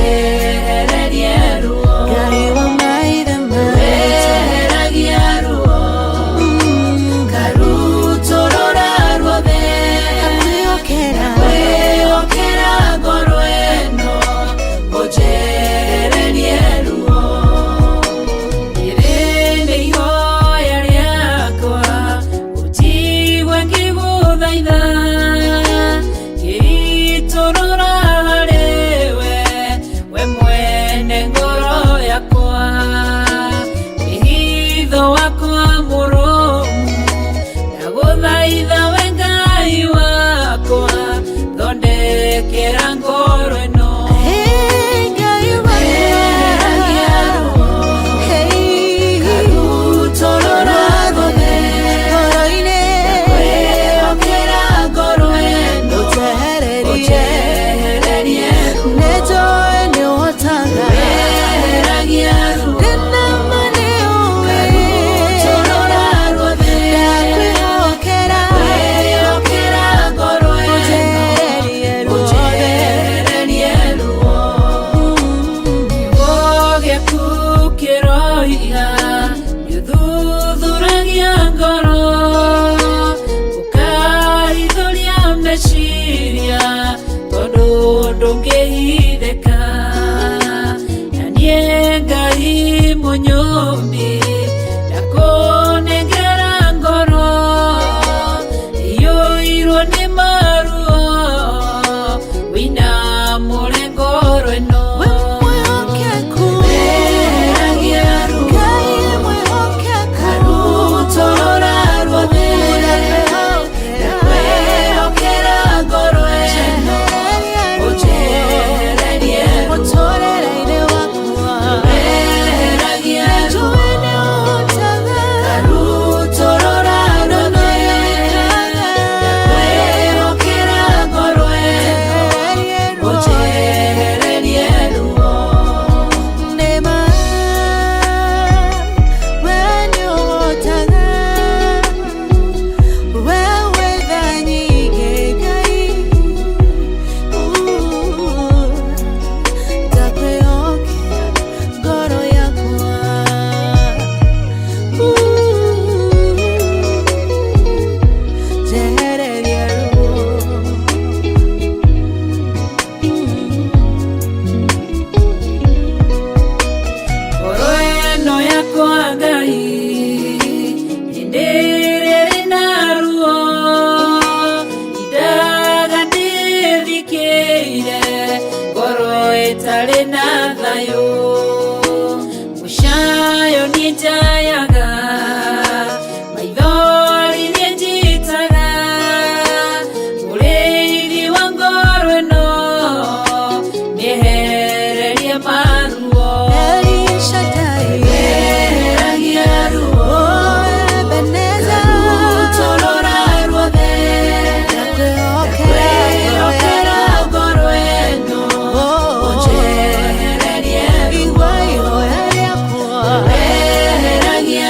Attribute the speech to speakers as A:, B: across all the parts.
A: Ũnjehererie ruo.
B: Ngai wa maithe maitũ.
A: Weheragia ruo, ngarutũrũra ruothe.
B: Ndakwĩhokera.
A: Kwĩhokera ngoro ĩno, ũnjehererie ruo. Rĩrĩ nĩ ihoya rĩakwa, ũnjigue ngĩgũthaitha, ngĩitũrũra harĩwe, we mwene ngoro yakwa. Wĩhitho wakwa mũrũmu, ndagũthaitha we Ngai wakwa, thondekera ngoro ĩno.
B: Hey, Ngai
A: Weheragia ruo,
B: Hey,
A: ngarutũrũra ruothe.
B: Ngoro-inĩ.
A: Kwĩhokera ngoro ĩno,
B: Ũnjehererie.
A: Ũnjehererie ruo.
B: Nĩnjũĩ nĩũhotaga.
A: Weheragia ruo,
B: Ndĩna ma nĩũĩ.
A: Ngarutũrũra ruothe.
B: Ndakwĩhokera.
A: Kwĩhokera ngoro ĩno,
B: Ũnjehererie ruothe.
A: Ũnjehererie ruo. Kiugo gĩaku kĩroiga nĩũthuthuragia ngoro, ũkarithũria meciria, tondũ ndũngĩhithĩka. Na niĩ Ngai mũnyũmbi, ndakũnengera ngoro iyũirwo nĩ maruo, wĩinamũre ngoro ĩno.
B: We mwĩhokeku.
A: Weheragia ruo,
B: Ngai mwĩhokeku.
A: Ngarutũrũra ruothe.
B: Ndakwĩhokera.
A: Kwĩhokera ngoro ĩno, ũnjehererie ruo.
B: Mũtũrĩre-inĩ wakwa.
A: Weheragia ruo,
B: Nĩnjũĩ nĩũhotaga.
A: Ngarutũrũra ruothe. Kwĩhokera ngoro ĩno, ũnjehererie ruo.
B: Nĩma, we nĩũhotaga. We wĩ tha nyingĩ, Ngai. Ndakwĩhokera ngoro yakwa. Njehererie ruo.
A: Ngoro ĩno yakwa Ngai, nĩndĩrĩrĩ na ruo, indaga ndĩthikĩire, ngoro ĩtarĩ na thayũ. Mũcayo niĩ njayaga, maithori niĩ njitaga, mũrĩithi wa ngoro ĩno, nĩehererie maruo.
B: El Shaddai.
A: Weheragia ruo,
B: Oh, Ebenezer.
A: Ngarutũrũra ruothe.
B: Ndakwĩhokera.
A: Kwĩhokera ngoro ĩno,
B: Oh,
A: ũnjehererie ruo.
B: Igua ihoya rĩakwa.
A: Weheragia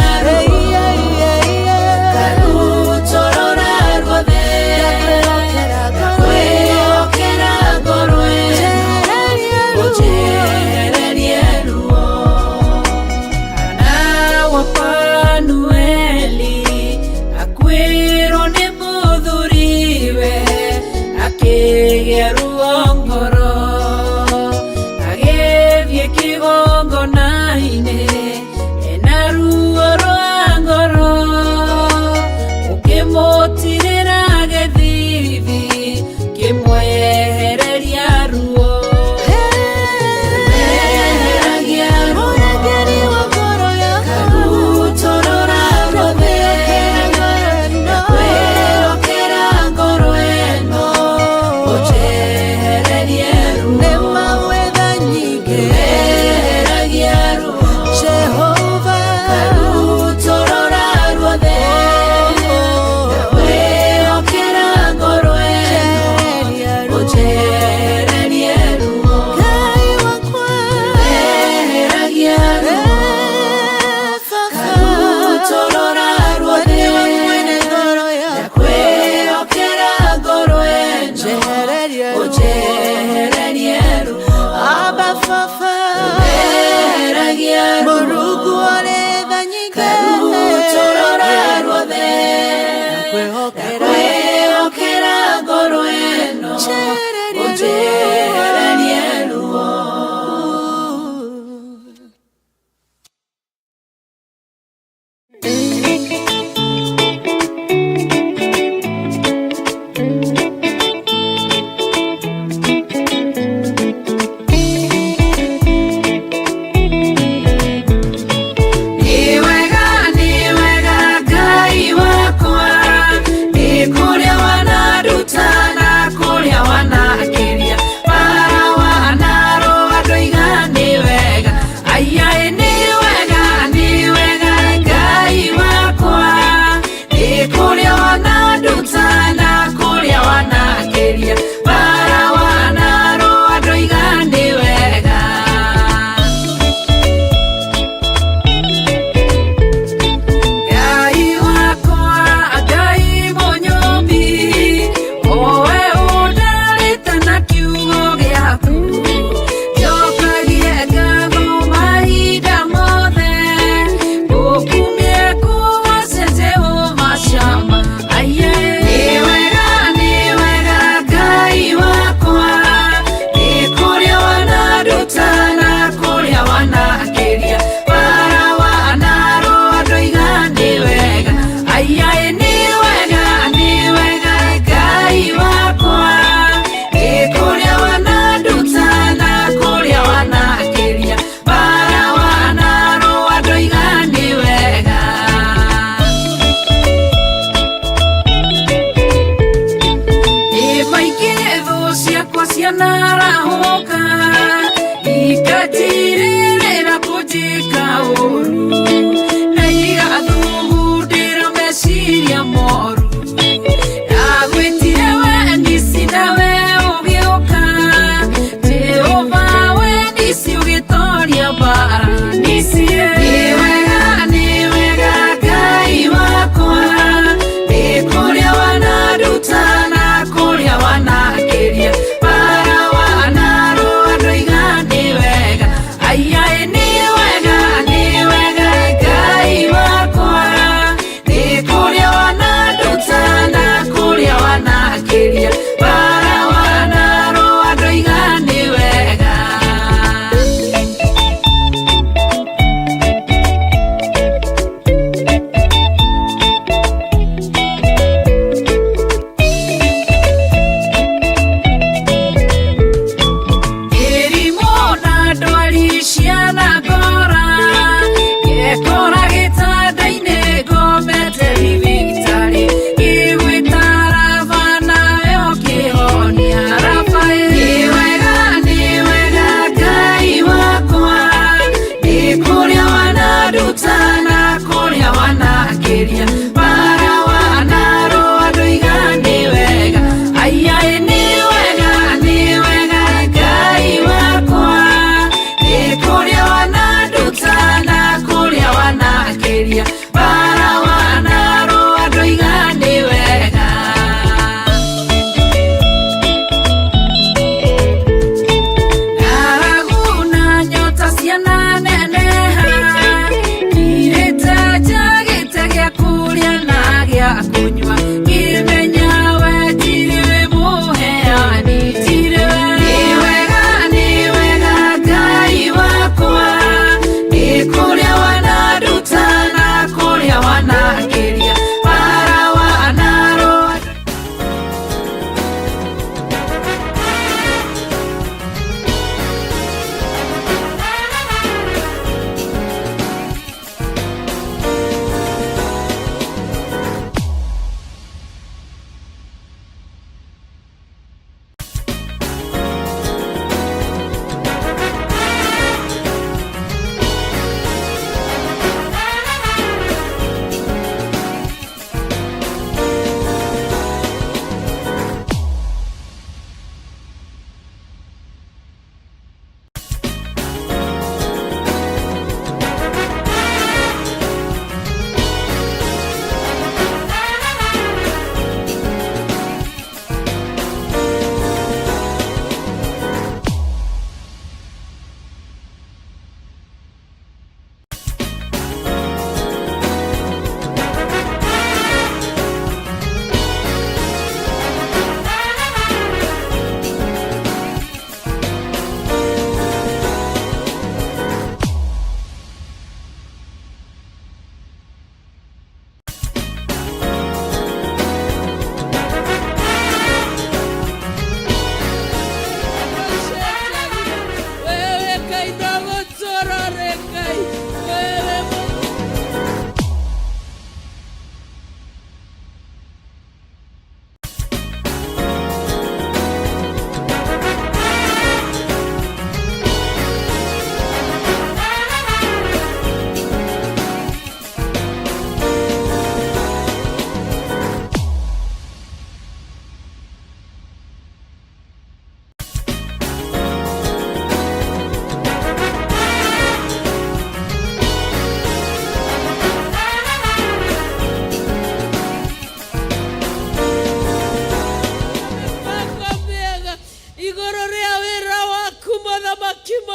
B: Ũnjehererie
A: Ũnjehererie ruo. Nĩ wega, nĩ wega Ngai wakwa, nĩ kũrĩa wananduta na kũrĩa wanandwara.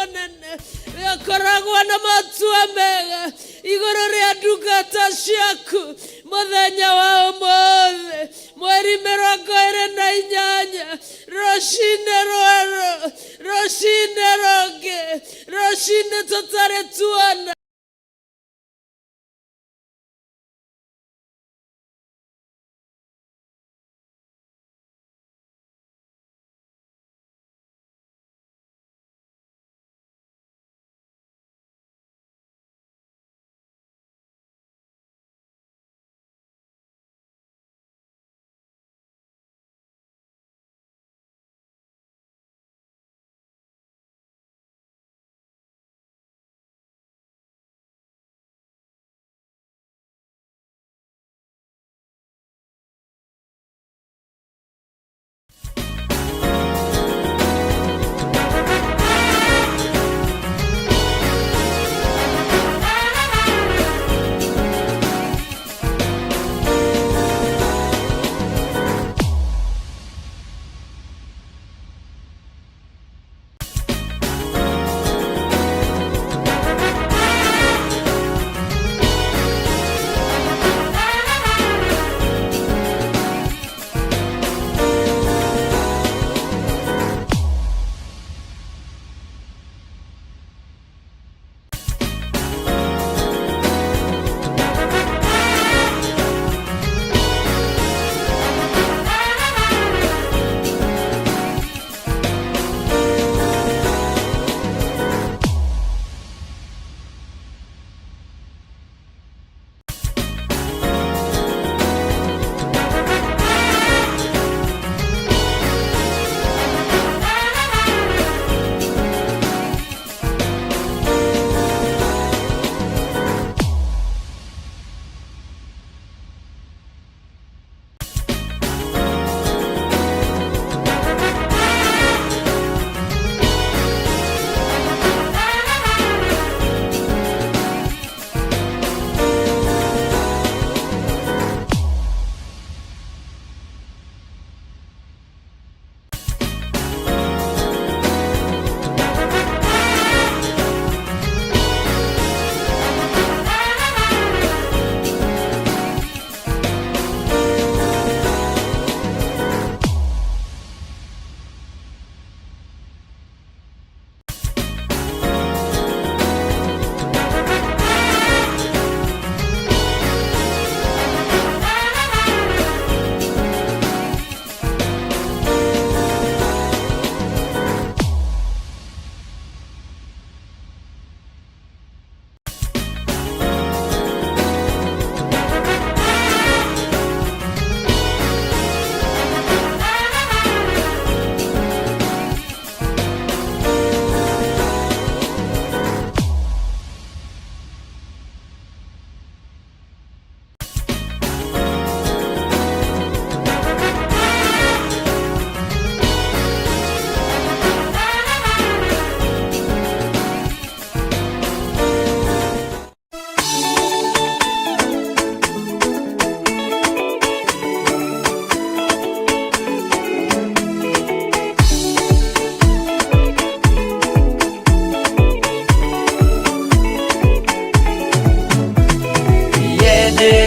C: Mũnene, we ũkoragwo na matua mega igũrũ rĩa ndungata ciaku. Mũthenya wa ũmũthĩ, mweri 28, rũcinĩ rwerũ, rũcinĩ rũngĩ, rũcinĩ tũtarĩ tuona.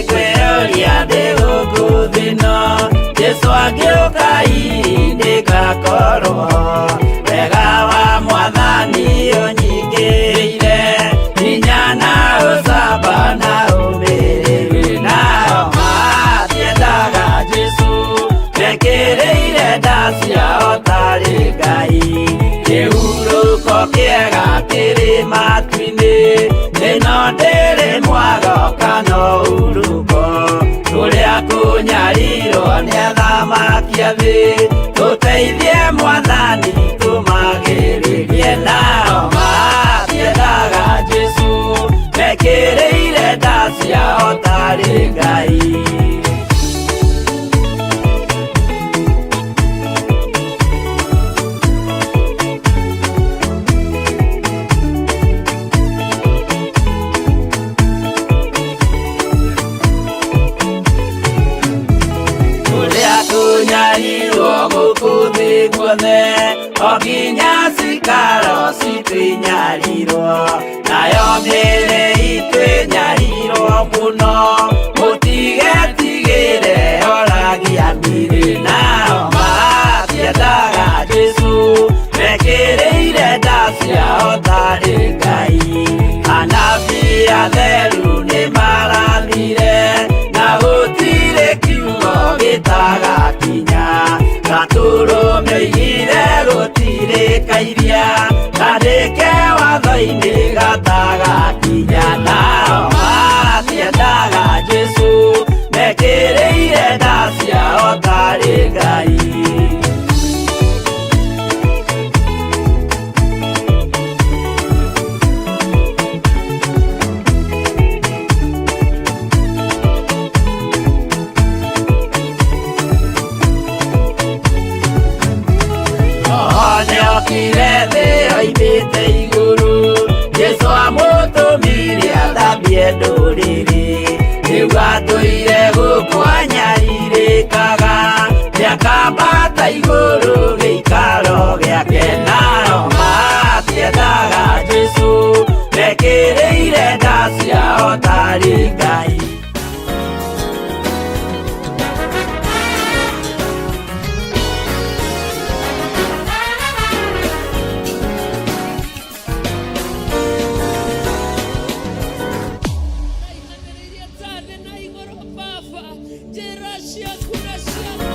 D: Kwĩrũria ndĩ gũkũ thĩ-ĩno, Jesũ angĩũka ndĩgakorwo. Wega wa Mwathani ũnyingĩrĩire, hinya na ũcamba na ũmĩrĩru. Nao matiendaga Jesũ, mekĩrĩire nda ciao tarĩ Ngai. Kĩhurũko kĩega kĩrĩ matu-inĩ, ĩno ndĩrĩ mwago kana ũhurũko. Kũrĩa kũnyarirwo nĩ athamaki a thĩ, tũteithie Mwathani tũmagĩrĩrie. Nao matiendaga Jesũ, mekĩrĩire nda ciao tarĩ Ngai. Kũrĩa kũnyarirwo gũkũ thĩ guothe, o nginya cikaro citũ inyarirwo nayo mĩĩrĩ itũ ĩnyarirwo mũno mũtigetigĩre oragia mĩrĩ nao matiendaga Jesũ mekĩrĩire nda ciao tarĩ Ngai anabii atheru nĩmarathire na gũtirĩ kiugo gĩtagakinya gatũrũme oigire gũtirĩ kairia kandĩke watho-inĩ gatagakinya nao matiendaga Jesũ mekĩrĩire nda ciao tarĩ Ngai. Nĩokire thĩ oimĩte igũrũ Jesũ amũtũmire athambie ndũrĩrĩ rĩu atũire gũkũ anyarirĩkaga nĩakambata igũrũ gĩikaro gĩake nao matiendaga Jesũ mekĩrĩire nda ciao tarĩ Ngai.
C: Raihanĩrĩirie ta thĩ na igũrũ baba njĩra ciaku na ciakwa.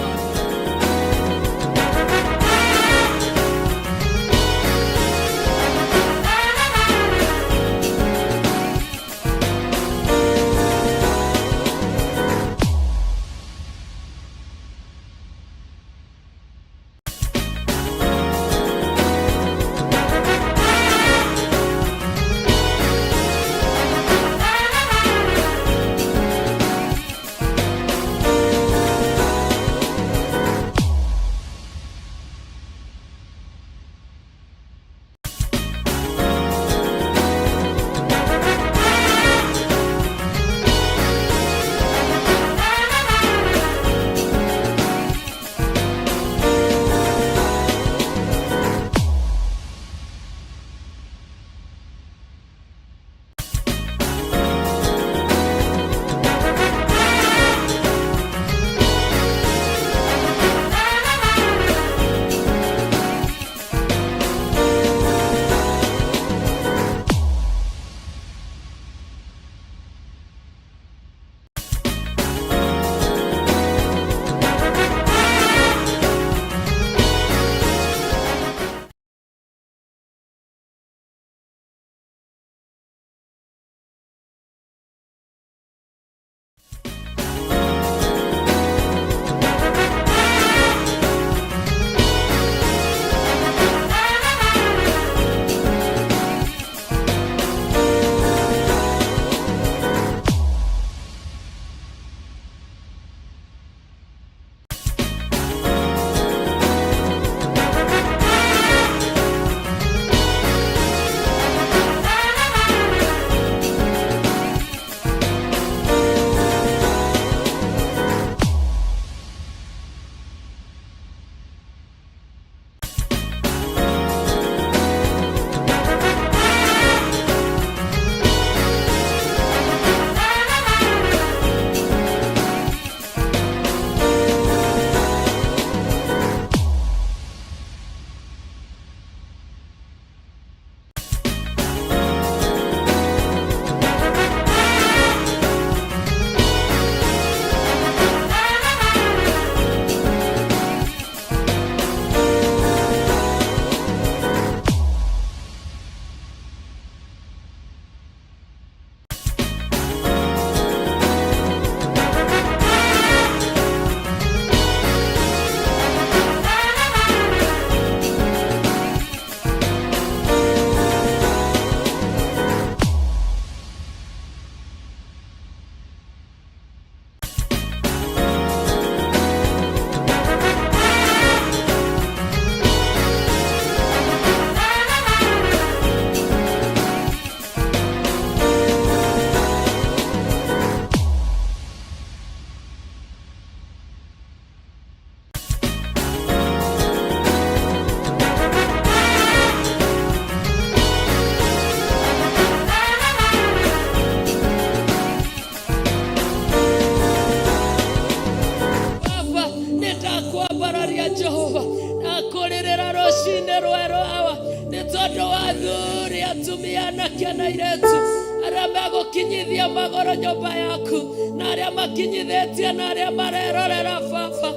C: Tondũ wa athuri, atumia, anake na airĩtu arĩa megũkinyithia magũrũ nyũmba yaku, na arĩa makinyithĩtie na arĩa marerorera baba,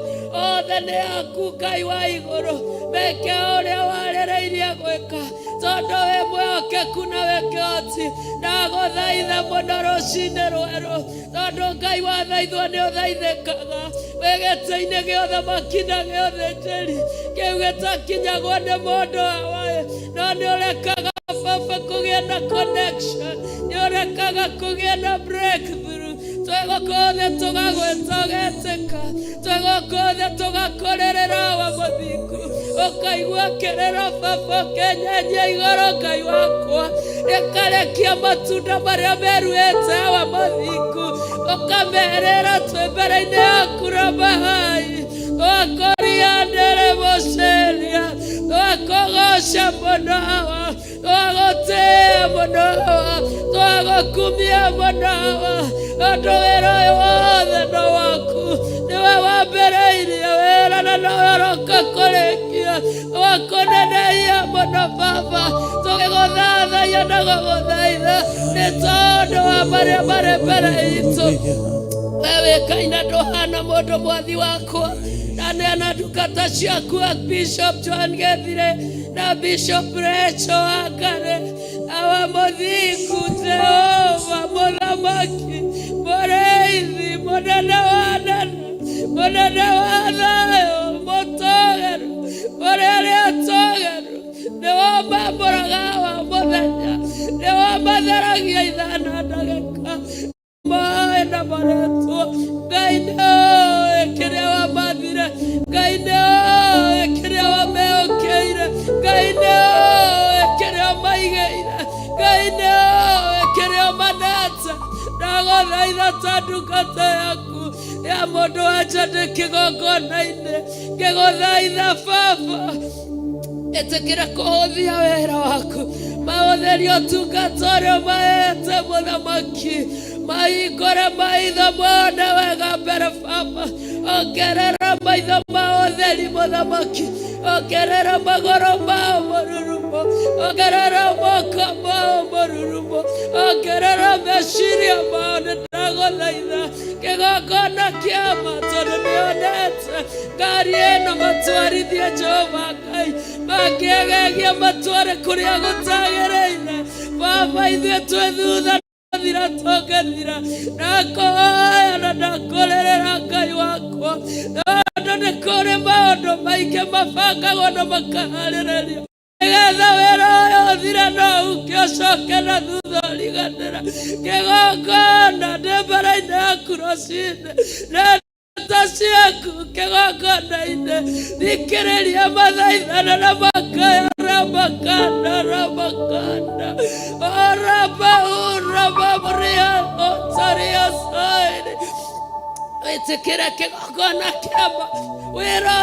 C: othe nĩ aku Ngai wa igũrũ. Meke ũrĩa warĩrĩirie gwĩka, tondũ wĩ mwĩhokeku na wĩ kĩhoti. Ndagũthaitha mũno rũcinĩ rwerũ, tondũ Ngai wathaithwo nĩ ũthaithĩkaga. Wĩ gĩtĩ-inĩ gĩa ũthamaki na gĩa ũthĩnjĩri kĩu gĩtakinyagwo nĩ mũndũ wawaĩ, no nĩ ũrekaga baba kũgĩe na connection, nĩ ũrekaga kũgĩe na breakthrough. Twĩ gũkũ thĩ tũgagwĩta ũgetĩka, twĩ gũkũ thĩ tũgakũrĩrĩra wa mũthingu, ũkaigua kĩrĩro baba, ũkenyenyia igũrũ Ngai wakwa, rĩkarekia matunda marĩa meruĩte wa mũthingu, ũkamerĩra twĩ mbere-inĩ yaku Rabahai. Twakũria ndĩrĩ mũceria, twakũgoca mũno, twagũtĩĩa mũno, twagũkumia mũno, tondũ wĩra ũyũ wothe no waku. Nĩwe wambĩrĩirie wĩra na nowe ũroka kũrĩkia. Twakũnenehia mũno baba, tũgĩgũthathaia na gũgũthaitha nĩ tondũ wa marĩa marĩ mbere itũ. We wĩkaina ndũhana mũndũ mwathi wakwa. Ndaneana ndungata ciaku Bishop John Gethire na Bishop Rachel Wangare, awa mũthingu Jehova mũthamaki mũrĩithi mũnene wa anene mũnene wa thayũ mũtũgĩru ũrĩa arĩa atũgĩru, nĩwe ũmambũraga wa mũthenya, nĩwe ũmatheragia ithaa na ndagĩka maĩ na marĩtwo. Ngai nĩoĩ kĩrĩa wamathire, Ngai nĩoĩ kĩrĩa wameũkĩire, Ngai nĩoĩ kĩrĩa maigĩire, Ngai nĩoĩ kĩrĩa manete. Ndagũthaitha ta ndungata yaku ya mũndũ wa nja ndĩ kĩgongona-inĩ, ngĩgũthaitha baba, ĩtĩkĩra kũhũthia wĩra waku, mahũthĩrie ũtungata ũrĩa ũmaheete mũthamaki, mahingũre maitho mone wega mbere baba, ongerera maitho ma ũtheri mũthamaki, ongerera magũrũ mao mũrurumo, ongerera moko mao mũrurumo, ongerera meciria mao. Nĩ ndagũthaitha kĩgongona kĩama, tondũ nĩonete ngari ĩno matwarithie Jehova Ngai, mangĩegegia matware kũrĩa gũtagĩrĩire baba, ithuĩ twĩ thutha thira tũngĩthira. Ndakũhoya na ndakũrĩrĩra Ngai wakwa, tondũ nĩ kũrĩ maũndũ maingĩ mabangagwo na makaharĩrĩrio nĩgetha wĩra ũyũ ũthire, no ũke ũcoke na thutha ũriganĩra. Kĩgongona ndĩ mbere-inĩ yaku rũcinĩ na ta ciaku kĩgongona-inĩ, thikĩrĩria mathaithana na makaya ramakanda ramakanda orabahurababuria otaria saini. Wĩtĩkĩre kĩgongona kĩama wĩra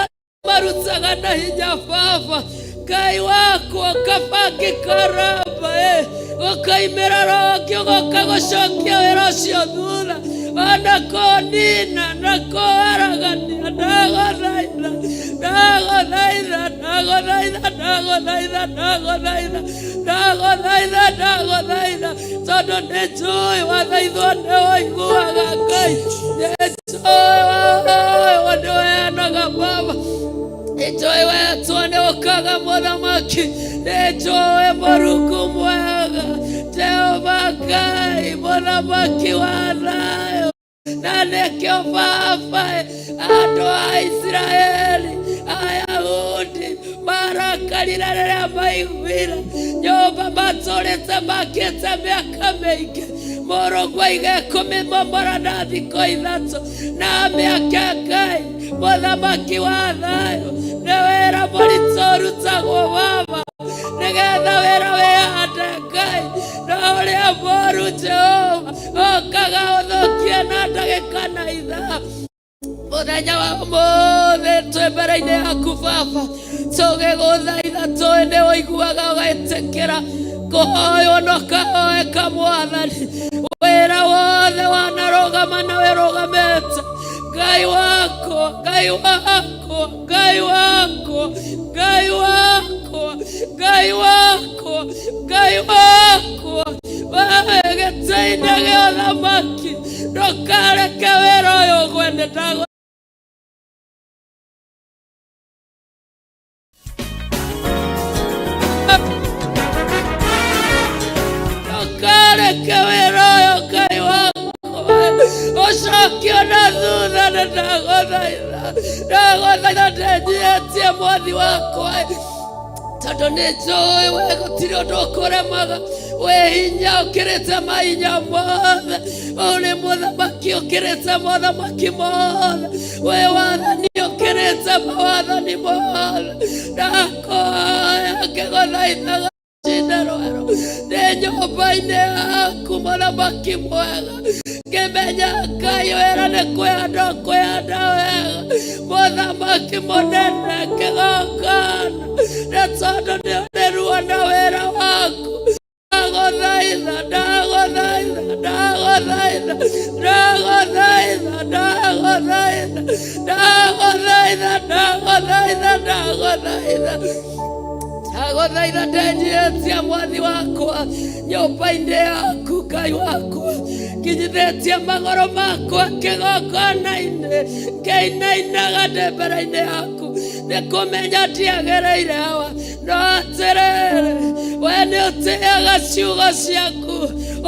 C: marutaga na hinya baba Ngai wakwa, kabangĩka ramba ũkaimĩra rũngĩ ũgoka gũcokia wĩra ũcio thutha ona kũnina na kũharagania. Ndagũthaitha, ndagũthaitha, ndagũthaitha, ndagũthaitha, ndagũthaitha, ndagũthaitha, ndagũthaitha, tondũ nĩ njũĩ wathaithwo nĩ ũiguaga Ngai, nĩ njũĩ wahoywo nĩ ũheanaga baba, nĩ njũĩ wetwo nĩ ũkaga mũthamaki, nĩ njũĩ mũrungu mwega Jehova Ngai mũthamaki wa thayũ. Na nĩkĩo baba andũ a Isiraeli Ayahudi marakarire rĩrĩa maiguire nyũmba matũrĩte makĩte mĩaka mĩingĩ mũrũguo aige kũmĩmomora na thikũ ithatũ na mĩaka. Ngai mũthamaki wa thayũ, nĩ wĩra mũritũ ũrutagwo baba nĩgetha wĩra wĩhande Ngai, na ũrĩa mũru Jehova okaga ũthũkie na ndagĩka na ithaa. Mũthenya wa ũmũthĩ twĩ mbere-inĩ yaku baba, tũgĩgũthaitha, tũĩ nĩ ũiguaga ũgetĩkĩra kũhoywo na ũkahoeka mwathani. Wĩra wothe wanarũgama na wĩrũgamĩte Ngai wakwa, Ngai wakwa, Ngai wakwa, Ngai wakwa, Ngai wakwa, Ngai wakwa, wewe gĩtĩ-inĩ gĩa ũthamaki, ndũkareke wĩra ũyũ ũgwe, nĩndagũ ndũkareke wĩra ũyũ Ngai wakwa ũcokio na thutha, nĩndagũthaitha, ndagũthaitha ndenyihetie mwathi wakwa, tondũ nĩ njũĩ we gũtirĩ ũndũ ũkũremaga, wĩ hinya ũkĩrĩte mahinya mothe, ũrĩ mũthamaki ũkĩrĩte mothamaki mothe, wĩ wathani ũkĩrĩte mawathani mothe. Ndakũhoya ngĩgũthaithaga rũcinĩ rwerũ ndĩ nyũmba-inĩ yaku mũthamaki mwega, ngĩmenya Ngai wĩra nĩ kwĩhanda kwĩhanda wega, mũthamaki mũnene kĩgongona, nĩ tondũ nĩ ũrĩ ruo na wĩra waku. Ndagũthaitha, ndagũthaitha, ndagũthaitha, ndagũthaitha, ndagũthaitha, ndagũthaitha, ndagũthaitha, ndagũthaitha, ndagũthaitha ndenyihetie mwathi wakwa nyũmba-inĩ yaku Ngai wakwa, nginyithĩtie magũrũ makwa kĩgongona-inĩ, ngĩinainaga ndĩ mbere-inĩ yaku, nĩ kũmenya ndiagĩrĩire hawa, no atĩrĩrĩ we nĩ ũtĩaga ciugo ciaku,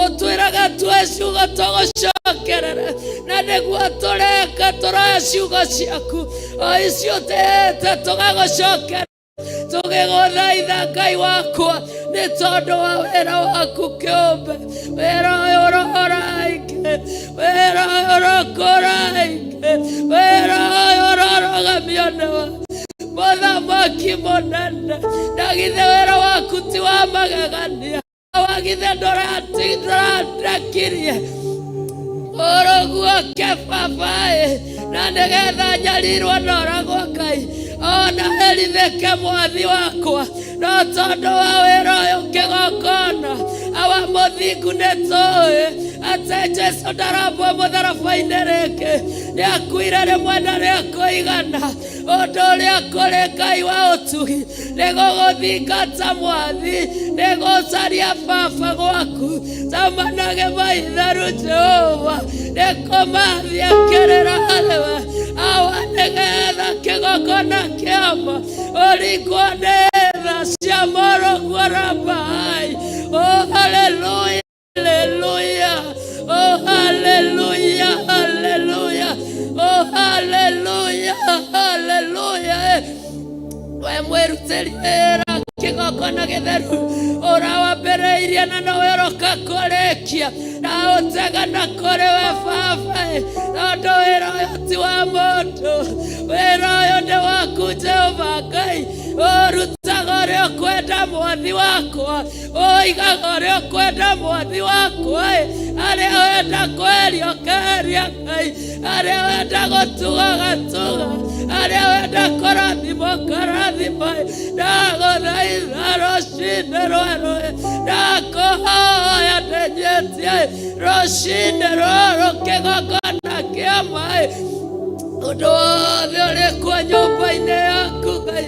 C: ũtwĩraga tue ciugo tũgũcokerere, na nĩguo tũreka tũroya ciugo ciaku o icio ũtĩĩte tũgagũcokerera, tũgĩgũthaitha Ngai wakwa nĩ tondũ wa wĩra waku kĩũmbe, wĩra ũyũ ũrohora aingĩ, wĩra ũyũ ũrokũra aingĩ, wĩra ũyũ ũrorũgamio nĩwe mũthamaki mũnene. Na githĩ wĩra waku ti wa magegania, wagithĩ ndũrandekirie ũrũguoke babaĩ, na nĩgetha nyarirwo na ũragwo Ngai ona herithĩke mwathi wakwa, no tondũ wa wĩra ũyũ kĩgongona awa mũthingu nĩ tũĩ atĩ Jesũ ndarambwo mũtharaba-inĩ rĩngĩ, nĩakuire rĩmwe na rĩa kũigana. Ũndũ ũrĩa kũrĩ Ngai wa ũtugi nĩ gũgũthingata mwathi, nĩ gũcaria baba gwaku ta manage maitheru Jehova, nĩ kũmathia kĩrĩra harĩwe awa, nĩgetha kĩgongona kĩama ũringwo nĩ tha cia mũrũguo Rabai. Oh, hallelujah, hallelujah. Oh, hallelujah, hallelujah. Oh, hallelujah, hallelujah. We mwĩrutĩri wĩra kĩgongona gĩtheru ũrawambĩrĩirie na nowe ũroka kũrĩkia, na ũtegana kũrĩ we baba, tondũ wĩra ũyũ ti wa mũndũ, wĩra ũyũ nĩ waku Jehova Ngai, ũrutaga ũrĩa ũkwenda mwathi wakwa, ũigaga ũrĩa ũkwenda mwathi wakwa, arĩa wenda kweria ũkeria Ngai, arĩa wenda gũtuga gatuga, arĩa wenda kũrathima ũkarathima. Ndagũthaitha rũcinĩ rwerũ, ndakũhoya ndenyetie rũcinĩ rũrũ kĩgongona kĩa maĩ, ũndũ wothe ũrĩkwo nyũmba-inĩ yaku Ngai,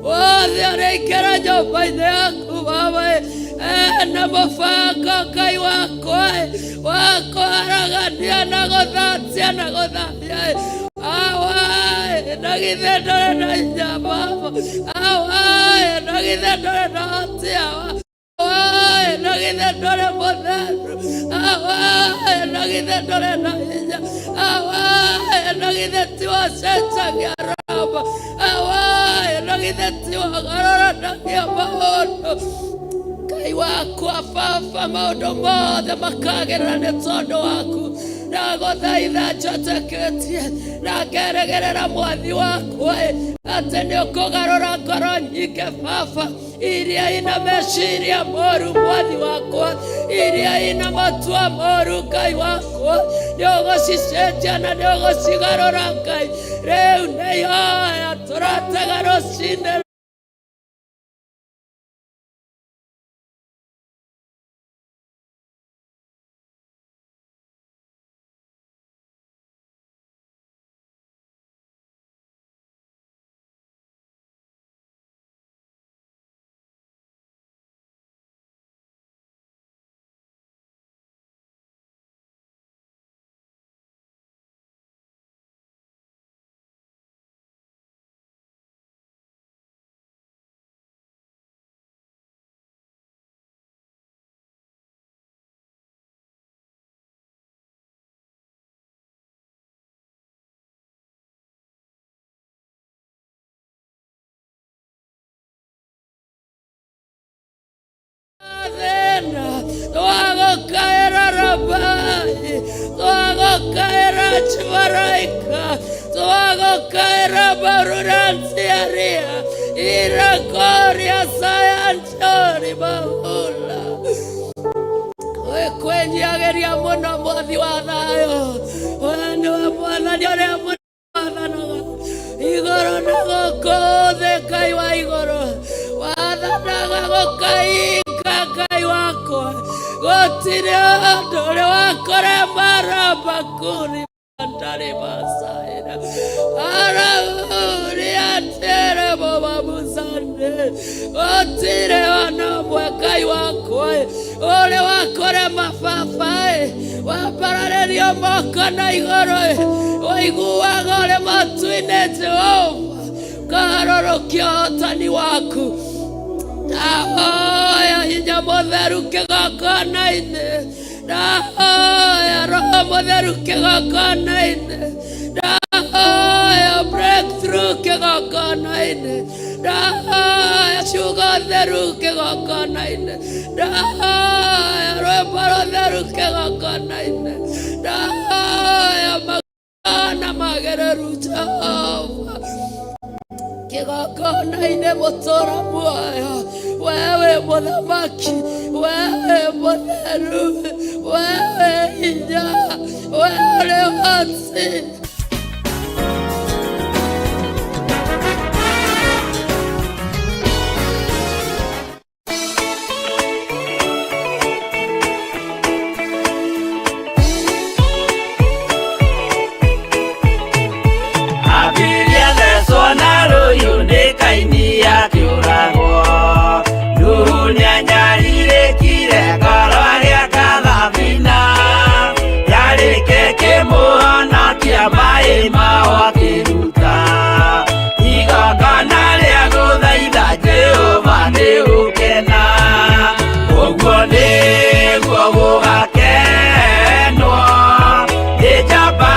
C: wothe ũrĩingĩra nyũmba-inĩ yaku baba, ena mũbango Ngai wakwa wa kũharagania na gũthatia na gũthamia. Awaĩ na githĩ ndũrĩ na hinya baba, awaĩ na githĩ ndũrĩ na ũhoti awa, awaĩ na githĩ ndũrĩ mũtheru, awaĩ na githĩ ndũrĩ na hinya, awaĩ na githĩ ti wacenjagia raba, awaĩ na githĩ ti wagarũranagia maũndũ. Ngai wakwa baba, maũndũ mothe makagĩrĩra nĩ tondũ waku. Ndagũthaitha njĩtĩkĩtie na ngerĩgĩrĩra mwathi wakwa atĩ nĩ ũkũgarũra ngoro nyingĩ baba, iria ina meciria moru mwathi wakwa, iria ina matua moru Ngai wakwa, nĩ ũgũcicenjia na nĩ ũgũcigarũra Ngai. Rĩu nĩ ihoya tũratega rũcinĩ. Ndagũkaĩra marurantiaria irakoria sayanchori mahula wĩkwĩnyiagĩria mũno mwathi wa thayũ we nĩwe mwathani ũrĩa mũnene wathanaga igũrũ na gũkũ thĩ Ngai wa igũrũ wathanaga gũkainga Ngai wakwa gũtirĩ ũndũ ũrĩ wakũrema rambakuri ndarĩ macaĩra arauri atĩrĩ mũmamusane gũtirĩ ona ũmwe Ngai wakwa ũrĩ wakũrema babaĩ wambararĩrio moko na igũrũ ũiguaga ũrĩ matu-inĩ Jehova ũkaharũrũkia ũhotani waku ndahoya hinya mũtheru kĩgongona-inĩ ndahoya roho mũtheru kĩgongona-inĩ ndahoya breakthrough kĩgongona-inĩ ndahoya ciugo theru kĩgongona-inĩ ndahoya rwĩmbo rũtheru kĩgongona-inĩ ndahoya magongona magĩrĩru Jehova kĩgongona-inĩ mũtũra muoyo wewe mũthamaki wewe mũtheru wewe hinya wewe ũrĩ ũhoti.
D: Abiria thecwo na rũhiũ nĩ Kaini akĩũragwo. Nuhu nĩanyarirĩkire ngoro agĩaka thabina. Yarĩke kĩmũhonokia maĩ mao akĩruta. Igongona rĩa gũthaitha Jehova nĩ gũkena. Ũguo nĩguo gũgakenwo nĩ njamba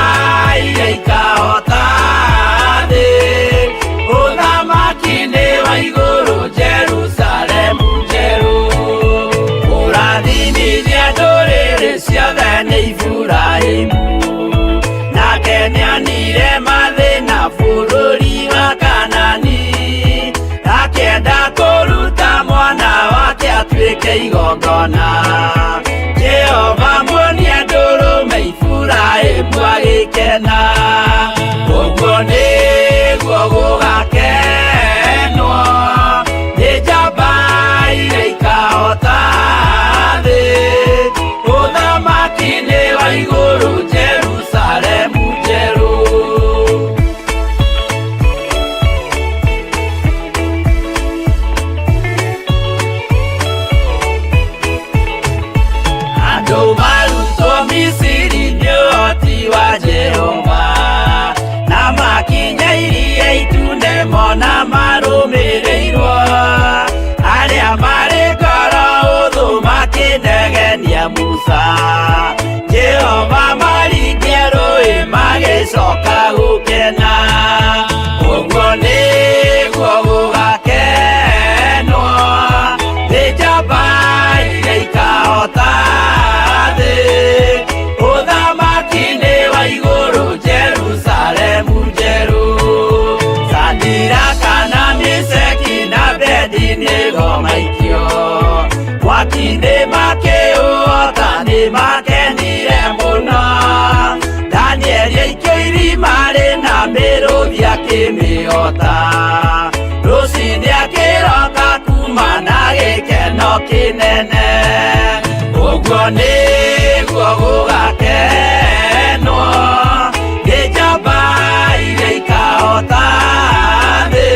D: iria ikahota thĩ. Ũthamaki nĩ wa igũrũ Jerusalemu njerũ. Kũrathimithia ndũrĩrĩ ciothe nĩ Iburahĩmu. Nake nĩonire mathĩna bũrũri wa Kanani. Akĩenda kũruta mwana wake atuĩke igongona. Jehova muonia ndũrũme Iburahĩmu agĩkena. Ũguo nĩguo gũgakenwo nĩ njamba iria ikahota thĩ. Ũthamaki nĩ wa igũrũ Jerusalemu njerũ. Andũ marutwo Misiri nĩ ũhoti wa Jehova na makinya iria itune mona marũmĩrĩirwo arĩa marĩ ngoro ũthũ makĩnegenia Musa Jehova maringie rũĩ magĩcoka gũkena ũguo nĩguo gũgakenwo nĩ njamba iria ikahota thĩ ũthamaki nĩ wa igũrũ Jerusalemu njerũ Sadiraka na Meshaki na Abednego maikio mwaki-inĩ makĩũhota nĩ makenire mũno Danieli aikio irima rĩna mĩrũthi akĩmĩhota rũcinĩ akĩroka kuma na gĩkeno kĩnene ũguo nĩguo gũgakenwo nĩ njamba iria ikahota thĩ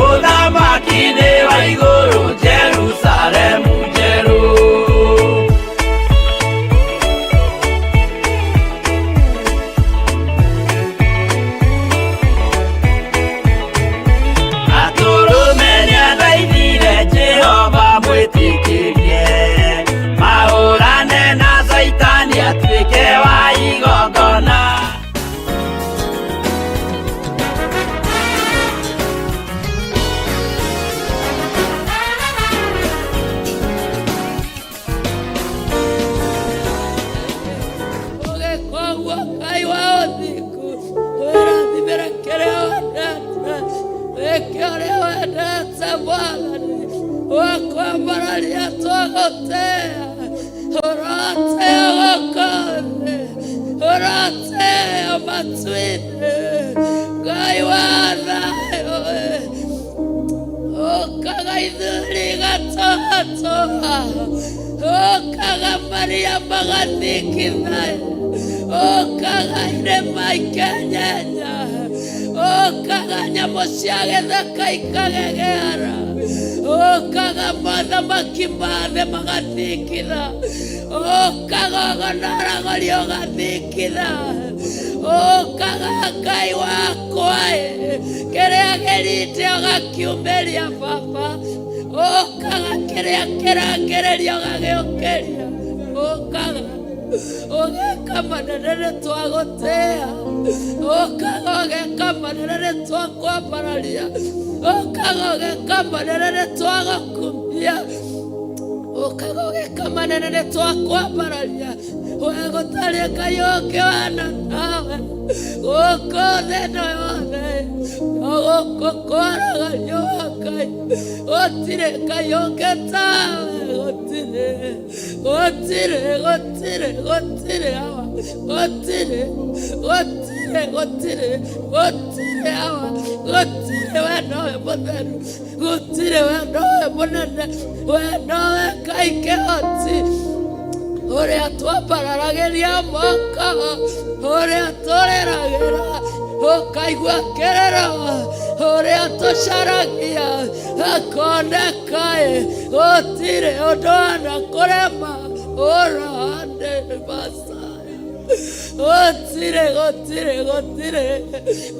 D: ũthamaki nĩ wa igũrũ Jerusalemu njerũ. Atũrũme nĩathaithire Jehova mwĩtĩkĩrie mahũrane
C: Twendete Mwathani wakwambararia twagũtĩĩa ũrotĩo gũkũ thĩ ũrotĩo matu-inĩ Ngai wa thayũ ũkaga ithuri igatũhatũha ũkaga maria magathikitha ũkaga irĩma ikenyenya ũkaga nyamũ cia gĩthaka ikagegeara ũkaga mothamaki ma thĩ magathikitha ũkaga ũgonorogoria ũgathikitha ũkaga Ngai wakwa kĩrĩa gĩrite ũgakiumĩria baba ũkaga kĩrĩa kĩrangĩrĩria ũgagĩũkĩria ũkaga ũgeka manene nĩ twagũtĩĩa ũkaga ũgeka manene nĩ twakwambararia ũkaga ũgeka manene nĩ twagũkumia ũkaga ũgeka manene nĩ twakwambararia we gũtarĩ Ngai ũngĩ wana tawe gũkũ thĩ ĩno yothe no gũkũ kwaraga riũa Ngai gũtirĩ Ngai ũngĩ tawe gũtirĩ gũtirĩ gũtirĩ gũtirĩ awa gũtirĩ gũtirĩ gũtirĩ gũtirĩ awa gũtirĩ we nowe mũtheru gũtirĩ we nowe mũnene we nowe Ngai kĩhoti ũrĩa twambararagĩria moko ũrĩa tũrĩragĩra ũkaigua kĩrĩro ũrĩa tũcaragia akoneka gũtirĩ ũndũ ona kũrema ũrande Masaya gũtirĩ gũtirĩ gũtirĩ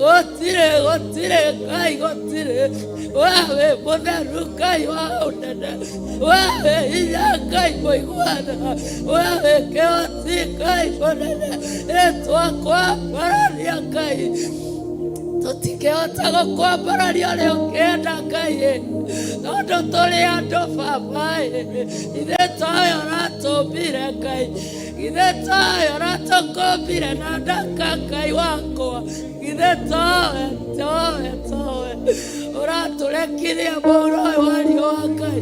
C: gũtirĩ gũtirĩ Ngai gũtirĩ wewe mũtheru Ngai wa ũnene wewe hinya Ngai mũiguana wewe kĩhoti Ngai mũnene nĩtwakwambararia Ngai tũtikĩhota gũkwambararia ũrĩa ũkĩenda Ngai tondũ tũrĩ andũ baba ithuĩ towe ũratũmbire Ngai ithuĩ towe ũratũkũmbire na ndaka Ngai wakwa ithuĩ towe towe towe ũratũrekirie mũhuro ũyũ wa riũa Ngai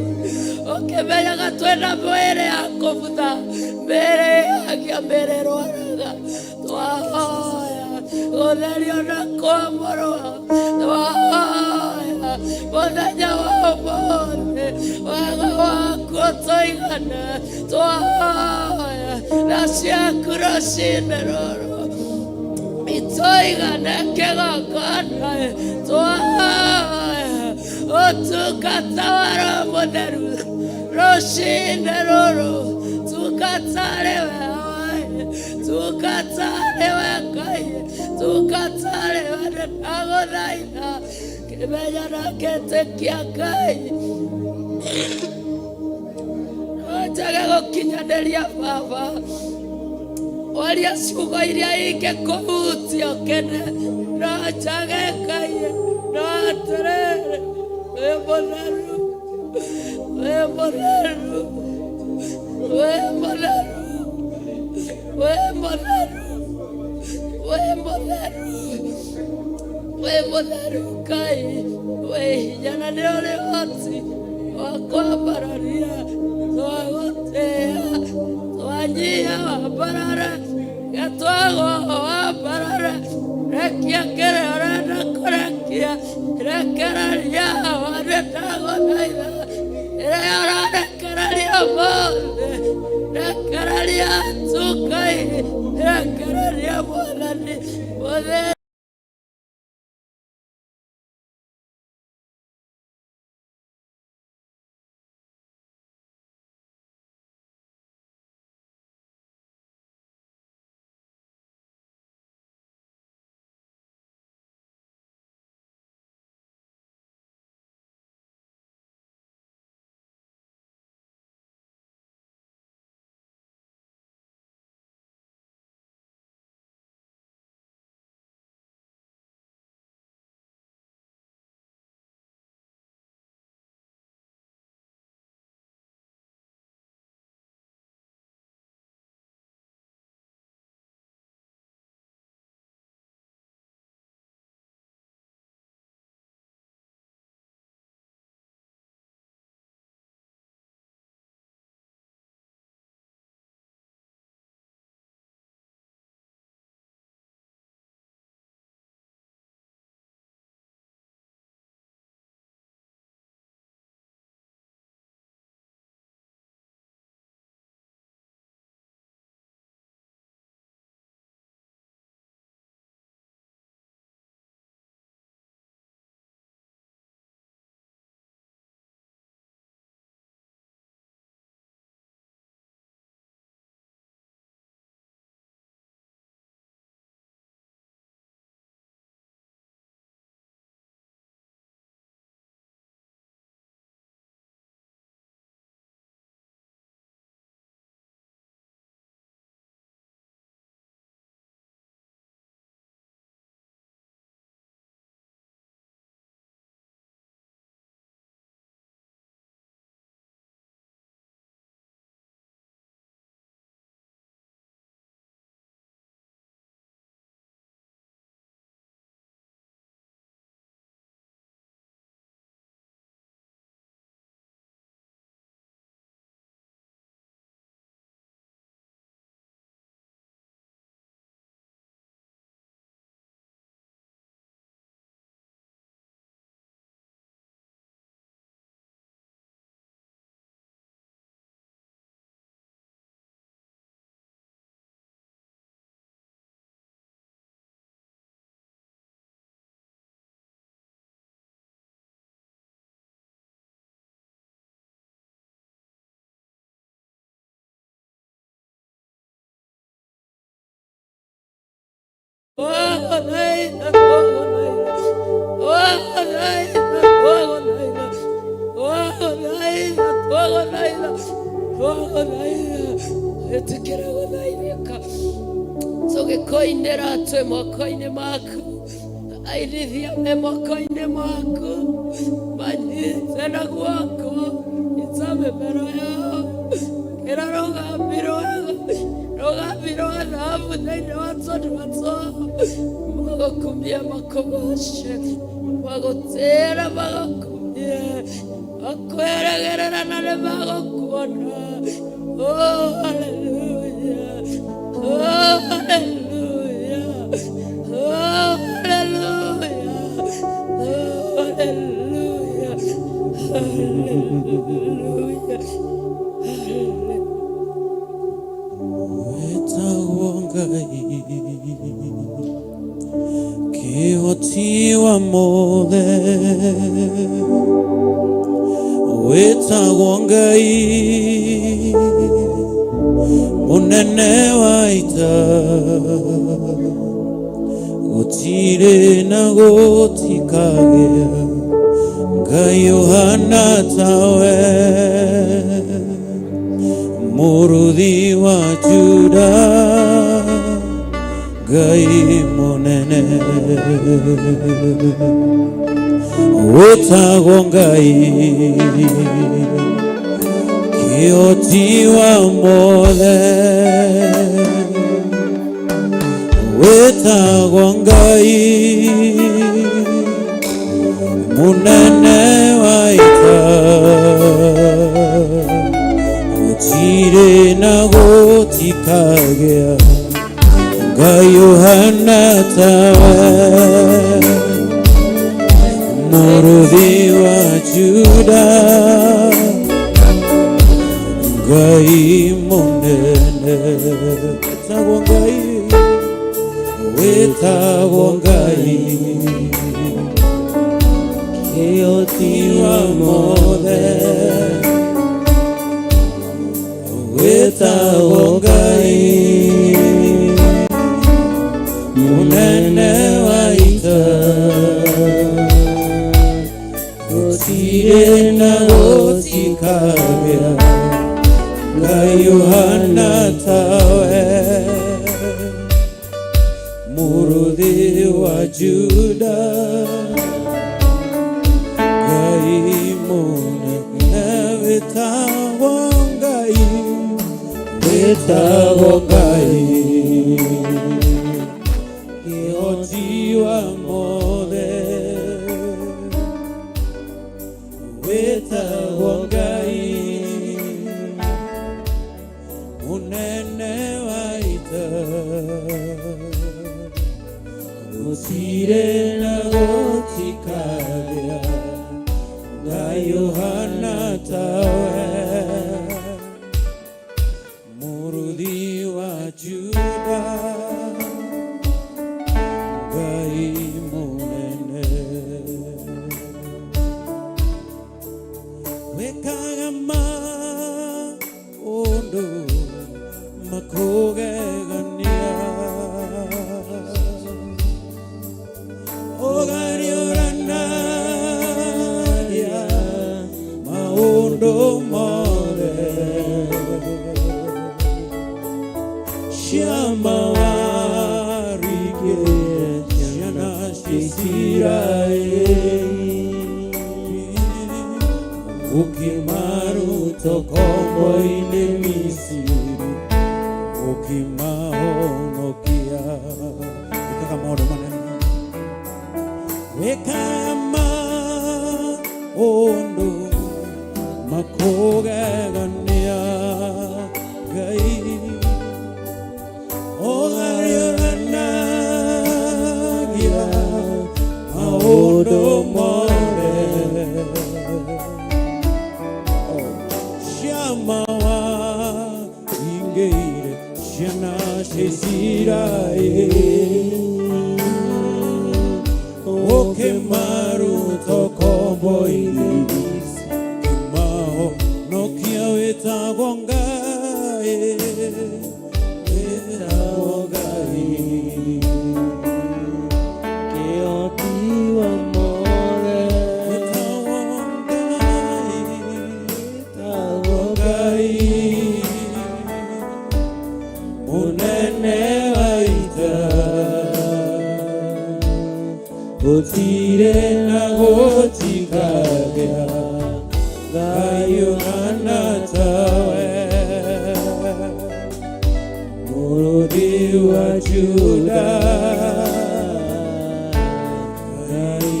C: ũkĩmenyaga twĩna mĩĩrĩ ya kũbutha mĩĩrĩ yagia mĩĩrĩ ĩrwaraga twahoya gũtherio na kwamũrwo twahoya mũthenya wa ũmũthĩ wega waku ũtũigane twahoya na ciaku rũcinĩ rũrũ itoigane kĩgongona twahoya ũtungata wa Roho Mũtheru rũcinĩ rũrũ tungatare we tungatare we Ngai tungatare we nĩndagũthaitha kĩmenya na gĩtĩkia Ngai no njage gũkinyanĩria baba waria ciugo iria ingĩkũhutia ũkene no njage Ngai no atĩrĩrĩ wĩ mũtheru wĩ mũtheru wĩ mũtheru wĩ mũtheru wĩ mũtheru wĩ mũtheru Ngai wĩ hinya na nĩ ũrĩ ũhoti wa kwambararia twagũtĩĩa twanyihia wambarare getwagwo wambarare rekia kĩrĩa ũrenda kũrekia rekereria hawa nĩndagũthaitha ĩrĩa ũrarekereria ũmũthĩ rekereria tu Ngai rekereria Mwathani mũthĩ. Twagũthaitha, twagũthaitha, twagũthaitha, twagũthaitha, twagũthaitha, twagũthaitha, twagũthaitha, ĩtĩkĩra gũthaithĩka tũgĩkũinĩra twĩ moko-inĩ maku, ainithia me moko-inĩ maku, manyite na guoko, nyita mĩmero yao, kĩra rũgambi rwega, rũgambi rwa thahabu thĩinĩ wa tũnua twao, magũkumie makũgoce, magũtĩĩre magũkumie, makwĩrĩgĩrĩra na nĩ magũkuona. Oh, hallelujah. Oh, hallelujah. Oh, hallelujah. Oh, hallelujah. Hallelujah. Hallelujah.
E: Wĩtagwo Ngai kĩhoti wa mothe, wĩtagwo Ngai mũnene wa ita, gũtirĩ na gũtikagĩa Ngai ũhana tawe, mũrũthi wa Juda, Ngai mũnene, wĩtagwo Ngai kĩhoti wa mothe, wĩtagwo Ngai mũnene wa ita, gũtirĩ na gũtikagĩa Ngai ũhana tawe, mũrũthi wa Juda, Ngai mũnene, wĩtagwo Ngai, wĩtagwo Ngai kĩhoti wa mothe, wĩtagwo Ngai mũnene wa ita, gũtirĩ na gũtikagĩa Ngai ũhana tawe, mũrũthi wa Juda, Ngai mũnene, wĩtagwo Ngai, wĩtagwo Ngai kĩhoti wa mothe, wĩtagwo Ngai mũnene wa ita, gũtirĩ na gũtikagĩa Ngai ũhana tawe, mũrũthi wa Juda, Ngai mũnene, wĩkaga maũndũ makũgegania, ũgariũranagia maũndũ mothe, ciama waringĩire ciana cia Isiraeli, ũkĩmaruta ũkombo-inĩ Misiri, ũkĩmahonokia, wĩkaga maũndũ manene, wĩkaga maũndũ makũgegania, Ngai ũgariũranagia maũndũ mothe, ciama waringĩire ciana cia Isiraeli, ũkĩmaruta ũkombo-inĩ, ũkĩmahonokia, wĩtagwo Ngai, wĩtagwo Ngai. Gũtirĩ na gũtikagĩa Ngai ũhaana tawe. Mũrũthi wa Juda, Ngai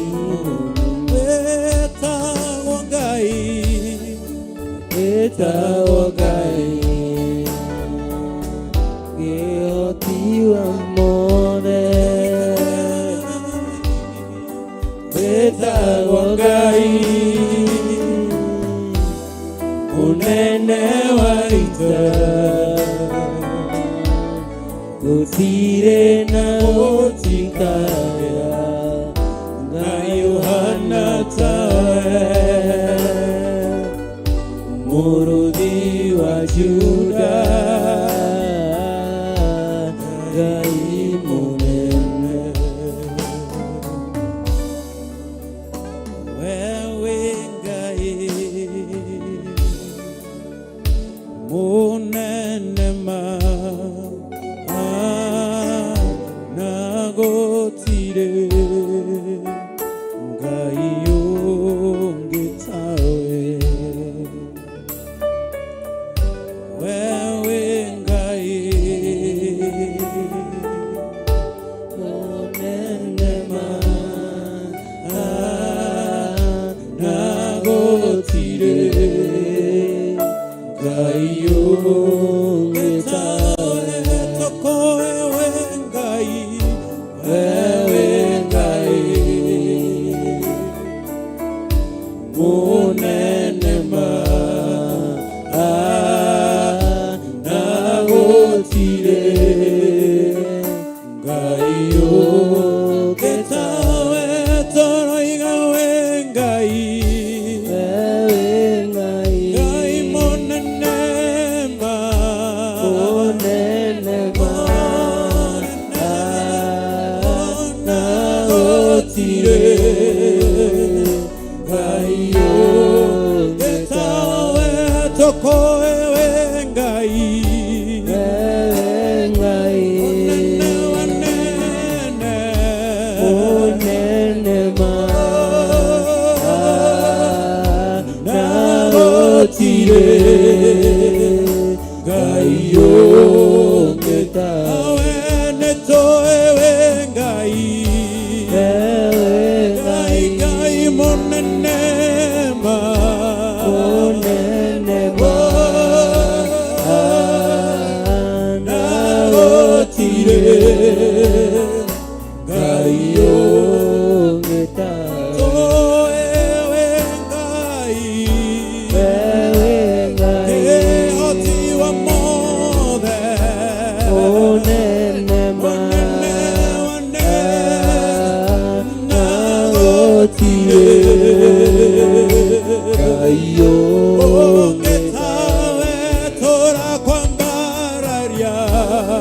E: wĩtagwo Ngai, wĩtagwo Ngai,
C: Kĩhoti wa mothe,
E: wĩtagwo Ngai, mũnene wa ita.
C: Gũtirĩ na
E: Gũtikagĩa Ngai ũhaana tawe. Mũrũthi wa Juda,
C: Ngai mũnene.
E: Wewe Ngai mũnene ma, na gũtirĩ Ngai ũngĩ tawe. Wewe Ngai
C: Mũnene ma,
E: na gũtirĩ Ngai ũngĩ tawe. Toko wewe Ngai, wewe Ngai mũnene ma, na gũtirĩ Ngai ũngĩ tawe. Tũroiga we Ngai,
C: Wewe Ngai,
E: Ngai mũnene ma,
C: mũnene ma,
E: na gũtirĩ Ngai ũngĩ tawe. Toko wewe Ngai,
C: Wewe Ngai,
E: mũnene wa nene,
C: mũnene ma,
E: na gũtirĩ Ngai ũngĩ tawe. Nĩtũĩ we Ngai,
C: Wewe
E: Ngai,
C: Ngai,
E: Ngai mũnene ma,
C: mũnene ma,
E: na gũtirĩ Ngai
C: ũngĩ tawe.
E: Tũĩ we Ngai,
C: Wewe Ngai,
E: kĩhoti wa mothe,
C: mũnene ma,
E: mũnene wa nene,
C: na gũtirĩ Ngai ũngĩ
E: ũngĩ tawe. Tũrakwambararia,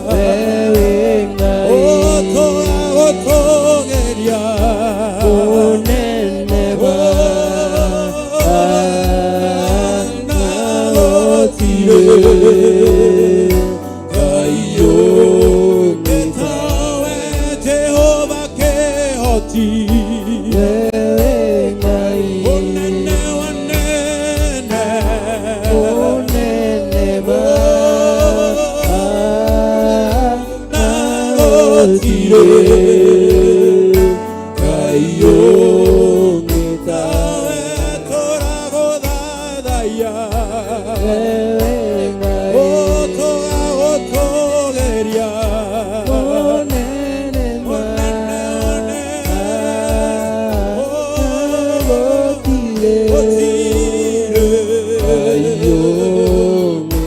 C: Wewe Ngai,
E: tũragũtũgĩria,
C: mũnene ma,
E: na gũtirĩ Ngai ũngĩ tawe. Jehova kĩhoti,
C: Wewe Ngai,
E: mũnene wa nene,
C: mũnene ma,
E: na gũtirĩ Ngai ũngĩ tawe. Tũragũthathaiya,
C: Wewe Ngai,
E: tũragũtũgĩria,
C: mũnene ma,
E: mũnene wa nene,
C: gũtirĩ
E: gũtirĩ
C: Ngai ũngĩ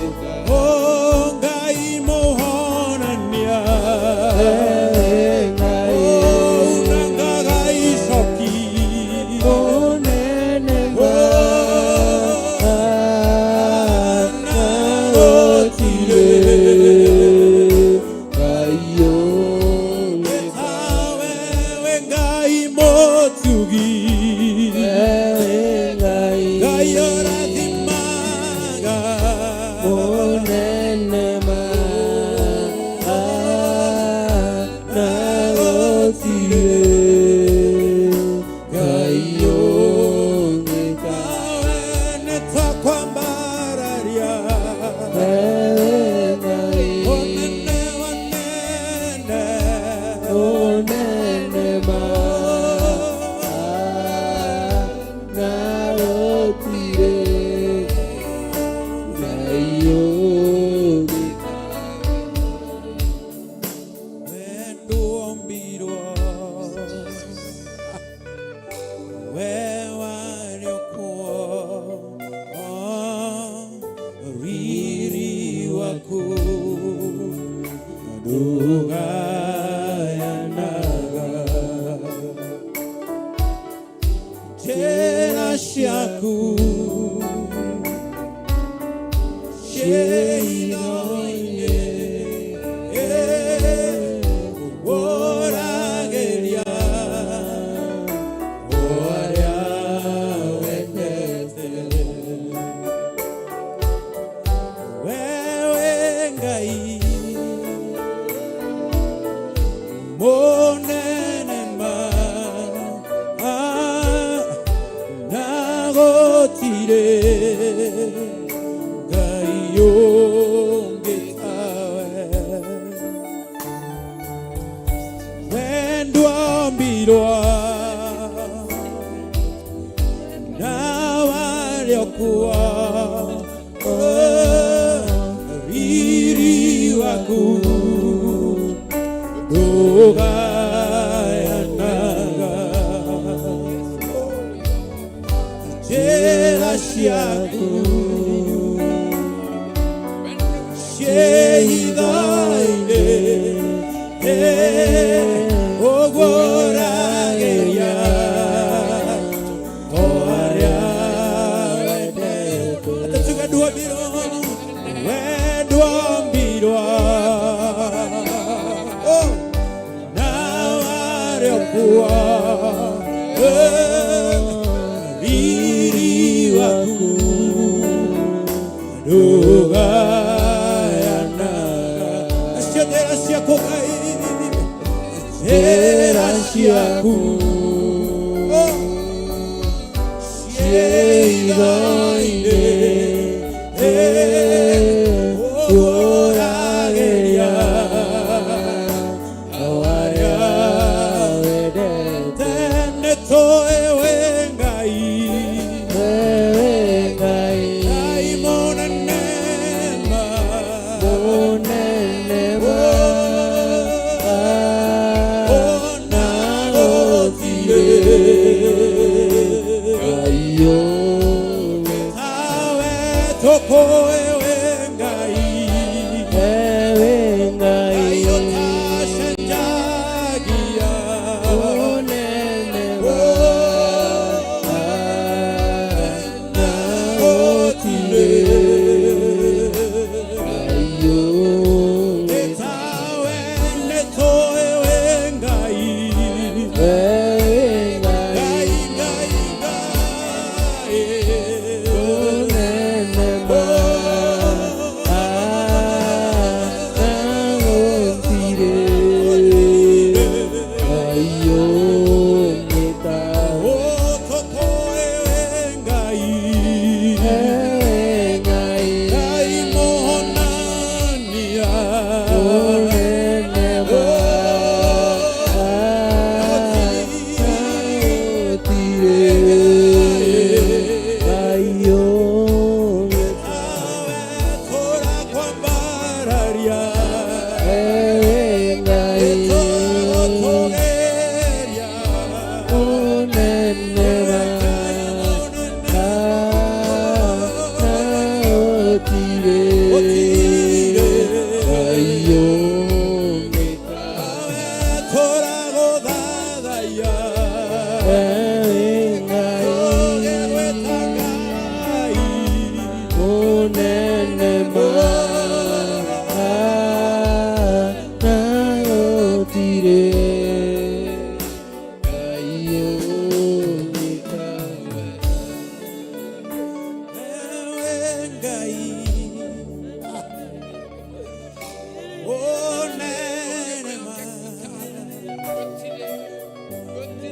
E: Ngai mũhonania,
C: Wewe Ngai,
E: waku ndũgayanaga njĩra ciaku ciĩitho-inĩ ũragĩria o arĩa wendete. Wewe Ngai mũnene ma na gũtirĩ Ngai ũngĩ tawe. Wendwombirwo na warĩokuo riri waku ndũgayanaga njĩra ciaku ciĩitho-inĩ ũguũragĩria o arĩa wendete. Atatuga nduombirwo, wendwombirwo na warĩokuo riri waku ndũgayanaga. Nacio njĩra ciaku Ngai, njĩra ciaku ciĩitho-inĩ ũragĩria o arĩa wendete. Nĩtũĩ wĩ Ngai, Ngai mũnene ma ona gũtirĩ tawe. Tũkũĩ wĩ Ngai, Ngai ũtacenjagia. Na gũtirĩ tawe. Nĩtũĩ wĩ Ngai, Ngai, Ngai, Ngai. Tũkũĩ wĩ Ngai, Ngai mũhonania. Tũra kwambararia ĩtũgũtũgĩria. Tũra gũthathaiya tũgĩgwĩta Ngai. Ewe Ngai ũnene ma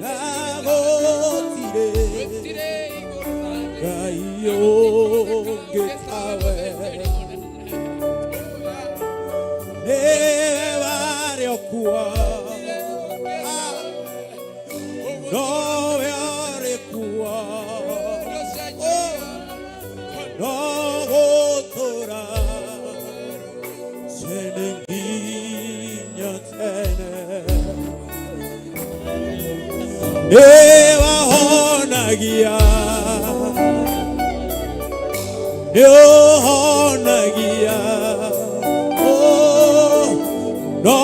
E: na gũtirĩ Ngai ũngĩ tawe. Nĩwe warĩ okuo, nowe arĩ kuo, no gũtũra tene nginya tene. Nĩwahonagia, nĩũhonagia. No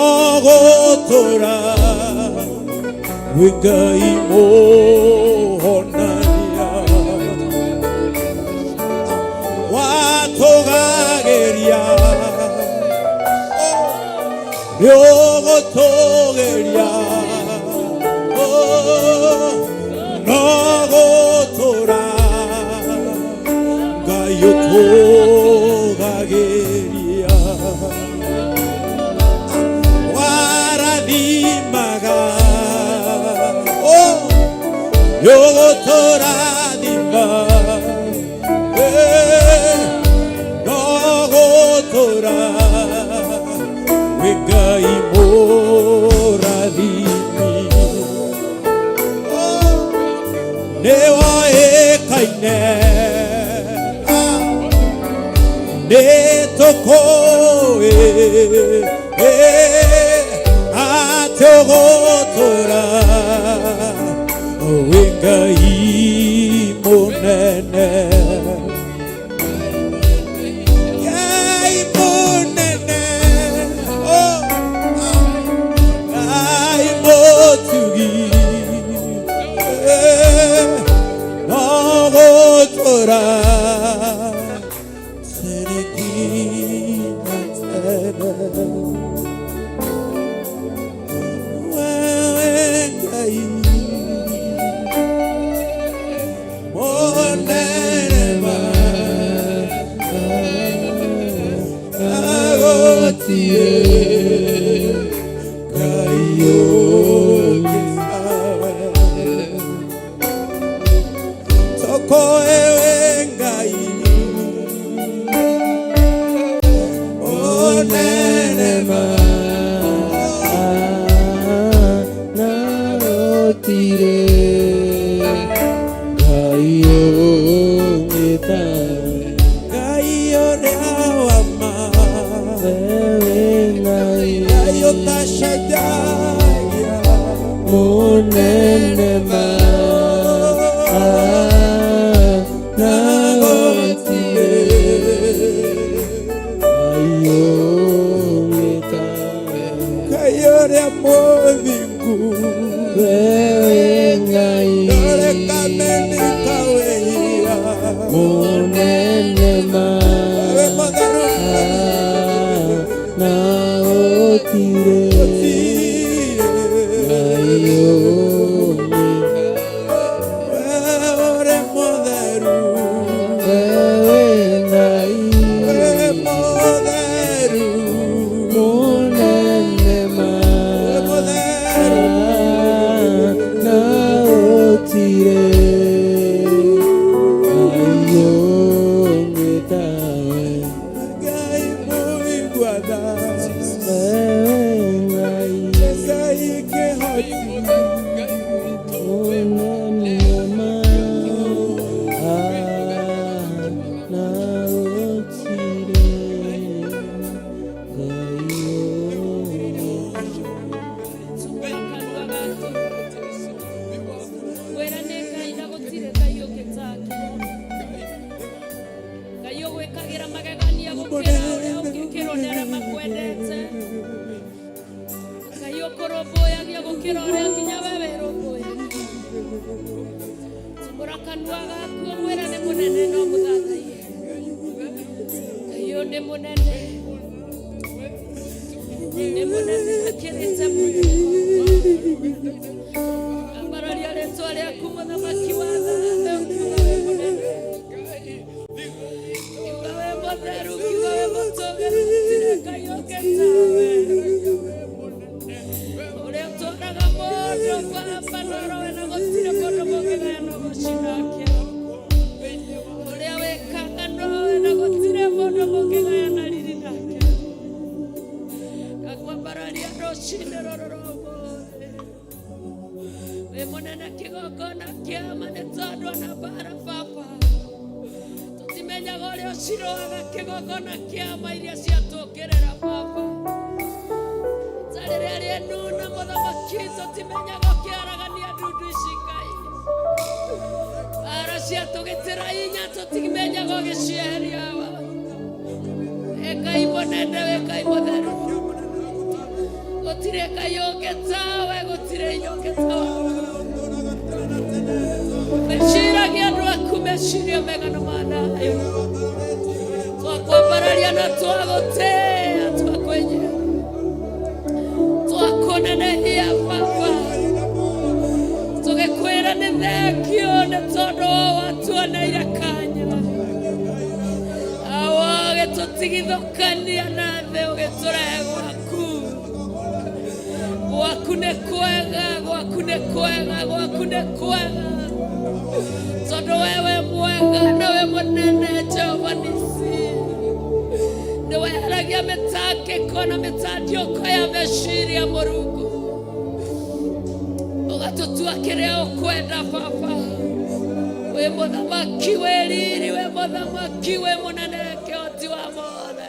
E: gũtũra wĩ Ngai mũhonania watũgagĩria nĩ ũgũtũgĩria no gũtũra Ngai ũtũgagĩria warathimaga nĩ ũgũtũrathima no gũtũra wĩ Ngai mũrathimi nĩ woĩkaine nĩ tũkũĩ atĩ ũgũtũra wĩ Ngai mũnene Ngai mũnene oh, Ngai mũtugi no gũtũra tene nginya tene wewe Ngai mũnene ma agũtĩe Ngai ũngĩtawe tũkũĩ wĩ Ngai mũnene ma
F: Na gũtirĩ Ngai ũngĩ tawe.
E: Ngai ũrĩa wa ma
F: Wewe Ngai
E: Ngai ũtacenjagia
F: mũnene ma na gũtirĩ Ngai ũngĩ tawe.
E: Ngai ũrĩa mũthingu
F: Wewe Ngai
E: ndũrĩ kameni kawĩhia
F: mũnene ma
E: Wewe mũtheru
F: na gũtirĩ Ngai ũngĩ.
E: Wewe ũrĩ mũtheru
F: Wewe Ngai
E: Wewe mũtheru
F: mũnene ma
E: Wewe mũtheru
F: na gũtirĩ Ngai ũngĩ tawe.
E: Ngai mũigua tha
F: Wewe Ngai
E: Ngai kĩhoti
F: mũnene ma na gũtirĩ Ngai ũngĩ.
C: Kanua gaku wĩra nĩ Ngai na gũtirĩ Ngai ũngĩ take. Ngai ũgwĩkagĩra magegania gũkĩra ũrĩa ũngĩkĩrwo nĩ arĩa makwendete. Ngai ũkũrũmbũyagia gũkĩra ũrĩa nginya we wĩrũmbũyagia. Tumũra kanua gaku ũmwĩre nĩ mũnene no mũthathaiye. Ngai ũyũ nĩ mũnene, nĩ mũnene akĩrĩte mũno. Ambararia rĩtwa rĩaku mũthamaki wa thĩ ũkiuga wĩ mũnene, kiuga wĩ mũtheru, kiuga wĩ mũtũgĩru, gũtirĩ Ngai ũngĩ tawe. Ũrĩa ũtwaraga mũndũ baba norowe na gũtirĩ mũndũ mũngĩgayana ũgoci nake. Ũrĩa wĩkaga nowe na gũtirĩ mũndũ mũngĩgayana riri nake. Ngakwambararia rũcinĩ rũrũ rwa ũmũthĩ. Wĩ mũnene kĩgongona kĩama nĩ tondũ ona mbara baba tũtimenyaga ũrĩa ũciroaga kĩgongona kĩama iria ciatũkĩrĩra baba ta rĩrĩa rĩenuna mũthamaki tũtimenyaga ũkĩaragania ndundu ici Ngai mbara ciatũgĩtĩra inya tũtimenyaga ũgĩcieheria wĩ Ngai mũnene wĩ Ngai mũtheru. Gũtirĩ Ngai ũngĩ tawe, gũtirĩ hinya ũngĩ tawe. Meciragia andũ aku meciria mega na manayo. Twakwambararia na twagũtĩa, twakwĩnyia, twakũnenehia Baba. Tũgĩkwĩra nĩ thengio nĩ tondũ watuoneire kanya. Awa ũgĩtũtigithũkania na thĩ ũgĩtũrehe gwaku. Gwaku nĩ kwega, gwaku nĩ kwega, gwaku nĩ kwega. Tondũ wewe mwega na we mũnene Jehova Nisi. Nĩ weheragia mĩtangĩko na mĩtandiũko ya meciria Mũrungu. Ũgatũtua kĩrĩa ũkwenda Baba. Wĩ mũthamaki wĩ riri, wĩ mũthamaki wĩ mũnene kĩhoti wa mothe.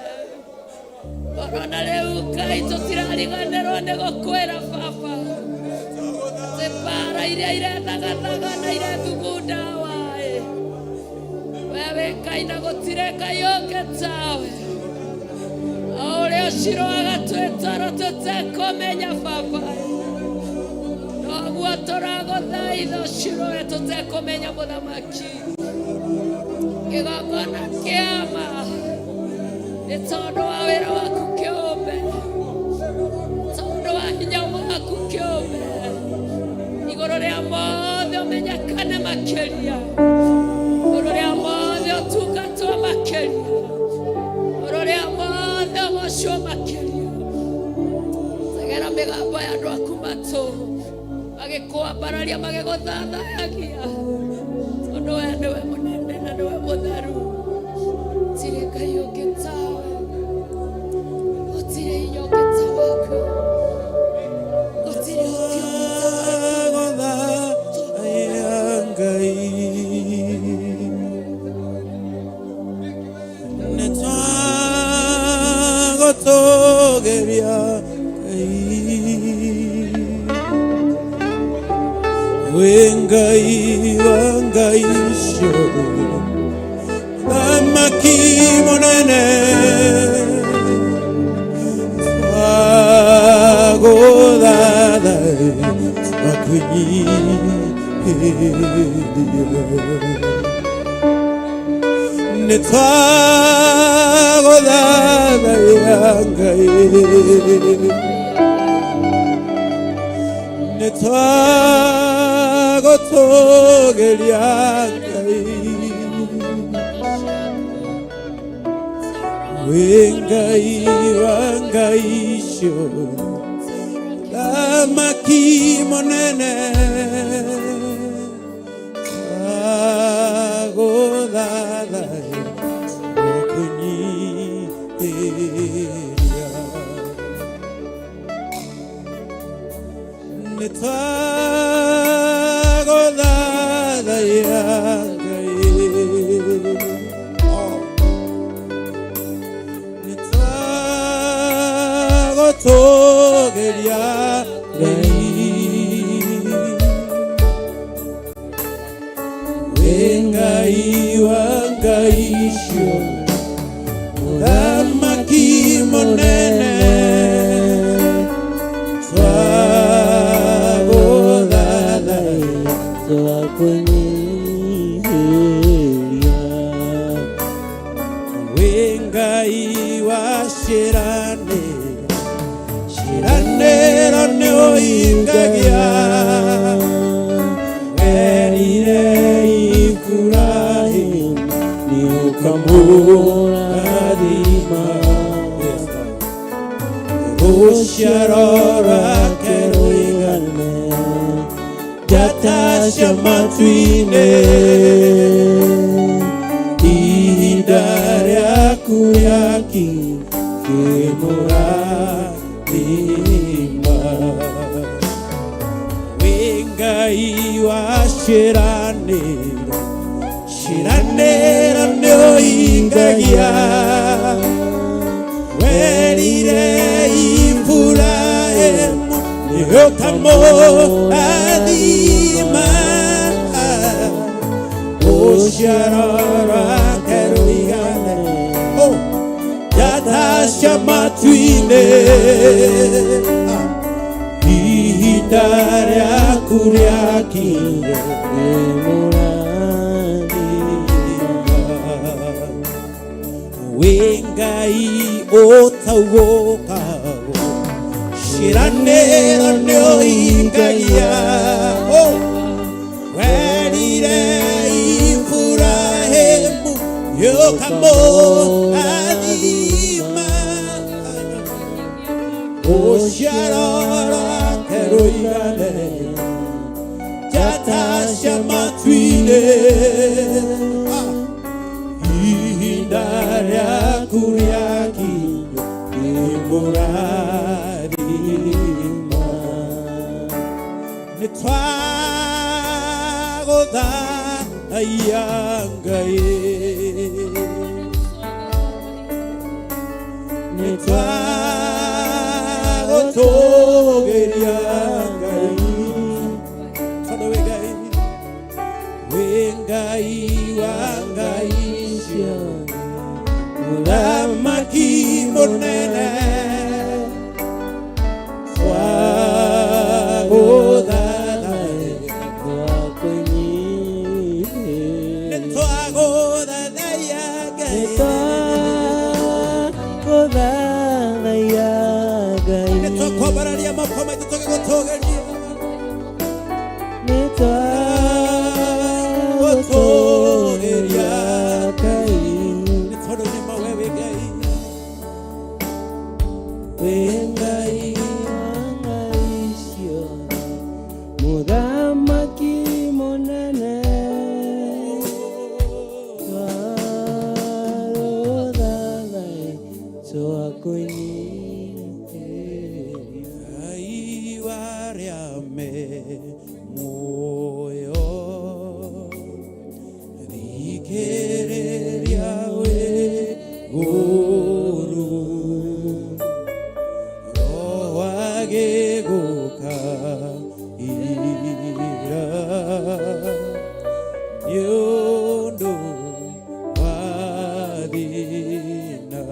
C: Ona rĩu Ngai tũtirariganĩrwo nĩ gũkwĩra Baba. Atĩ mbara iria irethagathaga na irethugunda waĩ. We wĩ Ngai na gũtirĩ Ngai ũngĩ tawe. O ũrĩa ũciroaga twĩtoro tũtekũmenya Baba. Noguo tũragũthaitha ũciroe tũtekũmenya mũthamaki. Kĩgongona kĩama nĩ tondũ wa wĩra waku kĩũmbe, tondũ wa hinya waku kĩũmbe. Igũrũ rĩa mothe ũmenyekane makĩria, igũrũ rĩa mothe ũtungatwo makĩria, igũrũ rĩa mothe ũgocwo makĩria. Tegera mĩgambo ya andũ aku matũ magĩkwambararia magĩgũthathayagia, tondũ we nĩwe mũnene na nĩwe mũtheru. Gũtirĩ Ngai ũngĩ tawe, gũtirĩ hinya ũngĩ ta waku, gũtirĩ ũhoti ũngĩ ta waku.
E: Ngai nĩtwagũtũgĩria Ngai wĩ Ngai wa Ngai ciothe thamaki mũnene twagũthathaiya twakwĩnyihĩria nĩtwagũthathaiya Ngai nĩtwagũtũgĩria Ngai wĩ Ngai wa Ngai ciothe thamaki mũnene twagũthathaiya twakwĩnyihĩria nĩtwagũthathaiya Ngai nĩtwagũtũgĩria Ngai wĩ Ngai wa Ngai ciothe mũthamaki mũnene twagũthathaiya
F: twakwĩnyihĩria
E: wĩ Ngai wa ciĩranĩro ciĩranĩro nĩ ũhingagia werire Iburahĩmu
F: nĩ ũkamũrathima
E: rũciaro rwake rũigane njata cia matu-inĩ ihinda rĩaku rĩakinya kĩmũrathima wĩ Ngai wa ciĩranĩro ciĩranĩro nĩ ũhingagia werire Iburahĩmu nĩ ũkamũrathima rũciaro rwake rũigane njata cia matu-inĩ. Ihinda rĩaku rĩakinya wĩ Ngai ũtaugũkagwo ciĩranĩro nĩ ũhingagia. Oh, werire Iburahĩmu nĩũkamũrathima rũciaro rwake rũigane njata cia matu-inĩ. Ah, ihinda rĩaku rĩakinya nĩmũrathima nĩ twagũthathaiya Ngai nĩ twagũtũgĩria Ngai tondũ wĩ Ngai wĩ Ngai wa ngai ciothe mũthamaki mũnene twagũthathaiya nĩ twagũthathaiya Ngai nĩ tũkwambararia moko maitũ tũgĩgũtũgĩria gũtũgĩria nĩ tondũ nĩ ma we wĩ Ngai.
F: Wĩ Ngai wa ngai ciothe mũthamaki mũnene twagũthathaiya twakũnyihĩria.
E: Ngai wa arĩa me muoyo thikĩrĩria wĩ gũrũ roho agĩgũkaĩra nĩ ũndũ wa thĩna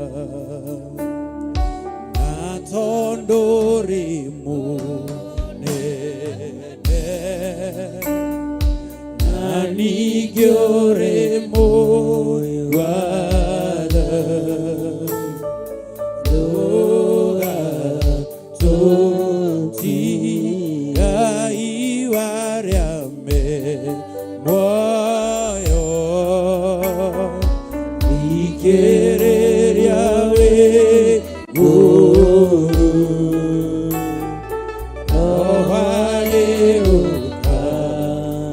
E: na tondũ rĩ mũnene na ningĩ ũrĩ mũigua tha ndũgatũtige Ngai wa arĩa me muoyo thikĩrĩria wĩ gũrũ roho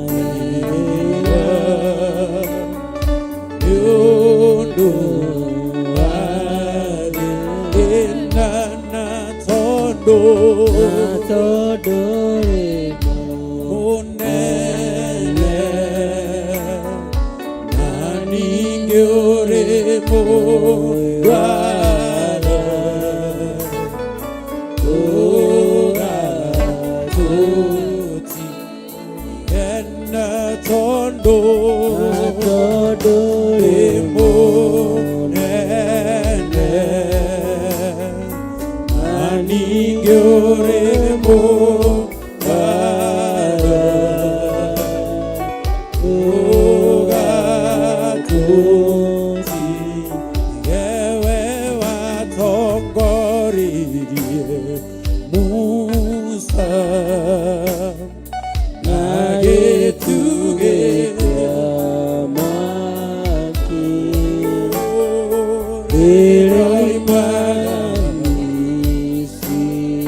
E: agĩgũkaĩra nĩ ũndũ wa thĩna na tondũ
F: tondũ rĩ
E: mũnene na ningĩ ũrĩ mũigua tha ndũgatũtige na tondũ
F: tondũ
E: rĩ
F: rĩ
E: mũnene na ningĩ ũrĩ mũigua tha ndũgatũtige we watongoririe Musa na gĩtugĩ
F: kĩa mwaki
E: rĩroima
F: Misiri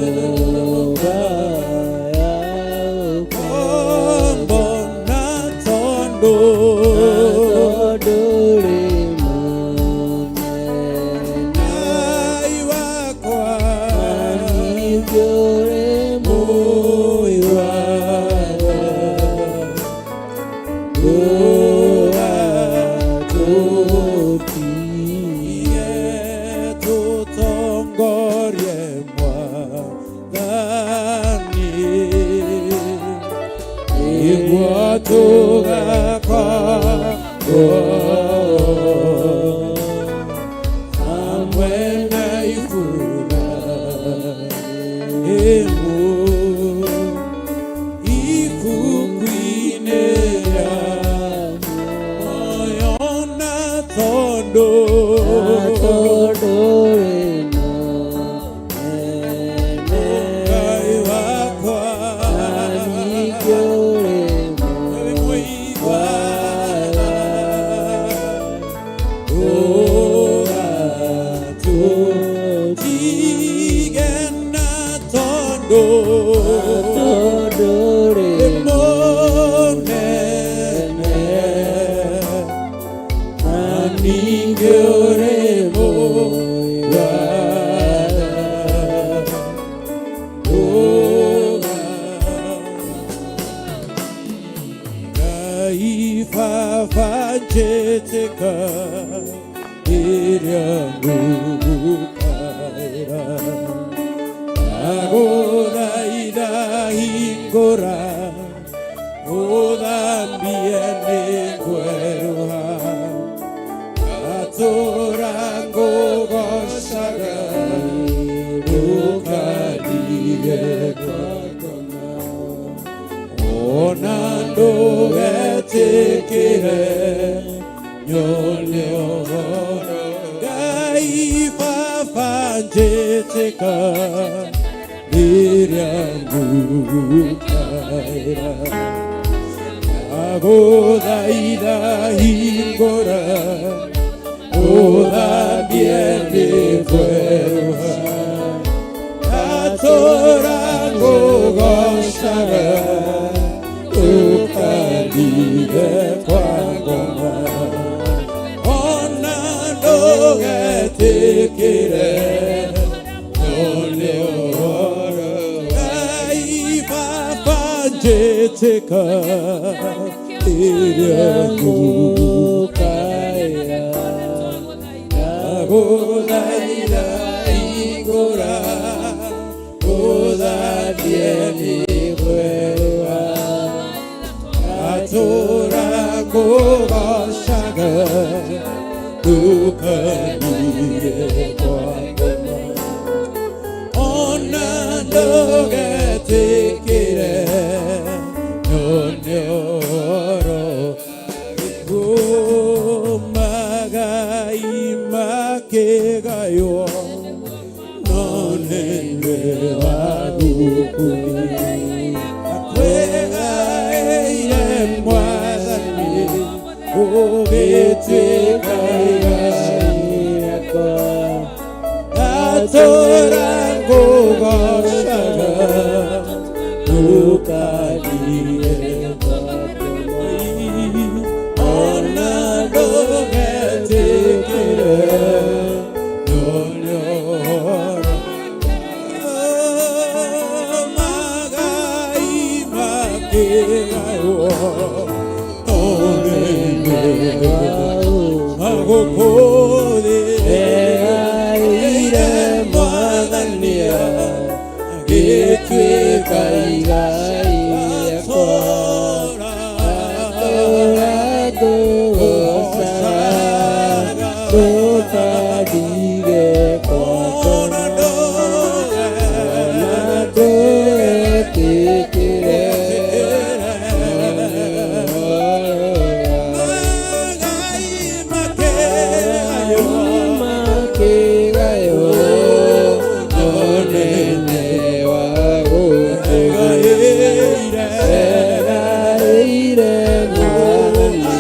F: nyũmba ya
E: Kombo na tondũ
F: tondũ rĩ mũnene
E: Ngai wakwa
F: ningĩ
E: tondũ
F: tondũ wĩ mũnene
E: Ngai wakwa
F: na ningĩ ũrĩ
E: wĩ mũigua
F: mwega.
E: Tigena tondũ
F: Tondũ
E: wĩ
F: wĩ
E: mũnene
F: na ningĩ ũrĩ mwega.
E: Ngai baba njĩtĩka ĩrĩa ngũgũkaĩra ndagũthaitha hingũra ũthambie nĩngwerũha ngatũra ngũgocaga ndũkandige ona ndũgetĩkĩre nyone ũhoro Ngai baba njĩtĩka rĩrĩa ngũkaĩra ndagũthaitha hingũra ũthambie nĩngwerũha ngatũra ngũgocaga ndũkandige kwa ngoma ona ndũgetĩkĩre nyone ũhoro Ngai baba njĩtĩka ĩrĩa
F: Ngũkaĩra
E: ngũgũthaitha hingũra ũthambie nĩngwerũha ngatũra ngũgocaga ndũkandige kwa ngoma ona ndũgetĩkĩre nyone ũhoro magai makĩgaywo no nĩwe wa gũkũnia akwĩgaĩire mwathani ũgĩtuĩka igai
F: rĩakwa.
E: ngatũra ngũgocaga ndũkandige ona ndũgetĩkĩre nyone ũhoro magai makĩgaywo no nĩwe magũkũthĩ
F: Egaĩire
E: mwathani
F: agĩtuĩka igai rĩakwa. Ngatũra ngũgocaga ndũkandige kwa ngoma. Ona ndũgetĩkĩre nyone ũhoro makĩgaywo no nĩwe wa gũkũthĩ. Egaĩire mwathani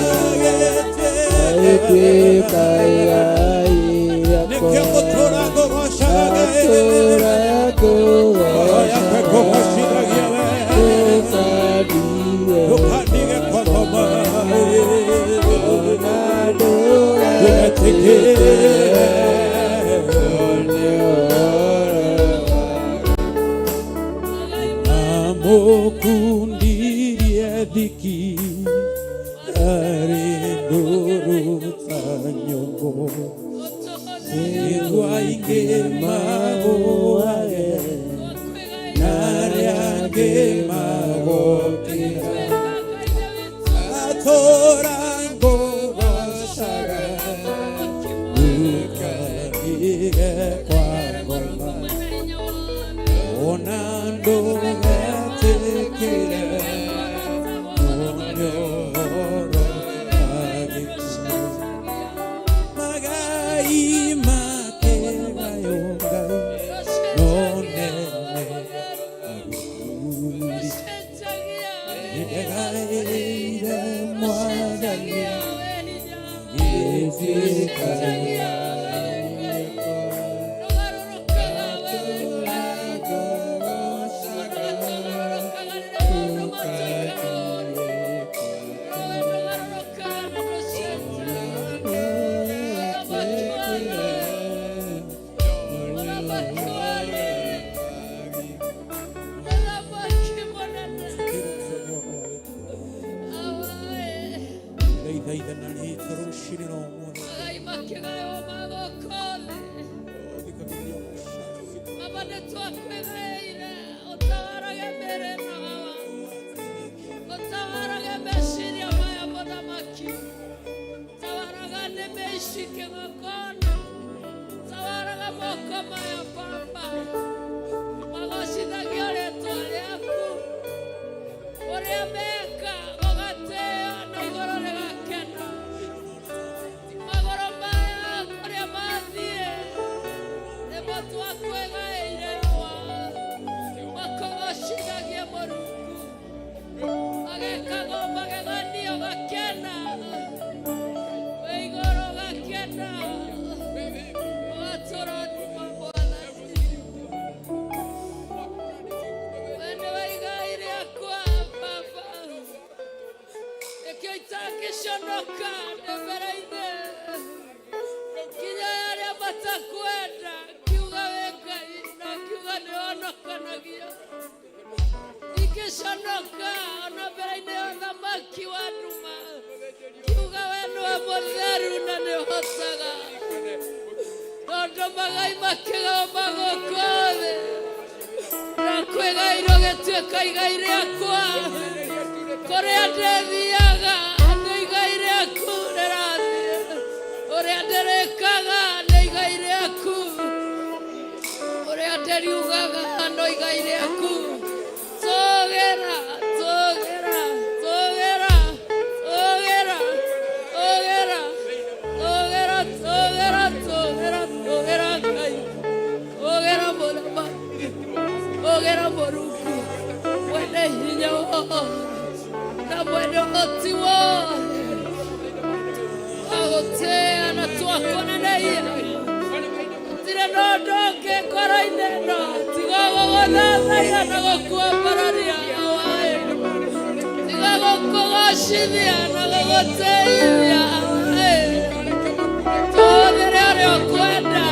F: agĩtuĩka igai rĩakwa. Ngatũra ngũgocaga ndũkandige kwa ngoma. Ona ndũgetĩkĩre nyone ũhoro
E: Amũkundirie thiki arĩ ndũrũ ta nyũngũ nĩguo aingĩ magũage na arĩa angĩ magokĩra atũra ngũgocaga ndũkandige kwa ngoma ona ndũgetĩkĩre nyone ũhoro wa gĩkuũ.
C: Ndũcenjagia we wĩ Ngai. Ndũgarũrũkaga we wĩ Ngai. Onaga tũgarũrũkaga rĩrĩa maũndũ matuĩka ũũru. No we ndũgarũrũkaga na ndũcenjagia. Mũthamaki wa thayũ. Mũthamaki wa riri. Mũthamaki mũnene. Awae.
E: Ndaithaithana rĩtwa rũcinĩ rwa ũmũthĩ.
C: Magai makĩgaywo magũkũ thĩ.
E: Thikagĩrĩria mũcario.
C: Baba nĩtwakwĩgaĩire ũtawarage mĩĩrĩ ĩno hawa, ũtawarage meciria maya mũthamaki, tawaraga nĩmĩ ici kĩgongona, tawaraga moko maya Baba, magocithagia rĩtwa rĩaku, ũrĩa meka gũgatĩo na igũrũ rĩgakena, magũrũ maya kũrĩa mathiĩ nĩmo twakwĩgaĩire wa makũgocithagie Mũrungu, magekagwo mageganio gakena, wĩ igũrũ gakena, ũgatũrathima Mwathani. We nĩwe igai rĩakwa Baba, nĩkĩo itangĩconoka ndĩ mbere-inĩ nginya arĩa matakwenda kiuga wĩ Ngai na kiuga nĩhonokanagia. Ndingĩconoka ona mbere-inĩ ya ũthamaki wa nduma, kiuga we nĩwe mũtheru na nĩũhotaga, tondũ magai makĩgao magũkũ thĩ na kwĩgairwo gĩtuĩka igai rĩakwa, kũrĩa ndĩthiaga nĩ igai rĩaku rĩrathiĩ, ũrĩa ndĩrĩkaga nĩ igai rĩaku, ũrĩa ndĩriugaga no igai rĩaku. Tũgĩra, tũgĩra, tũgĩra, tũgĩra, tũgĩra, tũgĩra, tũgĩra, tũgĩra, tũgĩra Ngai, tũgĩra mũthamaki, tũgĩra Mũrungu, mwene hinya wothe na mwene ũhoti wothe, twagũtĩĩa na twakũneneia. Gũtirĩ na ũndũ ũngĩ ngoro-inĩ ĩno tiga gũgũthathaiya na gũkuambararia awae, tiga gũkũgocithia na gũgũtĩithia awae. Tũhũthĩre ũrĩa ũkwenda,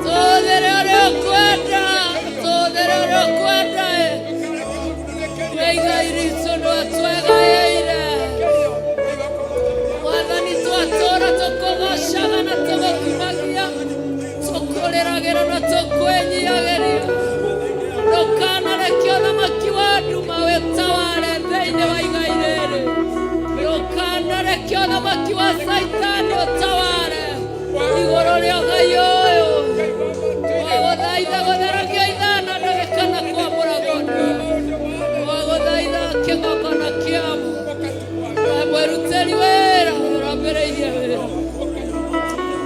C: tũhũthĩre ũrĩa ũkwenda, tũhũthĩre ũrĩa ũkwenda. Wĩ igai ritũ nĩwe twegaĩire Mwathani, twatũũra tũkũgocaga na tũgũkumagia, tũkũrĩragĩra na tũkwĩnyiagĩria. Ndũkanareke ũthamaki wa nduma wĩtaware thĩinĩ wa igai rĩrĩ, ndũkanareke ũthamaki wa Caitani ũtaware igũrũ rĩa ũgai ũyũ. Wagũthaitha gũtheragia ithana ndagĩka na kwamũragwo, wagũthaitha kĩgongona kĩamo na mwĩrutĩri wĩra ũrambĩrĩirie wĩra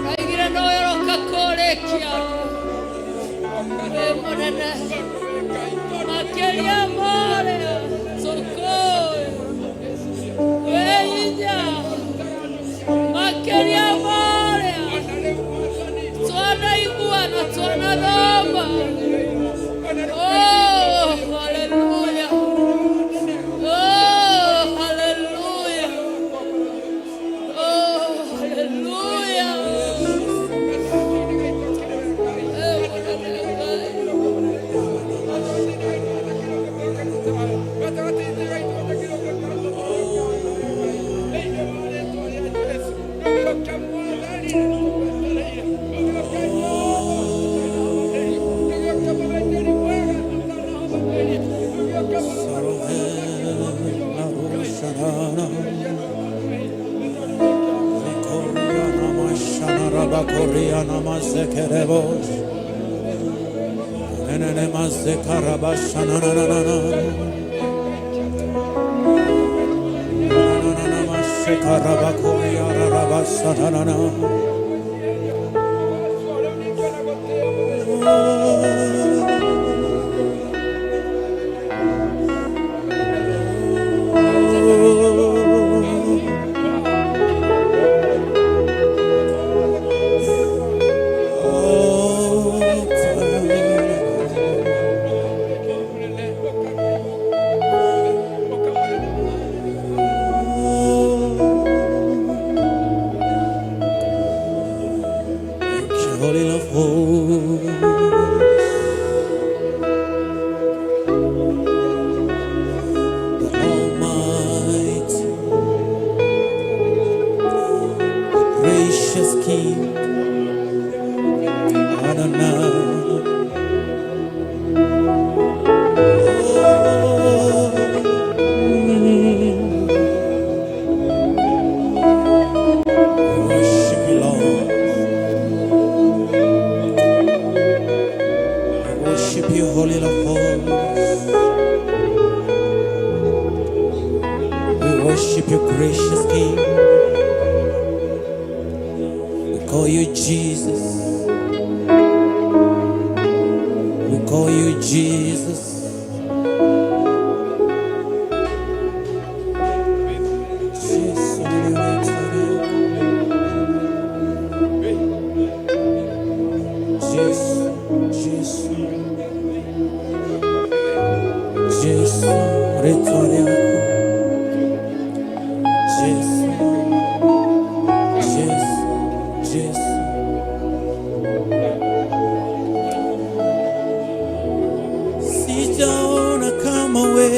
C: raigire no ũroka kũrĩkia. Wĩ mũnene makĩria marĩa tũkũĩ, wĩ hinya makĩria marĩa twanaigua na twanathoma. Oh, hallelujah. Oh, hallelujah. Oh, hallelujah. Eh, mũnene Ngai.
E: Oh. Holy of Holies, the Almighty, the gracious King, Adonai. Oh, we worship you, Lord. We worship you, Holy of Holies. We worship you, gracious King. We call you Jesus. We call you Jesus. Jesus, Jesus, Jesus, Jesus, rĩtwa rĩaku. Jesu, Jesu, Jesu. Sijaona kama wewe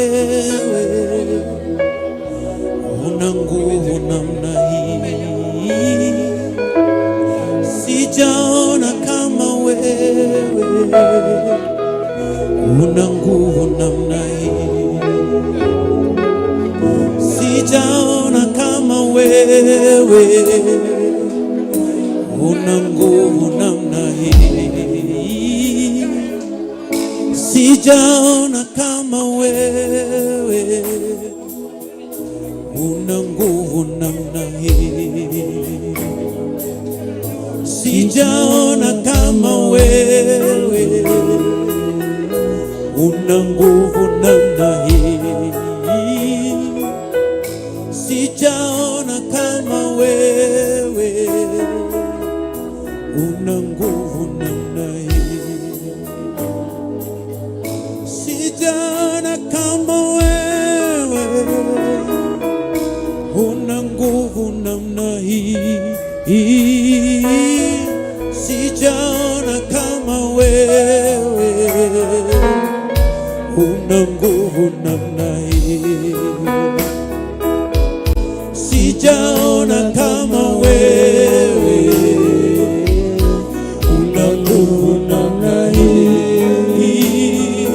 E: una nguvu namna hii, sijaona kama wewe una nguvu namna hii, sijaona kama wewe una nguvu namna hii, sijaona kama wewe una nguvu namna hii, sijaona kama wewe una nguvu namna hii, sijaona kama wewe una nguvu namna hii, sijaona kama wewe una nguvu namna hii, sijaona kama wewe una nguvu namna hii, sijaona kama wewe una nguvu namna hii,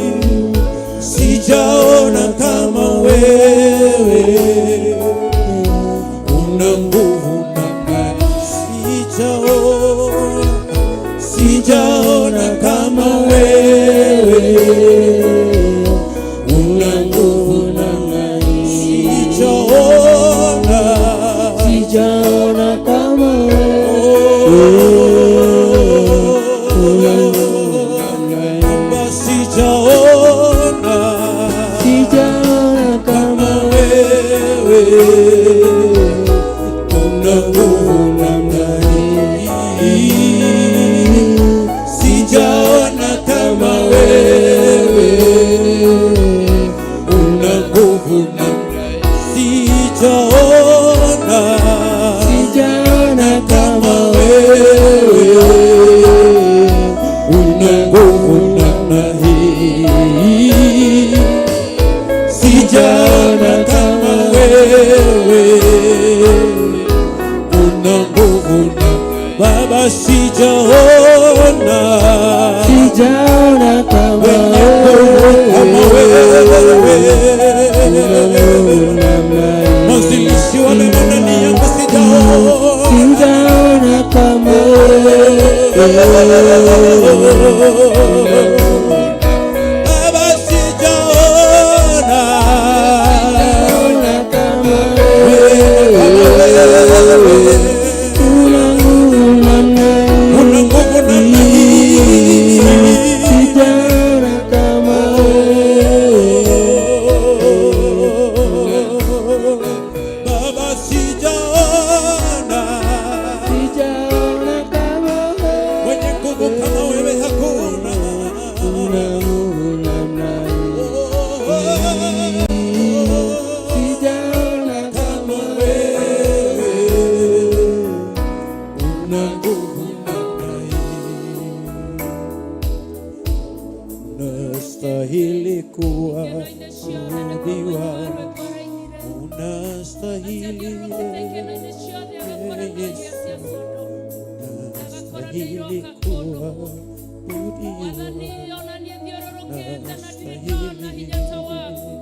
E: sijaona kama wewe una nguvu namna hii, sijaona, sijaona kama wewe una nguvu namna hii, sijaona,
F: Sijaona kama wewe una nguvu namna hii.
E: Baba, sijaona
F: Sijaona
E: kama
F: kama
E: wewe una nguvu namna hii, sijaona kama wewe una nguvu namna hii, sijaona
F: Sijaona
E: kama
F: kama
E: wewe una nguvu namna hii, sijaona kama wewe una nguvu na Baba, sijaona
F: Sijaona kama
E: wenye nguvu kama
F: wewe
E: wewe,
F: una namna hii.
E: mwanzilishi wa mema ndani yangu, sijaona
F: Sijaona kama
E: Baba, sijaona
F: wewe kama
E: wewe
F: una nguvu namna hii.
E: una nguvu namna hii.
F: Sijaona kama wewe
E: Baba, sijaona
F: Sijaona kama wewe
E: mwenye nguvu kama wewe hakuna.
F: una nguvu namna hii. Sijaona kama
E: Wewe una nguvu namna hii. Unastahili
C: Ikeno-inĩ ciothe nĩ kwa
E: kuabudiwa,
C: mũini wa rwĩmbo arainire.
E: unastahili,
C: Athiũrũrũkĩte ikeno-inĩ ciothe agakora no iria cia Sodomu, agakora nĩ
E: unastahili
C: iroka kũndũ kũu.
E: kuabudiwa,
C: Mwathani ona niĩ thiũrũrũkĩte na ndirĩ ndona hinya ta waku,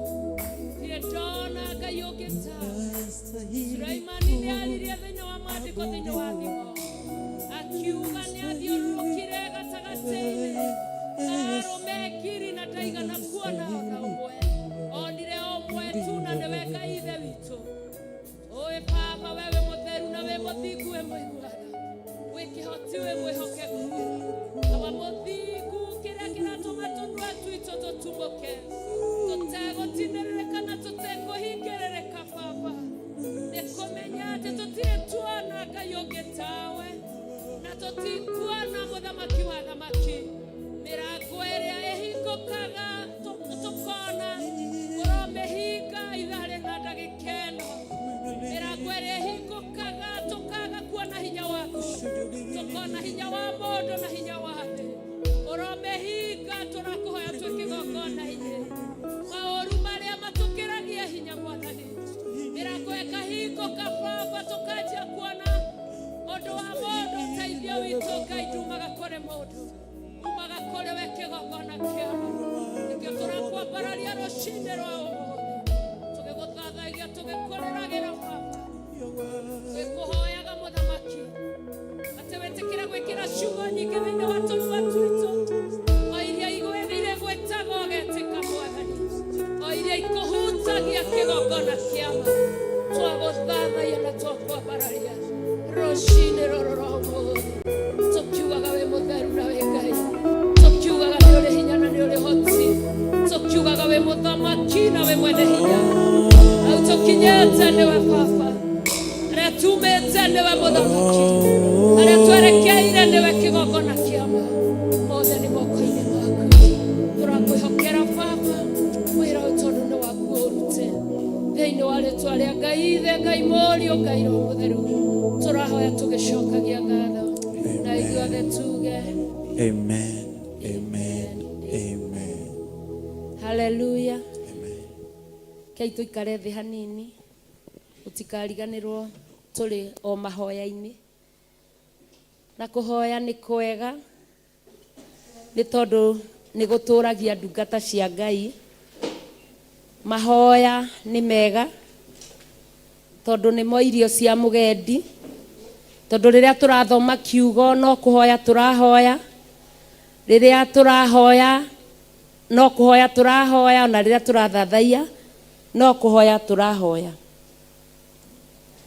C: ndirĩ ndona Ngai ũngĩ tawe.
E: unastahili
C: Sulaimani nĩ aririe thĩinĩ wa maandĩko thĩinĩ wa thimo akiuga nĩ athiũrũrũkire gatagatĩ-inĩ ka arũme ngiri na ndaigana kuona ona ũmwe, onire ũmwe tu na nĩwe Ngai Ithe witũ. Ũĩ Baba, we wĩ mũtheru na wĩ mũthingu, wĩ mũiguaga, wĩ kĩhoti, wĩ mwĩhokeku. Awa mũthingu, kĩrĩa kĩratũma tũnua twitũ tũtumũke tũtegũtinĩrĩrĩka na tũtekũhingĩrĩrĩka Baba, nĩ kũmenya atĩ tũtirĩ tuona Ngai ũngĩ tawe na tũtikuona mũthamaki wa thamaki. Mĩrango ĩrĩa ĩhingũkaga tũkona ũromĩhinga ithaa rĩna ndagĩka ĩno. Mĩrango ĩrĩa ĩhingũkaga tũkaga kuona hinya waku, tũkona hinya wa mũndũ na hinya wa thĩ, ũromĩhinga. Tũrakũhoya twĩ kĩgongona-inĩ, maũru marĩa matũkĩragia hinya Mwathani, mĩrango ĩkahingũka Baba, tũkanjia kuona ũndũ wa mũndũ. Ũteithio witũ Ngai ndumaga kũrĩ mũndũ, umaga kũrĩ we kĩgongona kĩama. Nĩkĩo tũrakwambararia rũcinĩ rwa ũmũthĩ, tũgĩgũthathagia, tũgĩkũrĩragĩra Baba, twĩkũhoyaga mũthamaki atĩ wĩtĩkĩre gwĩkĩra ciugo nyingĩ thĩinĩ wa tũnua twitũ, o iria igwĩthire gwĩtagwo ũgetĩka Mwathani, o iria ikũhutagia kĩgongona kĩama. Twagũthathaia na twakwambararia rũcinĩ rũrũ rwa ũmũthĩ, tũkiugaga wĩ mũtheru na wĩ Ngai, tũkiugaga nĩ ũrĩ hinya na nĩ ũrĩ hoti, tũkiugaga wĩ mũthamaki na wĩ mwene hinya. Hau tũkinyĩte nĩwe Baba, harĩa tumĩte nĩwe mũthamaki, harĩa twerekeire nĩwe kĩgongona kĩama. Mothe nĩ moko-inĩ maku, tũrakwĩhokera Baba wĩra ũyũ tondũ nĩ waku ũrute. Thĩinĩ wa rĩtwa rĩa Ngai Ithe, Ngai Mũriũ, Ngai Roho Mũtheru, tũrahoya tũgĩcokagia ngatho, na ithuothe tuge
E: Amen, amen, amen.
C: Haleluya.
E: Amen.
C: Kei tũikare thĩ hanini, ũtikariganĩrwo tũrĩ o mahoya-inĩ, na kũhoya nĩ kwega nĩ tondũ nĩ gũtũragia ndungata cia Ngai. Mahoya nĩ mega tondũ nĩmo irio cia mũgendi, tondũ rĩrĩa tũrathoma kiugo no kũhoya tũrahoya, rĩrĩa tũrahoya no kũhoya tũrahoya, ona rĩrĩa tũrathathaia no kũhoya tũrahoya.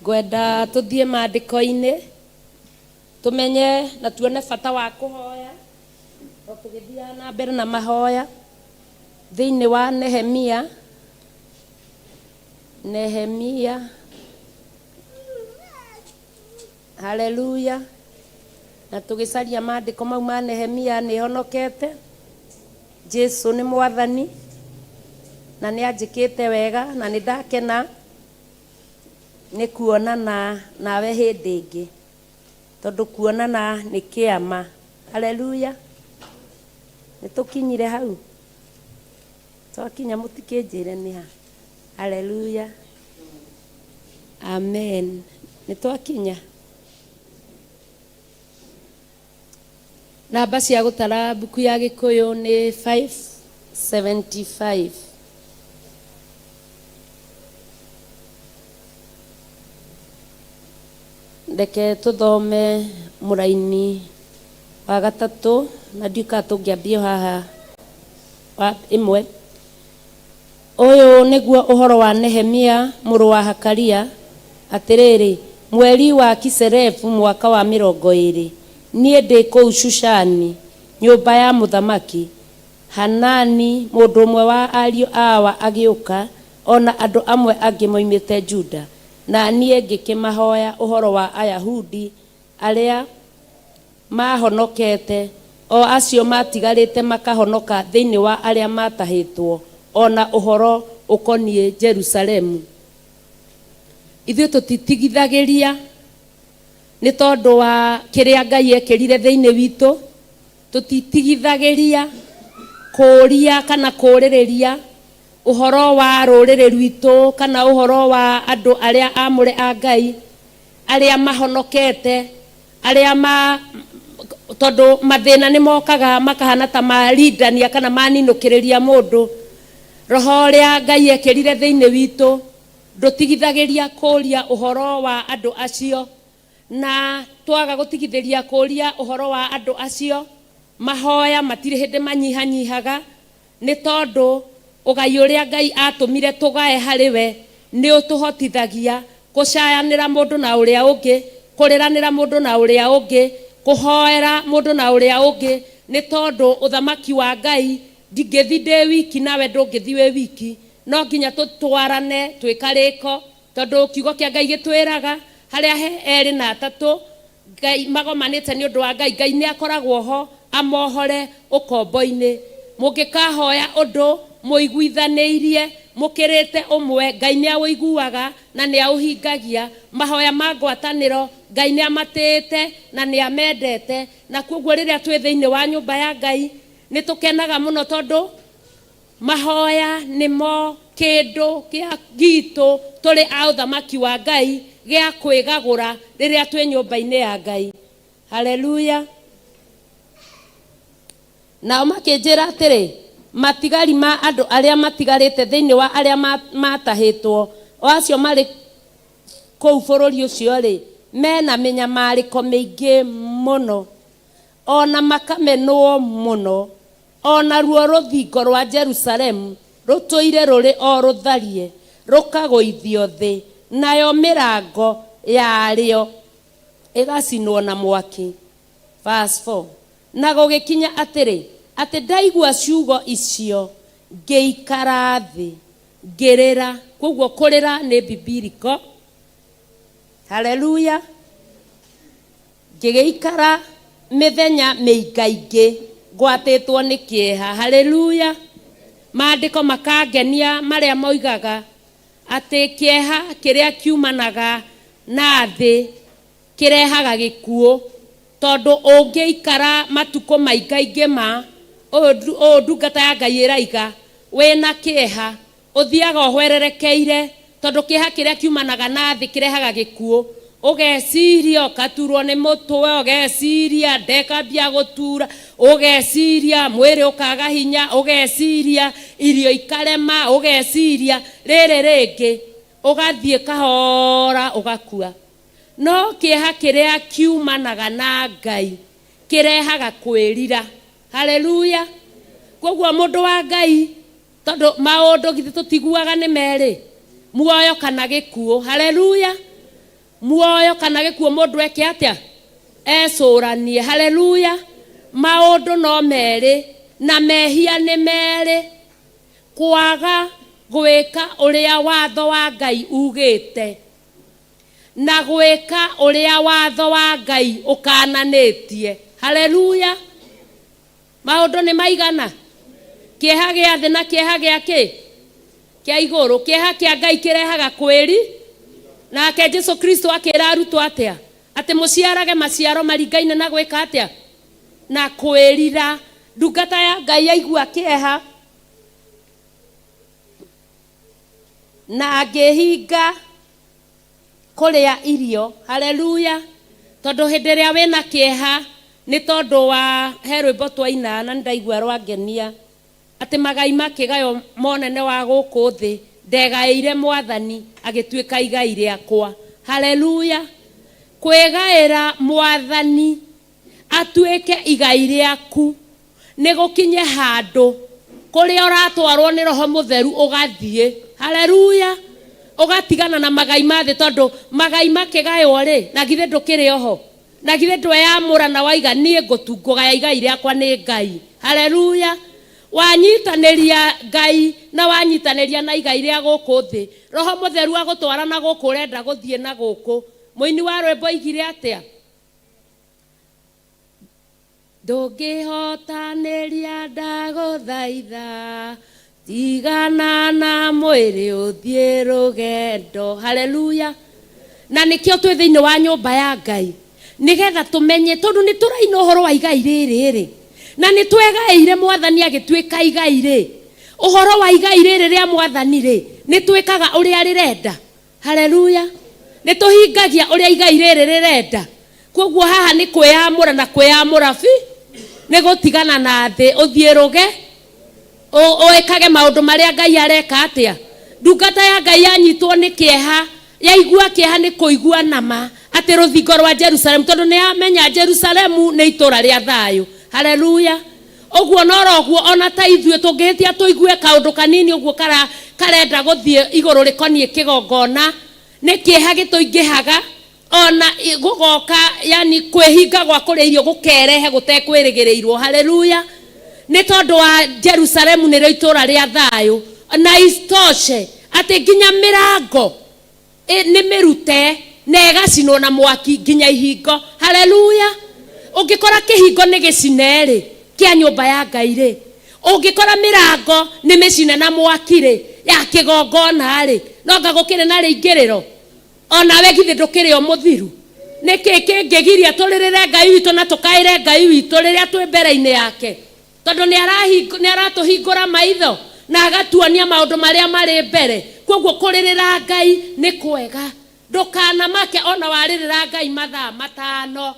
C: Ngwenda tũthiĩ maandĩko-inĩ tũmenye na tuone bata wa kũhoya o tũgĩthiaga na mbere na mahoya thĩinĩ wa Nehemia. Nehemia, haleluya. Na tũgĩcaria maandĩko mau ma Nehemia, nĩ honokete, Jesu nĩ mwathani na nĩ anjĩkĩte wega, na nĩ ndakena nĩ kuonana nawe hĩndĩ ĩngĩ, tondũ kuonana nĩ kĩama. Haleluya. Nĩ tũkinyire hau, twakinya mũtikĩnjĩre nĩ ha. Haleluya, amen. Nĩ twakinya. Namba cia gũtara mbuku ya Gĩkũyũ nĩ 575. Reke tũthome mũraini wa gatatũ, na ndiũĩ kana tũngĩambia haha wa ĩmwe. Ũyũ nĩguo ũhoro wa Nehemia mũrũ wa Hakalia, atĩrĩrĩ, mweri wa Kiselevu mwaka wa 20, niĩ ndĩ kũu Shushani nyũmba ya mũthamaki, Hanani mũndũ ũmwe wa ariũ a awa agĩũka, o na andũ amwe angĩ moimĩte Juda, na niĩ ngĩkĩmahoya ũhoro wa Ayahudi arĩa maahonokete, o acio maatigarĩte makahonoka thĩinĩ wa arĩa maatahĩtwo, o na ũhoro ũkoniĩ Jerusalemu. Ithuĩ tũtitigithagĩria nĩ tondũ wa kĩrĩa Ngai ekĩrire thĩinĩ witũ, tũtitigithagĩria. Kũũria kana kũũrĩrĩria ũhoro wa rũrĩrĩ rwitũ kana ũhoro wa andũ arĩa amũre a Ngai arĩa mahonokete arĩa ma tondũ mathĩna nĩ mokaga makahana ta marindania kana maninũkĩrĩria mũndũ. Roho ũrĩa Ngai ekĩrire thĩinĩ witũ ndũtigithagĩria kũũria ũhoro wa andũ acio, na twaga gũtigithĩria kũũria ũhoro wa andũ acio, mahoya matirĩ hĩndĩ manyihanyihaga, nĩ tondũ ũgai ũrĩa Ngai atũmire tũgae harĩ we nĩ ũtũhotithagia kũcayanĩra mũndũ na ũrĩa ũngĩ, kũrĩranĩra mũndũ na ũrĩa ũngĩ, kũhoera mũndũ na ũrĩa ũngĩ, nĩ tondũ ũthamaki wa Ngai ndingĩthi ndĩ wiki nawe ndũngĩthi wĩ wiki, no nginya tũtwarane twĩ karĩko, tondũ kiugo kĩa Ngai gĩtwĩraga harĩa he erĩ na atatũ Ngai magomanĩte nĩ ũndũ wa Ngai, Ngai nĩ akoragwo ho amohore ũkombo-inĩ. Mũngĩkahoya ũndũ mũiguithanĩirie mũkĩrĩte ũmwe, Ngai nĩ aũiguaga na nĩ aũhingagia. Mahoya ma ngwatanĩro Ngai nĩ amatĩĩte na nĩ amendete, na kwoguo rĩrĩa twĩ thĩinĩ wa nyũmba ya Ngai nĩ tũkenaga mũno tondũ mahoya nĩmo kĩndũ kĩa gitũ tũrĩ a ũthamaki wa Ngai gĩa kwĩgagũra rĩrĩa twĩ nyũmba-inĩ ya Ngai. Haleluya! Nao makĩnjĩra atĩrĩ, Matigari ma andũ arĩa matigarĩte thĩinĩ wa arĩa maatahĩtwo, o acio marĩ kũu bũrũri ũcio-rĩ, me na mĩnyamarĩko mĩingĩ mũno, o na makamenwo mũno, o naruo rũthingo rwa Jerusalemu rũtũire rũrĩ o rũtharie, rũkagũithio thĩ, nayo mĩrango yarĩo ĩgacinwo na mwaki. Verse 4. Na gũgĩkinya atĩrĩ, atĩ ndaigua ciugo icio, ngĩikara thĩ, ngĩrĩra. Kwoguo kũrĩra nĩ bibiliko. Haleluya! Ngĩgĩikara mĩthenya mĩingaingĩ ngwatĩtwo nĩ kĩeha. Haleluya! Maandĩko makangenia marĩa moigaga atĩ kĩeha kĩrĩa kiumanaga na thĩ kĩrehaga gĩkuũ, tondũ ũngĩikara matukũ maingaingĩ ma ũũ ndungata ya Ngai ĩraiga wĩna kĩeha, ũthiaga ũhwererekeire, tondũ kĩeha kĩrĩa kiumanaga na thĩ kĩrehaga gĩkuũ. Ũgeciria ũkaturwo nĩ mũtwe, ũgeciria ndekambia gũtura, ũgeciria mwĩrĩ ũkaga hinya, ũgeciria irio ikarema, ũgeciria rĩrĩ rĩngĩ ũgathiĩ kahora ũgakua. No kĩeha kĩrĩa kiumanaga na Ngai kĩrehaga kwĩrira. Haleluya! Kwoguo mũndũ wa Ngai, tondũ maũndũ githĩ tũtiguaga nĩ merĩ, muoyo kana gĩkuũ. Haleluya! Muoyo kana gĩkuũ, mũndũ eke atĩa? Ecũranie. Haleluya! Maũndũ no merĩ na mehia nĩ merĩ, kwaga gwĩka ũrĩa watho wa Ngai ugĩte na gwĩka ũrĩa watho wa Ngai ũkananĩtie. Haleluya! Maũndũ nĩ maigana? Kĩeha gĩa thĩ na kĩeha gĩa kĩ? Kĩa igũrũ. Kĩeha kĩa Ngai kĩrehaga kwĩri. Nake Jesu Kristo akĩra arutwo atĩa? Atĩ mũciarage maciaro maringaine na gwĩka atĩa? Na kwĩrira. Ndungata ya Ngai yaigua kĩeha na ngĩhinga kũrĩa irio. Haleluya! Tondũ hĩndĩ ĩrĩa wĩna kĩeha nĩ tondũ wa he rwĩmbo twaina na nĩndaigua rwangenia atĩ magai makĩgaywo monene wa gũkũ thĩ ndegaĩire Mwathani agĩtuĩka igai rĩakwa. Haleluya! Kwĩgaĩra Mwathani atuĩke igai rĩaku nĩ gũkinye handũ kũrĩa ũratwarwo nĩ Roho Mũtheru ũgathiĩ. Haleluya! Ũgatigana na magai ma thĩ, tondũ magai makĩgaywo rĩ, na githĩ ndũkĩrĩ oho? Na githĩ ndweyamũra na waiga niĩ ngũgaya igai rĩakwa nĩ Ngai? Haleluya! Wanyitanĩria Ngai na wanyitanĩria na igai rĩa gũkũ thĩ, Roho Mũtheru agũtwara na gũkũ ũrenda gũthiĩ na gũkũ. Mũini wa rwĩmbo oigire atĩa? Ndũngĩhotanĩria ndagũthaitha, tigana na mwĩrĩ ũthiĩ rũgendo. Haleluya! Na nĩkĩo twĩ thĩinĩ wa nyũmba ya Ngai, nĩgetha tũmenye, tondũ nĩ tũraina ũhoro wa igai rĩrĩ rĩ,
G: Na nĩ twegaĩire mwathani agĩtuĩka igai rĩ, ũhoro wa igai rĩrĩ rĩa mwathani rĩ, nĩ twĩkaga ũrĩa rĩrenda. Haleluya. Nĩ tũhingagia ũrĩa igai rĩrĩ rĩrenda. Koguo haha nĩ kwĩyamũra na kwĩyamũra bi, nĩ gũtigana na thĩ, ũthiĩ rũge, wĩkage maũndũ marĩa Ngai areka atĩa. Ndungata ya Ngai yanyitwo nĩ kĩeha, yaigua kĩeha nĩ kũigua nama atĩ rũthingo rwa Jerusalemu, tondũ nĩ yamenya Jerusalemu nĩ itũra rĩa thayũ. Haleluya. Ũguo noroguo ona ta ithuĩ tũngĩhĩtia tũigue kaũndũ kanini ũguo karenda gũthiĩ igũrũ rĩkoniĩ kĩgongona, nĩ kĩeha gĩtũingĩhaga, ona gũgoka, yani kwĩhinga gwa kũrĩa irio gũkerehe gũtekwĩrĩgĩrĩirwo. Haleluya. Nĩ tondũ wa Jerusalemu nĩrĩo itũra rĩa thayũ. Na isitoshe atĩ nginya mĩrango nĩ mĩrute na ĩgacinwo na mwaki nginya ihingo. Haleluya. Ũngĩkora kĩhingo nĩ gĩcine rĩ, kĩa nyũmba ya Ngai rĩ, ũngĩkora mĩrango nĩ mĩcine na mwaki rĩ, ya kĩgongona rĩ, no anga gũkĩrĩ na rĩingĩrĩro. Onawe githĩ ndũkĩrĩ o mũthiru? Nĩkĩ kĩngĩgiria tũrĩrĩre Ngai witũ na tũkaĩre Ngai witũ rĩrĩa twĩ mbere-inĩ yake? Tondũ nĩ aratũhingũra maitho na agatuonia maũndũ marĩa marĩ mbere. Koguo kũrĩrĩra Ngai nĩ kwega. Ndũkanamake ona warĩrĩra Ngai mathaa 5,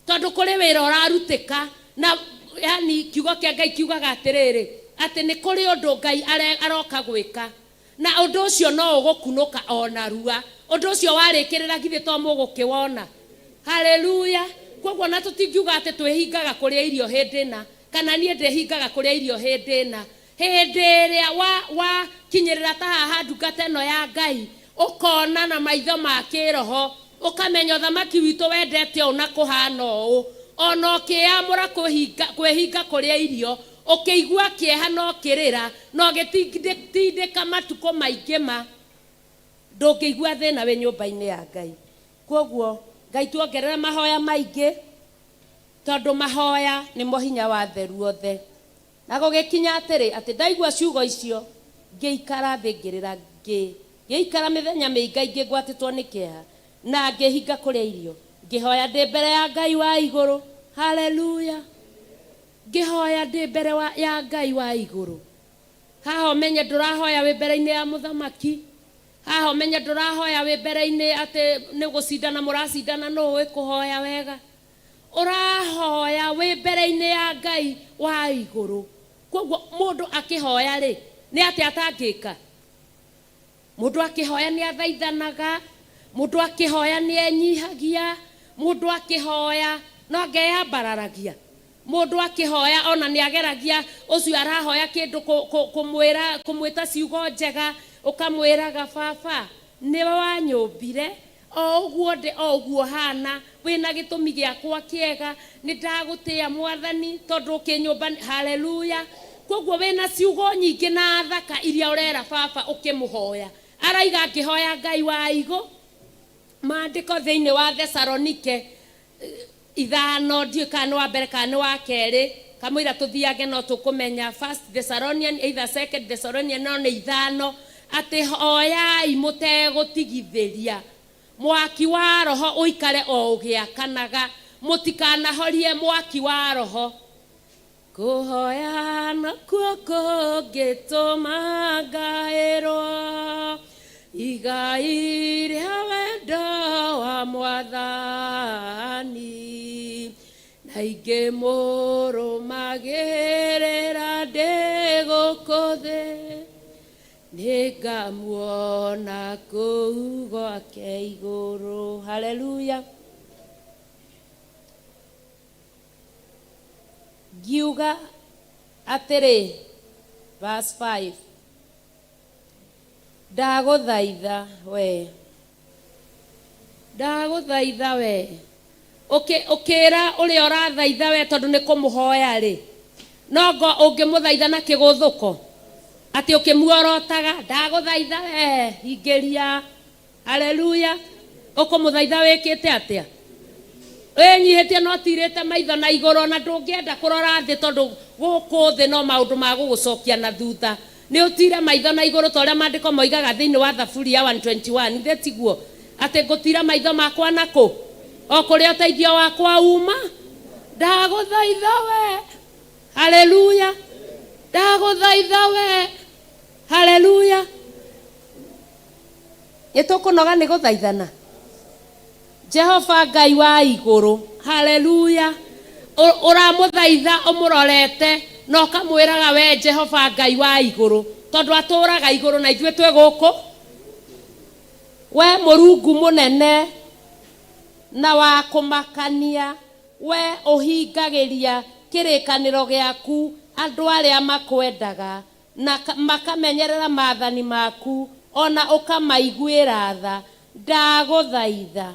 G: tondũ kũrĩ wĩra ũrarutĩka. Na yani kiugo kĩa Ngai kiugaga atĩrĩrĩ, atĩ nĩ kũrĩ ũndũ Ngai aroka gwĩka, na ũndũ ũcio no ũgũkunũka o narua. Ũndũ ũcio warĩkĩrĩra githĩ to mũgũkĩwona? Haleluya. Koguo na tũtingiuga atĩ twĩhingaga kũrĩa irio hĩndĩ ĩna, kana niĩ ndĩhingaga kũrĩa irio hĩndĩ ĩna. Hĩndĩ ĩrĩa wakinyĩrĩra ta haha ndungata ĩno ya Ngai, ũkona na maitho ma kĩroho, ũkamenya ũthamaki witũ wendete ũũ na kũhana ũũ. Ona ũkĩamũra kwĩhinga kũrĩa irio, ũkĩigua kĩeha na ũkĩrĩra, na ũgĩtindĩka matukũ maingĩ ma, ndũngĩigua thĩna wĩ nyũmba-inĩ ya Ngai. Koguo Ngai tuongerere mahoya maingĩ, tondũ mahoya nĩmo hinya wa theru othe. Na gũgĩkinya atĩrĩ, atĩ ndaigua ciugo icio, ngĩikara thĩ ngĩrĩra, ngĩikara mĩthenya mĩingaingĩ ngwatĩtwo nĩ kĩeha, na ngĩhinga kũrĩa irio, ngĩhoya ndĩ mbere ya Ngai wa igũrũ. Haleluya. Ngĩhoya ndĩ mbere ya Ngai wa igũrũ. Haha ũmenye ndũrahoya wĩ mbere-inĩ ya mũthamaki. Haha ũmenye ndũrahoya wĩ mbere-inĩ atĩ nĩ gũcindana mũracindana nũ ũĩ kũhoya wega. Ũrahoya wĩ mbere-inĩ ya Ngai wa igũrũ. Koguo mũndũ akĩhoya rĩ, nĩ atĩa atangĩka? Mũndũ akĩhoya nĩ athaithanaga, mũndũ akĩhoya nĩ enyihagia, mũndũ akĩhoya no angeyambararagia. Mũndũ akĩhoya ona nĩ ageragia ũcio arahoya kĩndũ kũmwĩra, kũmwĩta ciugo njega, ũkamwĩraga baba nĩwe wanyũmbire o ũguo ndĩ, o ũguo hana, wĩna gĩtũmi gĩakwa kĩega, nĩ ndagũtĩa mwathani tondũ ũkĩnyũmba. Haleluya. Koguo wĩna ciugo nyingĩ na thaka iria ũrera baba ũkĩmũhoya. Araiga ngĩhoya Ngai wa igũ. Maandĩko thĩinĩ wa Thesalonike 5, ndiũĩ kana nĩ wa mbere kana nĩ wa kerĩ, kamũira tũthiange no tũkũmenya First Thessalonian, either Second Thessalonian, no nĩ 5, atĩ hoyai mũtegũtigithĩria, mwaki wa roho ũikare o ũgĩakanaga, mũtikanahorie mwaki wa roho. Kũhoya nakuo kũngĩtũma ngaĩrwo igai rĩa wendo wa mwathani, na ingĩmũrũmagĩrĩra ndĩ gũkũ thĩ, nĩngamuona kũu gwake igũrũ. Haleluya. Ngiuga atĩrĩ, verse 5, ndagũthaitha we, ndagũthaitha we. Ũkĩra ũrĩa ũrathaitha we tondũ nĩ kũmũhoya rĩ, no ngo ũngĩmũthaitha na kĩgũthũko atĩ ũkĩmuorotaga, ndagũthaitha we, hingĩria. Haleluya. Ũkũmũthaitha wĩkĩte atĩa? Wĩnyihĩtie no tirĩte maitho na igũrũ, na ndũngĩenda kũrora thĩ tondũ gũkũ thĩ no maũndũ ma gũgũcokia na thutha. Nĩ ũtire maitho na igũrũ ta ũrĩa maandĩko moigaga thĩinĩ wa Thaburi ya 121, ithe tiguo? Atĩ ngũtira maitho makwa na kũ? O kũrĩa ũteithio wakwa uma. Ndagũthaitha we. Haleluya. Ndagũthaitha we. Haleluya. Nĩ tũkũnoga nĩ gũthaithana. Jehova Ngai wa igũrũ. Haleluya. Ũramũthaitha ũmũrorete na ũkamwĩraga we Jehova Ngai wa igũrũ, tondũ atũũraga igũrũ na ithuĩ twĩ gũkũ. We Mũrungu mũnene na wa kũmakania, we ũhingagĩria kĩrĩkanĩro gĩaku andũ arĩa makwendaga na makamenyerera maathani maku, o na ũkamaiguĩra tha. Ndagũthaitha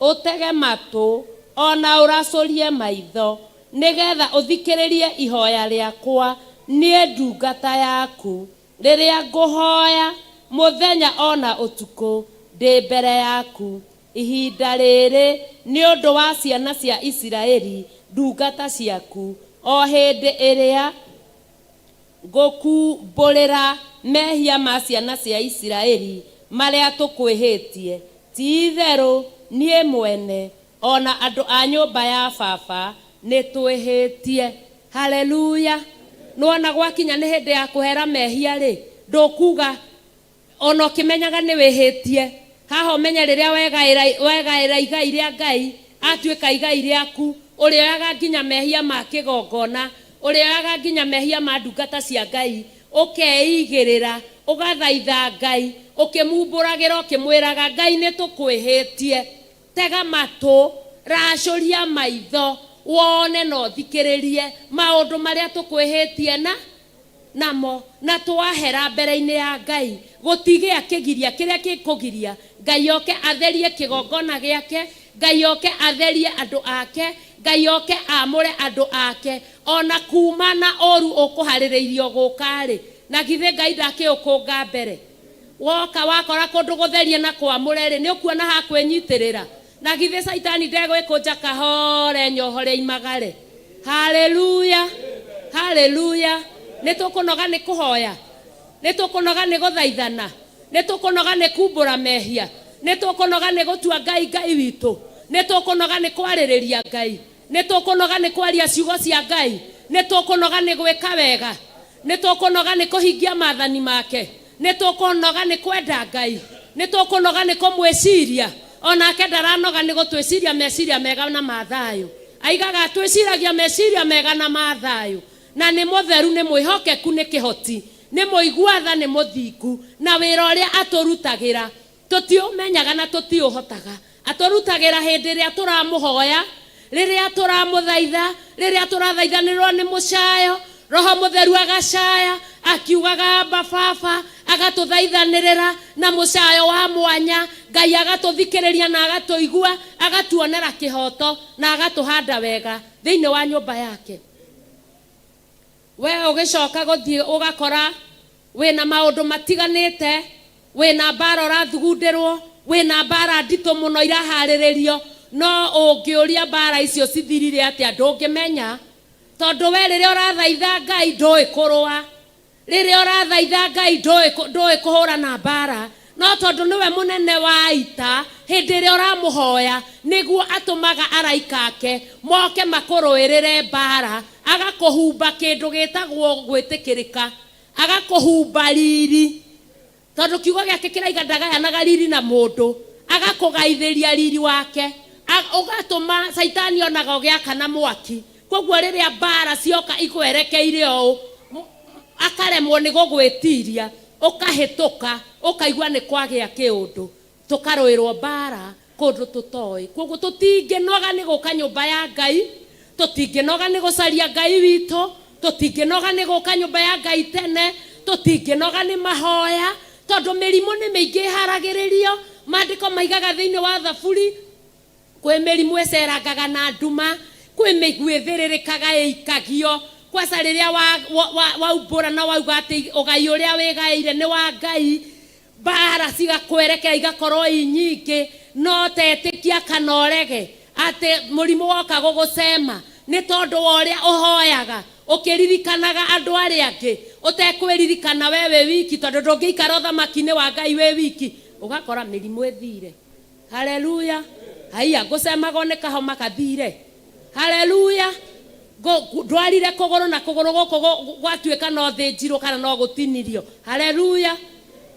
G: ũtege matũ o na ũracũrie maitho, nĩgetha ũthikĩrĩrie ihoya rĩakwa niĩ ndungata yaku, rĩrĩa ngũhoya mũthenya o na ũtukũ ndĩ mbere yaku ihinda rĩrĩ, nĩ ũndũ wa ciana cia Isiraeli ndungata ciaku, o hĩndĩ ĩrĩa ngũkumbũrĩra mehia ma ciana cia Isiraeli marĩa tũkwĩhĩtie. Ti-itherũ niĩ mwene o na andũ a nyũmba ya baba nĩ twĩhĩtie. Haleluya. Nĩwona gwakinya nĩ hĩndĩ ya kũhera mehia rĩ, ndũkuga ona ũkĩmenyaga nĩ wĩhĩtie. Haha ũmenye rĩrĩa wegaĩra igai rĩa Ngai, atuĩka igai rĩaku, ũrĩoyaga nginya mehia ma kĩgongona, ũrĩoyaga nginya mehia ma ndungata cia Ngai, ũkeigĩrĩra, ũgathaitha Ngai, ũkĩmumbũragĩra, ũkĩmwĩraga Ngai nĩ tũkwĩhĩtie. Tega matũ, racũria maitho, wone na ũthikĩrĩrie maũndũ marĩa tũkwĩhĩtie na namo, na twahera mbere-inĩ ya Ngai. Gũtigĩa kĩgiria kĩrĩa gĩkũgiria Ngai oke atherie kĩgongona gĩake, Ngai oke atherie andũ ake, Ngai oke amũre andũ ake, ona kuma na ũru ũkũharĩrĩirio gũka-rĩ, na githĩ Ngai ndakĩũkũnga mbere. Woka wakora kũndũ gũtherie na kwamũre-rĩ, nĩ ũkuona ha kwĩnyitĩrĩra. Na githĩ Caitani ndegwĩkũnja kahore nyohore imagare. Haleluya. Haleluya. Nĩ tũkũnoga nĩ kũhoya, nĩ tũkũnoga nĩ gũthaithana, nĩ tũkũnoga nĩ kumbũra mehia, nĩ tũkũnoga nĩ gũtua Ngai Ngai witũ, nĩ tũkũnoga nĩ kwarĩrĩria Ngai, nĩ tũkũnoga nĩ kwaria ciugo cia Ngai, nĩ tũkũnoga nĩ gwĩka wega, nĩ tũkũnoga nĩ kũhingia maathani make, nĩ tũkũnoga nĩ kwenda Ngai, nĩ tũkũnoga nĩ kũmwĩciria. Onake ndaranoga nĩ gũtwĩciria meciria mega na ma thayũ. Aigaga twĩciragia meciria mega na ma thayũ, na nĩ mũtheru, nĩ mwĩhokeku, nĩ kĩhoti, nĩ mũigua tha, nĩ mũthingu, na wĩra ũrĩa atũrutagĩra tũtiũmenyaga na tũtiũhotaga. Atũrutagĩra hĩndĩ ĩrĩa tũramũhoya, rĩrĩa tũramũthaitha, rĩrĩa tũrathaithanĩrwo nĩ mũcayo, Roho Mũtheru agacaya akiugaga amba baba, agatũthaithanĩrĩra na mũcayo wa mwanya. Ngai agatũthikĩrĩria na agatũigua, agatuonera kĩhoto na agatũhanda wega thĩinĩ wa nyũmba yake. We ũgĩcoka gũthiĩ ũgakora wĩna maũndũ matiganĩte, wĩna mbara ũrathugundĩrwo, wĩna mbara nditũ mũno iraharĩrĩrio, no ũngĩũria mbara icio cithirire atĩa ndũngĩmenya, tondũ we rĩrĩa ũrathaitha Ngai ndũĩ kũrũa, rĩrĩa ũrathaitha Ngai ndũĩ kũhũrana mbara, no tondũ nĩwe mũnene wa ita, hĩndĩ ĩrĩa ũramũhoya nĩguo atũmaga araika ake moke makũrũĩrĩre mbara, agakũhumba kĩndũ gĩtagwo gwĩtĩkĩrĩka, agakũhumba riri, tondũ kiugo gĩake kĩraiga ndagayanaga riri na mũndũ, agakũgaithĩria riri wake, ũgatũma Caitani onaga ũgĩakana mwaki. Koguo rĩrĩa mbara cioka ikwerekeire ũũ, akaremwo nĩ gũgwĩtiria, ũkahĩtũka, ũkaigua nĩ kwagĩa kĩũndũ, tũkarũĩrwo mbara kũndũ tũtoĩ. Koguo tũtingĩnoga nĩ gũka nyũmba ya Ngai, tũtingĩnoga nĩ gũcaria Ngai witũ, tũtingĩnoga nĩ gũka nyũmba ya Ngai tene, tũtingĩnoga nĩ mahoya, tondũ mĩrimũ nĩ mĩingĩ ĩharagĩrĩrio. Maandĩko maigaga thĩinĩ wa Thaburi kwĩ mĩrimũ ĩcerangaga na nduma, kwĩ mĩigua ĩthĩrĩrĩkaga ĩikagio. Kwaca rĩrĩa waumbũra na wauga atĩ ũgai ũrĩa wĩgaĩire nĩ wa Ngai, mbara cigakwerekera igakorwo i nyingĩ, no tetĩkia kana ũrege atĩ mũrimũ woka gũgũcema nĩ tondũ wa ũrĩa ũhoyaga, ũkĩririkanaga andũ arĩa angĩ, ũtekwĩririkana we wĩ wiki, tondũ ndũngĩikara ũthamaki-inĩ wa Ngai wĩ wiki, ũgakora mĩrimũ ĩthire. Haleluya. Haiya, ngũcemagwo nĩ kahoma kathire. Haleluya. Ndwarire kũgũrũ na kũgũrũ gũkũ gwatuĩka no thĩnjirwo kana no gũtinirio. Haleluya.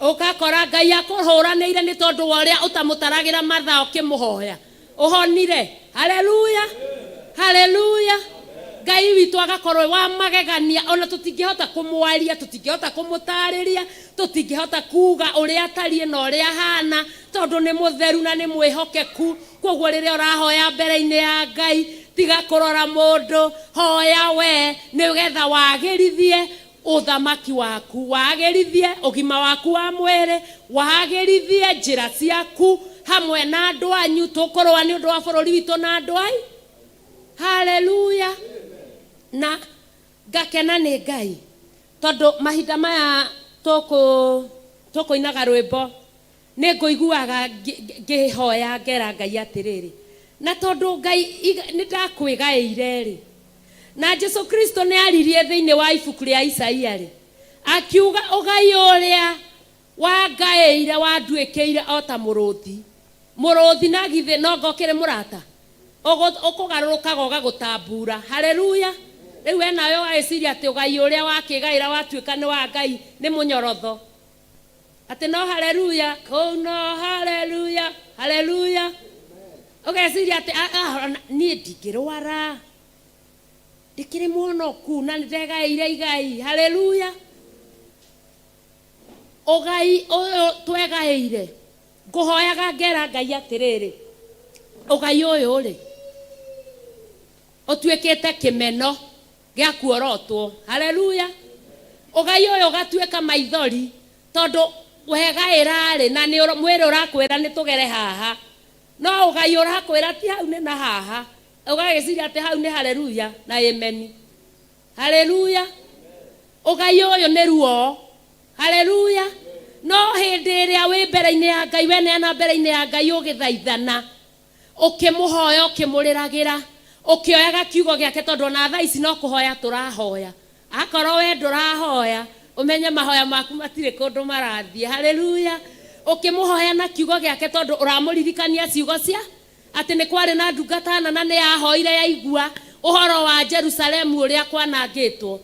G: Ũgakora Ngai akũhũranĩire nĩ tondũ wa ũrĩa ũtamũtaragĩra mathaa ũkĩmũhoya. Ũhonire. Haleluya. Haleluya. Ngai witũ agakorwo wa magegania, ona tũtingĩhota kũmwaria, tũtingĩhota kũmũtarĩria, tũtingĩhota kuga ũrĩa atariĩ na ũrĩa ahana, tondũ nĩ mũtheru na nĩ mwĩhokeku. Koguo rĩrĩa ũrahoya mbere-inĩ ya Ngai, tiga kũrora mũndũ, hoya we nĩgetha wagĩrithie ũthamaki waku, wagĩrithie ũgima waku wa mwĩrĩ, wagĩrithie njĩra ciaku hamwe na andũ anyu. Tũkũrũa nĩ ũndũ wa bũrũri witũ na andũ ai. Haleluya. Na ngakena nĩ Ngai tondũ mahinda maya tũkũinaga rwĩmbo nĩ ngũiguaga ngĩhoya ngera Ngai atĩrĩrĩ, na tondũ Ngai nĩ ndakwĩgaĩire rĩ, na Jesu Kristo nĩ aririe thĩinĩ wa ibuku rĩa Isaia rĩ, akiuga ũgai ũrĩa wangaĩire wanduĩkĩire o ta mũrũthi. Mũrũthi na githĩ no ngokĩrĩ mũrata ũkũgarũrũkaga ũgagũtambura. Haleluya. Rĩu we nawe ũgagĩciria atĩ ũgai ũrĩa wakĩgaĩra watuĩka nĩ wa Ngai nĩ mũnyorotho, atĩ no haleluya kũu, no haleluya, haleluya. Ũgeciria atĩ niĩ ndingĩrwara, ndĩkĩrĩ mũhonoku na nĩ ndegaĩire igai. Haleluya. Ũgai ũyũ twegaĩire, ngũhoyaga ngera Ngai atĩrĩrĩ, ũgai ũyũ rĩ ũtuĩkĩte kĩmeno gĩa kuorotwo. Haleluya. Ũgai ũyũ ũgatuĩka maithori, tondũ wegaĩra rĩ, na nĩ mwĩrĩ ũrakwĩra nĩ tũgere haha, no ũgai ũrakwĩra ti hau nĩ na haha, ũgagĩciria atĩ hau nĩ haleluya na ameni. Haleluya. Ũgai ũyũ nĩ ruo. Haleluya. No hĩndĩ ĩrĩa wĩ mbere-inĩ ya Ngai, weneana mbere-inĩ ya Ngai ũgĩthaithana, ũkĩmũhoya, ũkĩmũrĩragĩra, ũkĩoyaga kiugo gĩake, tondũ ona thaa ici no kũhoya tũrahoya. Akorwo we ndũrahoya, ũmenye mahoya maku matirĩ kũndũ marathiĩ. Haleluya. Ũkĩmũhoya na kiugo gĩake, tondũ ũramũririkania ciugo cia atĩ nĩ kwarĩ na ndungata na nĩ yahoire yaigua ũhoro wa Jerusalemu ũrĩa kwanangĩtwo,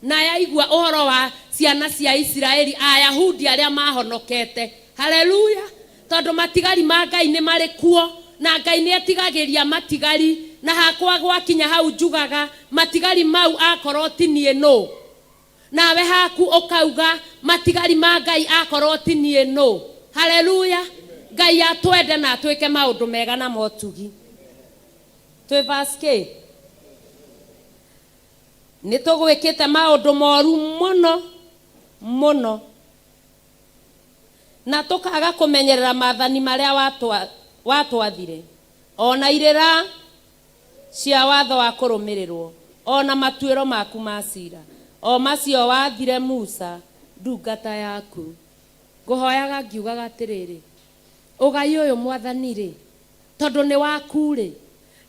G: na yaigua ũhoro wa ciana cia Isiraeli, Ayahudi arĩa mahonokete. Haleluya. Tondũ matigari ma Ngai nĩ marĩ kuo, na Ngai nĩ etigagĩria matigari, na hakwa gwakinya hau njugaga matigari mau akorwo ti niĩ nũ, nawe haku ũkauga matigari ma Ngai akorwo ti niĩ nũ. Haleluya. Ngai atwende na atwĩke maũndũ mega na motugi. Twĩ verse K. Nĩ tũgwĩkĩte maũndũ moru mũno mũno, na tũkaga kũmenyerera maathani marĩa watwathire, ona irĩra cia watho wa kũrũmĩrĩrwo, ona matuĩro maku ma cira, o macio wathire Musa ndungata yaku. Ngũhoyaga ngiugaga atĩrĩrĩ, ũgai ũyũ Mwathani rĩ, tondũ nĩ waku rĩ,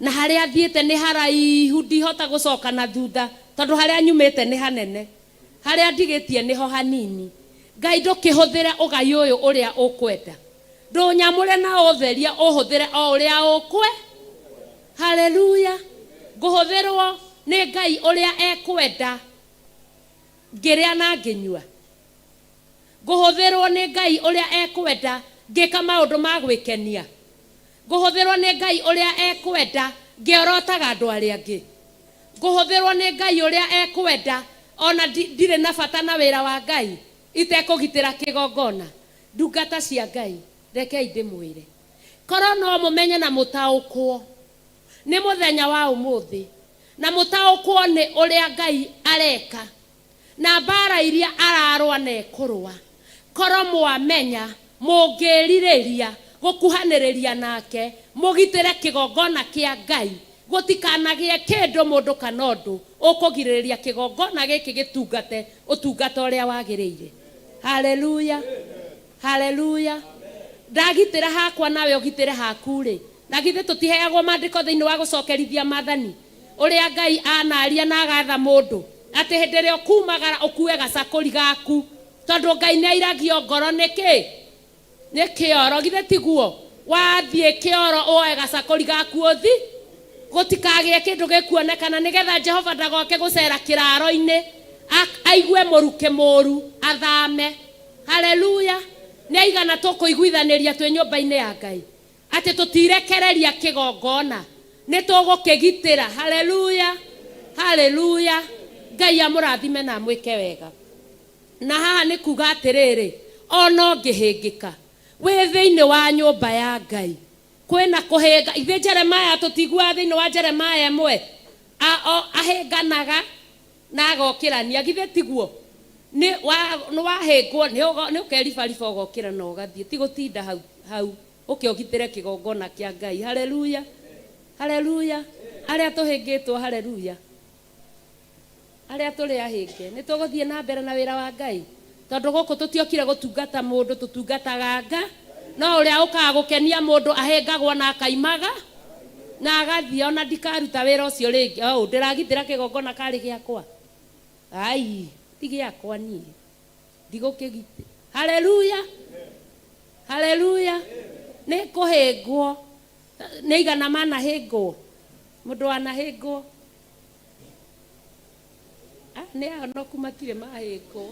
G: na harĩa thiĩte nĩ haraihu, ndihota gũcoka na thutha, tondũ harĩa nyumĩte nĩ hanene, harĩa ndigĩtie nĩho hanini. Ngai ndũkĩhũthĩre ũgai ũyũ ũrĩa ũkwenda, ndũnyamũre na ũtherie, ũhũthĩre o ũrĩa ũkwe. Haleluya. Ngũhũthĩrwo nĩ Ngai ũrĩa ekwenda, ngĩrĩa na ngĩnyua. Ngũhũthĩrwo nĩ Ngai ũrĩa ekwenda, ngĩka maũndũ ma gwĩkenia. Ngũhũthĩrwo nĩ Ngai ũrĩa ekwenda, ngĩorotaga andũ arĩa angĩ. Ngũhũthĩrwo nĩ Ngai ũrĩa ekwenda, ona ndirĩ na bata na wĩra wa Ngai, itekũgitĩra kĩgongona. Ndungata cia Ngai, rekei ndĩmwĩre, korwo no mũmenye na mũtaũkwo nĩ mũthenya wa ũmũthĩ, na mũtaũkwo nĩ ũrĩa Ngai areka na mbara iria ararũa na ekũrũa, korwo mwamenya mũngĩrirĩria gũkuhanĩrĩria nake, mũgitĩre kĩgongona kĩa Ngai, gũtikanagĩe kĩndũ mũndũ kana ũndũ ũkũgirĩrĩria kĩgongona gĩkĩ gĩtungate ũtungata ũrĩa wagĩrĩire. Haleluya. Haleluya. Ndagitĩra hakwa nawe ũgitĩre haku rĩ, na githĩ tũtiheagwo maandĩko thĩinĩ wa gũcokerithia maathani, ũrĩa Ngai anaria na agatha mũndũ atĩ hĩndĩ ĩrĩa ũkumagara ũkue gacakũri gaku, tondũ Ngai nĩ airagio ngoro nĩkĩ? Nĩ kĩoro. Githĩ tiguo? Wathiĩ kĩoro woe gacakũri gaku ũthi. Gũtikagĩe kĩndũ gĩkuonekana nĩgetha Jehova ndagoke gũcera kĩraro-inĩ aigue mũrukĩ mũru athame. Haleluya. Nĩ aigana tũkũiguithanĩria twĩ nyũmba-inĩ ya Ngai atĩ tũtirekereria kĩgongona, nĩ tũgũkĩgitĩra. Haleluya, haleluya. Ngai amũrathime na amwĩke wega. Na haha nĩ kuga atĩrĩrĩ, ona ũngĩhĩngĩka wĩ thĩinĩ wa nyũmba ya Ngai, kwĩna kũhĩnga. Ithuĩ Jeremiah tũtiguaga thĩinĩ wa Jeremiah ĩmwe ahĩnganaga na agokĩrania, githĩ tiguo? Nĩ wahĩngwo nĩ ũkeribariba ũgokĩra na ũgathiĩ, ti gũtinda hau hau ũke ũgitĩre kĩgongona kĩa Ngai. Haleluya, haleluya. Arĩa tũhĩngĩtwo, haleluya. Arĩa tũrĩ ahĩnge, nĩ tũgũthiĩ na mbere na wĩra wa Ngai, tondũ gũkũ tũtiokire gũtungata mũndũ, tũtungataga Nga. No ũrĩa ũkaga gũkenia mũndũ ahĩngagwo na akaimaga na agathiĩ. Ona ndikaruta wĩra ũcio rĩngĩ. Oh, ndĩragitĩra kĩgongona karĩ gĩakwa? Ai, ti gĩakwa niĩ, ndigũkĩgitĩra. Haleluya, haleluya. Nĩ kũhĩngwo, nĩ igana manahĩngwo, mũndũ wanahĩngwo nĩ ahonoku matirĩ mahĩngwo.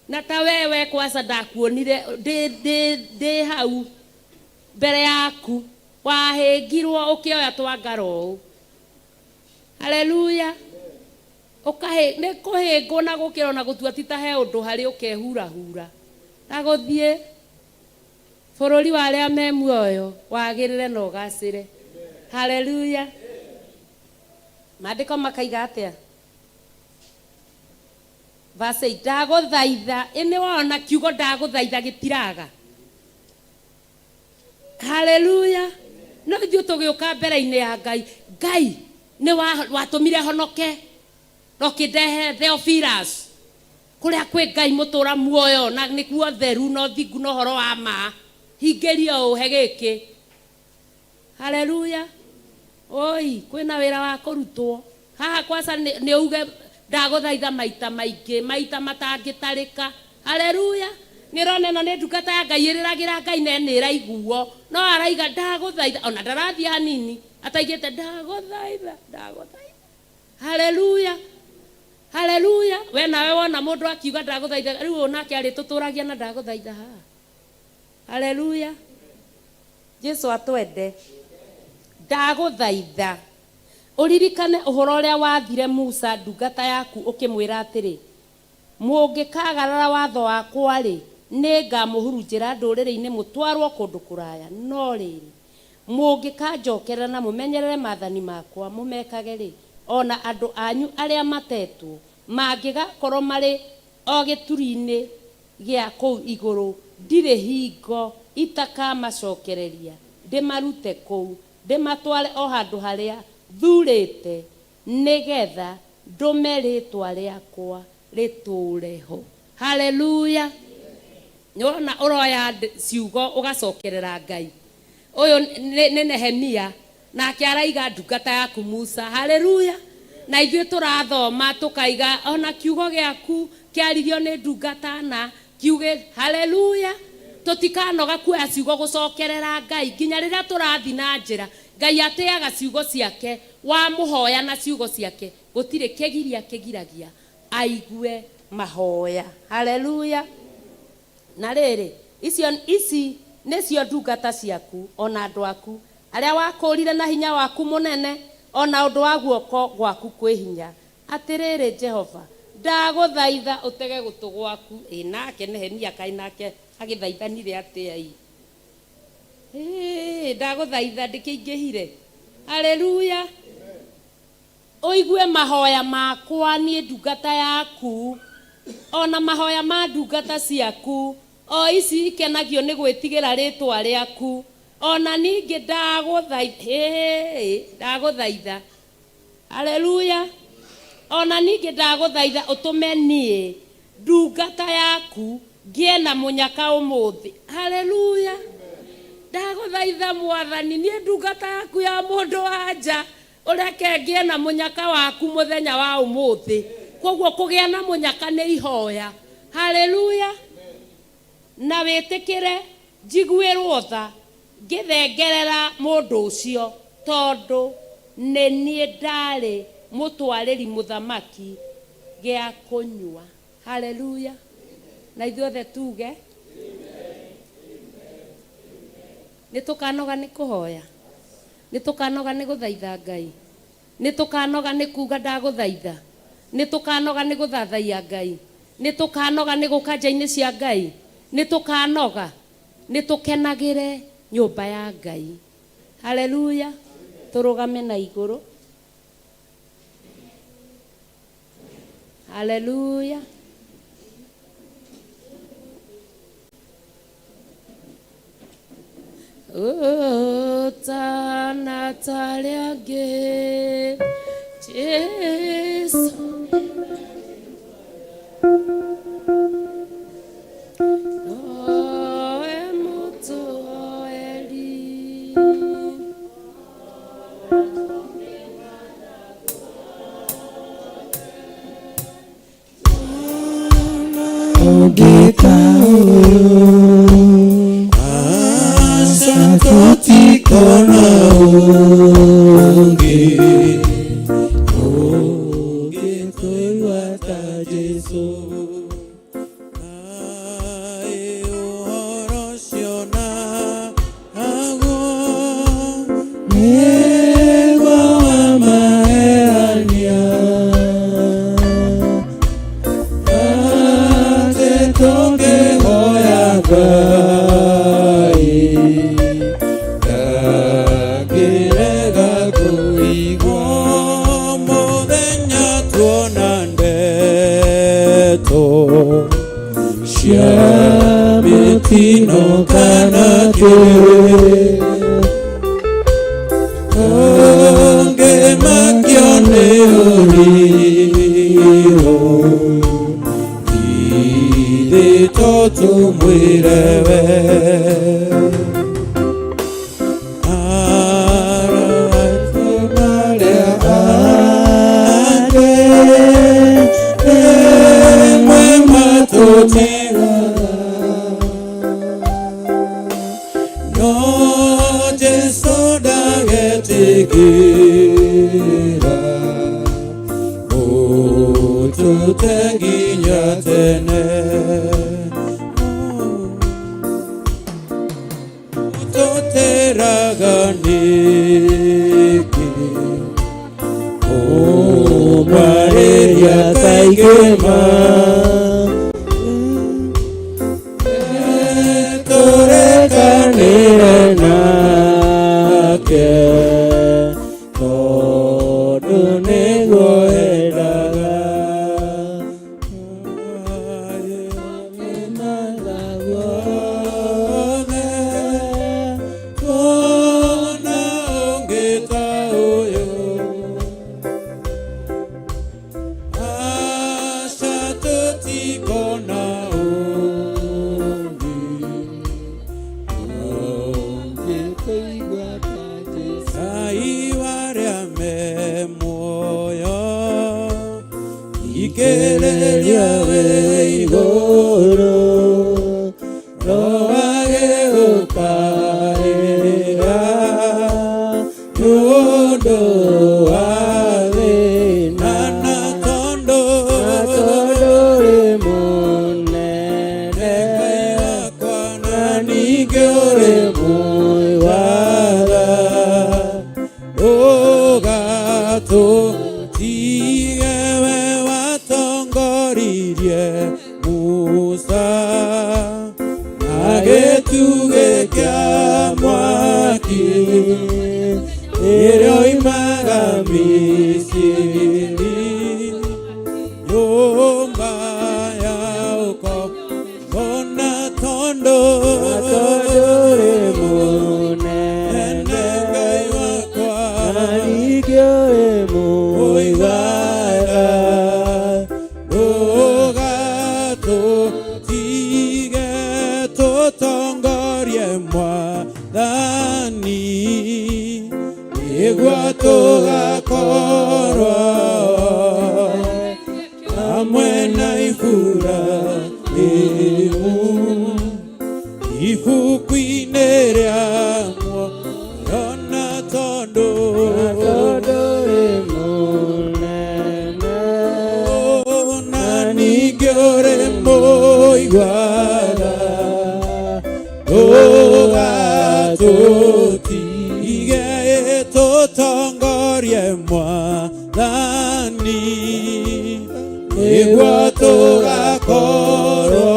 G: Na ta wewe kwaca ndakuonire ndĩ hau mbere yaku, wahĩngirwo ũkĩoya twangara ũũ. Haleluya. Nĩ kũhĩngwo na gũkĩra ona gũtua ti ta he ũndũ harĩ ũkehurahura na gũthiĩ bũrũri wa arĩa me muoyo wagĩrĩre na ũgacĩre. Haleluya. Maandĩko makaiga atĩa? Verse 8, ndagũthaitha. Ĩ wona kiugo ndagũthaitha gĩtiraga. Haleluya. No ithuĩ tũgĩũka mbere-inĩ ya Ngai, Ngai nĩ watũmire honoke na ũkĩndehe Theophilus, kũrĩa kwĩ Ngai mũtũra muoyo na nĩkuo theru na ũthingu na ũhoro wa ma. Hingĩria ũhe gĩkĩ. Haleluya. Oi, kwĩna wĩra wa kũrutwo haha kwaca. Nĩ uge ndagũthaitha maita maingĩ, maita matangĩtarĩka. Haleluya. Nĩ ũrona ĩno nĩ ndungata ya Ngai ĩrĩragĩra Ngai na nĩ ĩraiguo, no araiga ndagũthaitha, ona ndarathiĩ hanini ataigĩte ndagũthaitha, ndagũthaitha. Haleluya, haleluya. We nawe wona mũndũ akiuga ndagũthaitha, rĩu ũyũ nake arĩtũtũragia na ndagũthaitha haha. Haleluya. Jesu atwende. Ndagũthaitha ũririkane ũhoro ũrĩa wathire Musa ndungata yaku, ũkĩmwĩra atĩrĩ, mũngĩkagarara watho wakwa rĩ, nĩ ngamũhurunjĩra ndũrĩrĩ-inĩ mũtwarwo kũndũ kũraya. No rĩrĩ, mũngĩkanjokerera na mũmenyerere maathani makwa mũmekage rĩ, ona andũ anyu arĩa matetwo mangĩgakorwo marĩ o gĩturi-inĩ gĩa kũu igũrũ, ndirĩ hingo itakamacokereria ndĩmarute kũu, ndĩmatware o handũ harĩa thurĩte nĩgetha ndũme rĩtwa rĩakwa rĩtũũre ho. Haleluya. Nĩwona ũroya ciugo ũgacokerera Ngai. Ũyũ nĩ Nehemia, nake araiga ndungata yaku Musa. Haleluya. Na ithuĩ tũrathoma tũkaiga ona kiugo gĩaku kĩaririo nĩ ndungata na kiuge. Haleluya. Tũtikanoga kuoya ciugo gũcokerera Ngai nginya rĩrĩa tũrathi na njĩra. Ngai atĩaga ciugo ciake, wamũhoya na ciugo ciake gũtirĩ kĩgiria kĩgiragia aigue mahoya. Haleluya. Na rĩrĩ, icio ici nĩcio ndungata ciaku ona andũ aku arĩa wakũũrire na hinya waku mũnene ona ũndũ wa guoko gwaku kwĩ hinya. Atĩrĩrĩ Jehova, ndagũthaitha ũtege gũtũ gwaku. Ĩ nake Nehemia kaĩ nake agĩthaithanire atĩa? I Ĩĩ, ndagũthaitha ndĩkĩingĩhire. Haleluya. Ũigue mahoya makwa niĩ ndungata yaku, ona mahoya ma ndungata ciaku o ici ikenagio nĩ gwĩtigĩra rĩtwa rĩaku. Ona ningĩ ndagũthaitha, ndagũthaitha. Haleluya. Ona ningĩ ndagũthaitha ũtũme niĩ ndungata yaku ngĩe na mũnyaka ũmũthĩ. Haleluya. Ndagũthaitha Mwathani, niĩ ndungata yaku ya mũndũ wa nja, ũreke ngĩe na mũnyaka waku mũthenya wa ũmũthĩ. Koguo kũgĩa na mũnyaka nĩ ihoya. Haleluya. Na wĩtĩkĩre njiguĩrwo tha. Ngĩthengerera mũndũ ũcio, tondũ nĩ niĩ ndarĩ mũtwarĩri mũthamaki gĩa kũnyua. Haleluya! Na ithuothe tuge nĩ tũkanoga nĩ kũhoya, nĩ tũkanoga nĩ gũthaitha Ngai, nĩ tũkanoga nĩ kuga ndagũthaitha, nĩ tũkanoga nĩ gũthathaiya Ngai, nĩ tũkanoga nĩ gũka nja-inĩ cia Ngai, nĩ tũkanoga. Nĩ tũkenagĩre nyũmba ya Ngai. Haleluya! Tũrũgame na igũrũ. Haleluya! Ũtana tarĩ angĩ Jesu. Nowe mũtũhoeri.
F: Ũngĩka ũyũ aca tũtikona ũngĩ ũngĩtũigua ta Jesũ.
E: Kaĩ ũhoro ũcio naguo
F: Nĩguo wa magegania, atĩ tũngĩhoya Ngai ndangĩrega kũigua.
E: Mũthenya tuona ndeto
F: cia mĩtino kana kĩ, ũngĩmakio nĩ ũrirũ, githĩ to tũmwĩre we. Arata marĩa angĩ rĩmwe matũtigaga, no Jesũ ndagetĩkĩra ũtũte nginya tene. Tũteraga nĩkĩ kũmwarĩria kaingĩ ma tũrekanĩre nake, tondũ nĩguo endaga. Guothe
E: Tuona ũngĩ ta ũyũ, aca tũtikona ũngĩ.
F: Ũngĩtũigua ta Jesũ.
E: Ngai warĩa me muoyo ikĩrĩria wĩ igũrũ, roage gũkaĩra nĩ ũndũ wa thĩna, na tondũ
F: Na tondũ ũrĩ mũnene,
E: Ngai wakwa
F: na ningĩ ũrĩ mũigua-tha.
E: Ũgatũtige we watongoririe Musa na gĩtugĩ kĩa mwaki ĩrĩa oimaga Misiri, nyũmba ya ũkombo, na tondũ
F: Na tondũ ũrĩ mũnene,
E: Ngai wakwa
F: na ningĩ ũrĩ mũigua-tha.
E: Ndũgatũtige tũtongorie Mwathani, nĩguo tũgakorwo hamwe na Iburahĩmu ibuku-inĩ rĩa Mwathani nĩguo tũgakorwo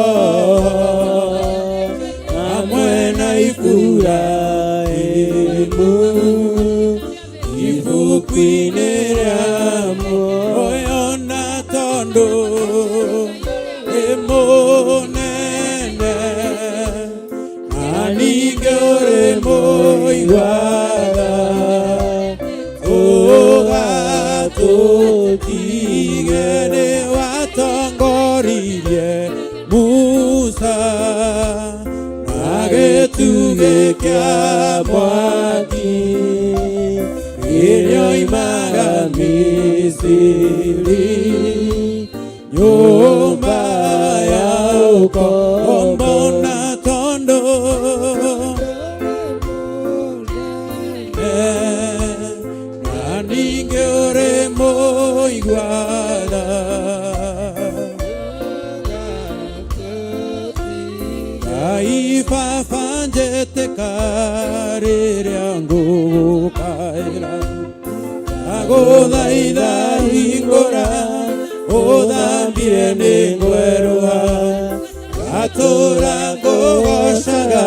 E: hamwe na Iburahĩmu ibuku-inĩ rĩa muoyo na tondũ nĩ mũnene na ningĩ ũrĩ mũiguaga ũgatũtige nĩ watongoririe Musa na gĩtugĩ kĩa mwaki kĩrĩa oimaga Misiri nyũmba ya ũkombo na tondũ na ningĩ ũrĩ mũiguaga Ngai baba njĩtĩka rĩrĩa ngũgũkaĩra ndagũthaitha hingũra ũthambie nĩ ngwerũha ngatũra ngũgocaga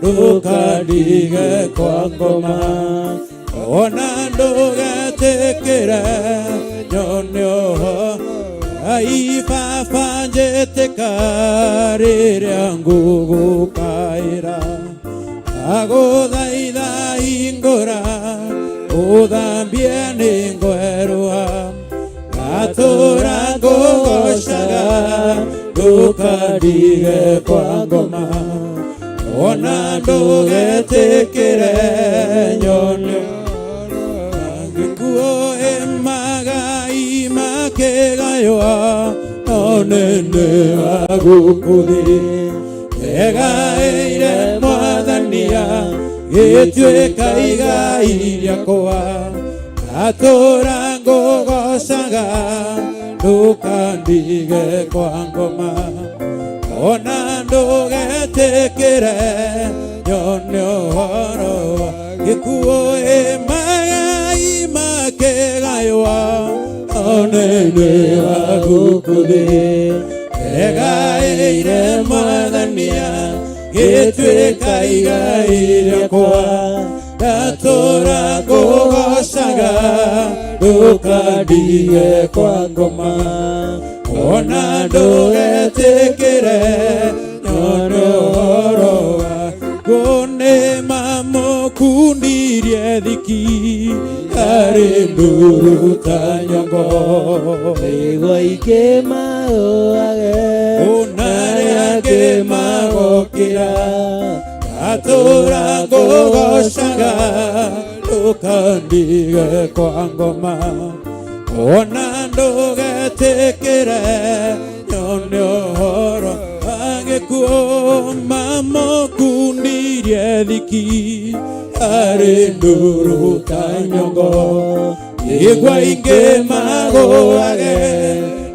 E: ndũkandige kwa ngoma ona ndũgetĩkĩre nyone ũhoro Ngai baba njĩtĩka rĩrĩa ngũgũkaĩra ndagũthaitha hingũra ũthambie nĩ ngwerũha ngatũra ngũgocaga ndũkandige kwa ngoma ona ndũgetĩkĩre nyone gĩkuũ ĩmagai makĩgaywa no nene wa gũkũ thĩ egaĩire mwathania gĩtuĩka igai rĩakwa ngatũra ngũgocaga ndũkandige kwa ngoma ona ndũgetĩkĩre nyone ũhoro wa gĩkuũ ĩmagai makĩgaywa onene wa gũkũ thĩ egaĩire mwathania gĩtuĩka igai rĩakwa ndatũra ngũgocaga ndũkandige kwa ngoma ona ndũgetĩkĩre nyone ũhoro wa ngũnĩ mamũkundirie thiki arĩ ndũrũ ta nyongo
F: Igwa ikĩmaũage
E: onarĩa angĩ magokĩra ngatũra ngũgocaga ndũkandige kwa ngoma ona ndũgetĩkĩre nyone ũhoro wa gĩkuũ mamũkundirie thiki arĩ ndũrũ ta nyongo igwa ingĩ magũage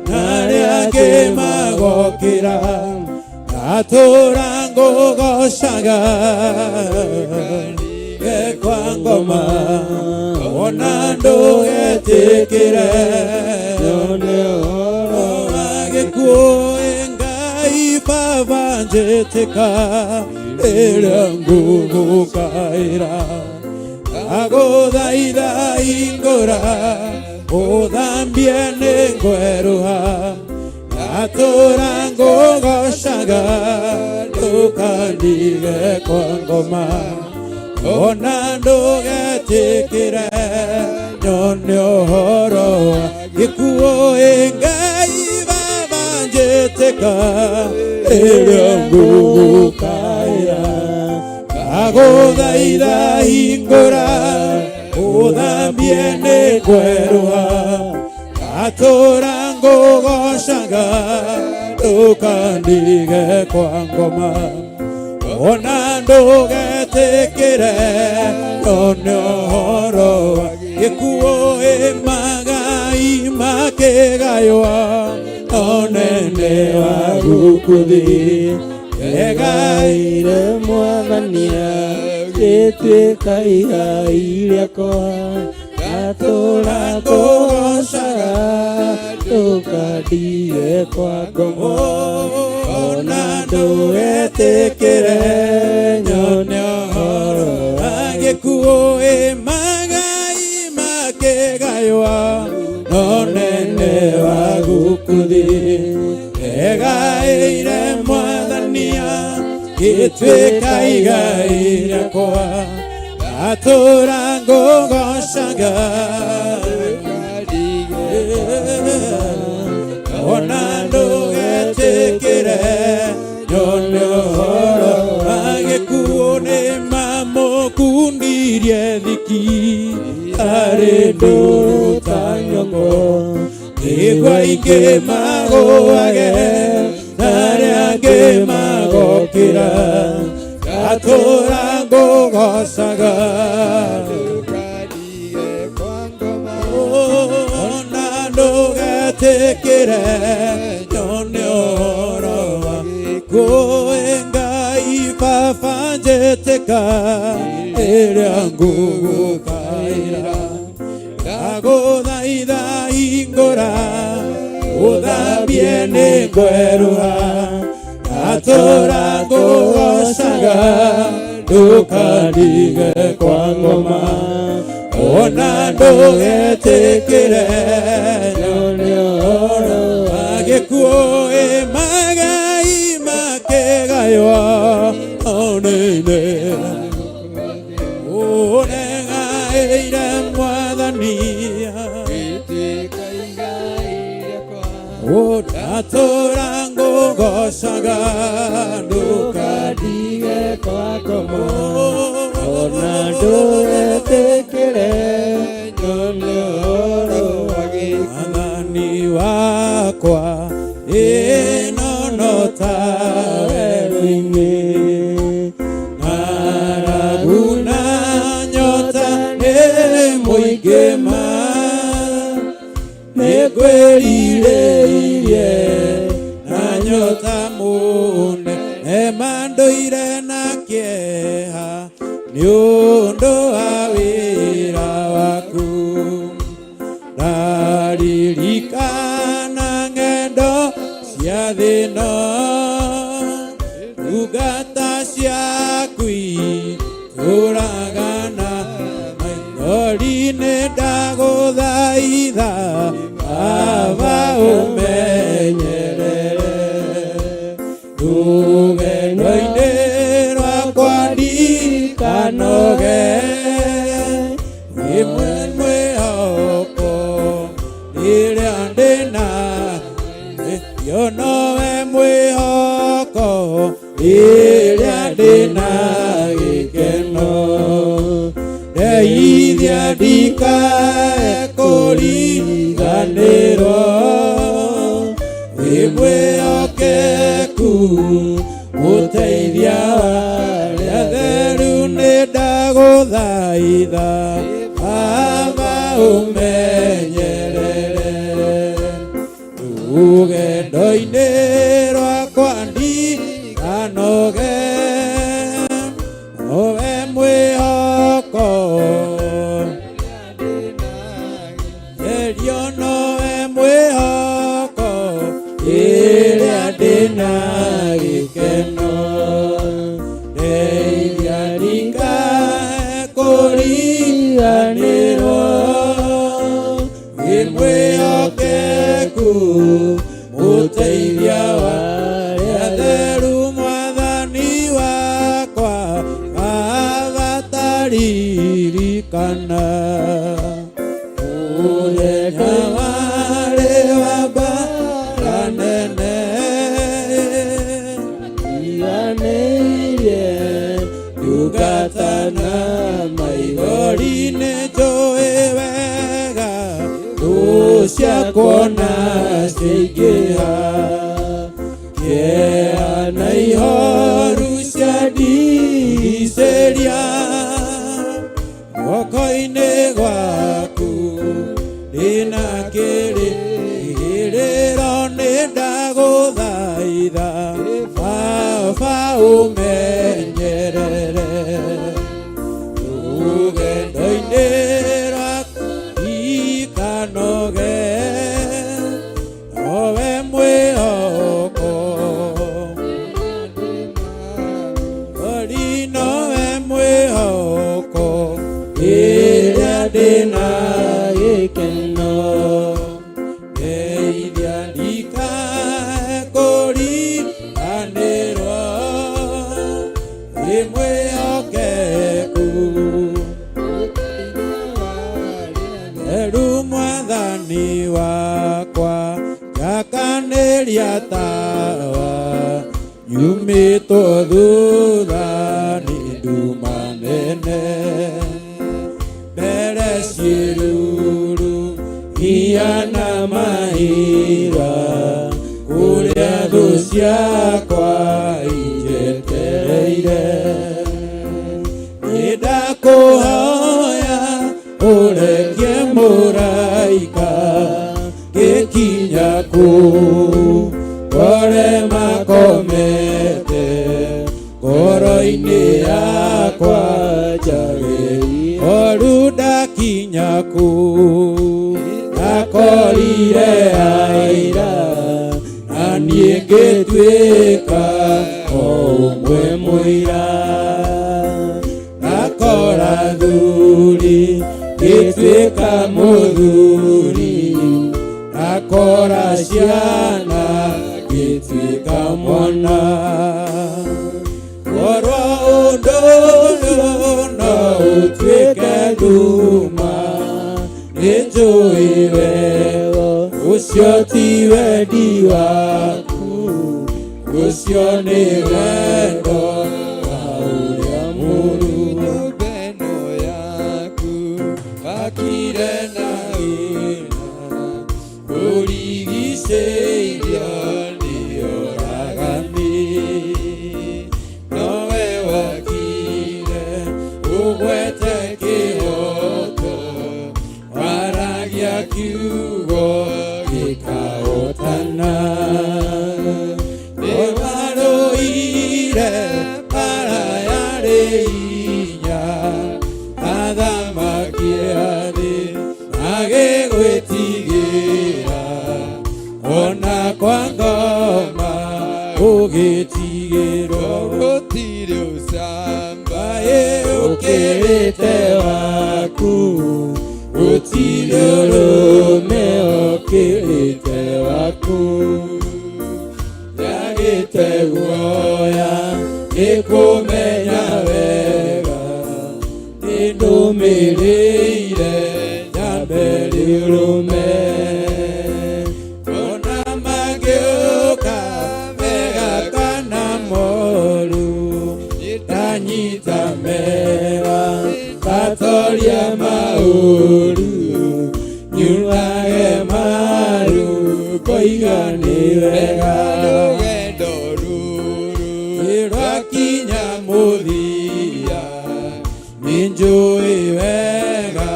E: narĩa angĩ magokĩra ngatũra ngũgocaga kwa ngoma ona ndũgetĩkĩre
F: nyone ũhoro
E: wa gĩkuũ Ngai baba njĩtĩka rĩrĩa ngũgũkaĩra ndagũthaitha hingũra ũthambie nĩ ngwerũha ngatũra ngũgocaga ndũkandige kwa ngoma ona ndũgetĩkĩre nyone ũhoro wa gĩkuũ Ngai baba njĩtĩka rĩrĩa ngũgũkaĩra ndagũthaitha hingũra ũthambie nĩ ngwerũha ngatũra ngũgocaga ndũkandige kwa ngoma ona ndũgetĩkĩre nyone ũhoro wa gĩkuũ ĩmagai makĩgaywa onene wa gũkũ thĩ
F: Egaire mwathania gĩtuĩka igai rĩakwa. Ndatũra ngũgocaga ndũkandige kwa ngoma ona ndũgetĩkĩre nyone ũhoro
E: Agĩkuo ĩ magai makĩgaywa no nene wa gũkũthi egaĩire mwathania gĩtuĩka igai rĩakwa ndatũra ngũgocaga ona ndũgetĩkĩre nyone ũhoro agĩkuo nĩ mamũkundirie thiki arĩ ndũrũ ta nyongo nĩguo ingĩ magũage na arĩa angĩ magokĩra ngatũra ngũgocaga ona ndũgetĩkĩre nyone ũhoro waku Ngai baba njĩtĩka ĩrĩa ngũgũkaĩra ndagũthaitha hingũra ũthambie nĩ ngwerũha ndatũra ngũgocaga ndũkandige kwa ngoma ona ndũgetĩkĩre
F: nyone ũhoro
E: agĩkuo ĩ magai makĩgaywa onene ũnegaĩire mwathania ũndatũra ngũgocaga
F: ndũkandige kwa ngoma ona ndũgetĩkĩre nyone ũhoro
E: mwathani wakwa ĩno no ta werũ-inĩ ng'aragu na nyota nĩ mũingĩ ma nĩngwĩrirĩirie na nyota mũnene mandũire na kĩeha nĩ ũndũ wa wĩra waku ndaririkana ng'endo cia thĩno ndungata ciaku itũragana maithori nĩ ndagũthaitha baba ũmenyerere rũgendo-inĩ rwakwa ndikanoge ĩmwe mwĩhoko rĩrĩa ndĩna yo nowe mwĩhoko rĩrĩa ndĩna gĩkeno ndeithia ndikae kũriganĩrwo wĩ mwĩhokeku mũteithia arĩa theru nĩ ndagũthaitha baba ũmenyerere rũgendo-inĩ rwakwa ndikanoge nowe mwĩhoko Erio nowe mwĩhoko rĩrĩa ndĩna gĩkeno ndeithia ndikae kũriganĩrwo wĩ mwĩhokeku mũteithia wa arĩa theru mwathani wakwa abataririkana mũthenya warĩ wa mbara nene
F: iganĩirie ndungata na maithori
E: maithori nĩ njũĩ wega thũ ciakwa ciaingĩha kĩeha na ihoru ciandigicĩria guoko-inĩ gwaku ndĩna kĩrĩgĩrĩro nĩ ndagũthaitha baba ũmenyerere rũgendo-inĩ rwaku.
F: Theru mwathani wakwa njakanĩria tawa nyumĩtwo thutha nĩ nduma nene mbere ciĩruru hiana mahira kũrĩa thũ ciakwa injetereire nĩndakũhoya ũrekie mũraika gĩkinya kũu kore makomete ngoro-inĩ yakwa njagĩrĩire oru ndakinya kũu ndakorire aira na niĩ ngĩtuĩka o ũmwe mũira ndakora thuri ngĩtuĩka mũthuri ndakora ciana ngĩtuĩka mwana korwo ũndũ ũcio no ũtuĩke nduma nĩnjũĩ wega ũcio ti wendi waku ũcio nĩ wendo wa ũrĩa mũru
E: Nyũmba ĩno yaku wakire na wĩra ũrigicĩirio nĩ oragani nowe wakire ũgwete kĩhoto waragia kiugo gĩkahotana nĩwarũire mbara yarĩ hinya athamaki a thĩ magĩgwĩtigĩra ona kwa ngoma ũgĩtigĩrwo gũtirĩ ũcamba ũkĩrĩte waku gũtirĩ ũrũme ũkĩrĩte waku njagĩte guoya nĩ kũmenya wega nĩ ndũmĩrĩire nyambe rĩrũme ona mangĩũka mega kana moru ndanyita mega ngatoria maũru nyuage maru koiga nĩ wega rũgendo rũrũ rwakinya mũthia nĩnjũĩ wega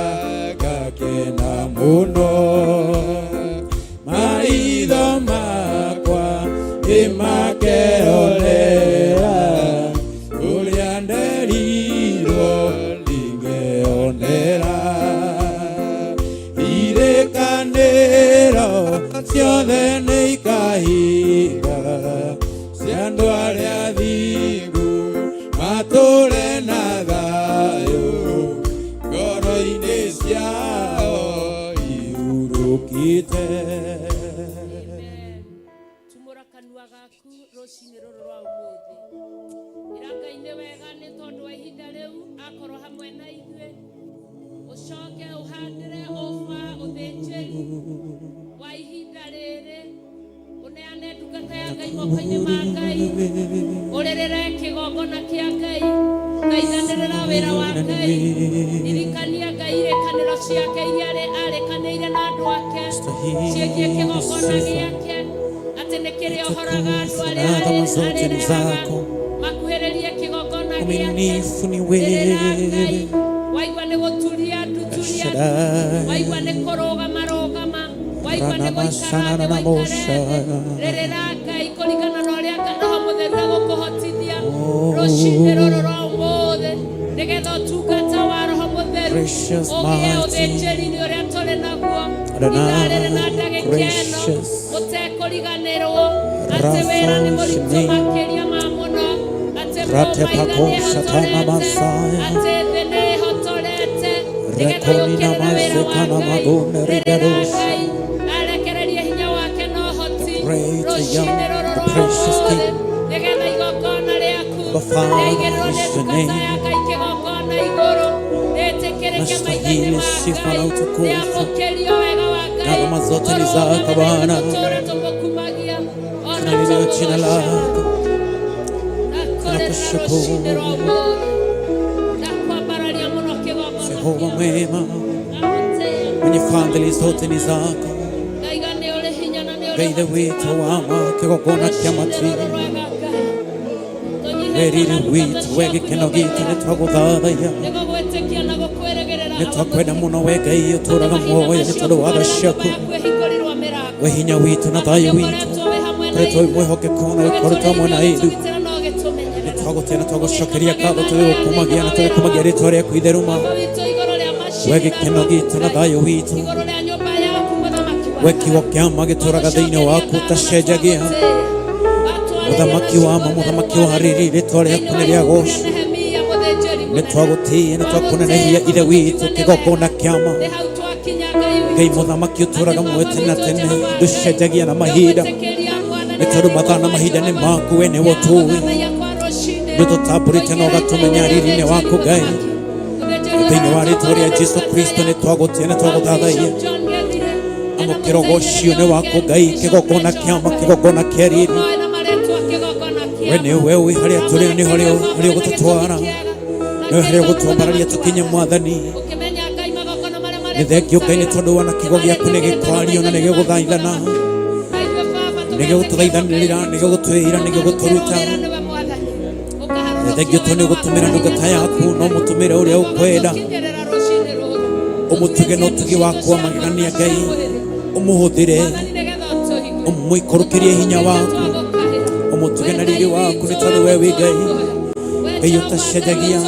E: ngakena mũno maitho makwa nĩmakeonera ũrĩa nderirwo ndingĩonera irĩkanĩro ciothe nĩ ikahinga cia andũ arĩa athingu matũre na thayũ ngoro-inĩ ciao ihurũkĩte.
G: Tumũra kanua gaku rũcinĩ rũrũ rwa ũmũthĩ ĩra Ngai nĩ wega nĩ tondũ wa ihinda rĩu akorwo hamwe na ithuĩ ũcoke ũhandĩre ũba ũthĩnjĩri wa ihinda rĩrĩ ũneane ndungata ya Ngai moko-inĩ ma Ngai ũrĩrĩre kĩgongona kĩa Ngai thaithanĩrĩra wĩra wa Ngai ririkania Ngai irĩkanĩro ciake iria arĩkanĩire na andũ ake ciĩgiĩ kĩgongona gĩake atĩ nĩ kĩrĩohoraga andũ arĩa
E: Adama zote ni
G: arĩrehaga
E: zako.
G: makuhĩrĩrie kĩgongona gĩake
E: Mwaminifu ni
G: rĩrĩra
E: wewe
G: Ngai waigua nĩ gũturia ndu turia ndu
E: Shaddai.
G: waigua nĩ kũrũgama rũgama waigua nĩ gũikara thĩ waikare thĩ rĩrĩra Ngai kũringana na ũrĩa Roho Mũtheru egũkũhotithia rũcinĩ rũrũ rwa ũmũthĩ nĩgetha ũtungata wa Roho Mũtheru
E: Precious,
G: ũgĩe
E: mighty.
G: ũthĩnjĩri-inĩ ũrĩa tũrĩ naguo
E: Adonai,
G: ithaa rĩrĩ na ndagĩka ĩno
E: gracious.
G: mũtekũriganĩrwo atĩ wĩra nĩ mũritũ
E: Rapha,
G: makĩria ma mũno atĩ
E: Ratepako,
G: mũmaitha nĩ
E: Shatana,
G: ĩhotorete
E: Masaya.
G: atĩ thĩ nĩ ĩhotorete nĩgetha
E: Rekonina,
G: yũkĩrĩre wĩra wa
E: Masekana,
G: Ngai
E: Magone,
G: rĩrĩra
E: Regadosh.
G: Ngai arekererie hinya wake na ũhoti
E: The great
G: rũcinĩ
E: young,
G: rũrũ
E: the
G: rwa
E: precious
G: ũmũthĩ
E: King.
G: nĩgetha igongona rĩaku
E: The Father
G: rĩaigĩrĩrwo nĩ
E: is the
G: ndungata
E: name.
G: ya Ngai kĩgongona igũrũ rĩtĩkĩrĩke
C: maitho-inĩ
E: Unastahili
C: ma
E: sifa
C: Ngai
E: na utukufu.
C: nĩamũkĩrio wega wa Ngai
E: Na alama zote ni zako Bwana.
C: Tũtũũre tũmũkumagia ona
E: Tunalilia jina
C: tũmũgoocaga.
E: lako.
C: Ndakorera
E: Tunakushukuru.
C: rũcinĩ rwa ũmũthĩ. Ndakwambararia mũno kĩgongona
E: Jehova
C: kĩa
E: mwema,
C: Ndagũtĩĩa.
E: mwenye fadhili zote ni zako.
C: Ngaiga nĩ ũrĩ hinya na nĩ ũrĩ
E: Ngai Ithe
C: ũhoti
E: witũ
C: wa
E: wa ma kĩgongona kĩa
C: rũcinĩ
E: matu
C: rũrũ rwega Ngai. Tũnyihĩte
E: we riri
C: na ndungata
E: witũ we
C: ciaku
E: gĩkeno
C: nyũmba-inĩ
E: gitũ
C: yaku.
E: nĩ twagũthathaiya
C: Nĩgũgwĩtĩkia na gũkwĩrĩgĩrĩra
E: nĩ
C: Awa
E: twakwenda
C: mũtheru.
E: mũno we Ngai ũtũũraga
C: Mahinda
E: muoyo nĩ
C: macio
E: tondũ wa tha
C: kũrĩa nyũmba
E: ciaku
C: yaku ĩhingũrĩrwo mĩrango.
E: we hinya witũ na thayũ witũ
C: Nĩũkoretwo wĩ hamwe na
E: koretwo wĩ
C: ithuĩ.
E: mwĩhokeku na ũkoretwo hamwe na ithuĩ
C: Ũgĩtũrĩithia, ũgĩtũgitĩra na ũgĩtũmenyerera.
E: nĩ twagũtĩa na twagũcokeria ngatho tũgĩgũkumagia na tũgĩkumagia rĩtwa rĩaku itheru ma
C: Baba witũ igũrũ rĩa macini
E: we
C: na
E: gĩkeno gitũ na thayũ witũ
C: igũrũ rĩa nyũmba yaku mũthamaki wa
E: we kiugo kĩa ma gĩtũũraga thĩinĩ waku ũtacenjagia mũthamaki wa ma mũthamaki wa riri rĩtwa rĩaku nĩ rĩa goco nĩ twagũtĩĩa nĩ twakũnenehia ithe witũ kĩgongona kĩa ma Ngai mũthamaki ũtũũraga muoyo tene na tene ndũcenjagia na mahinda nĩ tondũ mathaa na mahinda nĩ maku we nĩwe ũtũĩ nĩ ũtũtambũrĩte na ũgatũmenya riri-inĩ waku Ngai thĩinĩ wa rĩtwa rĩa Jesu Kristo nĩ twagũtĩĩa nĩ twagũthathaiya amũkĩra ũgocio nĩ waku Ngai kĩgongona kĩa ma kĩgongona kĩa riri we nĩwe wĩ harĩa tũrĩ na nĩ harĩa harĩa ũgũtũtwara nĩwe harĩa ũgũtwambararia tũkinye mwathani nĩ thengio Ngai nĩ tondũ wana kiugo gĩaku nĩ gĩkwario na nĩ gĩgũthaithana nĩ gĩgũtũthaithanĩrĩra nĩ gĩgũtwĩra nĩ gĩgũtũruta nĩ thengio tondũ nĩ ũgũtũmĩra ndungata yaku no mũtũmĩre ũrĩa ũkwenda ũmũtuge na ũtugi waku wa magegania Ngai ũmũhũthĩre ũmũikũrũkĩrie hinya waku ũmũtuge na riri waku nĩ tondũ we wĩ Ngai Ngai ũtacenjagia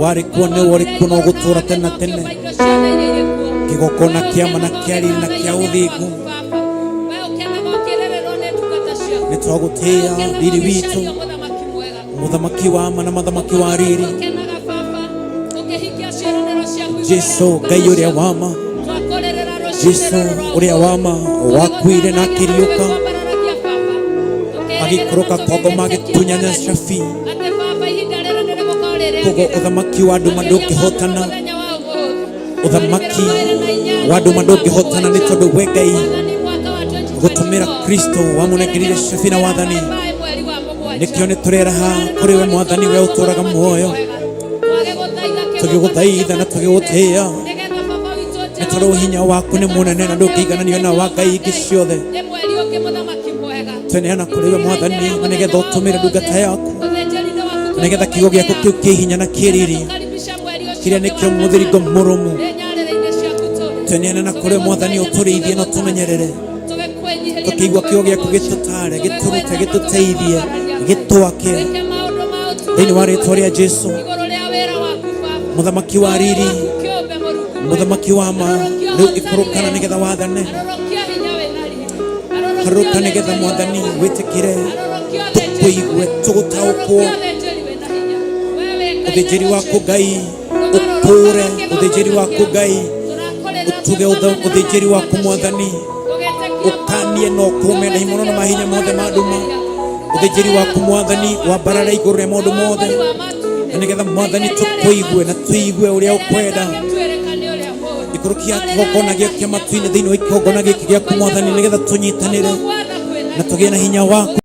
E: warĩ kuo nĩwe ũrĩ kuo na ũgũtũũra tene na tene kĩgongona kĩa ma na kĩa riri na kĩa ũthingu nĩ twagũtĩĩa riri witũ mũthamaki wa ma na mũthamaki wa riri Jesu Ngai ũrĩa wa ma Jesu ũrĩa wa ma wakuire na akĩriũka agĩikũrũka kwa ngoma agĩtunyana cabi koguo ũthamaki wa nduma ndũngĩhotana ũthamaki wa nduma ndũngĩhotana nĩ tondũ we Ngai gũtũmĩra Kristo wamũnengerire cabi na wathani nĩkĩo nĩ tũreraha kũrĩ we mwathani we ũtũũraga muoyo tũgĩgũthaitha na tũgĩgũtĩĩa nĩ tondũ hinya waku nĩ mũnene na ndũngĩigananio na wa ngai ingĩ ciothe tweneana kũrĩ we mwathani na nĩgetha ũtũmĩre ndungata yaku na nĩgetha kiugo gĩaku kĩu kĩ hinya na kĩ riri kĩrĩa nĩkĩo mũthiringo mũrũmu tweneana na kũrĩ mwathani ũtũrĩithie na ũtũmenyerere tũkĩigua kiugo gĩaku gĩtũtare gĩtũrute gĩtũteithie gĩtwake thĩinĩ wa rĩtwa rĩa Jesu mũthamaki wa riri mũthamaki wa ma rĩu ikũrũkana nĩgetha wathane harũka nĩgetha mwathani wĩtĩkĩre tũkũigue tũgũtaũkwo ũthĩnjĩri waku Ngai ũkũũre ũthĩnjĩri waku Ngai ũtuge ũthĩnjĩri waku mwathani ũkanie na ũkũme ndaimono na mahinya mothe ma nduma ũthĩnjĩri waku mwathani wambarare igũrũ rĩa maũndũ mothe na nĩgetha mwathani tũkũigue na tũigue ũrĩa ũkwenda ikũrũkia kĩgongona gĩaku kĩa matu-inĩ thĩinĩ wa kĩgongona gĩkĩ gĩaku mwathani nĩgetha tũnyitanĩre na tũgĩe na hinya waku.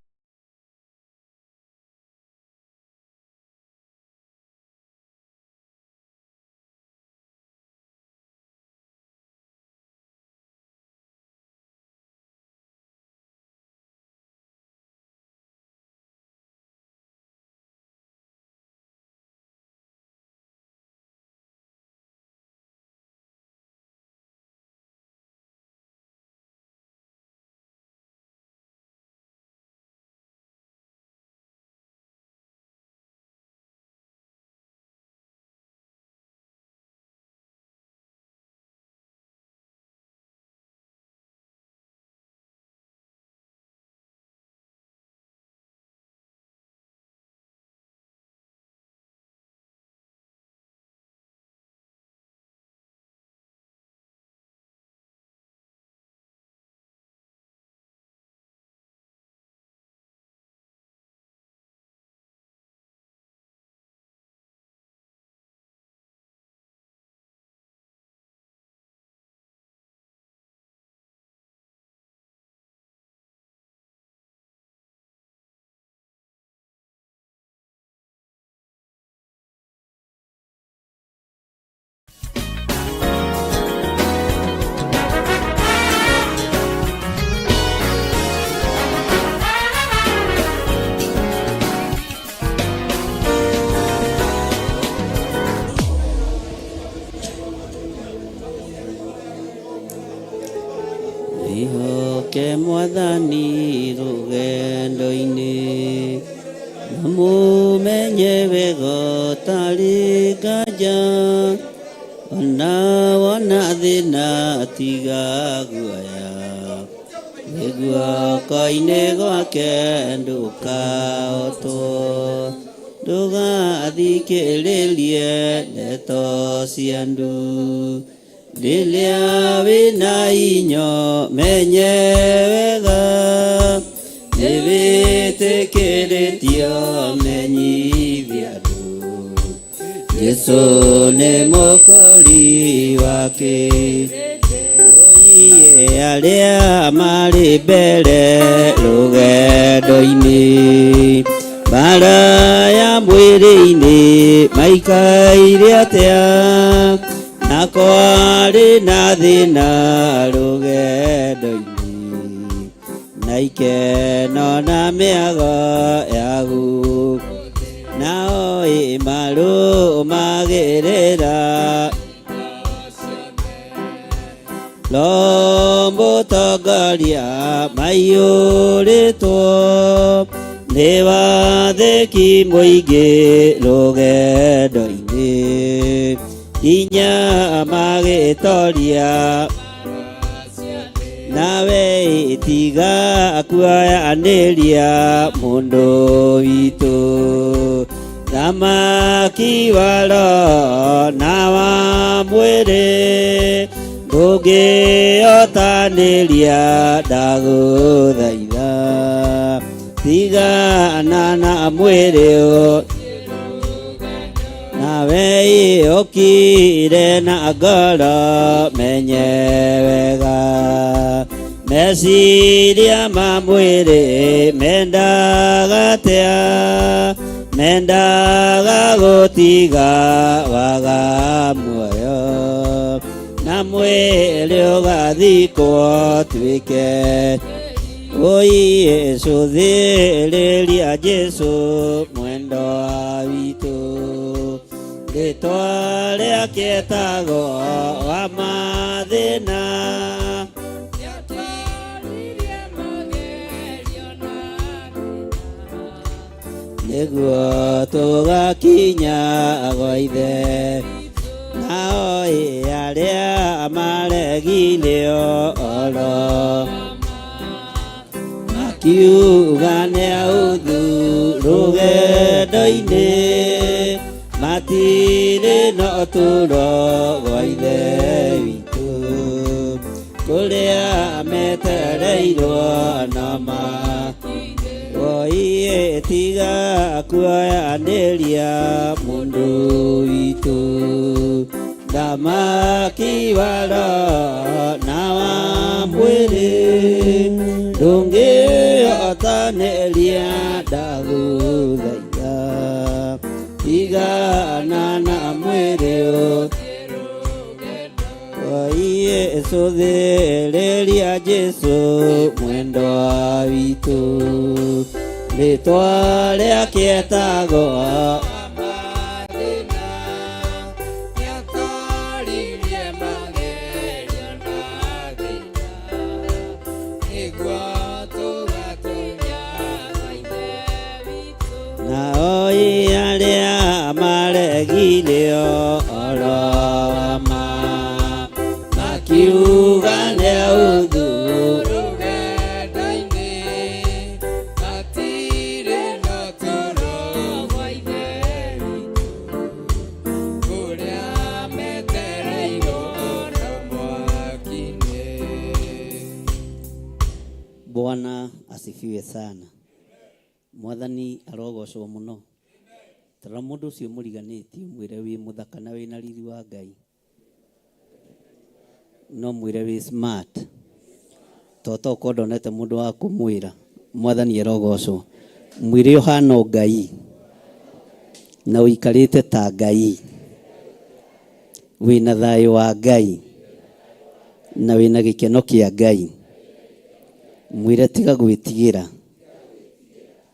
H: Mwĩhoke Mwathani rũgendo-inĩ, na mũmenye wega ũtarĩ nganja, ona wona thĩna tiga guoya, wĩ guoko-inĩ gwake ndũkahotwo. Ndũgathikĩrĩrie ndeto cia andũ, rĩrĩa wĩna inyo menye wega, nĩwĩtĩkĩrĩtio menyithia andũ, Jesũ nĩ mũkũri wake. Oiye arĩa marĩ mbere rũgendo-inĩ, mbara ya mwĩrĩ-inĩ maikaire atĩa, na kwarĩ na thĩna rũgendo-inĩ, na ikeno na mĩago ya gũkũ, nao ĩ marũmagĩrĩra Roho mũtongoria maiyũrĩtwo nĩ wathĩki mũingĩ rũgendo-inĩ, nginya magĩtoria. Nawe tiga kuoyanĩria mũndũ witũ, thamaki wa roho na wa mwĩrĩ, ndũngĩotanĩria ndagũthaitha, tigana na mwĩrĩ nawe ũkire na ngoro menye wega, meciria ma mwĩrĩ mendaga atĩa, mendaga gũtiga waga muoyo, na mwĩrĩ ũgathikwo tuĩke. Oi Jesũ thĩrĩria Jesũ mwendwa witũ, rĩtwa rĩake etagwo wa mathĩna, nĩguo tũgakinya gwa ithe. Nao ĩ arĩa maregire ũhoro, makiuga nĩ aũthũ rũgendo-inĩ, matirĩ na ũtũũro gwa ithe witũ, kũrĩa metereirwo na ma. Oi tiga kuoyanĩria mũndũ witũ, thamaki wa roho na wa mwĩrĩ, ndũngĩotanĩria ndagũthaitha, tigana na mwĩrĩ. Oi Jesũ thĩrĩria Jesũ mwendwa witũ, rĩtwa rĩake etagwo nao ĩ arĩa maregire ũhoro wa ma, makiuga nĩ aũthũ
A: Rũgendo-inĩ matirĩ na ũtũũro gwa ithe witũ, kũrĩa metereirwo na mwaki-inĩ.
H: Bwana asifiwe sana. Mwathani arogocwo mũno. Tarora mũndũ ũcio mũriganĩtie mwĩre wĩ mũthaka na wĩna riri wa Ngai. No mwĩre wĩ smart. Toto ũkorwo ndonete mũndũ wa kũmwĩra. Mwathani arogocwo. Mwĩre ũhana o Ngai na ũikarĩte ta Ngai. Wĩna thayũ wa Ngai na wĩna gĩkeno kĩa Ngai. Mwĩre tiga gwĩtigĩra,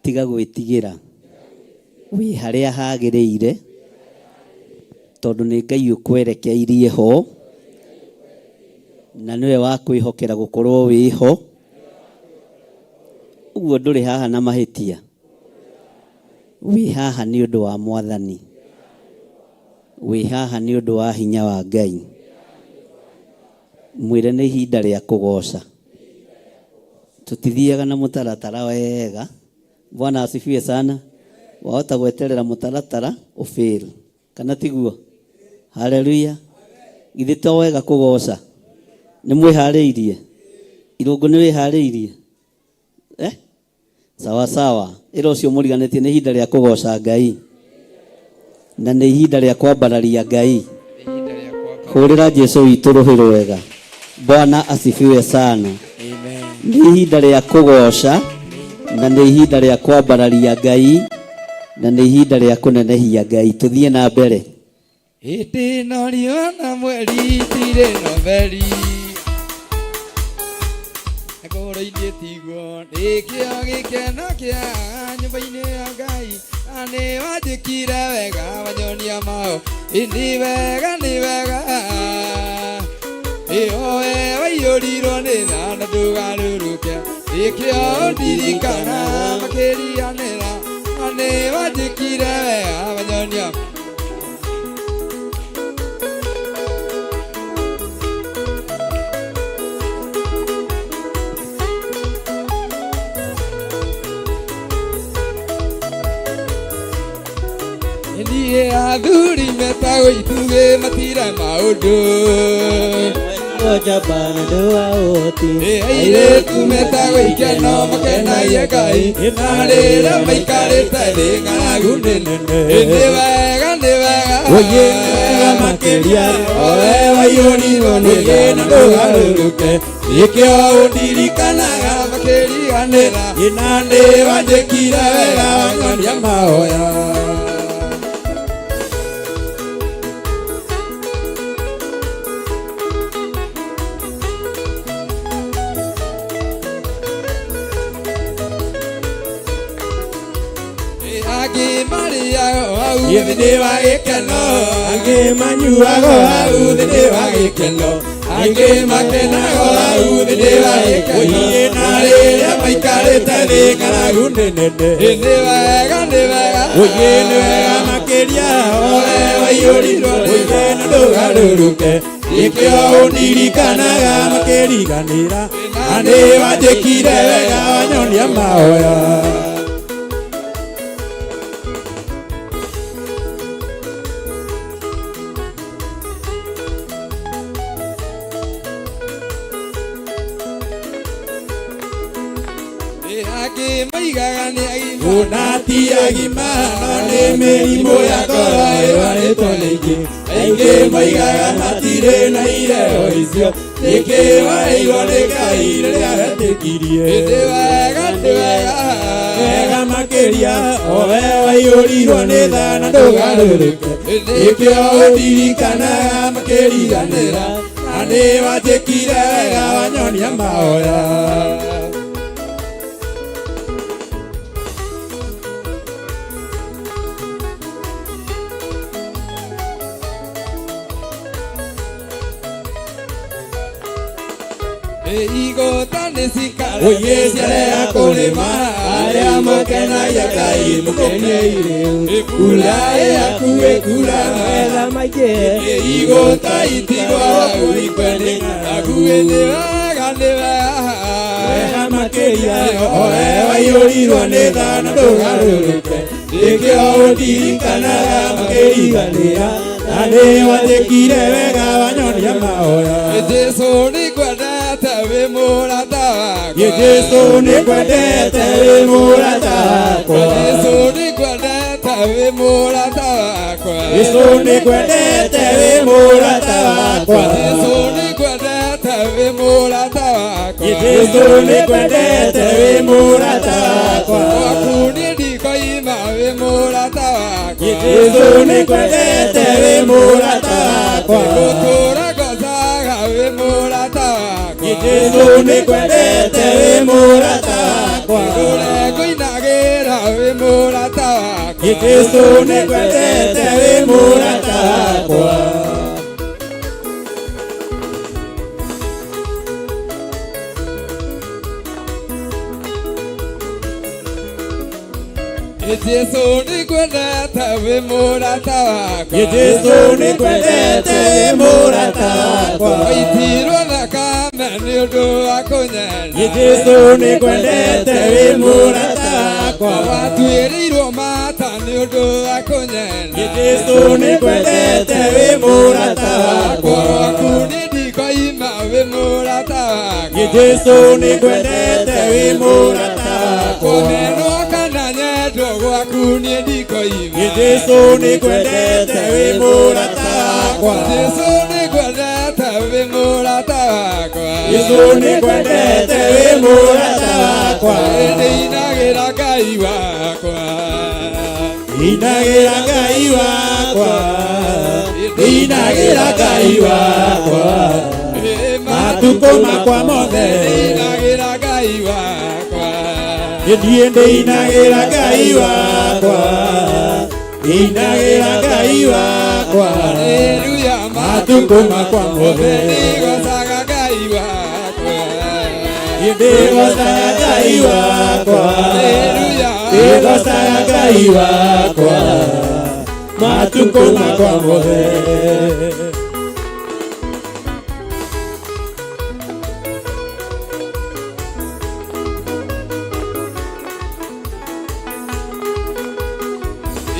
H: tiga gwĩtigĩra, wĩ harĩa hagĩrĩire, tondũ nĩ Ngai ũkwerekeirie ho. Na nĩwe wa kwĩhokera gũkorwo wĩho. Ũguo ndũrĩ haha na mahĩtia. Wĩ haha nĩ ũndũ wa Mwathani. Wĩ haha nĩ ũndũ wa hinya wa Ngai. Mwĩre nĩ ihinda rĩa kũgoca. Tũtithiaga na mũtaratara wega. Bwana asifiwe sana. Wahota gweterera mũtaratara ũfail. Kana tiguo? Haleluya. Githĩ to wega kũgoca? Nĩ mwĩharĩirie? Irũngũ nĩ wĩharĩirie? Eh? Sawa sawa. Ĩra ũcio mũriganĩtie nĩ ihinda rĩa kũgoca Ngai. Na nĩ ihinda rĩa kwambararia Ngai. Hũrĩra Jesu witũ rũhĩ rwega. Bwana asifiwe sana. Nĩ ihinda rĩa kũgoca na nĩ ihinda rĩa kwambararia Ngai na nĩ ihinda rĩa kũnenehia Ngai. Tũthiĩ na mbere.
A: Hĩndĩ ĩno riũa na mweri itirĩ na ũtheri. Ngoro-inĩ tiguo nĩkĩo gĩkeno kĩa nyũmba-inĩ ya Ngai. Na nĩ wanjĩkire wega wanyonia mao. Ĩ nĩ wega nĩ wega. Ĩ oe waiyũrirwo nĩ tha na ndũgarũrũke. Nĩkĩo ndirikana makĩrianĩra. Na nĩ wanjĩkire wega wanyonia. Niĩ athuri metagwo itugĩ matira maũndũ. Airĩtu metagwo ikeno makenagia Ngai. Na rĩrĩa maikarĩte thĩ ng'aragu nĩ nene. Nĩ wega nĩ wega.
F: Oye wega makĩria.
A: Owe waiyũrirwo nĩ tha na ndũgarũrũke. Nĩkĩo ũndirikanaga makĩriganĩra. Na nĩ wanjĩkire wega wanyonia mahoya. Angĩ marĩaga hau thĩinĩ wa gĩkeno.
F: Angĩ manyuaga
A: hau thĩinĩ wa gĩkeno. Angĩ makenaga hau thĩinĩ wa gĩkeno. Na rĩrĩa maikarĩte thĩ ng'aragu
F: nĩ nene.
A: Nĩ wega nĩ wega.
F: Oye nĩ wega makĩria.
A: Owe waiyũrirwo nĩ tha na ndũgarũrũke. Nĩkĩo ũndirikanaga
F: makĩriganĩra.
A: Na nĩ wanjĩkire wega wanyonia mahoya. Angĩ moigaga nĩ agima.
F: Ona ti agima no nĩ mĩrimũ ya ngoro ĩrwarĩtwo nĩ aingĩ.
A: Aingĩ moigaga matirĩ na iheo icio. Nĩkĩ waheirwo nĩ Ngai rĩrĩa wetĩkirie. Nĩ wega nĩ wega.
F: Wega makĩria. Owe waiyũrirwo nĩ tha na ndũgarũrũke.
A: Nĩkĩo ũndirikanaga makĩriganĩra. Na nĩ wanjĩkire wega wanyonia mahoya. Igota nĩ cikara
F: Oye
A: ciarega kũrĩma. Arĩa makenagia Ngai mũkeniei rĩu. Kura ĩhakuhĩ kura.
I: Magetha maingĩ.
A: Igota itigwo ikwe nĩ ng'aragu. Nĩ wega nĩ wega.
F: Wega makĩria.
A: Owe waiyũrirwo nĩ tha na ndũgarũrũke. Nĩkĩo ũndirikanaga makĩriganĩra.
F: Na nĩ wanjĩkire wega wanyonia mahoya.
A: Jesũ nĩngwendete wĩ mũrata wakwa.
F: Jesũ nĩngwendete wĩ mũrata wakwa.
A: Jesũ nĩngwendete wĩ mũrata wakwa.
F: Jesũ nĩngwendete wĩ mũrata wakwa.
A: Jesũ nĩngwendete wĩ mũrata wakwa.
F: Jesũ nĩngwendete wĩ mũrata wakwa.
A: Gwaku niĩ ndikoima wĩ mũrata wakwa.
F: Jesũ nĩngwendete wĩ mũrata wakwa.
A: Ngũtũũra ngocaga wĩ mũrata wakwa.
F: Jesũ nĩngwendete wĩ mũrata wakwa.
A: Ndũre ngũinagĩra wĩ mũrata wakwa.
F: Jesũ nĩngwendete wĩ mũrata wakwa.
A: Jesu nĩngwendete wĩ mũrata wakwa.
F: Jesu nĩngwendete wĩ mũrata wakwa.
A: Waitirwo thakame nĩ ũndũ wa kũnyenda.
F: Jesu nĩngwendete wĩ mũrata wakwa.
A: Watuĩrĩirwo mata nĩ ũndũ wa kũnyenda.
F: Jesu nĩngwendete wĩ mũrata wakwa.
A: Gwaku nĩ ndikoima wĩ mũrata wakwa.
F: Jesu nĩngwendete wĩ mũrata wakwa.
A: Kũmenwo kana nyendwo gwaku niĩ ndikoima.
F: Jesu nĩngwendete wĩ mũrata wakwa.
A: Jesu nĩngwendete wĩ mũrata wakwa.
F: Jesu nĩngwendete wĩ mũrata wakwa.
A: Ndĩinagĩra Ngai wakwa.
F: Inagĩra Ngai wakwa. Inagĩra Ngai wakwa. Matukũ makwa mothe.
A: Ndĩinagĩra Ngai wakwa.
F: Niĩ ndĩinagĩra Ngai wakwa. Inagĩra Ngai wakwa.
A: Haleluya.
F: Matukũ makwa mothe.
A: Ndĩgocaga Ngai wakwa.
F: Ndĩgocaga Ngai wakwa.
A: Haleluya.
F: Ndĩgocaga Ngai wakwa. Matukũ makwa mothe.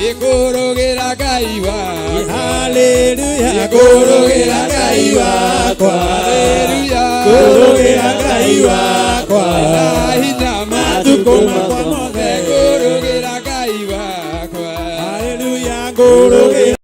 A: Ikũrũgĩra Ngai wakwa.
F: Haleluya. Ngũrũgĩra Ngai wakwa.
A: Haleluya.
F: Ngũrũgĩra Ngai wakwa.
A: Na hinya
F: Matukũ makwa mothe.
A: Ngũrũgĩra Ngai wakwa.
F: Haleluya. Ngũrũgĩra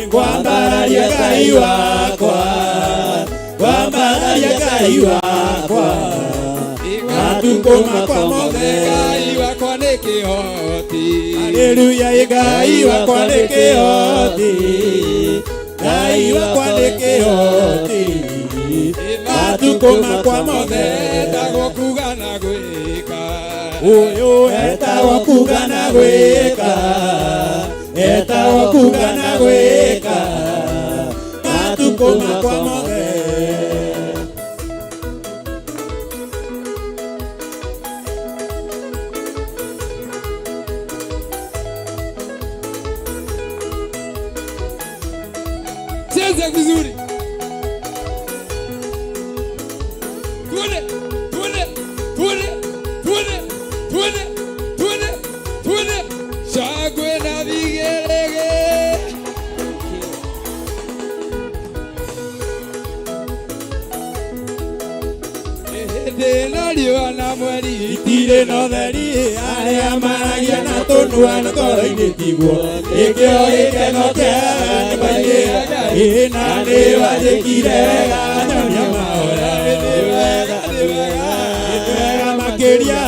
F: Ngwambararia Ngai wakwa. Ngwambararia Ngai wakwa. Matukũ makwa mothe.
A: Ngai wakwa nĩ kĩhoti.
F: Haleluya. Ngai wakwa nĩ kĩhoti. Ngai wakwa nĩ kĩhoti. Matukũ makwa mothe.
A: Etagwo kuga na gwĩka.
F: Ũyũ etagwo kuga na gwĩka. Etagwo kuga na gwĩka. Matukũ makwa mothe.
A: Cheza vizuri. Tuone, tuone, tuone, tuone, tuone, tuone, tuone. Shangwe na vigelegele. Hĩndĩ ĩno riũa na mweri
F: Itirĩ na ũtheri arĩa maragia na tũnua na ngoro-inĩ tiguo nĩkĩo gĩkeno kĩa nyũmba-inĩ ya Ngai. Ĩ na nĩ wanjĩkire wega nyonia mahoya. Nĩ wega, nĩ wega, nĩ wega makĩria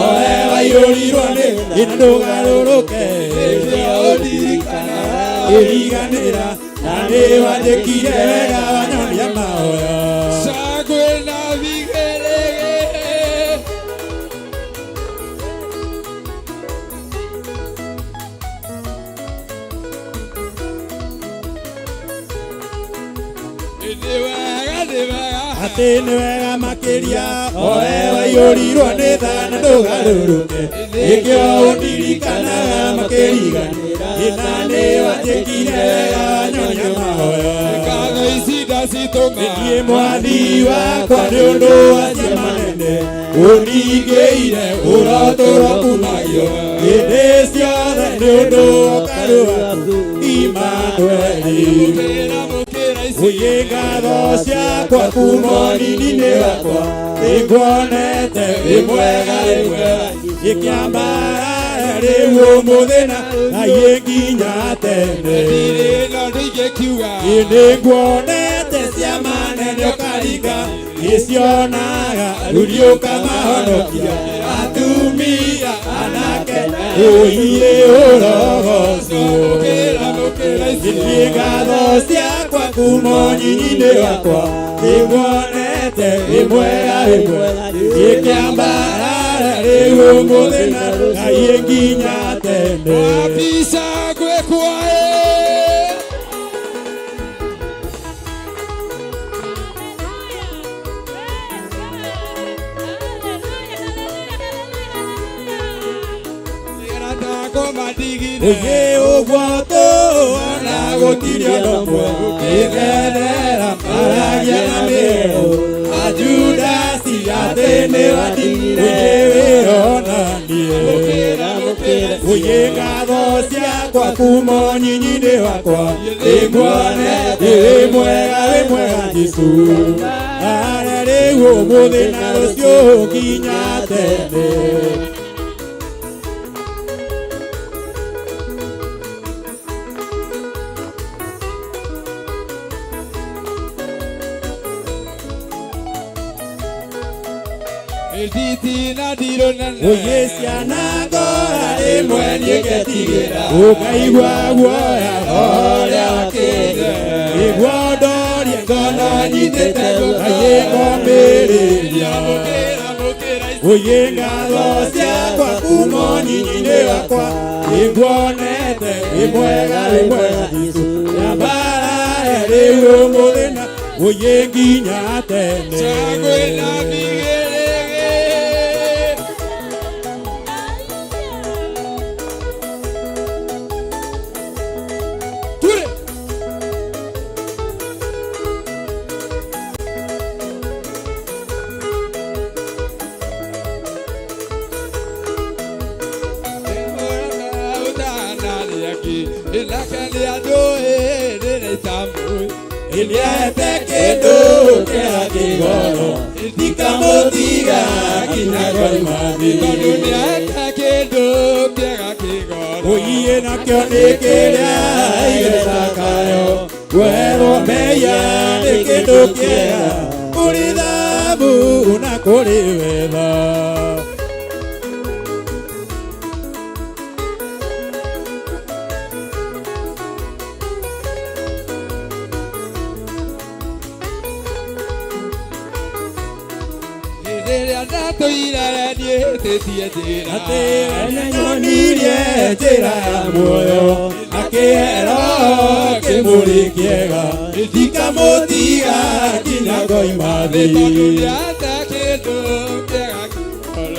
F: oe waiyũrirwo nĩ ĩ na ndũgarũrũke
A: nĩkĩo ũndirikanaga.
F: ĩriganĩra na nĩ wanjĩkire wega wanyonia mahoya.
A: Shangwe na vigelegele. Nĩ wega, nĩ wega.
F: Atĩ nĩ wega makĩria oe waiyũrirwo nĩ tha na ndũgarũrũke nĩkĩo ũndirikanaga makĩriganĩra na nĩ wanjĩkire wega wanyonia mahoya.
A: Ngatho ici ndacitũma.
F: Niĩ mwathi wakwa nĩ ũndũ wa ciama nene ũningĩire ũrotũro kumagio hĩndĩ ciothe Nĩ ũndũ wa ũkaru waku Imanueli. Ũyĩ ngatho ciakwa kuma ũnini-inĩ wakwa nĩnguonete wĩ mwega wĩ mwega gĩkĩambara rĩu ũmũthĩ na naiĩ nginya tene. Nĩnguonete ciama nene ũkaringa nĩcionaga athuri ũkamahonokia atumia anake ũiĩ ũrogocwo. Niĩ ngatho ciakwa kuma ũnyinyi-inĩ wakwa nĩnguonete wĩ mwega wĩ mwega gĩkĩambarara rĩu ũmũthĩ na naiĩ nginya tene.
A: Wapi shangwe kwae.
F: Ũyĩ ũguo tũona gũtirĩ ũndũ ũmwe ĩtherera maragia na mĩero Ajudasi atĩ nĩwatigire ũyĩ wĩonanie. Ũyĩ ngatho ciakwa kuma ũnyinyi-inĩ wakwa nĩnguonete wĩ mwega wĩ mwega Jesũ are rĩu ũmũthĩ na rũciũ nginya tene. Ũyĩ ciana ngora rĩmwe nĩngetigĩra ũkaigua guoya ũrĩa wakĩte nĩguo ndorie ngono nyitĩte ngaiĩ ngomĩrĩria. Ũyĩ ngatho ciakwa kuma ũnyinyi-inĩ wakwa nĩnguonete wĩ mwega wĩ mwega Jesũ nyambarare rĩu ũmũthĩ na ũyĩ nginya tene.
A: Shangwe na vigelegele. Ture.
F: Iliete kĩndũ kĩa kĩgoro ndikamũtiga nginya ngoima thĩ. Ũiĩ nakĩo nĩ kĩrĩa aire Zakayo gwerwo meia nĩ kĩndũ kĩega kũrĩ thabu na kũrĩ wetha. Atĩ we nĩanyonirie njĩra ya muoyo akĩhera kĩmũrĩ kĩega ndikamũtiga nginya ngoima thĩ.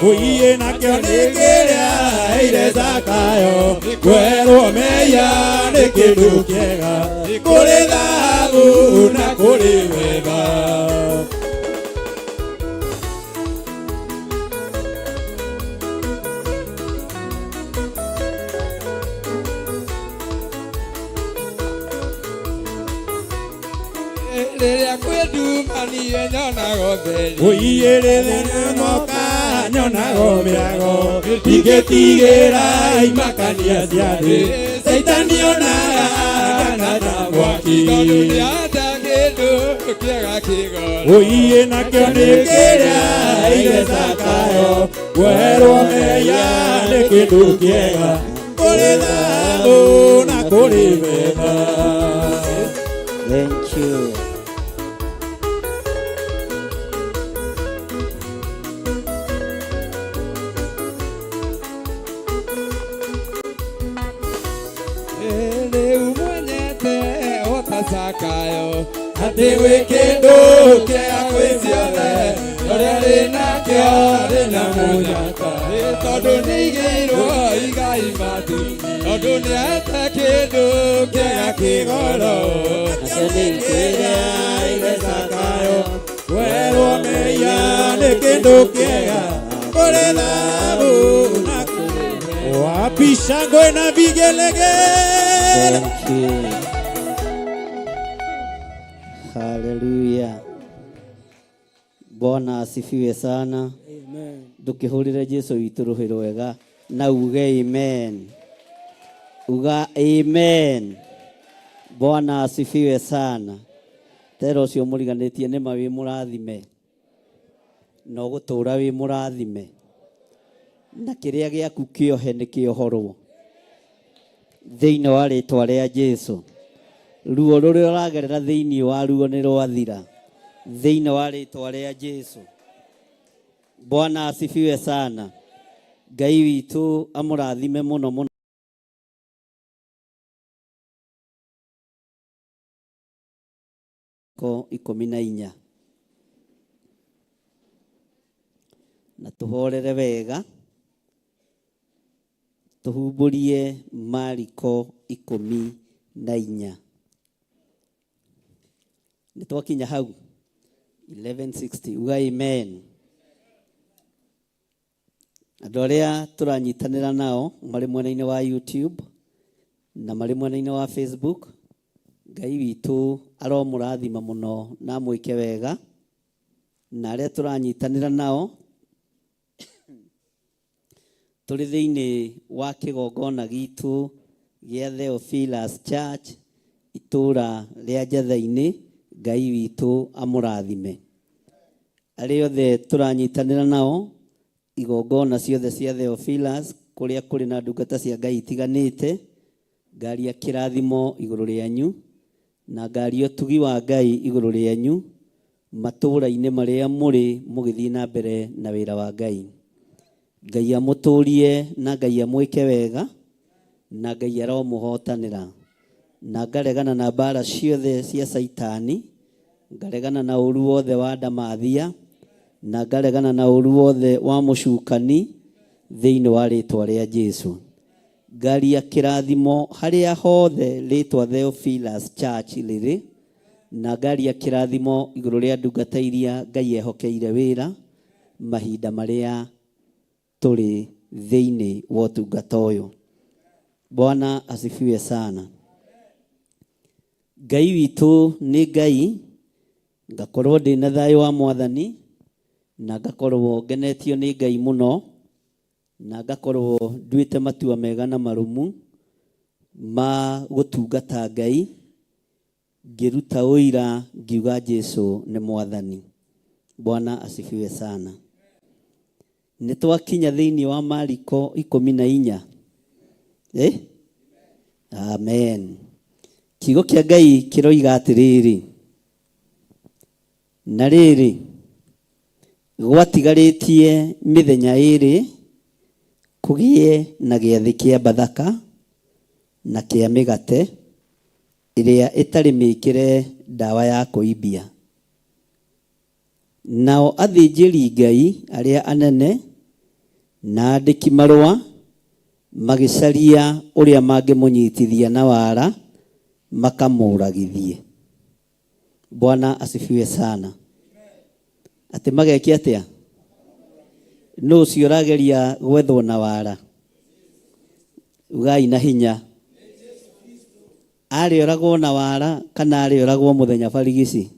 F: Ũiĩ nakĩo nĩ kĩrĩa aheire Zakayo kwerwo meia nĩ kĩndũ kĩega kũrĩ thahabu na kũrĩ wetha. Ũiĩ rĩrĩa ngoka nyonago mĩrago ndingĩtigĩra imakania cia thĩ Caitani onaga kana na mwaki. Ũiĩ nakĩo nĩ kĩrĩa aheire Zakayo gwerwo meia nĩ kĩndũ kĩega kũrĩ thahabu na kũrĩ betha.
H: Thank you.
F: Atĩ gwĩ kĩndũ kĩega kwĩ ciothe ũrĩa rĩ nakĩo rĩ na mũnyaka
A: Tondũ nĩigĩirwo igai matu tondũ nĩahete kĩndũ kĩega kĩgoro
H: Nakĩo nĩ kĩrĩa
F: aheire Zakayo werwo meia nĩ kĩndũ kĩega kũrĩ thahabu na kũrĩ. Wapi shangwe na vigelegele?
H: Thank you. Haleluya. Bwana asifiwe sana.
A: Amen.
H: Ndukihurire Jesu witũ rũhĩ rwega na uge amen. Uga amen. Bwana asifiwe sana. Tera ũcio mũriganĩtie nĩma wĩ mũrathime na ũgũtũũra wĩ mũrathime na kĩrĩa gĩaku kĩohe nĩ kĩohorwo thĩinĩ wa rĩtwa rĩa Jesu. Ruo rũrĩa ũragerera thĩinĩ wa ruo nĩ rwathira thĩinĩ wa rĩtwa rĩa Jesu. Bwana asifiwe sana. Ngai witũ amũrathime mũno mũno. Ko 14 na tũhorere wega tũhumbũrie Mariko 14. Nĩ twakinya hau 1160 uga amen. Andũ arĩa tũranyitanĩra nao marĩ mwena-inĩ wa YouTube na marĩ mwena-inĩ wa Facebook, Ngai witũ aromũrathima mũno na amwĩke wega. Na arĩa tũranyitanĩra nao tũrĩ thĩinĩ wa kĩgongona gitũ gĩa Theophilus Church itũra rĩa Njatha-inĩ, Ngai witũ amũrathime. Arĩa othe tũranyitanĩra nao igongona ciothe cia Theophilus kũrĩa kũrĩ na ndungata cia Ngai itiganĩte, ngaria kĩrathimo igũrũ rĩanyu na ngaria ũtugi wa Ngai igũrũ rĩanyu matũũra-inĩ marĩa mũrĩ mũgĩthiĩ na mbere na wĩra wa Ngai. Ngai amũtũrie na Ngai amwĩke wega na Ngai aromũhotanĩra na ngaregana na mbara ciothe cia Caitani, ngaregana na ũru wothe wa ndamathia na ngaregana na ũru wothe wa mũcukani thĩinĩ wa rĩtwa rĩa Jesu. Ngaria kĩrathimo harĩa hothe rĩtwa Theophilus Church rĩrĩ na ngaria kĩrathimo igũrũ rĩa ndungata iria Ngai ehokeire wĩra mahinda marĩa tũrĩ thĩinĩ wa ũtungata ũyũ. Bwana asifiwe sana. Ngai witũ nĩ Ngai, ngakorwo ndĩ na thayũ wa Mwathani na ngakorwo ngenetio nĩ Ngai mũno na ngakorwo nduĩte matua mega na marũmu ma gũtungata Ngai, ngĩruta ũira ngiuga Jesu nĩ Mwathani. Bwana asifiwe sana. Nĩ twakinya thĩinĩ wa Mariko 14. Amen. Kiugo kĩa Ngai kĩroiga atĩrĩrĩ, na rĩrĩ gwatigarĩtie mĩthenya ĩĩrĩ kũgĩe na gĩathĩ kĩa Bathaka na kĩa mĩgate ĩrĩa ĩtarĩ mĩkĩre ndawa ya kũimbia. Nao athĩnjĩri Ngai arĩa anene na andĩki marũa magĩcaria ũrĩa mangĩmũnyitithia na wara makamũragithie. Bwana asifiwe sana. Atĩ mageke atĩa? Nũ ũcio ũrageria gwethwo na wara? Ugai na hinya. Arĩ oragwo na wara kana arĩ oragwo mũthenya barigici?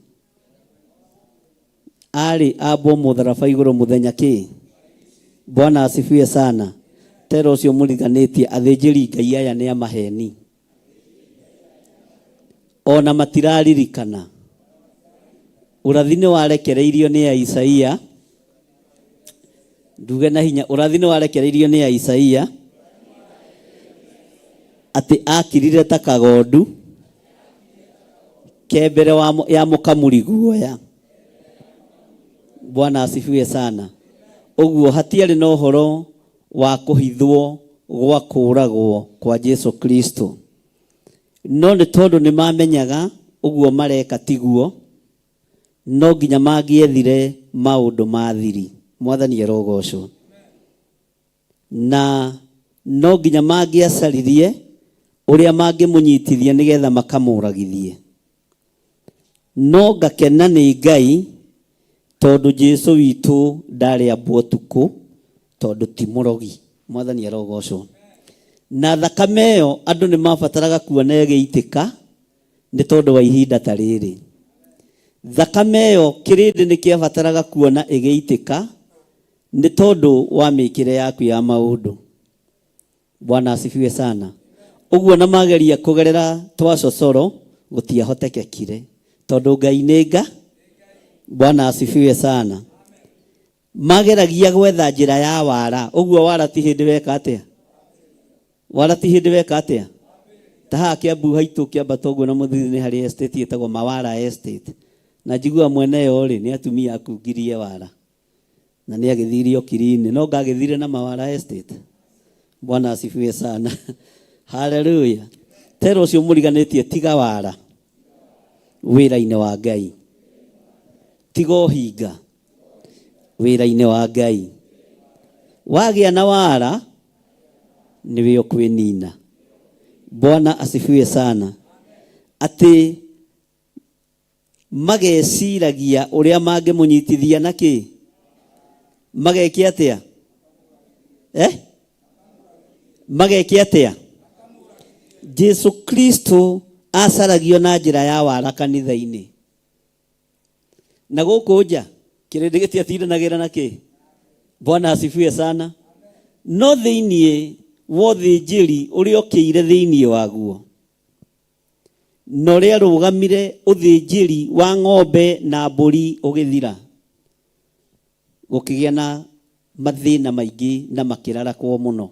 H: Arĩ ambwo mũtharaba igũrũ mũthenya kĩ? Bwana asifiwe sana. Tera ũcio mũriganĩtie athĩnjĩri Ngai aya nĩ amaheni. Ona matiraririkana. Ũrathi nĩ warekereirio nĩ Isaia. Nduge na hinya, ũrathi nĩ warekereirio nĩ Isaia atĩ akirire ta kagondu ke mbere ya mũkamuri guoya. Bwana asifiwe sana. Ũguo hatiarĩ na ũhoro wa kũhithwo gwa kũũragwo kwa Jesu Kristo. No nĩ tondũ nĩ mamenyaga ũguo mareka tiguo, no nginya mangĩethire maũndũ ma thiri. Mwathani arogocwo. Na no nginya mangĩacaririe ũrĩa mangĩmũnyitithia nĩgetha makamũragithie. No ngakena nĩ Ngai tondũ Jesu witũ ndarĩ ambwo ũtukũ tondũ ti mũrogi. Mwathani arogocwo. Na thakame ĩyo andũ nĩ mabataraga kuona ĩgĩitĩka nĩ tondũ wa ihinda ta rĩrĩ. Thakame ĩyo kĩrĩndĩ nĩ kĩabataraga kuona ĩgĩitĩka nĩ tondũ wa mĩkĩre yaku ya maũndũ. Bwana asifiwe sana. Ũguo na mageria kũgerera twacocoro gũtiahotekekire tondũ Ngai nĩ nga. Bwana asifiwe sana. Mageragia gwetha njĩra ya wara. Ũguo wara ti hĩndĩ weka atĩa? Wara ti hĩndĩ weka atĩa? Ta haha Kiambu haitũ kĩambata ũguo na mũthithi nĩ harĩ estate ĩtagwo Mawara Estate. Na njiguaga mwene yo rĩ nĩ atumia akungirie wara. Na nĩ agĩthire okirini. No ngagĩthire na Mawara Estate. Bwana asifiwe sana. Haleluya. Tera ũcio mũriganĩtie tiga wara wĩra-inĩ wa Ngai. Tiga ũhinga wĩra-inĩ wa Ngai. Wagĩa na wara nĩwe ũkwĩnina. Bwana asifiwe sana. Atĩ mageciragia ũrĩa mangĩmũnyitithia na kĩ? Mageke atĩa? Eh? Mageke atĩa? Jesu Kristo acaragio na njĩra ya wara kanitha-inĩ. Na gũkũ nja kĩrĩndĩ gĩtiatindanagĩra na kĩ? Bwana asifiwe sana. No thĩinĩ wa ũthĩnjĩri ũrĩa ũkĩire thĩinĩ waguo na ũrĩa arũgamire ũthĩnjĩri wa ng'ombe na mbũri ũgĩthira, gũkĩgĩa na mathĩna maingĩ na makĩrarakwo mũno.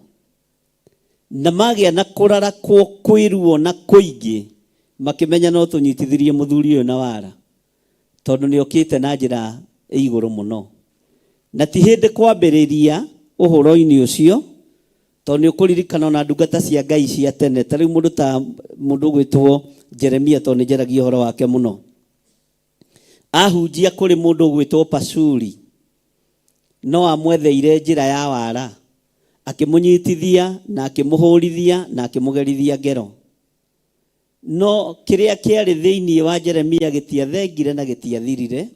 H: Na magĩa na kũrarakwo kwĩruo na kũingĩ, makĩmenya no tũnyitithirie mũthuri ũyũ na wara tondũ nĩ okĩte na njĩra ĩ igũrũ mũno. Na ti hĩndĩ kwambĩrĩria ũhoro-inĩ ũcio, tondũ nĩ ũkũririkana ona ndungata cia Ngai cia tene, ta rĩu mũndũ ta mũndũ ũgwĩtwo Jeremia, tondũ nĩ njaragia ũhoro wake mũno. Ahunjia kũrĩ mũndũ ũgwĩtwo Pashuri, no amwetheire njĩra ya wara, akĩmũnyitithia na akĩmũhũrithia na akĩmũgerithia ngero. No kĩrĩa kĩarĩ thĩinĩ wa Jeremia gĩtiathengire na gĩtiathirire,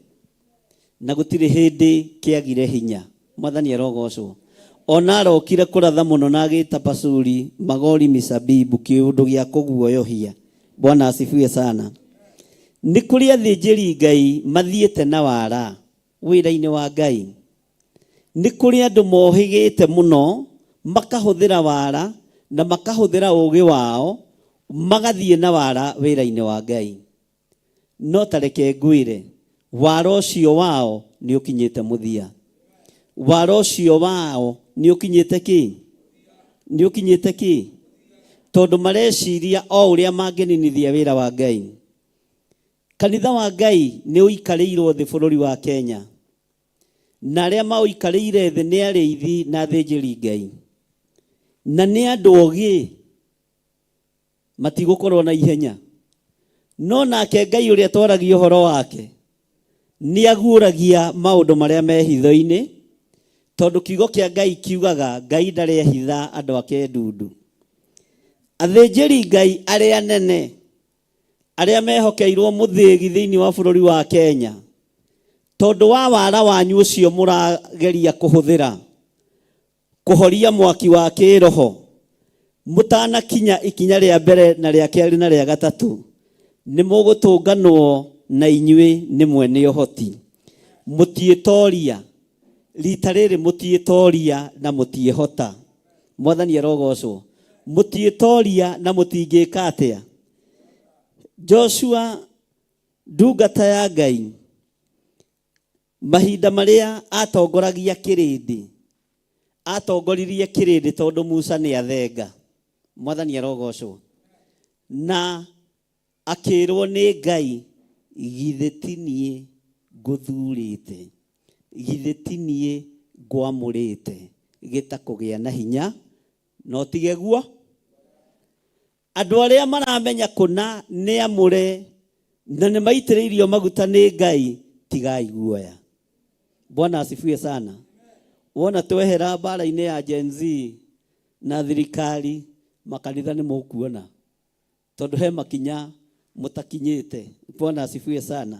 H: na gũtirĩ hĩndĩ kĩagire hinya. Mwathani arogocwo. Ona arokire kũratha mũno na agĩta Pashuri magori misabibu, kĩũndũ gĩa kũguoyohia. Bwana asifiwe sana. Nĩ kũrĩ athĩnjĩri Ngai mathiĩte na wara wĩra-inĩ wa Ngai. Nĩ kũrĩ andũ mohĩgĩte mũno makahũthĩra wara na makahũthĩra ũũgĩ wao magathiĩ na wara wĩra-inĩ wa Ngai. No ta reke ngwĩre, wara ũcio wao nĩ ũkinyĩte mũthia. Wara ũcio wao nĩ ũkinyĩte kĩ? Nĩ ũkinyĩte kĩ? Tondũ mareciria o ũrĩa mangĩninithia wĩra wa Ngai. Kanitha wa Ngai nĩ ũikarĩirwo thĩ bũrũri wa Kenya. Na arĩa maũikarĩire thĩ nĩ arĩithi na athĩnjĩri Ngai. Na nĩ andũ ogĩ, matigũkorwo na ihenya. No nake Ngai ũrĩa twaragia ũhoro wake nĩ aguũragia maũndũ marĩa me hitho-inĩ, tondũ kiugo kĩa Ngai kiugaga Ngai ndarĩ ehitha andũ ake ndundu. Athĩnjĩri Ngai arĩa anene arĩa mehokeirwo mũthĩgi thĩinĩ wa bũrũri wa Kenya, tondũ wa wara wanyu ũcio mũrageria kũhũthĩra kũhoria mwaki wa kĩroho, mũtanakinya ikinya rĩa mbere na rĩa kerĩ na rĩa gatatũ, nĩ mũgũtũnganwo na inyuĩ nĩ mwene ũhoti. Mũtiĩtoria rita rĩrĩ, mũtiĩtoria na mũtiĩhota. Mwathani arogocwo. Mũtiĩtoria na mũtingĩka atĩa? Joshua ndungata ya Ngai, mahinda marĩa atongoragia kĩrĩndĩ, atongoririe kĩrĩndĩ tondũ Musa nĩ athenga. Mwathani arogocwo. Na akĩrwo nĩ Ngai, githĩ ti niĩ ngũthurĩte, githĩ ti niĩ ngwamũrĩte, gĩta kũgĩa na hinya no tige guo. Andũ arĩa maramenya kũna nĩ amũre na nĩ maitĩrĩirio maguta nĩ Ngai, tigai guoya. Bwana asifiwe sana. Wona twehera mbara-inĩ ya Gen Z na thirikari, makanitha nĩ mũkuona tondũ he makinya mũtakinyĩte. Bwana asifiwe sana.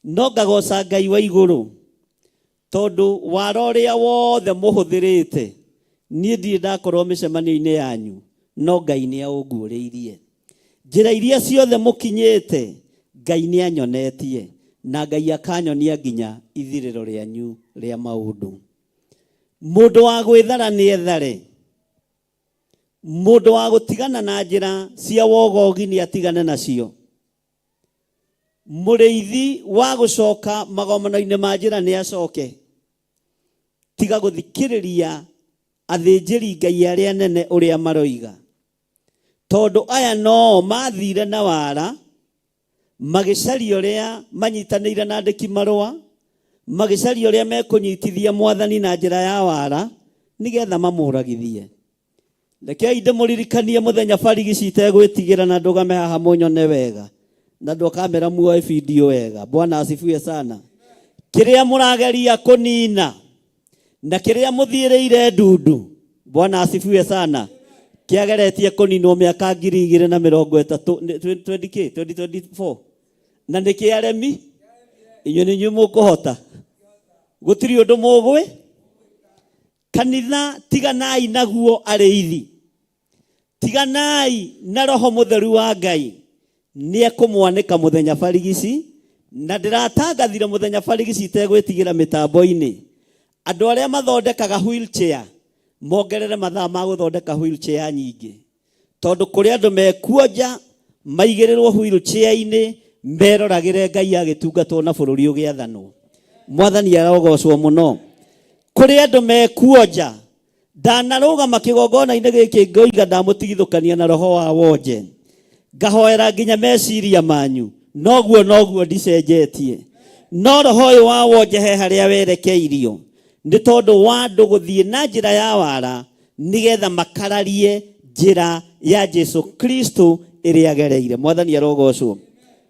H: No ngagoca Ngai wa igũrũ tondũ wara ũrĩa wothe mũhũthĩrĩte Niĩ ndirĩ ndakorwo mĩcemanio-inĩ yanyu, no Ngai nĩ aũnguũrĩirie. Njĩra iria ciothe mũkinyĩte, Ngai nĩ anyonetie, na Ngai akanyonia nginya ithirĩro rĩanyu rĩa maũndũ. Mũndũ wa gwĩthara nĩ ethare. Mũndũ wa gũtigana na njĩra cia wogogi nĩ atigane nacio. Mũrĩithi wa gũcoka magomano-inĩ ma njĩra nĩ acoke. Tiga gũthikĩrĩria athĩnjĩri Ngai arĩa anene ũrĩa maroiga. Tondũ aya noo mathire na wara magĩcaria ũrĩa manyitanĩire na andĩki marũa, magĩcaria ũrĩa mekũnyitithia mwathani na njĩra ya wara nĩgetha mamũragithie. Rekei ndĩmũririkanie mũthenya barigici itegwĩtigĩra na ndũgame haha mũnyone wega na ndũkamera muoe video wega. Bwana asifiwe sana. Kĩrĩa mũrageria kũnina na kĩrĩa mũthiĩrĩire ndundu, Bwana asifiwe sana, kĩageretie kũninwo mĩaka 2030, 20 2024 na nĩ kĩaremi. Inyuĩ nĩ inyuĩ mũkũhota, gũtirĩ ũndũ mũgwĩ kanitha. Tiganai naguo arĩithi, tiganai na roho mũtheru wa Ngai nĩ ekũmwanĩka mũthenya barigici. Na ndĩratangathire mũthenya barigici itegwĩtigĩra mĩtambo-inĩ, andũ arĩa mathondekaga wheelchair mongerere mathaa ma gũthondeka wheelchair nyingĩ, tondũ kũrĩ andũ mekuonja maigĩrĩrwo wheelchair-inĩ meroragĩre Ngai agĩtungatwo na bũrũri ũgĩathanwo. Mwathani arogocwo mũno. Kũrĩ andũ mekuonja. Ndanarũgama kĩgongona-inĩ gĩkĩ ngoiga ndamũtigithũkania na roho wa wonje, ngahoera nginya meciria manyu, noguo noguo ndicenjetie. No roho ũyũ wa wonje he harĩa werekeirio nĩ tondũ wa andũ gũthiĩ na njĩra ya wara nĩgetha makararie njĩra ya Jesu Kristo ĩrĩa agereire. Mwathani arogocwo.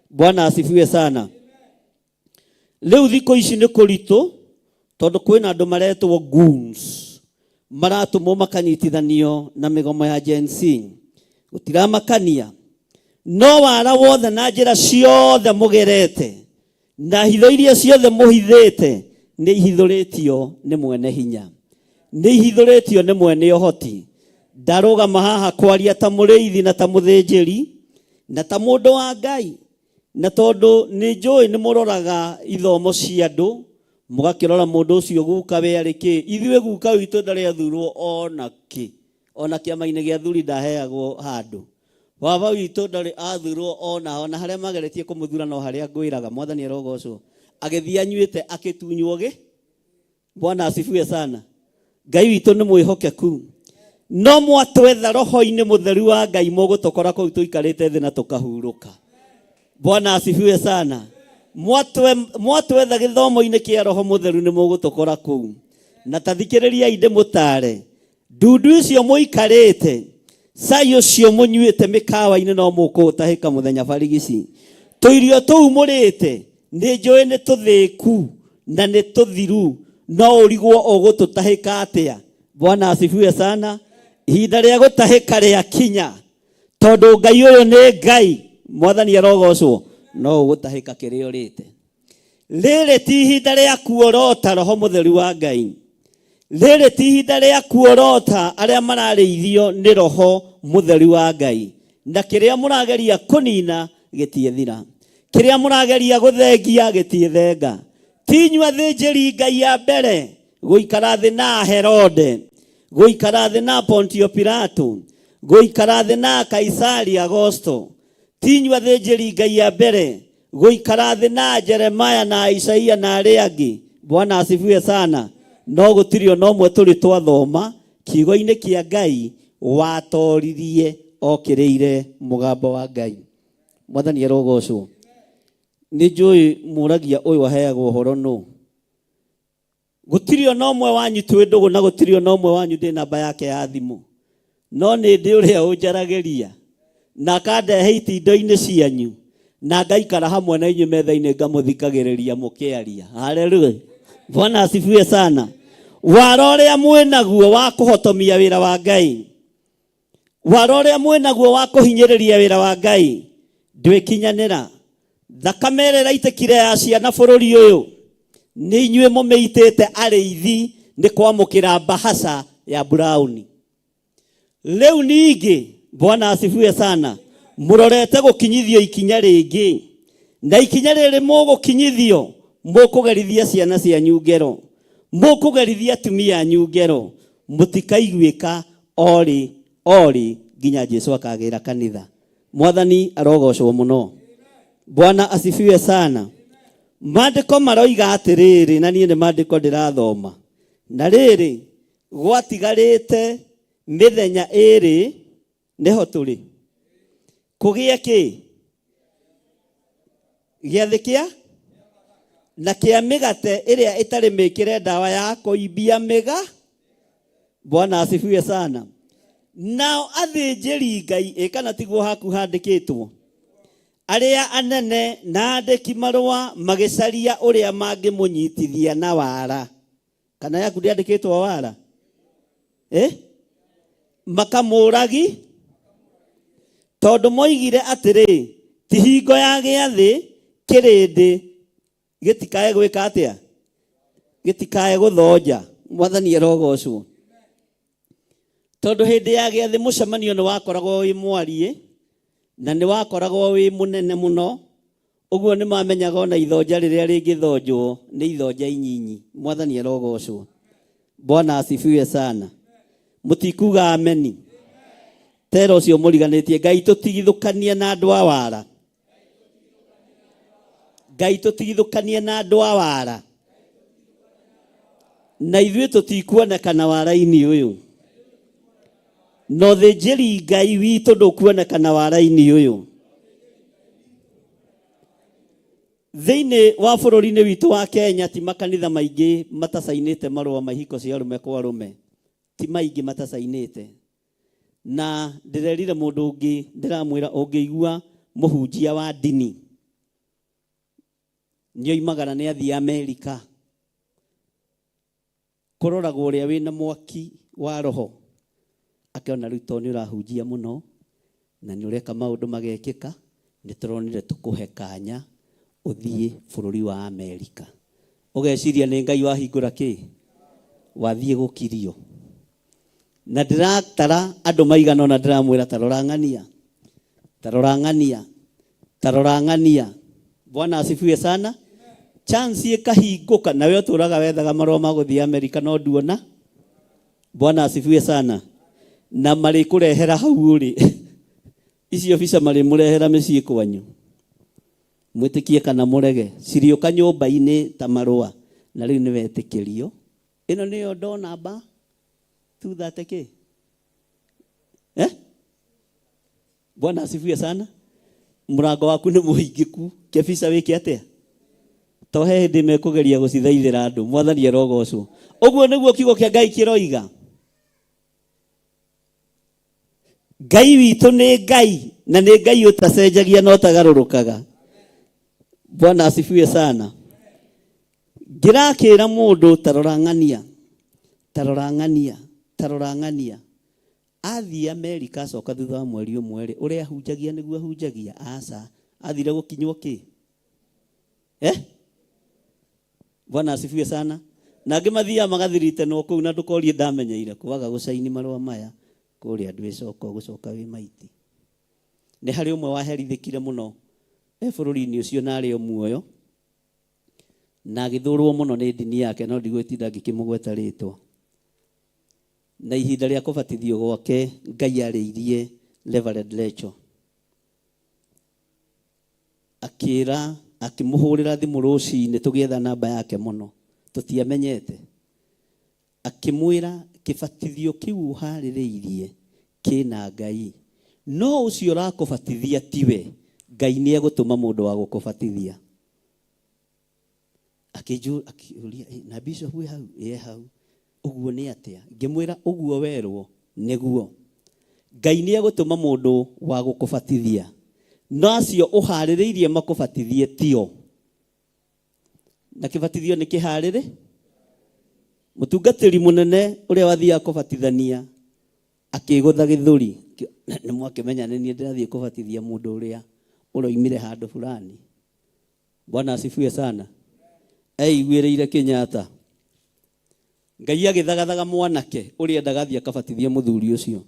H: Bwana asifiwe sana. Rĩu thikũ ici nĩ kũritũ tondũ kwĩna andũ maretwo goons maratũmwo makanyitithanio na mĩgomo ya Gen Z. Gũtiramakania, no wara wothe na njĩra ciothe mũgerete na hitho iria ciothe mũhithĩte nĩ ihithũrĩtio nĩ mwene hinya, nĩ ihithũrĩtio nĩ mwene ũhoti. Ndarũgama haha kwaria ta mũrĩithi na ta mũthĩnjĩri na ta mũndũ wa Ngai, na tondũ nĩ njũĩ nĩ mũroraga ithomo cia andũ, mũgakĩrora mũndũ ũcio guka we arĩ kĩ. Ithuĩ guka witũ ndarĩ athurwo ona kĩ, ona kĩama-inĩ gĩa thuri ndaheagwo handũ. Baba witũ ndarĩ athurwo ona ona harĩa mageretie kũmũthura, no harĩa ngwĩraga. Mwathani arogocwo. Agĩthiĩ anyuĩte akĩtunywo gĩ. Bwana asifiwe sana. Ngai witũ nĩ mwĩhokeku. No mwatwetha roho-inĩ mũtheru wa Ngai, mũgũtũkora kũu tũikarĩte thĩ na tũkahurũka. Bwana asifiwe sana. Mwatwetha gĩthomo-inĩ kĩa roho mũtheru, nĩ mũgũtũkora kũu. Na tathikĩrĩriai ndĩmũtare, ndundu icio mũikarĩte, cai ũcio mũnyuĩte mĩkawa-inĩ, no mũkũũtahĩka mũthenya barigici. Tũirio tũu mũrĩte nĩ njũĩ nĩ tũthĩku na nĩ tũthiru, no ũrigwo ũgũtũtahĩka atĩa. Bwana asifiwe sana. Ihinda rĩa gũtahĩka rĩakinya, tondũ Ngai ũyũ nĩ Ngai, mwathani arogocwo, no ũgũtahĩka kĩrĩa ũrĩte. Rĩrĩ ti ihinda rĩa kuorota roho mũtheru wa Ngai. Rĩrĩ ti ihinda rĩa kuorota arĩa mararĩithio nĩ roho mũtheru wa Ngai. Na kĩrĩa mũrageria kũnina gĩtiĩthira, kĩrĩa mũrageria gũthengia gĩtiĩthenga. Ti inyuĩ athĩnjĩri Ngai a mbere gũikara thĩ na Herode, gũikara thĩ na Pontio Pilato, gũikara thĩ na Kaisari Agosto. Ti inyuĩ athĩnjĩri Ngai a mbere gũikara thĩ na Jeremaya na Isaia na arĩa angĩ. Bwana asifiwe sana. No gũtirĩ ona ũmwe tũrĩ twathoma kiugo-inĩ kĩa Ngai watoririe okĩrĩire mũgambo wa Ngai. Mwathani arogocwo. Nĩ njũĩ mũragia ũyũ aheagwo ũhoro nũ. Gũtirĩ ona ũmwe wanyu twĩ ndũgũ, na gũtirĩ ona ũmwe wanyu ndĩ namba yake ya thimũ, no nĩ ndĩ ũrĩa ũnjaragĩria na akandehe itindo-inĩ cianyu na ngaikara hamwe na inyuĩ metha-inĩ ngamũthikagĩrĩria mũkĩaria. Haleluya. Bwana asifiwe sana. Wara ũrĩa mwĩnaguo wa kũhotomia wĩra wa Ngai, wara ũrĩa mwĩnaguo wa kũhinyĩrĩria wĩra wa Ngai ndwĩkinyanĩra. Thakame ĩrĩa ĩraitĩkire ya ciana bũrũri ũyũ nĩ inyuĩ mũmĩitĩte arĩithi nĩ kwamũkĩra mbahaca. ya brown. Rĩu ningĩ Bwana asifiwe sana, mũrorete gũkinyithio ikinya rĩngĩ, na ikinya rĩrĩ mũgũkinyithio mũkũgerithia ciana cianyu ngero, mũkũgerithia atumia anyu ngero, mũtikaiguĩka orĩ orĩ nginya Jesu akagĩra kanitha. Mwathani arogocwo mũno. Bwana asifiwe sana. Maandĩko maroiga atĩrĩrĩ, na niĩ nĩ maandĩko ndĩrathoma, na rĩrĩ gwatigarĩte mĩthenya ĩrĩ nĩho tũrĩ kũgĩe kĩ gĩathĩ kĩa na kĩa mĩgate ĩrĩa ĩtarĩ mĩkĩre ndawa ya kũimbia mĩga. Bwana asifiwe sana. Nao athĩnjĩri Ngai, ĩ kana tiguo haku handĩkĩtwo, arĩa anene na andĩki marũa magĩcaria ũrĩa mangĩmũnyitithia na wara. Kana yaku ndĩandĩkĩtwo wara? Eh? Makamũragi tondũ moigire atĩrĩ, ti hingo ya gĩathĩ kĩrĩndĩ gĩtikae gwĩka atĩa, gĩtikae gũthonja. Mwathani arogocwo. Tondũ hĩndĩ ya gĩathĩ mũcemanio nĩ wakoragwo wĩ mwariĩ na nĩ wakoragwo wĩ mũnene mũno, ũguo nĩ mamenyaga ona ithonja rĩrĩa rĩngĩthonjwo nĩ ithonja inyinyi. Mwathani arogocwo. Bwana asifiwe sana. Mũtikuga ameni. Tera ũcio mũriganĩtie, Ngai tũtigithũkanie na andũ a wara. Ngai tũtigithũkanie na andũ a wara. Na ithuĩ tũtikuonekana wara-inĩ ũyũ. Na ũthĩnjĩri Ngai witũ ndũkuonekana wara-inĩ ũyũ. Thĩinĩ wa bũrũri-inĩ witũ wa Kenya ti makanitha maingĩ matacainĩte marũa ma ihiko cia arũme kwa arũme. Ti maingĩ matacainĩte. Na ndĩrerire mũndũ ũngĩ, ndĩramwĩra ũngĩigua mũhunjia wa ndini nĩoimagara nĩ athiĩ Amerika, kũroragwo ũrĩa wĩna mwaki wa roho, akĩona rĩu tondũ nĩ ũrahunjia mũno na nĩ ũreka maũndũ magekĩka, nĩ tũronire tũkũhe kanya ũthiĩ bũrũri wa Amerika. Ũgeciria nĩ Ngai wahingũra kĩ? Wathiĩ gũkirio. Na ndĩratara andũ maigana ũna, ndĩramwĩra tarora ng'ania, tarora ng'ania, tarora ng'ania. Bwana asifiwe sana. Chance ĩkahingũka, nawe ũtũraga wethaga marũa ma gũthiĩ Amerika no nduona. Bwana asifiwe sana. Na marĩkũrehera hau ũrĩ. Icio visa marĩmũrehera mĩciĩ kwanyu. Mwĩtĩkie kana mũrege, cirĩũka nyũmba-inĩ ta marũa. Na rĩu nĩwetĩkĩrio. Ĩno nĩyo door number 230 kĩ? Eh? Bwana asifiwe sana. Mũrango waku nĩ mũhingĩku, kĩbisa wĩke atĩa? To he hĩndĩ mekũgeria gũcithaithĩra andũ. Mwathani arogocwo. Ũguo nĩguo kiugo kĩa Ngai kĩroiga. Ngai witũ nĩ Ngai, na nĩ Ngai ũtacenjagia na ũtagarũrũkaga. Bwana asifiwe sana. Ngĩrakĩra mũndũ tarora ng'ania, tarora ng'ania, tarora ng'ania. Athiĩ Amerika acoka thutha wa mweri ũmwe rĩ, ũrĩa ahunjagia nĩguo ahunjagia? Aca. Athire gũkinywo kĩ? Eh? Bwana asifiwe sana. Na angĩ mathiaga magathiritenwo kũu na ndũkorie ndamenyeire kwaga gũcaini marũa maya kũrĩa ndwĩcoka ũgũcoka wĩ maiti. Nĩ harĩ ũmwe waherithĩkire mũno e bũrũri-inĩ ũcio na arĩ o muoyo, na agĩthũrwo mũno nĩ ndini yake, no ndigwĩtinda ngĩkĩmũgweta rĩtwa. Na ihinda rĩa kũbatithio gwake Ngai arĩirie Reverend Rachel, akĩra, akĩmũhũrĩra thimũ rũcinĩ tũgĩetha namba yake mũno, tũtiamenyete. Akĩmwĩra kĩbatithio kĩu ũharĩrĩirie kĩna Ngai, no ũcio ũrakũbatithia tiwe, Ngai nĩ egũtũma mũndũ wa gũkũbatithia. Akĩũria, na bishop wĩ hau? Ĩ hau. Ũguo nĩ atĩa? Ngĩmwĩra ũguo werwo nĩguo. Ngai nĩ egũtũma mũndũ wa gũkũbatithia, no acio ũharĩrĩirie makũbatithie tio. Na kĩbatithio nĩ kĩharĩrĩ? Mũtungatĩri mũnene ũrĩa wathiaga kũbatithania akĩgũtha gĩthũri, nĩ mwakĩmenya nĩ niĩ ndĩrathiĩ kũbatithia mũndũ ũrĩa ũroimire handũ fulani. Bwana asifiwe sana. Eiguĩrĩire Kenyatta. Ngai agĩthagathaga mwanake ũrĩa endaga athiĩ akabatithie mũthuri ũcio.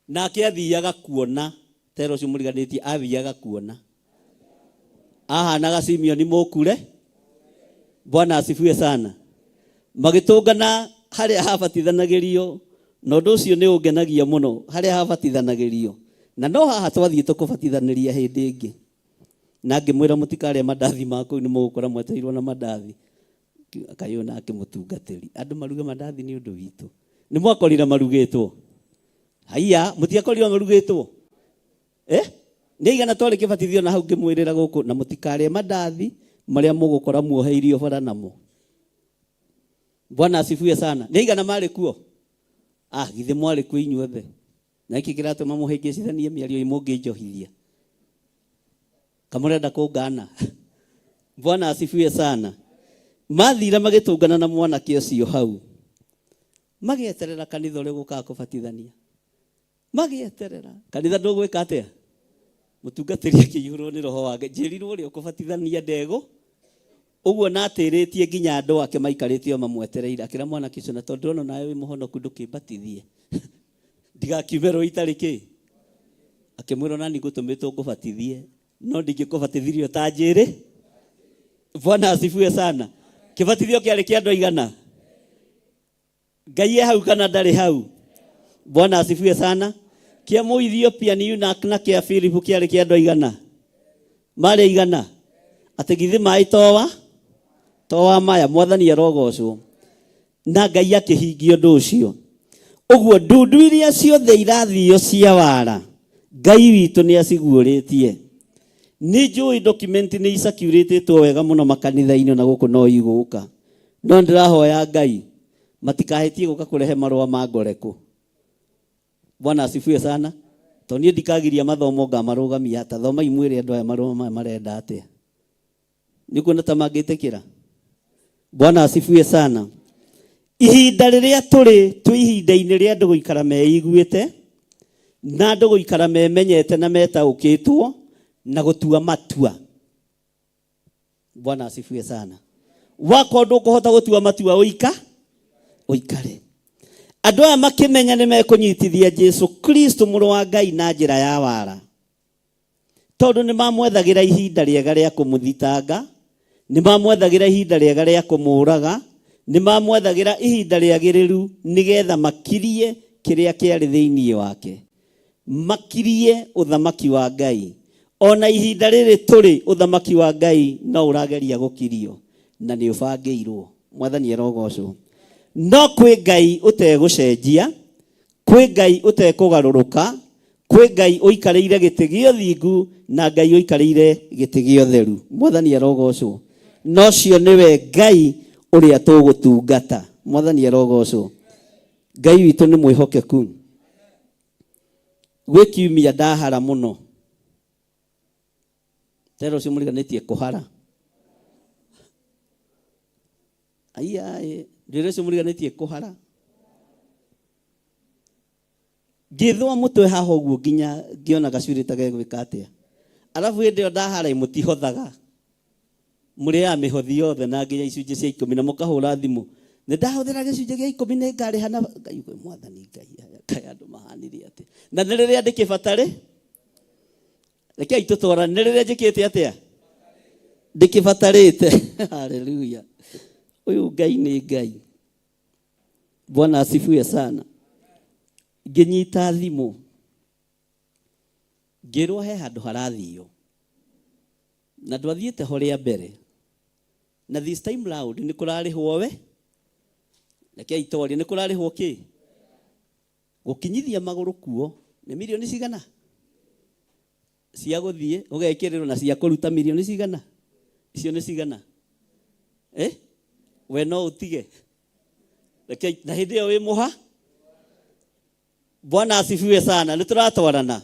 H: Nake athiaga kuona tera ũcio mũriganĩtie athiaga kuona. Ahanaga Simeoni mũkure. Bwana asifiwe sana. Magĩtũngana harĩa habatithanagĩrio na ũndũ ũcio nĩ ũngenagia mũno harĩa habatithanagĩrio. Na no haha twathiĩte kũbatithanĩria hĩndĩ ĩngĩ. Na ngĩmwĩra mũtikarĩe mandathi ma kũu nĩ mũgũkora mwetereirwo na mandathi. Kaĩ ũyũ nake mũtungatĩri. Andũ maruge mandathi nĩ ũndũ witũ. Nĩ mwakorire marugĩtwo? Haiya, mũtiakorire marugĩtwo? Eh? Nĩ aigana twarĩ kĩbatithio na hau ngĩmwĩrĩra gũkũ na mũtikarĩe mandathi marĩa mũgũkora muoheirio bara namo. Bwana asifiwe sana. Nĩ aigana marĩ kuo? Ah, githĩ mwarĩ kuo inyuothe? Na nĩkĩ kĩratũma mũhĩngĩcithanie mĩario mũngĩnjohithia? Kamũrenda kũngana? Bwana asifiwe sana. Mathire magĩtũngana na mwanake ũcio hau. Magĩeterera kanitha ũrĩa ũgũkaga kũbatithania. Magĩeterera. Kanitha ndũgwĩka atĩa? Mũtungatĩri akĩihũrwo nĩ roho wa Ngai. Njĩrirwo ũrĩa ũkũbatithania ndegũ. Ũguo na atĩrĩtie nginya andũ ake maikarĩte o mamwetereire. Akĩra mwanake ũcio na tondũ ndĩrona nawe wĩ mũhonoku ndũkĩmbatithie. Ndigakiume rũĩ itarĩ kĩ. Akĩmwĩra ona niĩ ngũtũmĩtwo ngũbatithie no ndingĩkũbatithirie ũtanjĩrĩ. Bwana asifiwe sana. Kĩbatithio kĩarĩ kĩa andũ aigana? Ngai e hau kana ndarĩ hau? Bwana asifiwe sana. Kĩa Mũethiopia eunuch na kĩa Philip kĩarĩ kĩa andũ aigana? Marĩ aigana? Atĩ githĩ maĩ towa towa maya mwathani arogocwo. Na Ngai akĩhingia ũndũ ũcio. Ũguo ndundu iria ciothe irathio cia wara Ngai witũ nĩ aciguũrĩtie. Nĩ njũĩ document nĩ icirculĩtĩtwo wega mũno makanitha-inĩ na gũkũ no igũka. No ndĩrahoya Ngai matikahĩtie gũka kũrehe marũa ma ngorekũ. Bwana asifiwe sana. Tondũ niĩ ndikagiria mathomo ngamarũgamia ta thomai mwĩre andũ aya marũa maya marenda atĩa. Nĩ kuona ta mangĩtĩkĩra? Bwana asifiwe sana. Ihinda rĩrĩa tũrĩ twĩ ihinda-inĩ rĩa andũ gũikara meiguĩte na andũ gũikara memenyete na metaũkĩtwo na gũtua matua. Bwana asifiwe sana. Wakorwo ndũkũhota gũtua matua ũika ũikare. Andũ aya makĩmenya nĩ mekũnyitithia Jesu Kristo mũrũ wa Ngai na njĩra ya wara. Tondũ nĩ mamwethagĩra ihinda rĩega rĩa kũmũthitanga, nĩ mamwethagĩra ihinda rĩega rĩa kũmũũraga, nĩ mamwethagĩra ihinda rĩagĩrĩru nĩgetha makirie kĩrĩa kĩarĩ thĩinĩ wake. Makirie ũthamaki wa Ngai. Ona ihinda rĩrĩ tũrĩ ũthamaki wa Ngai no ũrageria gũkirio na nĩ ũbangĩirwo. Mwathani arogocwo. No kwĩ Ngai ũtegũcenjia, kwĩ Ngai ũtekũgarũrũka, kwĩ Ngai ũikarĩire gĩtĩ gĩa ũthingu na Ngai ũikarĩire gĩtĩ gĩa ũtheru. Mwathani arogocwo. Na ũcio nĩwe Ngai ũrĩa tũgũtungata. Mwathani arogocwo. Ngai witũ nĩ mwĩhokeku. Gwĩ kiumia ndahara mũno. Tera ũcio mũriganĩtie kũhara. Aiya, ndwĩre ũcio mũriganĩtie kũhara. Ngĩthũa mũtwe haha ũguo nginya ngĩona gacuĩrĩ ta gegwĩka atĩa. Arabu hĩndĩ ĩyo ndahara mũtihothaga. Mũrĩaga mĩhothi yothe na nginya icunjĩ cia ikũmi na mũkahũra thimũ. Nĩ ndahũthĩra gĩcunjĩ gĩa ikũmi nĩ ngarĩha na Ngai ũyũ mwathani Ngai aya kaĩ andũ mahanire atĩa. Na nĩ rĩrĩa ndĩkĩbatarĩ. Rekei tũtwarane nĩ rĩrĩa njĩkĩte atĩa? Ndĩkĩbatarĩte. Haleluya. Ũyũ Ngai nĩ Ngai. Bwana asifiwe sana. Ngĩnyita thimũ ngĩrwo he handũ harathio na ndwathiĩte ho rĩa mbere na this time round nĩ kũrarĩhwo we rekei twarie nĩ kũrarĩhwo kĩ gũkinyithia magũrũ kuo nĩ mirioni cigana cia gũthiĩ ũgekĩrĩrwo na cia kũruta mirioni cigana icio nĩ cigana eh? We no ũtige rekei na hĩndĩ ĩyo wĩ mũha. Bwana asifiwe sana. Nĩ tũratwarana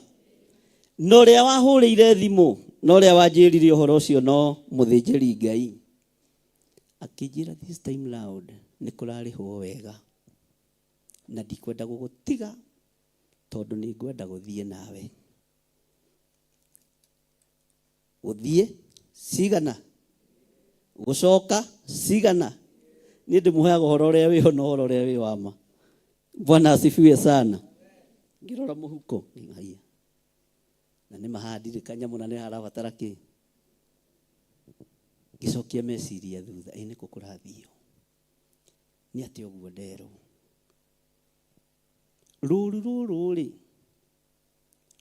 H: na ũrĩa wahũrĩire thimũ na ũrĩa wanjĩrire ũhoro ũcio no mũthĩnjĩri Ngai akĩnjĩra this time round nĩ kũrarĩhwo wega na ndikwenda gũgũtiga tondũ nĩ ngwenda gũthiĩ nawe. Gũthiĩ cigana, gũcoka cigana. Niĩ ndĩmũheaga ũhoro ũrĩa wĩho na ũhoro ũrĩa wĩ wa ma. Bwana asifiwe sana. Ngĩrora mũhuko, haiya. Na nĩ mahandire kanyamũ na nĩ harabatara kĩ. Ngĩcokia meciria thutha, ĩ nĩkũ kũrathio? Nĩ atĩa ũguo nderwo? Rũru rũrũ rĩ,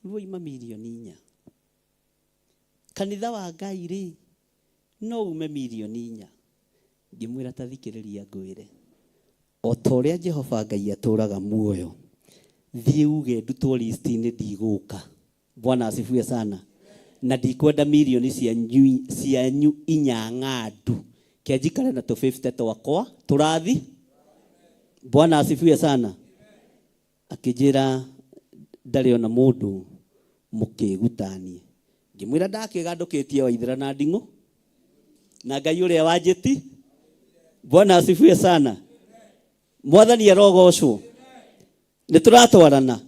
H: ruoima mirioni 4. Kanitha wa Ngai rĩ, no ume mirioni 4. Ngĩmwĩra ta thikĩrĩria ngwĩre. O ta ũrĩa Jehova Ngai atũraga muoyo, thiĩ uge ndutwo list-inĩ ndigũka. Bwana asifiwe sana. Na ndikwenda mirioni cianyu 4 ng'andu. Ke njikare na tũ 50 twakwa tũrathi. Bwana asifiwe sana. Akĩnjĩra ndarĩ ona mũndũ mũkĩgutanie. Ngĩmwĩra ndakĩgandũkĩtie Waithera na nding'ũ na Ngai ũrĩa wanjĩti. Bwana asifiwe sana. Mwathani arogocwo. Nĩ tũratwarana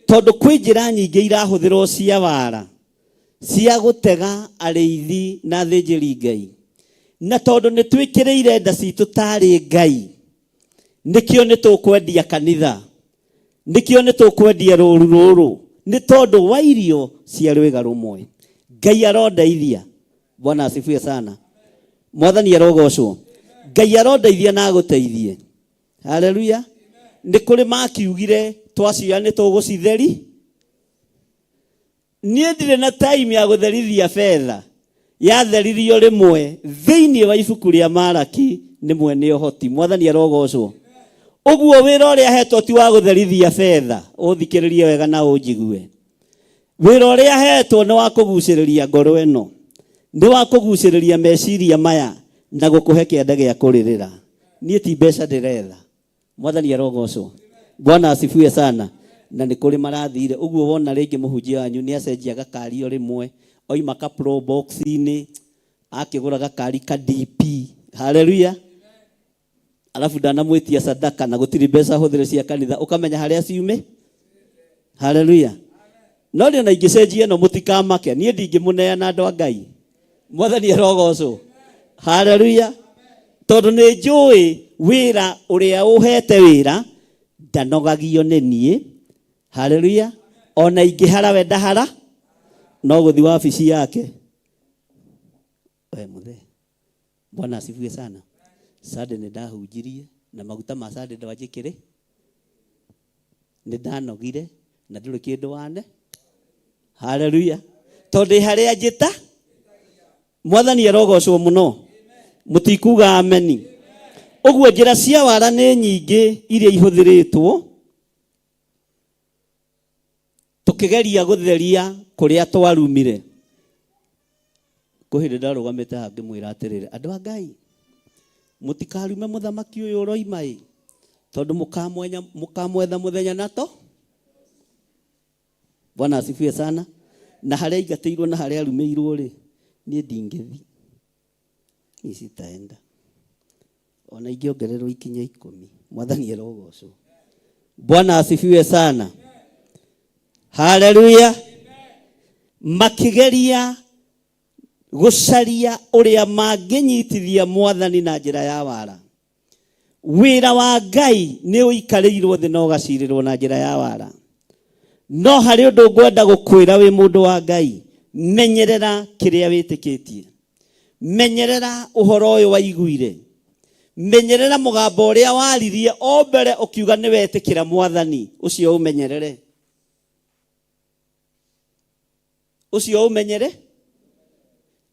H: tondũ kwĩ njĩra nyingĩ irahũthĩrwo cia wara cia gũtega arĩithi na athĩnjĩri Ngai, na tondũ nĩ twĩkĩrĩire nda citũ tarĩ Ngai, nĩkĩo nĩ tũkwendia kanitha, nĩkĩo nĩ tũkwendia rũru rũrũ, nĩ tondũ wa irio cia rwĩga rũmwe. Ngai arondeithia. Bwana asifiwe sana. Mwathani arogocwo. Ngai arondeithia na agũteithie. Haleluya. Nĩ kũrĩ makiugire twacioya nĩ tũgũcitheri. Niĩ ndirĩ na time ya gũtherithia betha. Yatheririo rĩmwe thĩinĩ wa ibuku rĩa Maraki nĩ mwene ũhoti. Mwathani arogocwo. Ũguo wĩra ũrĩa ahetwo ti wa gũtherithia betha. Ũthikĩrĩrie wega na ũnjigue. Wĩra ũrĩa ahetwo nĩ wa kũgucĩrĩria ngoro ĩno, nĩ wa kũgucĩrĩria meciria maya na gũkũhe kĩanda gĩa kũrĩrĩra. Niĩ ti mbeca ndĩretha. Mwathani arogocwo. Bwana asifiwe sana. Na nĩ kũrĩ marathire. Ũguo wona rĩngĩ mũhunjia wanyu nĩ acenjia gakari o rĩmwe, oima ka pro box-inĩ, akĩgũra gakari ka DP. Haleluya. Alafu ndanamwĩtia sadaka na gũtirĩ mbeca hũthĩre cia kanitha, ũkamenya harĩa ciume. Haleluya. No rĩ ona ingĩcenjia ĩno mũtikamake, niĩ ndingĩmũneana andũ a Ngai. Mwathani arogocwo. Haleluya. Tondũ nĩ njũĩ wĩra ũrĩa ũhete wĩra ndanogagio nĩ niĩ. Haleluya. Ona ingĩhara we ndahara, no gũthiĩ wabici yake. We mũthee. Bwana asifiwe sana. Sunday nĩ ndahunjirie na maguta ma Sunday ndwanjĩkĩrĩ. Nĩ ndanogire na ndũrĩ kĩndũ wane. Haleluya. Tondũ harĩa njĩta Mwathani arogocwo mũno. Mũtikuga ameni. Ũguo njĩra cia wara nĩ nyingĩ iria ihũthĩrĩtwo tũkĩgeria gũtheria kũrĩa twarumire. Kwĩ hĩndĩ ndarũgamĩte haha ngĩmwĩra atĩrĩrĩ, andũ a Ngai, mũtikarume mũthamaki ũyũ ũroima ĩ, tondũ mũkamwetha mũthenya na to. Bwana asifiwe sana. Na harĩa aingatĩirwo na harĩa arumĩirwo rĩ, niĩ ndingĩthiĩ. Niĩ sitaenda. Ona ingĩongererwo ikinya 10. Mwathani arogocwo. Bwana asifiwe sana. Haleluya. Makĩgeria gũcaria ũrĩa mangĩnyitithia Mwathani na njĩra ya wara. Wĩra wa Ngai nĩ ũikarĩirwo thĩ na ũgacirĩrwo na njĩra ya wara. No harĩ ũndũ ngwenda gũkwĩra wĩ mũndũ wa Ngai, menyerera kĩrĩa wĩtĩkĩtie. Menyerera ũhoro ũyũ waiguire. Menyerera mũgambo ũrĩa waririe o mbere ũkiuga nĩ wetĩkĩra Mwathani, ũcio ũmenyerere. Ũcio ũmenyere.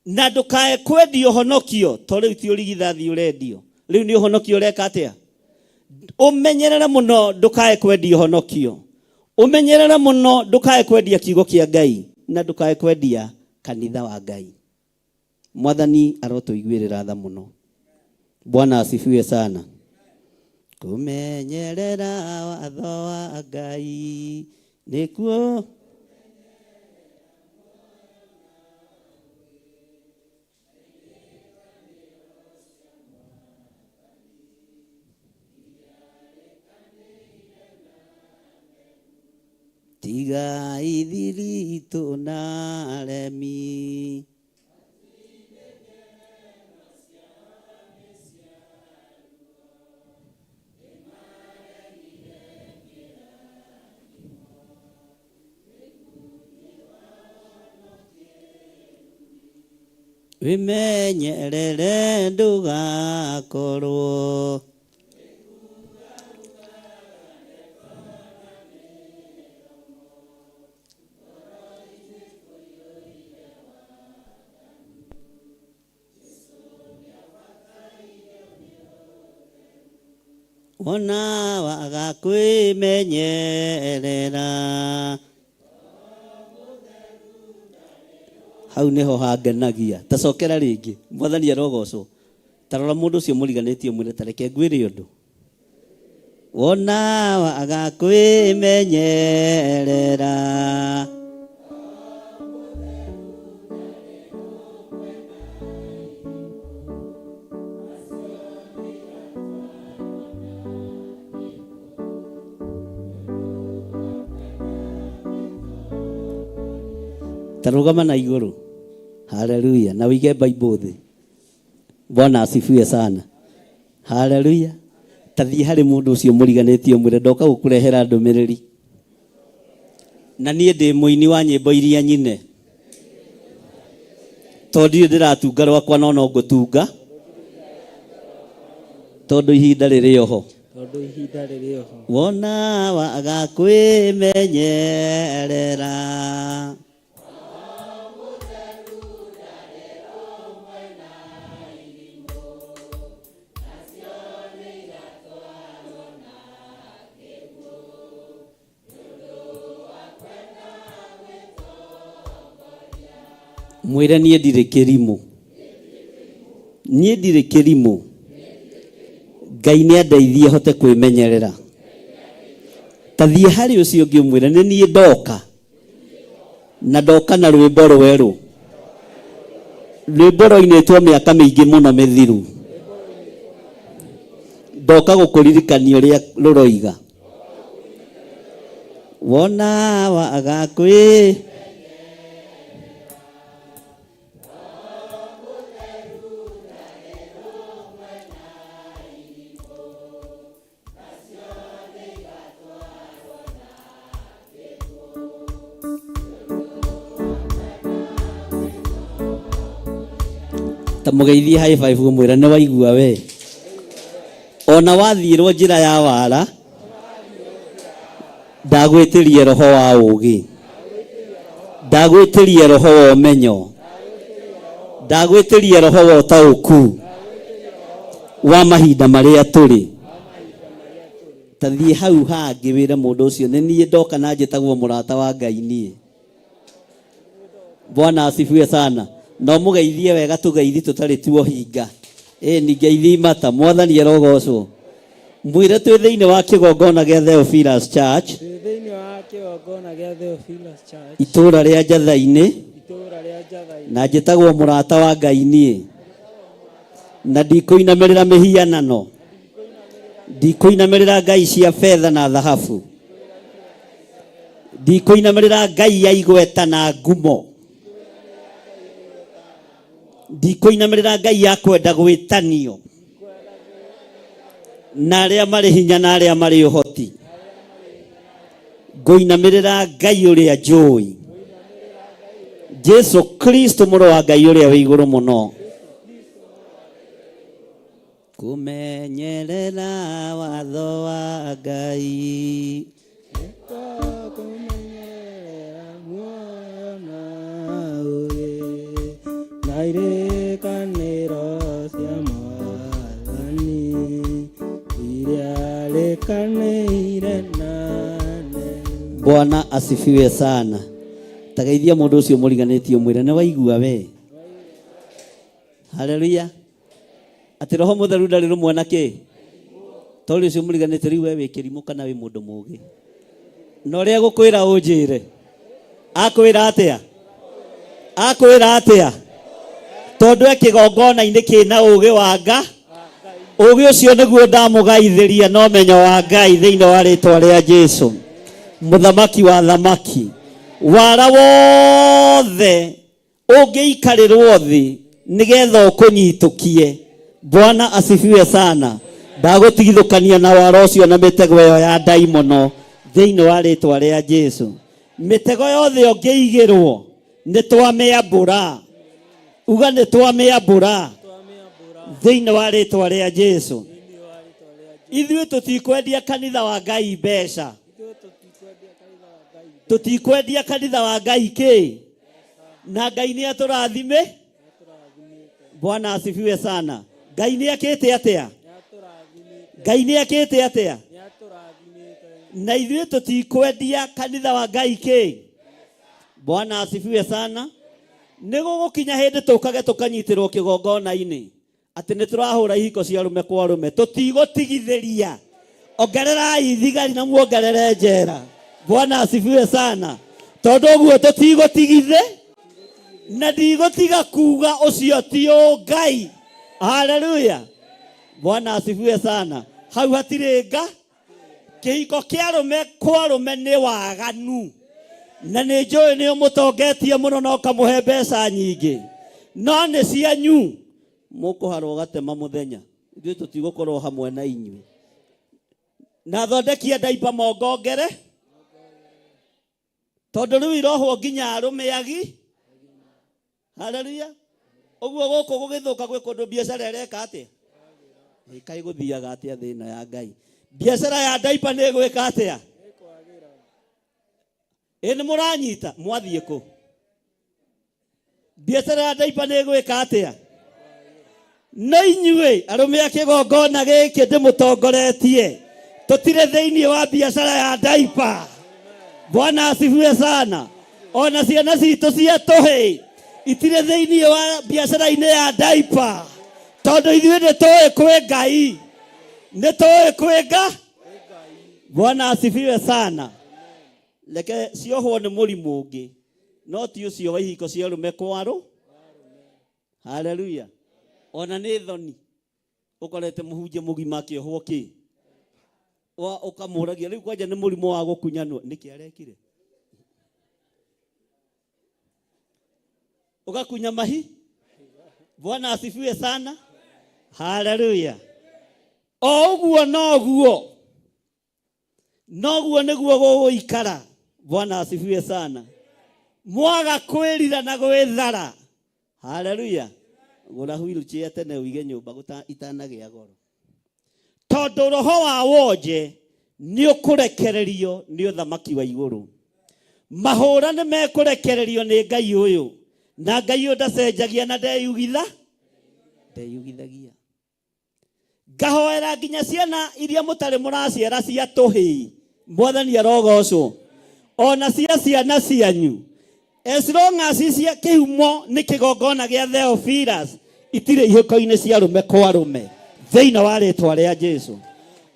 H: Na ndũkae kwendia ũhonokio, to rĩu ti ũrigithathi ũrendio. Rĩu nĩ ũhonokio ũreka atĩa? Ũmenyerere mũno ndũkae kwendia ũhonokio. Ũmenyerere mũno ndũkae kwendia kiugo kĩa Ngai na ndũkae kwendia kanitha wa Ngai. Mwathani arotũiguĩrĩra tha mũno. Bwana asifiwe sana. Kũmenyerera watho wa Ngai nĩkuo tiga ithiritũ na aremi. Wĩmenyerere ndũgakorwo. Wona waga kwĩmenyerera. Hau nĩho hangenagia. Ta cokera rĩngĩ. Mwathani arogocwo. Ta rora mũndũ ũcio mũriganĩtie ũmwĩre ta reke ngwĩre ũndũ. Wona waga kwĩmenyerera. Ta rũgama na igũrũ. Haleluya. Na wĩige Bible thĩ. Bwana asifiwe sana. Haleluya. Ta thiĩ harĩ mũndũ ũcio mũriganĩtie ũmwĩre ndoka gũkũrehera ndũmĩrĩri. Na niĩ ndĩ mũini wa nyĩmbo iria nyine. Tondũ ndirĩ ndĩratunga rwakwa no no ngũtunga. Tondũ ihinda rĩrĩ oho.
I: Tondũ ihinda rĩrĩ oho.
H: Wona waga kwĩmenyerera. Mwĩre niĩ ndirĩ kĩrimũ. Niĩ ndirĩ kĩrimũ. Ngai nĩ andeithie hote kwĩmenyerera. Ta thiĩ harĩ ũcio ũngĩ ũmwĩre nĩ niĩ ndoka. Na ndoka na rwĩmbo rwerũ. Rwĩmbo rwainĩtwo mĩaka mĩingĩ mũno mĩthiru. Ndoka gũkũririkania ũrĩa rũroiga. Wona waga kwĩ ta mũgeithie high five ũmwĩre nĩ waigua we. Ona wathiĩrwo njĩra ya wara, ndagwĩtĩrie roho wa ũũgĩ, ndagwĩtĩrie roho wa ũmenyo, ndagwĩtĩrie roho wa ũtaũku wa mahinda marĩa tũrĩ. Ta thiĩ hau hangĩ wĩre mũndũ ũcio nĩ niĩ ndoka na njĩtagwo mũrata wa Ngai niĩ. Bwana asifiwe sana. Na ũmũgeithie wega tũgeithi tũtarĩ tuohinga. Ĩni ngeithi mata, Mwathani arogocwo. Mwĩre twĩ thĩinĩ wa kĩgongona gĩa Theophilus Church,
I: Twĩ thĩinĩ wa kĩgongona gĩa Theophilus Church,
H: itũũra rĩa Njatha-inĩ,
I: itũũra rĩa Njatha-inĩ.
H: na njĩtagwo mũrata wa Ngai niĩ. Na ndikũinamĩrĩra mĩhianano, ndikũinamĩrĩra ngai cia betha na thahabu, ndikũinamĩrĩra ngai ya igweta na ngumo, ndikũinamĩrĩra ngai ya kwenda gwĩtanio na arĩa marĩ hinya na arĩa marĩ ũhoti. Ngũinamĩrĩra Ngai ũrĩa njũĩ, Jesu Kristo mũrũ wa Ngai ũrĩa wĩ igũrũ mũno. Kũmenyerera watho wa Ngai.
I: Kũmenyerera muoyo na ũũgĩ, na irĩkanĩro cia Mwathani, iria arĩkanĩire na nene.
H: Bwana asifiwe sana. Tageithia mũndũ ũcio mũriganĩtie ũmwĩre nĩ waigua we. Haleluya. Atĩ roho mũtheru ndarĩ rũmwe na kĩ? Tondũ ũcio mũriganĩtie rĩu we wĩ kĩrimũ kana wĩ mũndũ mũũgĩ. Na ũrĩa gũkwĩra ũnjĩre. Akwĩra atĩa? Akwĩra atĩa? Tondũ e kĩgongona-inĩ kĩna ũũgĩ wa Nga. Ũũgĩ ũcio nĩguo ndamũgaithĩria na ũmenyo wa Ngai thĩinĩ wa rĩtwa rĩa Jesu. Mũthamaki wa thamaki. Wara wothe ũngĩikarĩrwo thĩ nĩgetha ũkũnyitũkie. Bwana asifiwe sana. Ndagũtigithũkania na wara ũcio na mĩtego ĩyo ya ndaimono thĩinĩ wa rĩtwa rĩa Jesu. Mĩtego yothe ũngĩigĩrwo nĩ twamĩambũra. Uga nĩ twamĩambũra thĩinĩ wa rĩtwa rĩa Jesu. Ithuĩ tũtikwendia kanitha wa Ngai mbeca, tũtikwendia kanitha wa Ngai kĩ, na Ngai nĩ atũrathime. Bwana asifiwe sana. Ngai nĩ akĩte atĩa? Ngai nĩ akĩte atĩa? Na ithuĩ tũtikwendia kanitha wa Ngai kĩ. Bwana asifiwe sana. Nĩ gũgũkinya hĩndĩ tũkage tũkanyitĩrwo kĩgongona-inĩ atĩ nĩ tũrahũra ihiko cia arũme kwa arũme, tũtigũtigithĩria. Ongererai thigari na muongerere njera. Bwana asifiwe sana. Tondũ ũguo tũtigũtigithĩ na ndigũtiga kuga ũcio ti Ngai. Haleluya. Bwana asifiwe sana. Hau hatirĩ nga. Kĩhiko kĩa arũme kwa arũme nĩ waganu, na nĩ njũĩ nĩ ũmũtongetie mũno na ũkamũhe mbeca nyingĩ, no nĩ cianyu mũkũharwo gatema mũthenya. Ithuĩ tũtigũkorwo hamwe na inyuĩ. Na thondekia ndaipa mongongere, tondũ rĩu irohwo nginya arũme agi. Haleluya. Ũguo gũkũ gũgĩthũka gwĩ kũndũ biacara ĩreka atĩa? Ĩkaĩ gũthiaga atĩa thĩ ĩno ya Ngai? Biacara ya ndaipa nĩ ĩgwĩka atĩa? Ĩ nĩ mũranyita mwathiĩ kũ? Biacara ya ndaipa nĩ ĩgwĩka atĩa? No inyuĩ arũme a kĩgongona gĩkĩ ndĩmũtongoretie, tũtirĩ thĩinĩ wa biacara ya ndaipa. Bwana asifiwe sana. Ona ciana citũ cia tũhĩ itirĩ thĩinĩ wa biacara-inĩ ya ndaipa, tondũ ithuĩ nĩ tũĩ kwĩ Ngai, nĩ tũĩ kwĩ Nga. Bwana asifiwe sana. Reke ciohwo nĩ mũrimũ ũngĩ, no ti ũcio wa ihiko cia arũme kwa arũ. Haleluya. Ona nĩ thoni ũkorete mũhunjia mũgima akĩohwo kĩ, ũkamũragia rĩu kwanja nĩ mũrimũ wa gũkunyanwo, nĩkĩ arekire? Ũgakunya mahi. Bwana asifiwe sana. Haleluya. O ũguo noguo, noguo nĩguo gũgũikara. Bwana asifiwe sana. Mwaga kwĩrira na gwĩthara. Haleluya. Gũra wheelchair tene ũige nyũmba itanagĩa goro, tondũ roho wa wonje nĩ ũkũrekererio nĩ ũthamaki wa igũrũ. Mahũra nĩ mekũrekererio nĩ Ngai ũyũ, na Ngai ũyũ ndacenjagia na ndeyugithagia. Ngahoera nginya ciana iria mũtarĩ mũraciara cia tũhĩĩ, Mwathani arogocwo, ona cia ciana cianyu, as long as cia kĩhumo nĩ kĩgongona gĩa Theophilus, itirĩ ihiko-inĩ cia arũme kwa arũme thĩinĩ wa rĩtwa rĩa Jesu.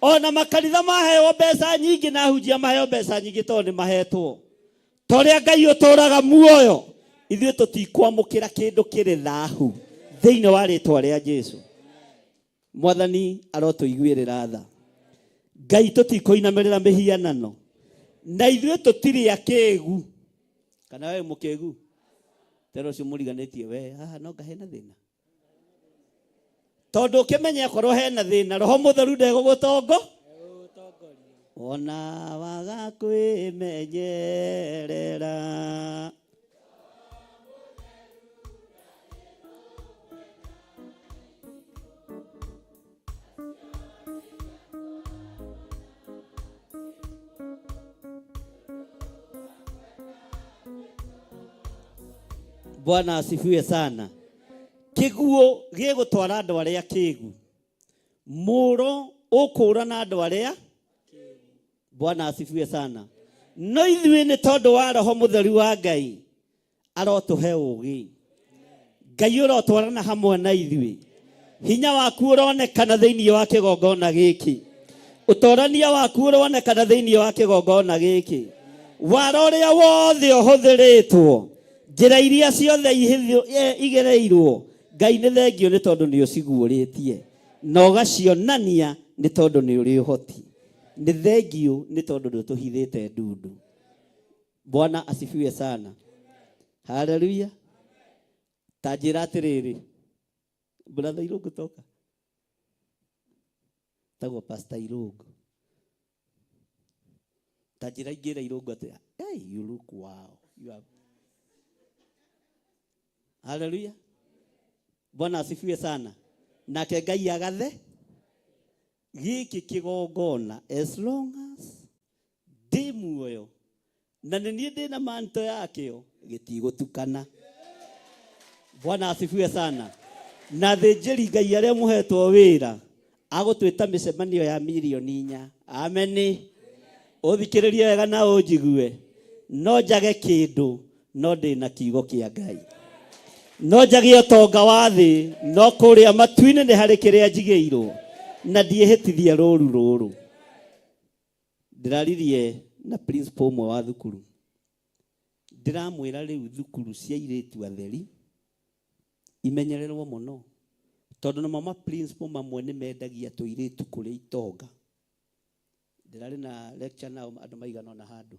H: Ona makanitha maheo mbeca nyingĩ na ahunjia maheo mbeca nyingĩ tondũ nĩ mahetwo. Torĩa Ngai ũtũraga muoyo, ithuĩ tũtikwamũkĩra kĩndũ kĩrĩ thahu thĩinĩ wa rĩtwa rĩa Jesu. Mwathani arotũiguĩrĩra tha. Ngai tũtikũinamĩrĩra mĩhianano, na ithuĩ tũtirĩ akĩgu. Kana we mũkĩgu? Tero ũcio mũriganĩtie we haha no nga hena thĩna, tondũ ũkĩmenye akorwo hena thĩna, Roho Mũtheru ndegũgũtongo ona waga kwĩmenyerera. Bwana asifiwe sana. Kĩguũ gĩgũtwara andũ arĩa kĩgu, mũro ũkũũrana andũ arĩa. Bwana asifiwe sana. No ithuĩ nĩ tondũ wa Roho Mũtheru wa Ngai arotũhe ũũgĩ. Ngai ũrotwarana hamwe na ithuĩ, hinya waku ũronekana thĩinĩ wa kĩgongona gĩkĩ, ũtorania waku ũronekana thĩinĩ wa kĩgongona gĩkĩ, wara ũrĩa wothe ũhũthĩrĩtwo, njĩra iria ciothe igereirwo, Ngai nĩ thengio nĩ tondũ nĩ ũciguũrĩtie na ũgacionania nĩ tondũ nĩ ũrĩ ũhoti. Nĩ thengio nĩ tondũ ndũtũhithĩte ndundu. Bwana asifiwe sana. Haleluya. Ta njĩra atĩrĩrĩ, brother Irũngũ, toka tagwo Pastor Irũngũ, ta njĩra ingĩra Irũngũ atĩa? Hey, you look wow, you are. Haleluya. Bwana asifiwe sana. Nake Ngai agathe gĩkĩ kĩgongona as long as ndĩ muoyo na nĩ niĩ ndĩ na manto yakĩo gĩtigũtukana. Bwana asifiwe sana. Na thĩnjĩri Ngai arĩa mũhetwo wĩra agũtwĩta mĩcemanio ya mirioni 4. Ameni. Ũthikĩrĩrie wega na ũnjigue. No njage kĩndũ no ndĩ na kiugo kĩa Ngai. No njage ũtonga wa thĩ no kũrĩa matu-inĩ nĩ harĩ kĩrĩa njigĩirwo na ndiĩhĩtithia rũru rũrũ. Ndĩraririe na principal ũmwe wa thukuru, ndĩramwĩra rĩu thukuru cia airĩtu atheri imenyererwo mũno tondũ namo ma principal mamwe nĩ mendagia tũirĩtu kũrĩ itonga. Ndĩrarĩ na lecture nao andũ maigana ũna handũ.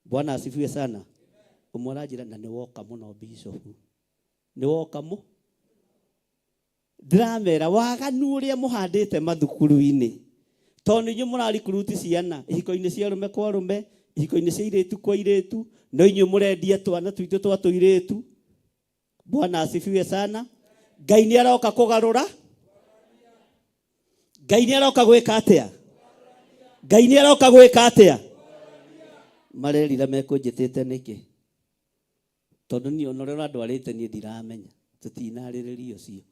H: Bwana asifiwe sana. Ũmwe aranjĩra na nĩ woka mũno bishop, nĩ woka mũ. Ndĩramera waganu ũrĩa mũhandĩte mathukuru-inĩ, tondũ inyuĩ mũrarikuruti ciana ihiko-inĩ cia arũme kwa arũme, ihiko-inĩ cia airĩtu kwa airĩtu, no inyuĩ mũrendia twana twitũ twa tũirĩtu. Bwana asifiwe sana. Ngai nĩ aroka kũgarũra. Ngai nĩ aroka gwĩka atĩa? Ngai nĩ aroka gwĩka atĩa? Marerira mekũnjĩtĩte nĩkĩ? Tondũ niĩ ona ũrĩa ũrandwarĩte niĩ ndiramenya, tũtinarĩrĩria ũcio.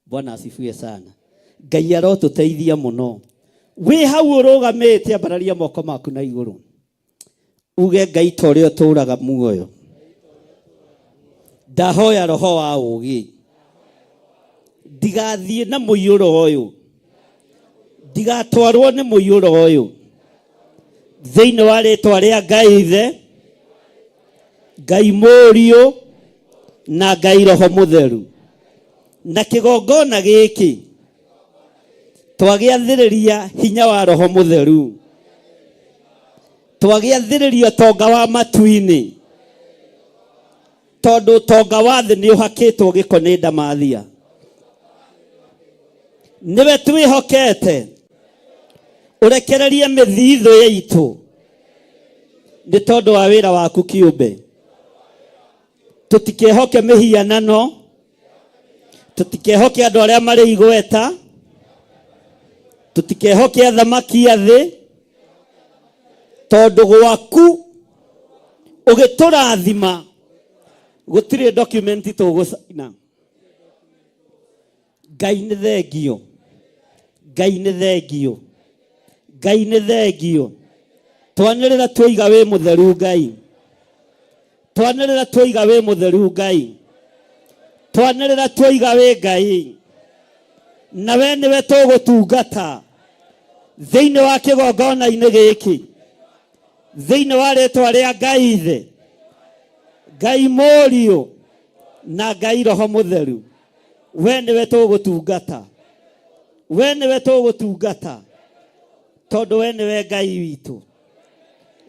H: Bwana asifiwe sana. Ngai arotũteithia mũno. Wĩ hau ũrũgamĩte, ambararia moko maku na igũrũ, uge Ngai ta ũrĩa ũtũũraga muoyo, ndahoya roho wa ũũgĩ, ndigathiĩ na mũiyũro ũyũ, ndigatwarwo nĩ mũiyũro ũyũ, thĩinĩ wa rĩtwa rĩa Ngai Ithe, Ngai Mũriũ na Ngai Roho Mũtheru. Na kĩgongona gĩkĩ twagĩathĩrĩria hinya wa Roho Mũtheru, twagĩathĩrĩria ũtonga wa matu-inĩ, tondũ ũtonga wa thĩ nĩ ũhakĩtwo gĩko nĩ ndamathia. Nĩwe twĩhokete ũrekererie mĩthithũ yaitũ nĩ tondũ wa wĩra waku kĩũmbe. Tũtikehoke mĩhianano, tũtikehoke andũ arĩa marĩ igweta, tũtikehoke athamaki a thĩ, tondũ gwaku ũgĩtũrathima gũtirĩ document tũgũcaina. Ngai nĩ thengio, Ngai nĩ thengio, Ngai nĩ thengio. Twanĩrĩra twoiga wĩ mũtheru Ngai, twanĩrĩra twoiga wĩ mũtheru Ngai, twanĩrĩra twoiga wĩ Ngai, na we nĩwe tũgũtungata thĩinĩ wa kĩgongona-inĩ gĩkĩ, thĩinĩ wa rĩtwa rĩa Ngai Ithe, Ngai Mũriũ na Ngai Roho Mũtheru. We nĩwe tũgũtungata, we nĩwe tũgũtungata, tondũ we nĩwe Ngai witũ.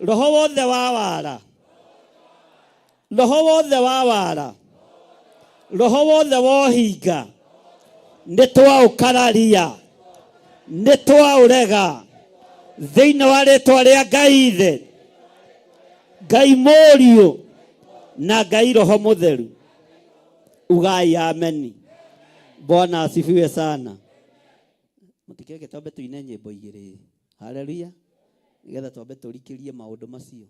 H: Roho wothe wa wara, roho wothe wa wara, roho wothe wa ũhinga, nĩ twaũkararia, nĩ twaũrega thĩinĩ wa rĩtwa rĩa Ngai Ithe, Ngai Mũriũ na Ngai Roho Mũtheru. Ugai ameni. Bwana asifiwe sana. Mũtikeke twambe tuine nyĩmbo igĩrĩ. Haleluya. Nĩgetha twambe tũrikĩrie maũndũ macio,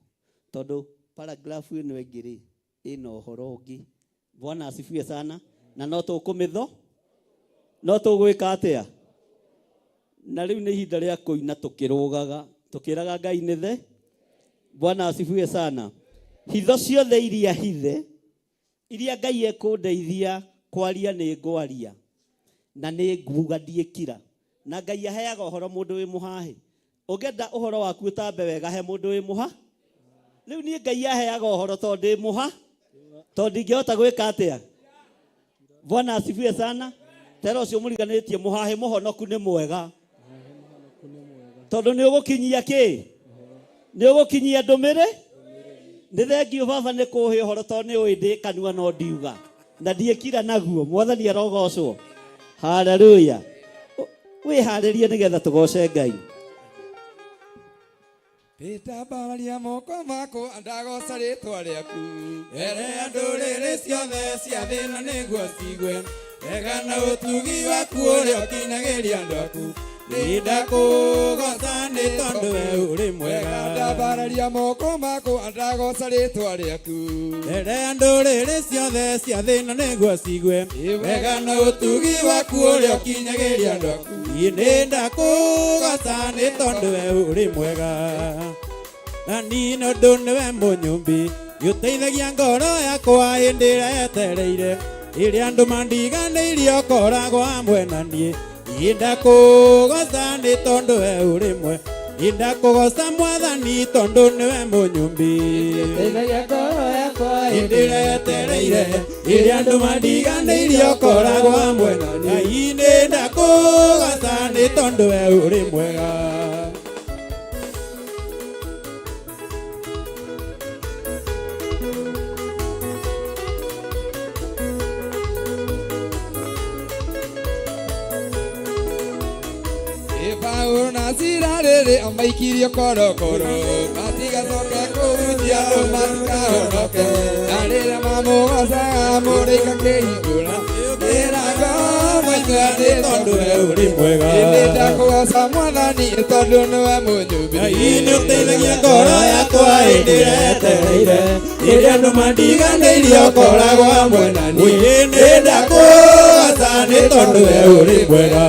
H: tondũ paragraph ĩno ĩngĩ rĩ ĩna ũhoro ũngĩ. Bwana asifiwe sana. Na no tũkũmĩtho, no tũgwĩka atĩa? Na rĩu nĩ ihinda rĩa kũina tũkĩrũgaga, tũkĩraga Ngai nĩ the. Bwana asifiwe sana. Hitho ciothe iria hithe iria Ngai ekũndeithia kwaria nĩ ngwaria, na nĩ nguga ndiĩkira. Na Ngai aheaga ũhoro mũndũ wĩ mũhahe. Ũngĩenda ũhoro waku ũtambe wega, he mũndũ wĩ mũha. Rĩu niĩ Ngai aheaga ũhoro tondũ ndĩ mũha, tondũ ndingĩhota gwĩka atĩa. Bwana asifiwe sana. Tera ũcio mũriganĩtie, mũhahe mũhonoku nĩ mwega, tondũ nĩ ũgũkinyia kĩ? Nĩ ũgũkinyia ndũmĩrĩ. Nĩ thengio baba nĩ kũhe ũhoro, tondũ nĩ ũĩ ndĩ kanua no ndiuga na ndiĩkira naguo. Mwathani arogocwo. Haleluya. Wĩharĩrie nĩgetha tũgoce Ngai.
A: Ndambararia moko makwa ndagoca rĩtwa rĩaku, mbere ya ndũrĩrĩ ciothe cia thĩ na nĩguo cigue.
F: Wega na ũtugi waku ũrĩa ũkinagĩria andũ aku. Nĩndakũgoca nĩ tondũ we ũrĩ mwega.
A: Ndambararia moko makwa ndagoca rĩtwa rĩaku.
F: Mbere ya ndũrĩrĩ ciothe cia thĩna nĩguo cigue wega na ũtugi waku ũrĩa ũkinyagĩria andũ aku. Niĩ nĩndakũgoca nĩ tondũ we ũrĩ mwega. Na niĩ nĩ ũndũ nĩwe mũnyũmbi nĩũteithagia ngoro yakwa hĩndĩ ĩrĩa yetereire ĩrĩa andũ mandiganĩirie ũkoragwo hamwe na niĩ. Niĩ ndakũgoca nĩ tondũ we ũrĩ mwega. Niĩ ndakũgoca mwathani tondũ nĩwe mũnyũmbi.
I: Teithagia ngoro yakwa
F: Hĩndĩ ĩrĩa yetereire ĩrĩa andũ mandiganĩirie ũkoragwo hamwe na niĩ. Ngai nĩ ndakũgoca nĩ tondũ we ũrĩ mwega.
A: Paũlũ na Sila rĩrĩ amaikirio korokoro matigacoke kũhunjia andũ matikahonoke na rĩrĩa mamũgocaga mũraika kĩhingũra mĩrango maitũra nĩ tondũ
F: we ũrĩ mwega.
A: Ĩndĩ ndakũgoca mwathani tondũ nĩwe mũnyũmbi.
F: Ngai nĩ ũteithagia ngoro yakwa hĩndĩ ĩrĩa yetereire ĩrĩa andũ mandiganĩirie ũkoragwo hamwe na niĩ. Nĩ ndakũgoca nĩ tondũ we ũrĩ mwega.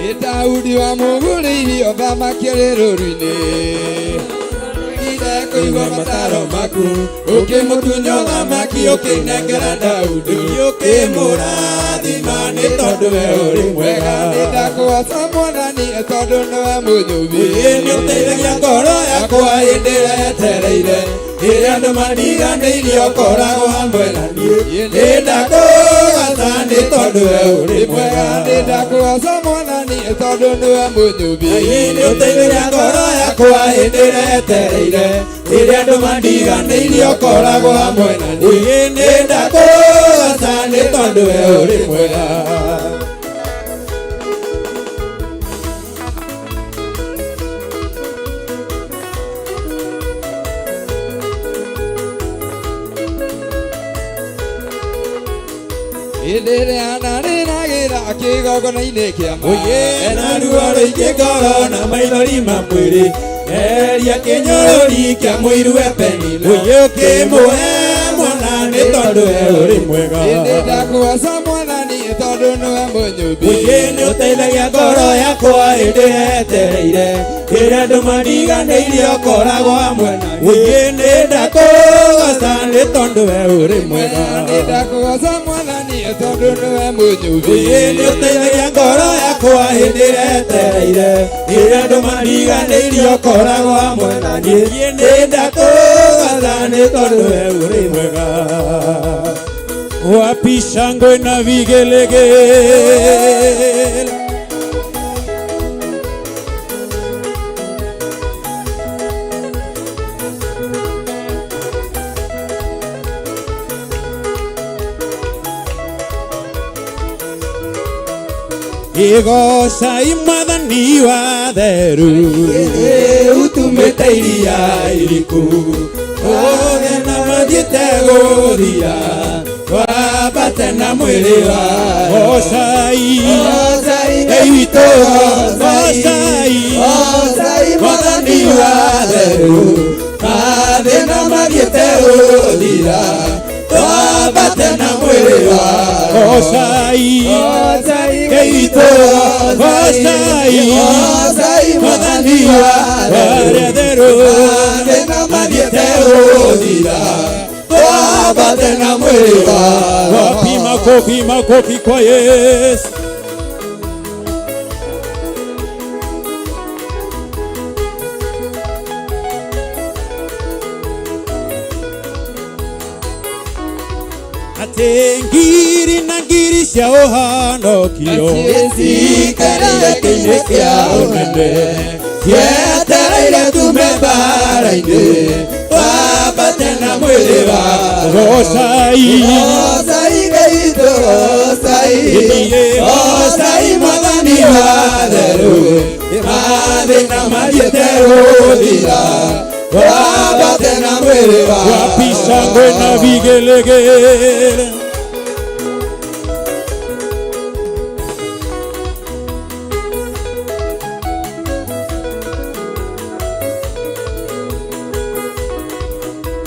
A: Ĩ Daudi wamũgũrĩirie ũthamaki arĩ rũũru-inĩ Ire kũigua mataro maku ũkĩmũtunya ũthamaki ũkĩnengera Daudi
F: ũkĩmũrathima nĩ tondũ we ũrĩ mwega.
A: Nĩ ndakũgoca mwathani tondũ nĩwe mũnyũmbi.
F: Ĩĩ nĩ ũteithagia ngoro yakwa hĩndĩ ĩrĩa yetereire ĩrĩa andũ mandiganĩirie ũkoragwo hamwe na niĩ. Nĩ ndakũgoca nĩ tondũ we ũrĩ mwega.
A: Nĩ ndakũgoca mwathani tondũ nĩwe mũnyũmbi.
F: Ngai nĩ ũteithagia ngoro yakwa hĩndĩ ĩrĩa yetereire ĩrĩa andũ mandiganĩirie ũkoragwo hamwe na niĩ. Nĩ ndakũgoca nĩ tondũ we ũrĩ mwega.
A: Hĩndĩ ĩrĩa ndarĩragĩra kĩgongona-inĩ kĩa ma.
F: Oye na ruo rũingĩ ngoro na maithori ma mwĩrĩ eria kĩnyũrũri kĩa mũiru we Penina. Oye ũkĩmũhe mwana nĩ tondũ we ũrĩ mwega.
A: Ĩndĩ ndakũgoca mwathani tondũ nĩwe mũnyũmbi.
F: Oye nĩ ũteithagia ngoro yakwa hĩndĩ ĩrĩa yetereire ĩrĩa andũ mandiganĩirie ũkoragwo hamwe na niĩ. Oye nĩ ndakũgoca nĩ tondũ we ũrĩ mwega.
A: Nĩ ndakũgoca mwathani tondũ nĩwe mũnyũmbi.
F: Oye nĩ ũteithagia ngoro yakwa hĩndĩ ĩrĩa yetereire ĩrĩa andũ mandiganĩirie ũkoragwo hamwe na niĩ. Nĩ ndakũgoca nĩ tondũ we ũrĩ mwega. Wapi shangwe na vigelegele? Igocai mwathani wa theru utumĩte iria iriku othe na mathiĩte gũthira wambate na mwĩrĩ wa Gocai Ngai witũ gocai mwathani wa theru mathĩna mathiĩte gũthira wambate na mwĩrĩ wa Gocai Ngai witũ gocai mwathani wa arĩa theru mathĩna mathiĩte gũthira twambate na mwĩrĩ wa Wapi makofi makofi kwa Yesu. Atĩ ngiri na ngiri cia ũhonokio ciikarire kĩinĩ kĩa ũnene cietereire tume mbara-inĩ twambate na mwĩrĩ wa Gocai
A: Gocai Ngai witũ gocai. Ngai Gocai Mwathani wa theru Mathĩna mathiĩte gũthira Wambate na mwĩrĩ wa
F: Wapi shangwe na vigelegele?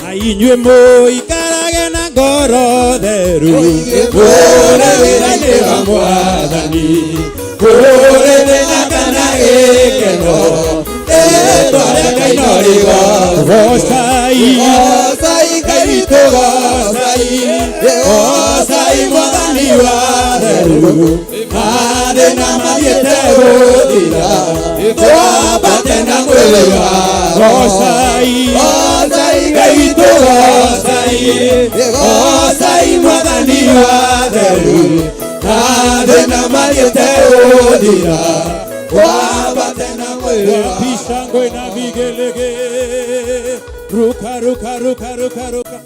F: Na inyuĩ mũikarage na ngoro theru
A: Kũrĩ wĩra-inĩ wa Mwathani Kũrĩ thĩna kana gĩkeno Rĩĩtwa rĩa Ngai no rĩgocwo
F: Gocai
A: Gocai Ngai witũ gocai Gocai Mwathani wa theru Mathĩna mathiĩte gũthira Twambate na mwĩrĩ wa
F: Gocai
A: Gocai Ngai witũ gocai Gocai Mwathani wa theru Mathĩna mathiĩte gũthira Twambate na mwĩrĩ wa
F: Wapi shangwe na vigelegele? Ruka ruka ruka ruka ruka.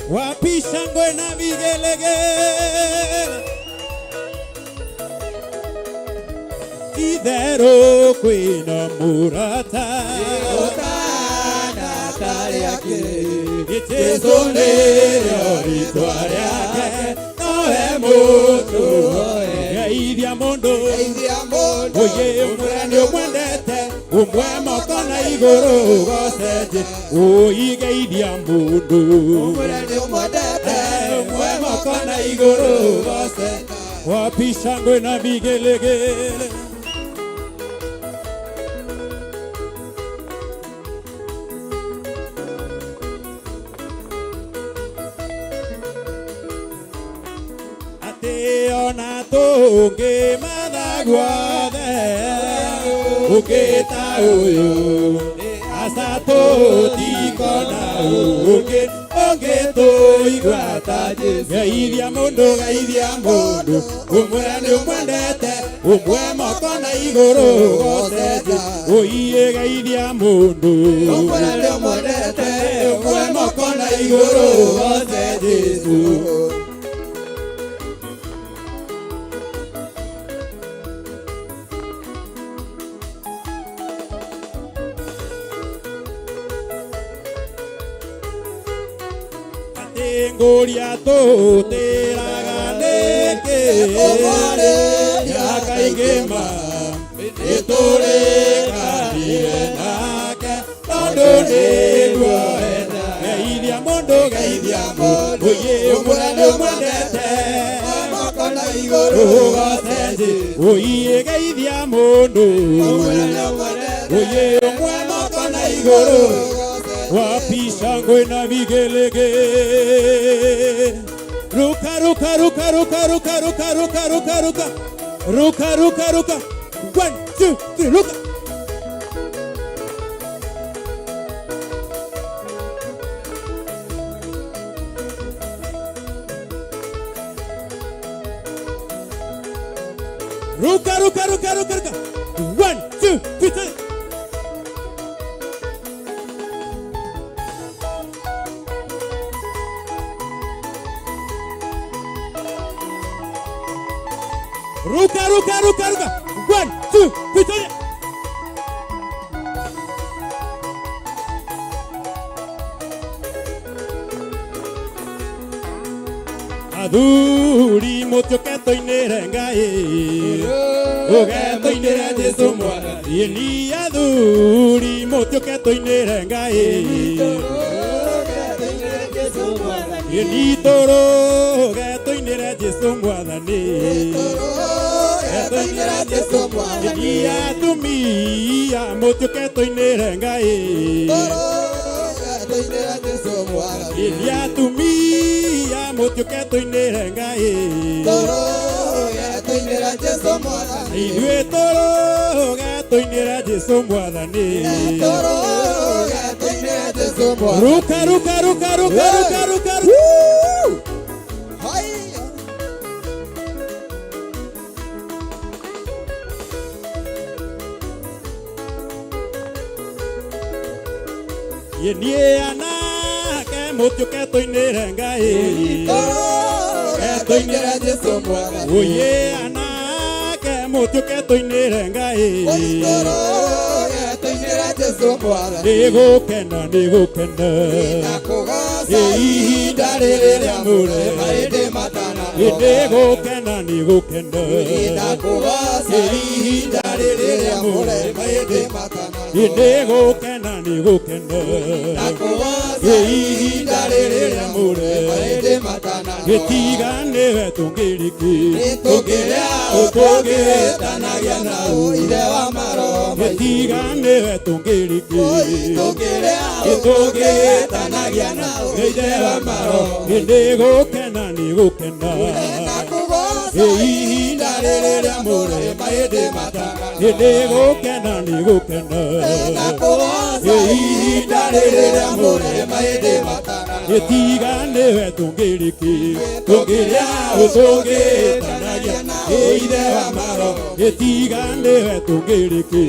F: Wapi shangwe na vigelegele? Itherũ kwĩna mũrata
A: Ũtana tarĩ akĩrĩ
F: Jesũ nĩrĩo rĩtwa rĩake nowe mũtũ geithia mũndũ
A: Geithia mũndũ
F: Oye ũmwe nĩ ũmwendete ũmwe moko na igũrũ gocenje ũi geithia mũndũ
A: Ũmwe nĩ ũmwendete
F: ũmwe moko na igũrũ gocenje wapi shangwe na vigelegele atĩ ona tũngĩmatha guothe ũngĩ ta ũyũ aca tũtikona ũngĩ ũngĩ tũigua ta Jesũ geithia mũndũ geithia mũndũ ũmwe nĩ ũmwendete ũmwe moko na igũrũ gocenje ũiĩ geithia mũndũ
A: Ũmwe nĩ ũmwendete
F: ũmwe moko na igũrũ goce Jesũ Ngũria tũtĩraga nĩkĩ mĩaka ĩngĩ ma nĩtũrĩkanire nake tondũ nĩguo enda geithia mũndũ geithia mũndũ ũyĩ ũmwe nĩ ũmwendete
A: Moko na igũrũ
F: ũgocenje ũiĩ geithia mũndũ
A: Ũmwe nĩ ũmwendete
F: ũyĩ ũmwe moko na igũrũ wapi shangwe na vigelegele ruka ruka ruka ruka ruka ruka ruka ruka ruka ruka ruka ruka 1 2 3 ruka ruka ruka ruka ruka ruka 1 2 3 3 Ruka, ruka, ruka, ruka. 1, 2, 3, 4. Athuri mũtũke tũinĩre Ngai ũge tũinĩre Jesũ Mwathani ni athuri mũtũke tũinĩre Ngai ni tũrũge tũinĩre Jesũ Mwathani
A: Tũinĩre Jesũ Mwathani
F: ni atumia mũtũke tũinĩre Ngai
A: Tũinĩre Jesũ Mwathani
F: ni atumia mũtũke tũinĩre Ngai
A: Tũinĩre Jesũ Mwathani
F: ithuĩ tũrũge tũinĩre Jesũ Mwathani
A: Tũrũge tũinĩre Jesũ Mwathani
F: ruka ruka ruka ruka ruka ruka ruka
A: Haiya
F: Niĩ anake mũtiũke tũinĩre Ngai
A: Tũinĩre Jesũ mwathani.
F: Oye anake mũtiũke tũinĩre Ngai
A: Tũinĩre Jesũ mwathani.
F: Nĩgũkena nĩgũkena
A: Kũgoca ihinda rĩrĩ rĩamũre mahĩndĩ matananoga.
F: Nĩgũkena nĩgũkena
A: Kũgoca ihinda rĩrĩ rĩamũre mahĩndĩ matananoga.
F: Nĩgũkena nĩgũkena
A: Kũgoca ihinda rĩrĩ rĩamũre mahĩndĩ matananoga.
F: Gĩtiga nĩwe tũngĩrĩki
A: Tũngĩrĩa tũngĩtanagia na ithe wa maroho
F: Gĩtiga nĩwe tũngĩrĩki
A: Tũngĩrĩa tũngĩtanagia na ithe wa maroho
F: Nĩgũkena nĩgũkena
A: Kũgoca ihinda rĩrĩ rĩamũre mahĩndĩ matananoga.
F: Nĩgũkena nĩgũkena
A: Kũgoca ihinda rĩrĩ rĩamũre mahĩndĩ matananoga.
F: Gĩtiga nĩwe tũngĩrĩki tũngĩrĩa tũngĩtanagia na ithe wa maroho Gĩtiga nĩwe tũngĩrĩki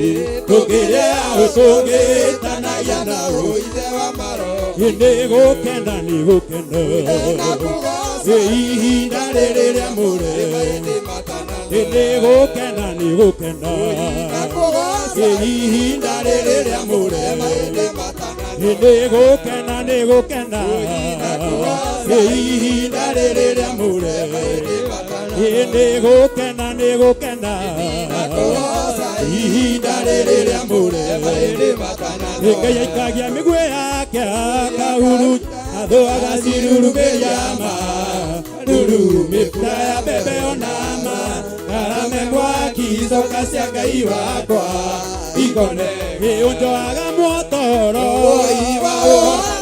F: tũngĩrĩa tũngĩtanagia na
A: ithe wa maroho
F: Nĩgũkena nĩgũkena
A: Kũgoca
F: ihinda rĩrĩ rĩamũre
A: mahĩndĩ matananoga.
F: Nĩgũkena nĩgũkena
A: Kũgoca
F: ihinda rĩrĩ rĩamũre
A: mahĩndĩ matananoga.
F: Nĩgũkena nĩgũkena ihinda rĩrĩ rĩamũre Nĩgũkena nĩgũkena ihinda rĩrĩ rĩamũre
A: mahĩndĩ matananoga.
F: Ngai aikagia mĩguĩ yake akahurunja thũ agacirurumĩria ma ruru mĩbura ya mbembe ona ma karame mwaki icoka cia Ngai wakwa ikone ũnjoaga mwotoro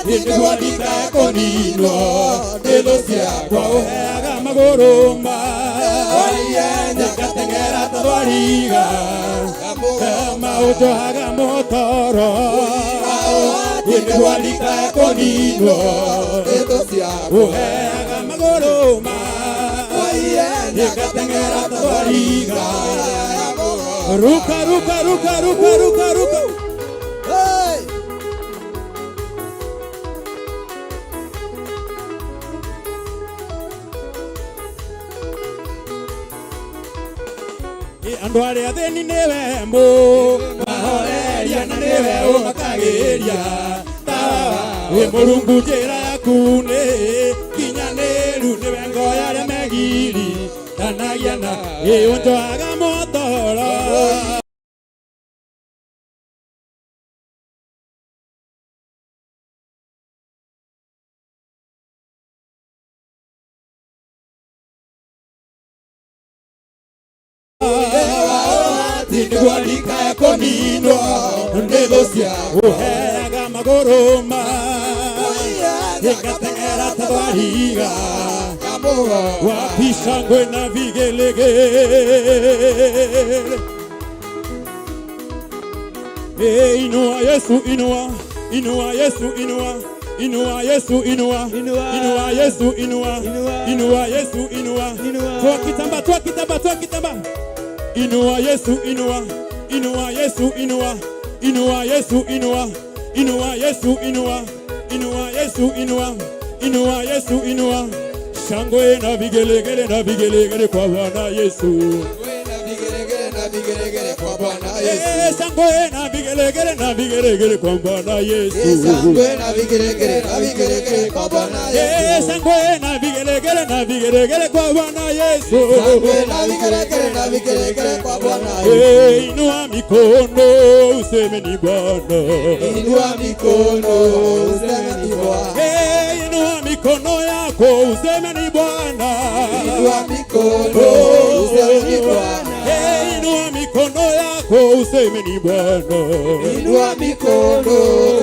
F: nĩguo ndikae kũninwo nĩ thũ ciakwa ũheaga magũrũ ma ngateng'era ta thwariga maũnjohaga mũtoro nĩguo ndikae kũninwo ũheaga magũrũ ma ngateng'era ta thwariga ruka ruka ruka ruka ruka ruka
A: Hey!
F: Andũ arĩa athĩni nĩwe mũmahoreria na nĩwe ũmakagĩria tawa wĩ Mũrungu njĩra yaku nĩ kinyanĩru nĩwe ngo ya arĩa megiri tanagia na ĩũnjohaga mũtoro nĩguo ndikae kũninwo nĩ thũ ciakwa ũheaga magũrũ ma ngateng'era ta thwariga wapi shangwe na vigelegele Inua Yesu inua inua Yesu inua inua Yesu inua inua Yesu inua inua Yesu inua toa kitamba toa kitamba toa kitamba Inua Yesu inua inua Yesu inua inua Yesu inua inua Yesu inua inua Yesu inua inua Yesu inua shangwe na vigelegele na vigelegele kwa Bwana Yesu
A: Vigelegele na vigelegele kwa Bwana Yesu.
F: Shangwe na vigelegele na vigelegele kwa Bwana Yesu.
A: Shangwe na vigelegele na vigelegele kwa Bwana Yesu.
F: Shangwe na vigelegele na vigelegele kwa Bwana Yesu.
A: Shangwe na vigelegele na vigelegele kwa Bwana Yesu.
F: Inua mikono useme ni Bwana.
A: Inua mikono useme ni Bwana.
F: Inua mikono yako useme ni Bwana.
A: Inua mikono useme ni Bwana.
F: Inua mikono yako useme ni Bwana.
A: Inua mikono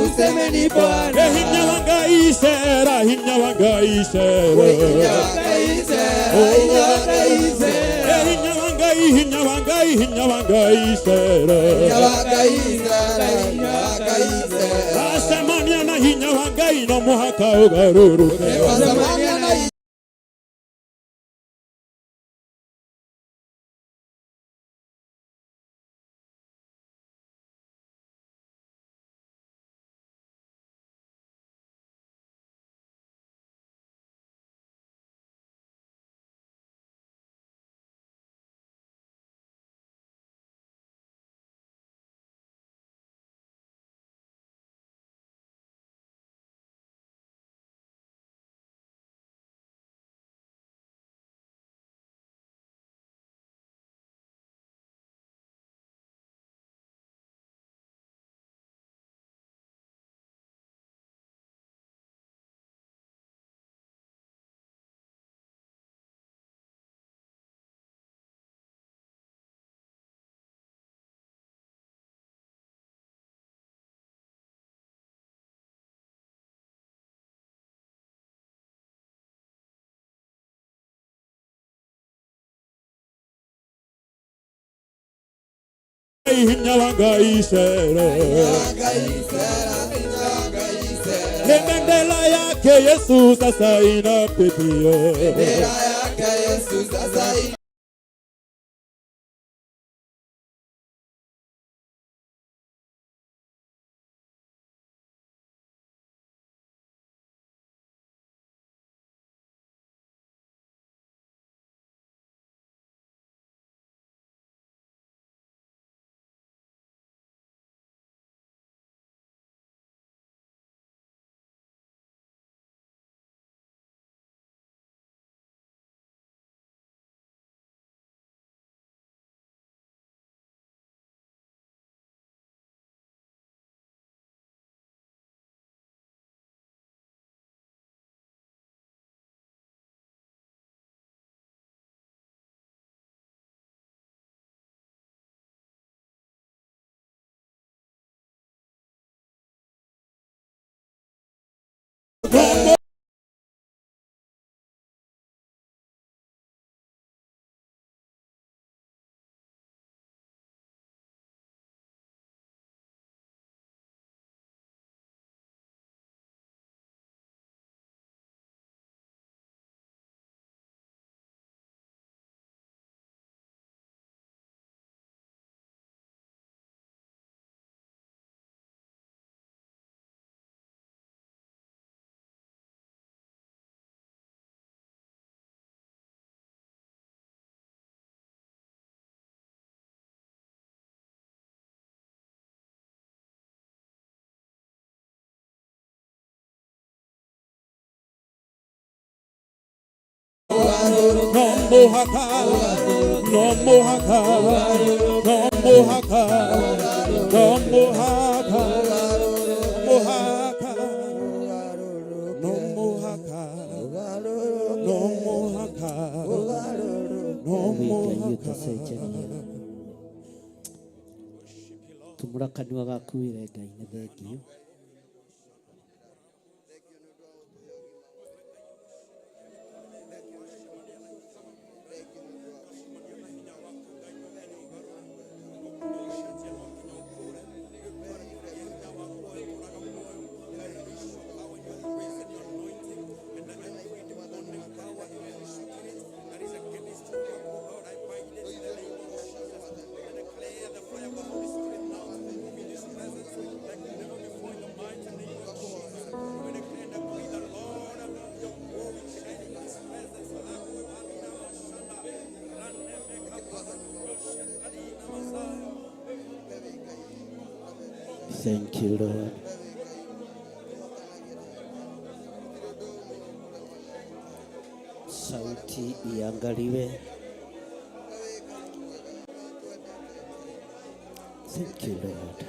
A: useme ni Bwana.
F: Hinya wangaishera, hinya wangaishera.
A: Hinya wangaishera, hinya wangaishera.
F: Hinya wangai, hinya wangai, hinya wangaishera.
A: Hinya wangaishera, hinya wangaishera.
F: Asemania na hinya wangai no muhaka ugaruruke.
A: Asemania na
F: Hinya wa Ngai cera. Ni bendera yake Yesu sasa inapepea.
A: Bendera yake Yesu sasa.
F: No mohaka, no mohaka, no mohaka, no mohaka, mohaka, no mohaka, no mohaka, no mohaka.
H: Tumura kanua gaku wĩre Ngai nĩ thengiũ. Thank you, Lord. Sauti iangaliwe. Thank you, Lord.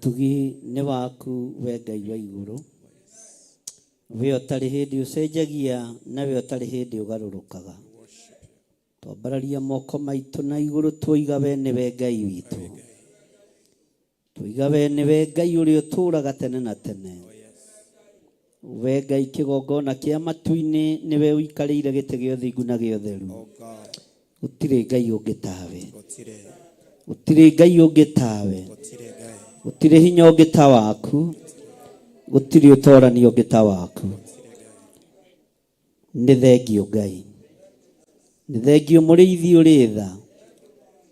H: Ũtugi nĩ waku we Ngai wa igũrũ, we ũtarĩ hĩndĩ ũcenjagia na we ũtarĩ hĩndĩ ũgarũrũkaga. Twambararia moko maitũ na igũrũ tuoiga we nĩwe Ngai witũ. Tuoiga we nĩwe Ngai ũrĩa ũtũũraga tene na tene. We Ngai kĩgongona kĩa matu-inĩ nĩwe ũikarĩire gĩtĩ gĩa ũthingu na gĩa ũtheru. Gũtirĩ Ngai ũngĩ tawe. Gũtirĩ Ngai ũngĩ tawe. Gũtirĩ hinya ũngĩ ta waku. Gũtirĩ ũtorani ũngĩ ta waku. Nĩ thengio Ngai. Nĩ thengio mũrĩithi ũrĩ tha.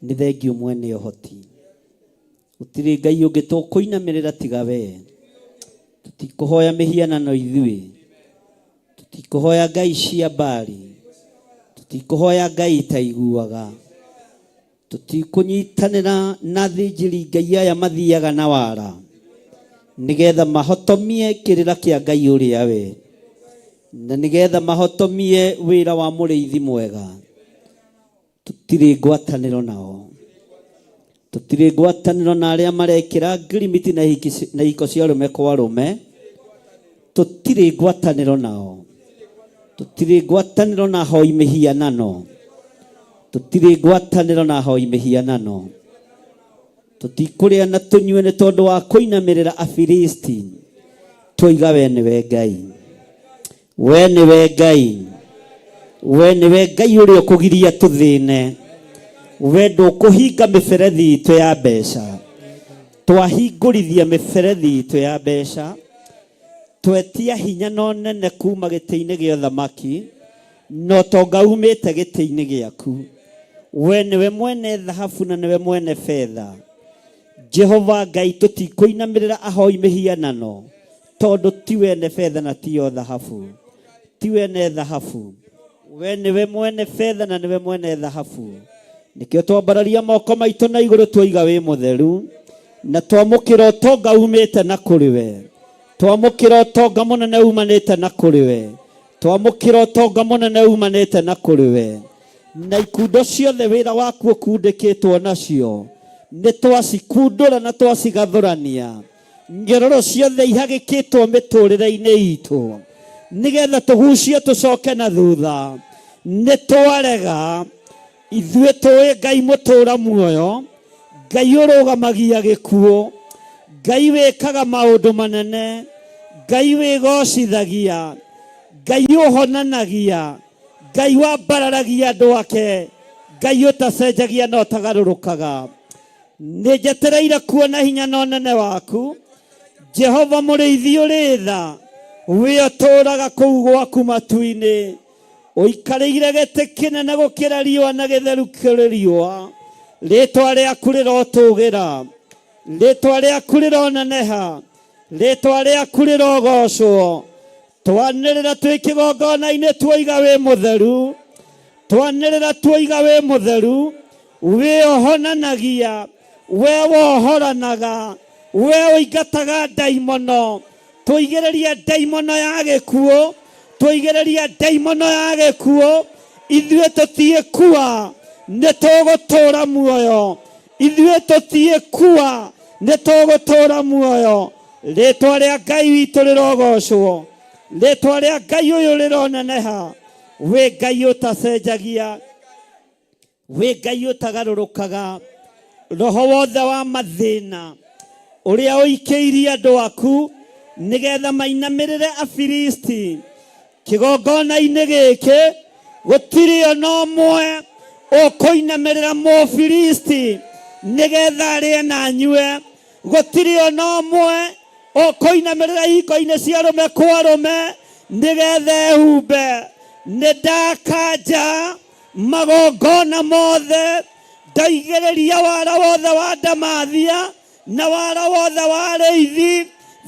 H: Nĩ thengio mwene ũhoti. Gũtirĩ Ngai ũngĩ tũkũinamĩrĩra tiga we. Tũtikũhoya mĩhianano ithuĩ. Tũtikũhoya ngai cia Baali. Tũtikũhoya ngai itaiguaga. Tũtikũnyitanĩra na athĩnjĩri Ngai aya mathiaga na wara nĩgetha mahotomie kĩrĩra kĩa Ngai ũrĩa we na nĩgetha mahotomie wĩra wa mũrĩithi mwega. Tũtirĩ ngwatanĩro nao. Tũtirĩ ngwatanĩro na arĩa marekĩra ngirimiti na ihiko cia arũme kwa arũme. Tũtirĩ ngwatanĩro nao. Tũtirĩ ngwatanĩro na ahoi mĩhianano. Tũtirĩ ngwatanĩro na ahoi mĩhianano. Tũtikũrĩa na tũnyue nĩ tondũ wa kũinamĩrĩra Afilisti. Twoiga we nĩwe Ngai. We nĩwe Ngai. We nĩwe Ngai ũrĩa ũkũgiria tũthĩne. We ndũkũhinga mĩberethi itũ ya mbeca. Twahingũrithia mĩberethi itũ ya mbeca. Twetia hinya na ũnene kuma gĩtĩ-inĩ gĩa ũthamaki, na ũtonga umĩte gĩtĩ-inĩ gĩaku. We nĩwe mwene thahabu na nĩwe mwene betha. Jehova Ngai, tũtikũinamĩrĩra ahoi mĩhianano, tondũ ti wene betha na tiyo thahabu. Ti wene thahabu. We nĩwe mwene betha na nĩwe mwene thahabu. Nĩkĩo twambararia moko maitũ na igũrũ twoiga wĩ mũtheru, na twamũkĩra ũtonga umĩte na kũrĩ we. Twamũkĩra ũtonga mũnene umanĩte na kũrĩ we. Twamũkĩra ũtonga mũnene umanĩte na kũrĩ we. Na ikundo ciothe wĩra waku ũkundĩkĩtwo nacio, nĩ twacikundũra na twacigathũrania. Nyororo ciothe ihagĩkĩtwo mĩtũrĩre-inĩ itũ nĩgetha tũgucie tũcoke na thutha, nĩ twarega. Ithuĩ tũĩ Ngai mũtũra muoyo, Ngai ũrũgamagia gĩkuũ, Ngai wĩkaga maũndũ manene, Ngai wĩgocithagia, Ngai ũhonanagia, Ngai wambararagia andũ ake, Ngai ũtacenjagia na ũtagarũrũkaga. Nĩ njetereire kuona hinya na ũnene waku, Jehova mũrĩithi ũrĩ tha, we ũtũũraga kũu gwaku matu-inĩ, ũikarĩire gĩtĩ kĩnene gũkĩra riũa na gĩtheru kũrĩ riũa. Rĩĩtwa rĩaku rĩrotũgĩra, rĩĩtwa rĩaku rĩroneneha, rĩĩtwa rĩaku rĩrogocwo. Twanĩrĩra twĩ kĩgongona-inĩ tuoiga wĩ mũtheru, twanĩrĩra tuoiga wĩ mũtheru, wĩ ũhonanagia, we wohoranaga, we ũingataga ndaimono. Tũigĩrĩrie ndaimono ya gĩkuũ, tũigĩrĩrie ndaimono ya gĩkuũ, ithuĩ tũtiĩkua, nĩ tũgũtũũra muoyo. Ithuĩ tũtiĩkua, nĩ tũgũtũũra muoyo. Rĩtwa rĩa Ngai witũ rĩrogocwo, rĩtwa rĩa Ngai ũyũ rĩroneneha. Wĩ Ngai ũtacenjagia, wĩ Ngai ũtagarũrũkaga. Roho wothe wa mathĩna ũrĩa ũikĩirie andũ aku nĩgetha mainamĩrĩre Afilisti kĩgongona-inĩ gĩkĩ, gũtirĩ ona ũmwe ũkũinamĩrĩra Mũfilisti nĩgetha arĩe na anyue. Gũtirĩ ona ũmwe ũkũinamĩrĩra ihiko-inĩ cia arũme kwa arũme nĩgetha ehumbe. Nĩ ndakanja magongona mothe, ndaigĩrĩria wara wothe wa ndamathia na wara wothe wa arĩithi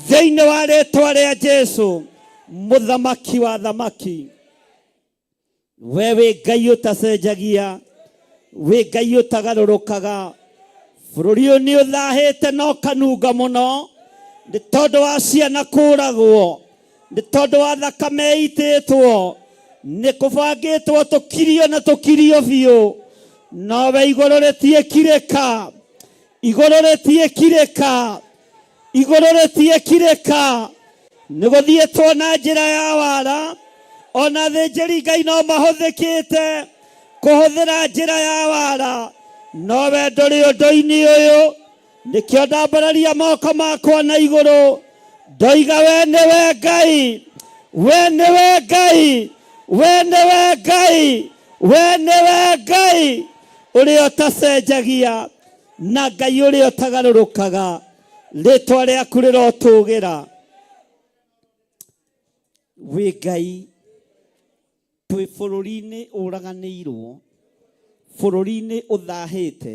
H: thĩinĩ wa rĩtwa rĩa Jesu, mũthamaki wa thamaki. We wĩ Ngai ũtacenjagia, wĩ Ngai ũtagarũrũkaga. Bũrũri ũyũ nĩ ũthahĩte na ũkanunga mũno nĩ tondũ wa ciana kũragwo, nĩ tondũ wa thakame ĩitĩtwo, nĩ kũbangĩtwo tũkirio na tũkirio biũ. Nowe igũrũ rĩtiĩkirĩka, igũrũ rĩtiĩkirĩka. Igũrũ rĩtiĩkirĩka nĩ gũthiĩtwo na njĩra ya wara, ona thĩnjĩri Ngai no mahũthĩkĩte kũhũthĩra njĩra ya wara, no we ndũrĩ ũndũ-inĩ ũyũ. Nĩkĩo ndambararia moko makwa na igũrũ, ndoiga we nĩwe Ngai, we nĩwe Ngai, we nĩwe Ngai, we nĩwe Ngai ũrĩa ũtacenjagia na Ngai ũrĩa ũtagarũrũkaga. Rĩtwa rĩaku rĩrotũgĩra. Wĩ Ngai, twĩ bũrũri-inĩ ũraganĩirwo, bũrũri-inĩ ũthahĩte,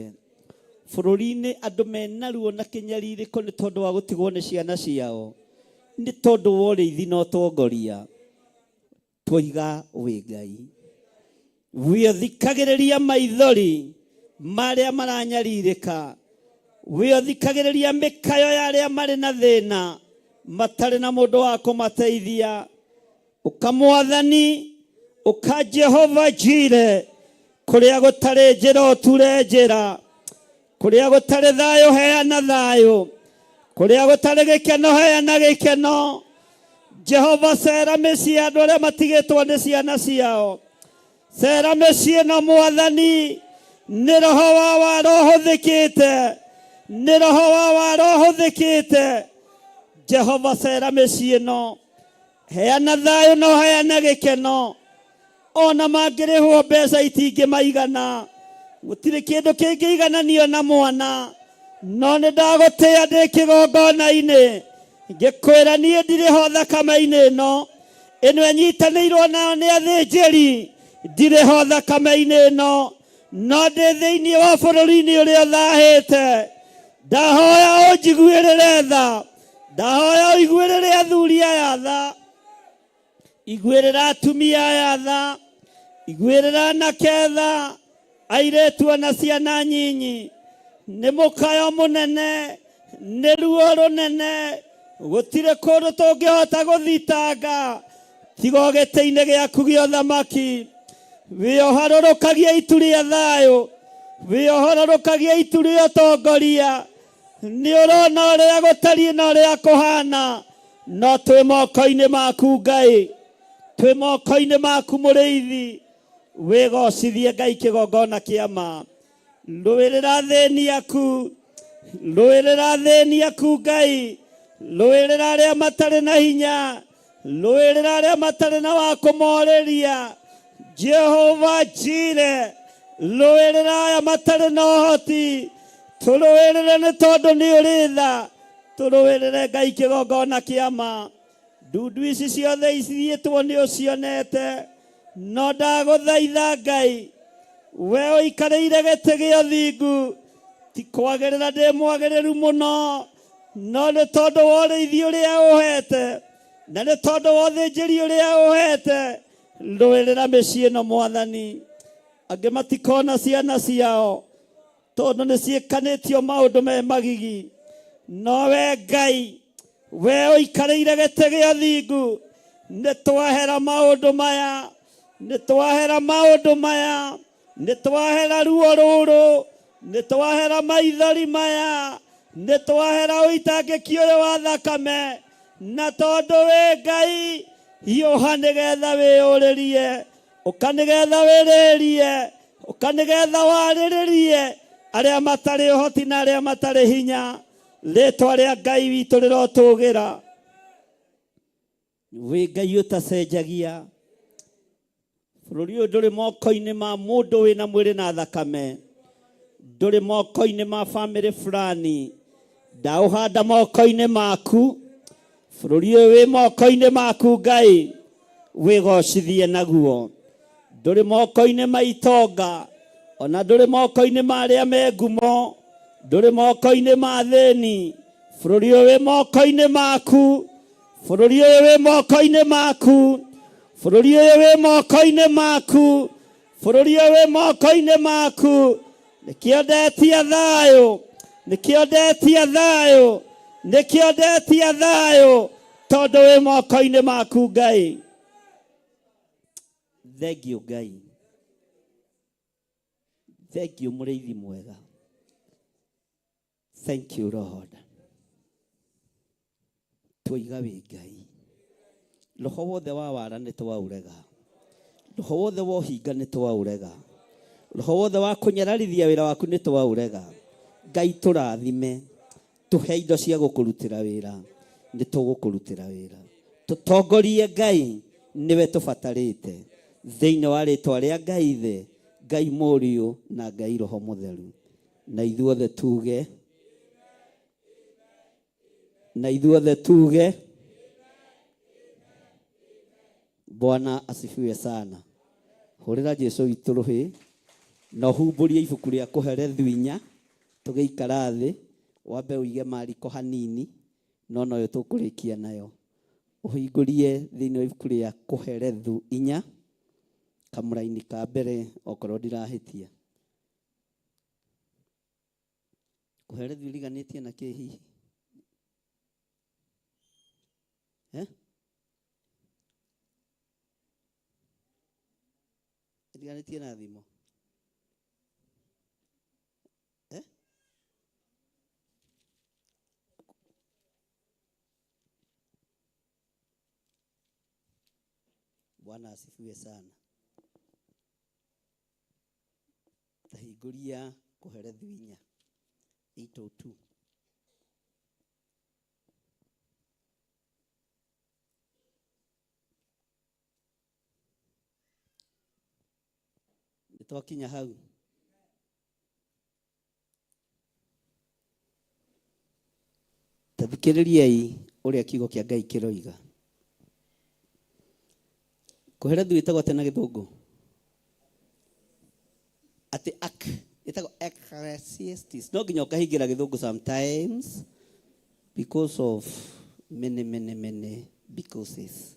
H: bũrũri-inĩ andũ mena ruo na kĩnyarirĩko nĩ tondũ wa gũtigwo nĩ ciana ciao, nĩ tondũ wa ũrĩithi na ũtongoria. Twoiga wĩ Ngai, wĩothikagĩrĩria maithori marĩa maranyarirĩka, wĩothikagĩrĩria mĩkayo ya arĩa marĩ na thĩna matarĩ na mũndũ wa kũmateithia. Ũka Mwathani, ũka Jehova Jire, kũrĩa gũtarĩ njĩra ũture njĩra, kũrĩa gũtarĩ thayũ heana thayũ, kũrĩa gũtarĩ gĩkeno heana gĩkeno. Jehova cera mĩciĩ ya andũ arĩa matigĩtwo nĩ ciana ciao, cera mĩciĩ ĩno Mwathani. Nĩ roho wa wara ũhũthĩkĩte, nĩ roho wa wara ũhũthĩkĩte. Jehova cera mĩciĩ ĩno, heana thayũ na ũheane gĩkeno. Ona mangĩrĩhwo mbeca itingĩmaigana, gũtirĩ kĩndũ kĩngĩigananio na mwana. No nĩ ndagũtĩĩa ndĩ kĩgongona-inĩ, ngĩkwĩra niĩ ndirĩ ho thakame-inĩ ĩno, ĩno ĩnyitanĩirwo nao nĩ athĩnjĩri, ndirĩ ho thakame-inĩ ĩno, no ndĩ thĩinĩ wa bũrũri-inĩ ũrĩa ũthahĩte. Ndahoya ũnjiguĩrĩre tha, ndahoya ũiguĩrĩre athuri aya tha, iguĩrĩra atumia aya tha, iguĩrĩra anake tha, airĩtu ona ciana nyinyi. Nĩ mũkayo mũnene, nĩ ruo rũnene, gũtirĩ kũndũ tũngĩhota gũthitanga tiga o gĩtĩ-inĩ gĩaku gĩa ũthamaki. Wĩoharũrũkagia itu rĩa thayũ, wĩoharũrũkagia itu rĩa ũtongoria. Nĩ ũrona ũrĩa gũtariĩ na ũrĩa kũhana, no twĩ moko-inĩ maku Ngai, twĩ moko-inĩ maku mũrĩithi. Wĩgocithie Ngai kĩgongona kĩa ma. Rũĩrĩra athĩni aku, rũĩrĩra athĩni aku Ngai, rũĩrĩra arĩa matarĩ na hinya, rũĩrĩra arĩa matarĩ na wa kũmorĩria. Jehova Jire, rũĩrĩra aya matarĩ na ũhoti, tũrũĩrĩre nĩ tondũ nĩ ũrĩ tha, tũrũĩrĩre Ngai kĩgongona kĩa ma. Ndundu ici ciothe ithiĩtwo nĩ ũcionete, no ndagũthaitha Ngai, we ũikarĩire gĩtĩ gĩa ũthingu, ti kwagĩrĩra ndĩ mwagĩrĩru mũno, no nĩ tondũ wa ũrĩithi ũrĩa ũhete, na nĩ tondũ wa ũthĩnjĩri ũrĩa ũhete, rũĩrĩra mĩciĩ ĩno Mwathani. Angĩ matikona ciana ciao tondũ nĩ ciĩkanĩtio maũndũ me magigi, no we Ngai, we ũikarĩire gĩtĩ gĩa ũthingu, nĩ twahera maũndũ maya, nĩ twahera maũndũ maya, nĩ twahera ruo rũrũ, nĩ twahera maithori maya, nĩ twahera ũitangĩki ũyũ wa thakame, na tondũ wĩ Ngai, hiũha nĩgetha wĩyũrĩrie, ũka nĩgetha wĩrĩrie, ũka nĩgetha warĩrĩrie arĩa matarĩ ũhoti na arĩa matarĩ hinya. Rĩtwa rĩa Ngai witũ rĩrotũgĩra. Wĩ Ngai ũtacenjagia. Bũrũri ũyũ ndũrĩ moko-inĩ ma mũndũ wĩna mwĩrĩ na thakame, ndũrĩ moko-inĩ ma bamĩrĩ fulani, ndaũhanda moko-inĩ maku. Bũrũri ũyũ wĩ moko-inĩ maku Ngai, wĩgocithie naguo. Ndũrĩ moko-inĩ ma itonga, ona ndũrĩ moko-inĩ ma arĩa me ngumo, ndũrĩ moko-inĩ ma athĩni. Bũrũri ũyũ wĩ moko-inĩ maku, bũrũri ũyũ wĩ moko-inĩ maku, bũrũri ũyũ wĩ moko-inĩ maku, bũrũri ũyũ wĩ moko-inĩ maku. Nĩkĩo ndetia thayũ, nĩkĩo ndetia thayũ, nĩkĩo ndetia thayũ, tondũ wĩ moko-inĩ maku Ngai. Thank you Ngai, thank you mũrĩithi mwega, thank you Lord. Twoiga wĩ Ngai. Roho wothe wa wara nĩ twaũrega. Roho wothe wa ũhinga nĩ twaũrega. Roho wothe wa kũnyararithia wĩra waku nĩ twaũrega. Ngai tũrathime. Tũhe indo cia gũkũrutĩra wĩra. Nĩ tũgũkũrutĩra wĩra. Tũtongorie Ngai nĩwe tũbatarĩte. Thĩinĩ wa rĩtwa rĩa Ngai Ithe, Ngai Mũriũ na Ngai Roho Mũtheru. Na ithuothe tuge na ithuothe tuge Bwana asifiwe sana. Hũrĩra Jesu witũ rũhĩ na ũhumbũrie ibuku rĩa kũherethu inya tũgĩikara thĩ wambe ũige mariko hanini no noyo tũkũrĩkia nayo. Ũhingũrie thĩinĩ wa ibuku rĩa kũherethu inya kamũraini ka mbere okorwo ndirahĩtia. Kũherethu iriganĩtie na kĩ hihi? Eh? Iriganĩtie na thimo. Eh? Bwana asifiwe sana. Tahingũria kũherethu inya 802. Nĩ twakinya hau. Ta thikĩrĩriai ũrĩa kiugo kĩa Ngai kĩroiga. Kũherethu ĩtagwo atĩa na gĩthũngũ? Atĩ ak ĩtagwo Ecclesiastes. No nginya ũkahingĩra gĩthũngũ sometimes because of many many many becauses.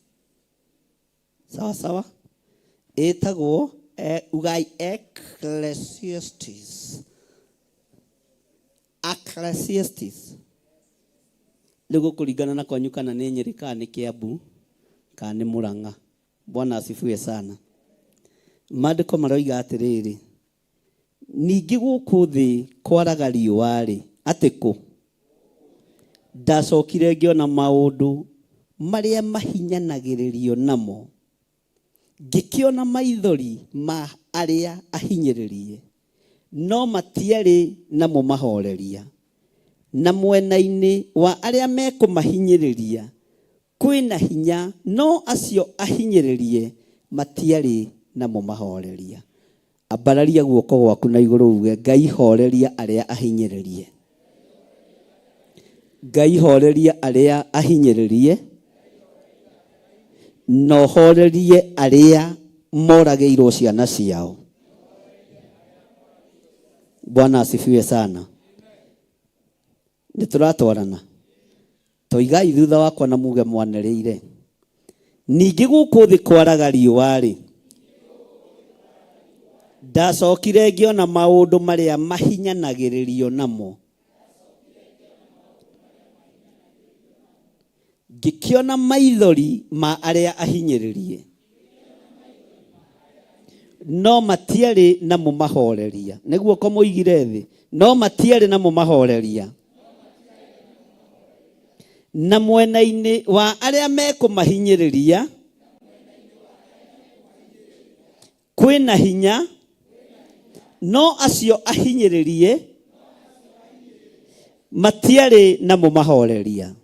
H: Sawa sawa? Ĩtagwo ugai Ecclesiastes. Ecclesiastes. Rĩu gũkũringana na kwanyu kana nĩ Nyĩrĩ kana nĩ Kĩambu kana nĩ Mũrang'a. Bwana asifiwe sana. Maandĩko maroiga atĩrĩrĩ, ningĩ gũkũ thĩ kwaraga riũa-rĩ, atĩ kũ? Ndacokire ngĩona maũndũ marĩa mahinyanagĩrĩrio namo, ngĩkĩona maithori ma arĩa ahinyĩrĩrie, no matiarĩ na mũmahoreria. Na mwena-inĩ wa arĩa mekũmahinyĩrĩria kwĩ na hinya, no acio ahinyĩrĩrie matiarĩ na mũmahoreria. Ambararia guoko gwaku na igũrũ uge, Ngai horeria arĩa ahinyĩrĩrie. Ngai horeria arĩa ahinyĩrĩrie na ũhorerie arĩa moragĩirwo ciana ciao. Bwana asifiwe sana. Nĩ tũratwarana? Toigai thutha wakwa na muge mwanĩrĩire. Ningĩ gũkũ thĩ kwaraga riũa-rĩ, ndacokire ngĩona maũndũ marĩa mahinyanagĩrĩrio namo. Ngĩkĩona maithori ma arĩa ahinyĩrĩrie, no matiarĩ na mũmahoreria. Nĩ guoko mũigire thĩ, no matiarĩ na mũmahoreria. Na mwena-inĩ wa arĩa mekũmahinyĩrĩria kwĩna hinya, no acio ahinyĩrĩrie matiarĩ na mũmahoreria.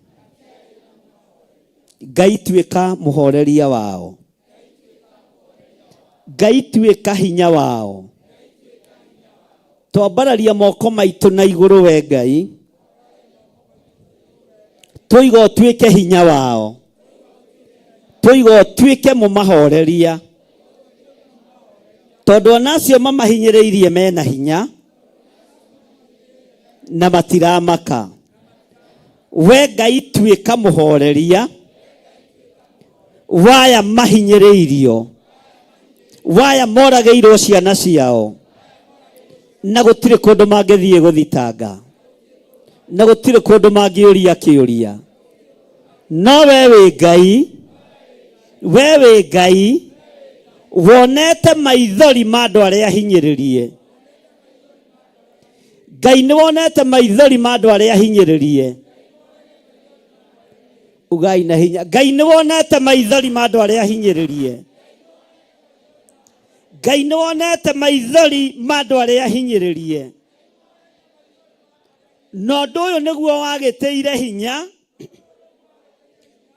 H: Ngai tuĩka mũhoreria wao. Ngai tuĩka hinya wao. Twambararia moko maitũ na igũrũ we Ngai, tũiga ũtuĩke hinya wao, tũiga ũtuĩke mũmahoreria, tondũ ona acio mamahinyĩrĩirie mena hinya na matiramaka. We Ngai tuĩka mũhoreria waya mahinyĩrĩirio, waya moragĩirwo ciana ciao, na gũtirĩ kũndũ mangĩthiĩ gũthitanga, na gũtirĩ kũndũ mangĩũria kĩũria. No we wĩ Ngai, we wĩ Ngai wonete maithori ma andũ arĩa ahinyĩrĩrie. Ngai nĩ wonete maithori ma andũ arĩa ahinyĩrĩrie. Ugai na hinya. Ngai nĩ wonete maithori ma andũ arĩa ahinyĩrĩrie. Ngai nĩ wonete maithori ma andũ arĩa ahinyĩrĩrie. Na ũndũ ũyũ nĩguo wagĩtĩire hinya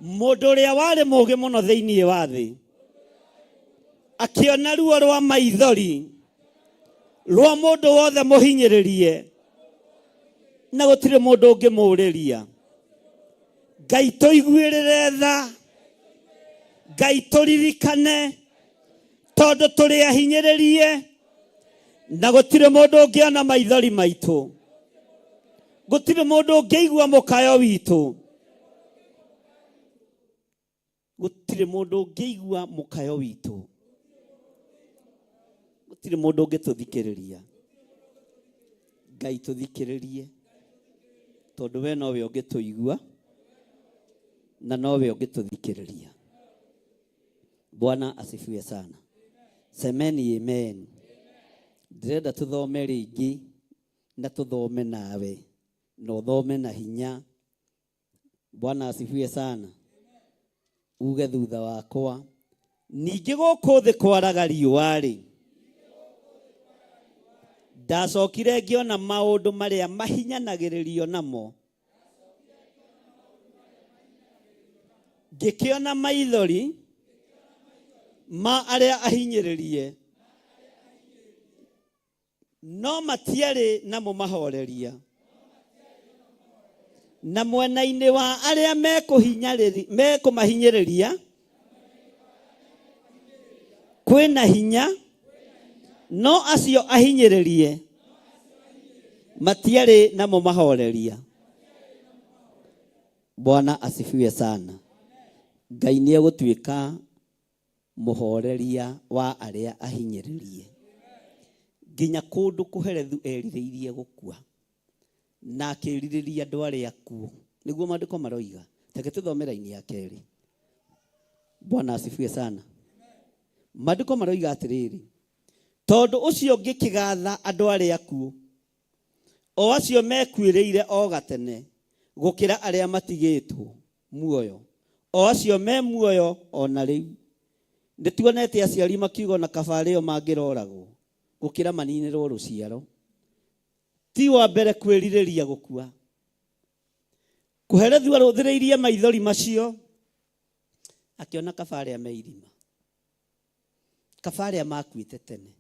H: mũndũ ũrĩa warĩ mũũgĩ mũno thĩinĩ wa thĩ. Akĩona ruo rwa maithori rwa mũndũ wothe mũhinyĩrĩrie na gũtirĩ mũndũ ũngĩmũũrĩria. Ngai tũiguĩrĩre tha. Ngai tũririkane tondũ tũrĩ ahinyĩrĩrie na gũtirĩ mũndũ ũngĩona maithori maitũ. Gũtirĩ mũndũ ũngĩigua mũkayo witũ. Gũtirĩ mũndũ ũngĩigua mũkayo witũ. Gũtirĩ mũndũ ũngĩtũthikĩrĩria. Ngai tũthikĩrĩrie tondũ we nowe ũngĩtũigua na nowe ũngĩtũthikĩrĩria. Bwana asifiwe sana. Semeni amen. Ndĩrenda tũthome rĩngĩ na tũthome nawe na ũthome na hinya. Bwana asifiwe sana. Uge thutha wakwa. Ningĩ gũkũ thĩ kwaraga riũa-rĩ, ndacokire ngĩona maũndũ marĩa mahinyanagĩrĩrio namo. Ngĩkĩona maithori ma arĩa ahinyĩrĩrie, no matiarĩ na mũmahoreria. Na mwena-inĩ wa arĩa mekũmahinyĩrĩria kwĩna hinya, no acio ahinyĩrĩrie matiarĩ na mũmahoreria. Bwana asifiwe sana. Ngai nĩ egũtuĩka mũhoreria wa arĩa ahinyĩrĩrie. Nginya kũndũ kũherethu erirĩirie gũkua na akĩrirĩria andũ arĩa akuũ. Nĩguo maandĩko maroiga. Reke tũthome raini ya kerĩ. Bwana asifiwe sana. Maandĩko maroiga atĩrĩrĩ, tondũ ũcio ngĩkĩgatha andũ arĩa akuũ, o acio mekuĩrĩire o gatene, gũkĩra arĩa matigĩtwo muoyo, o acio me muoyo o na rĩu. Nĩ tuonete aciari makiuga ona kaba arĩo mangĩroragwo gũkĩra maninĩrwo rũciaro. Ti wa mbere kwĩrirĩria gũkua. Kũherethu arũthĩrĩirie maithori macio, akĩona kaba arĩa me irima, kaba arĩa makuĩte tene,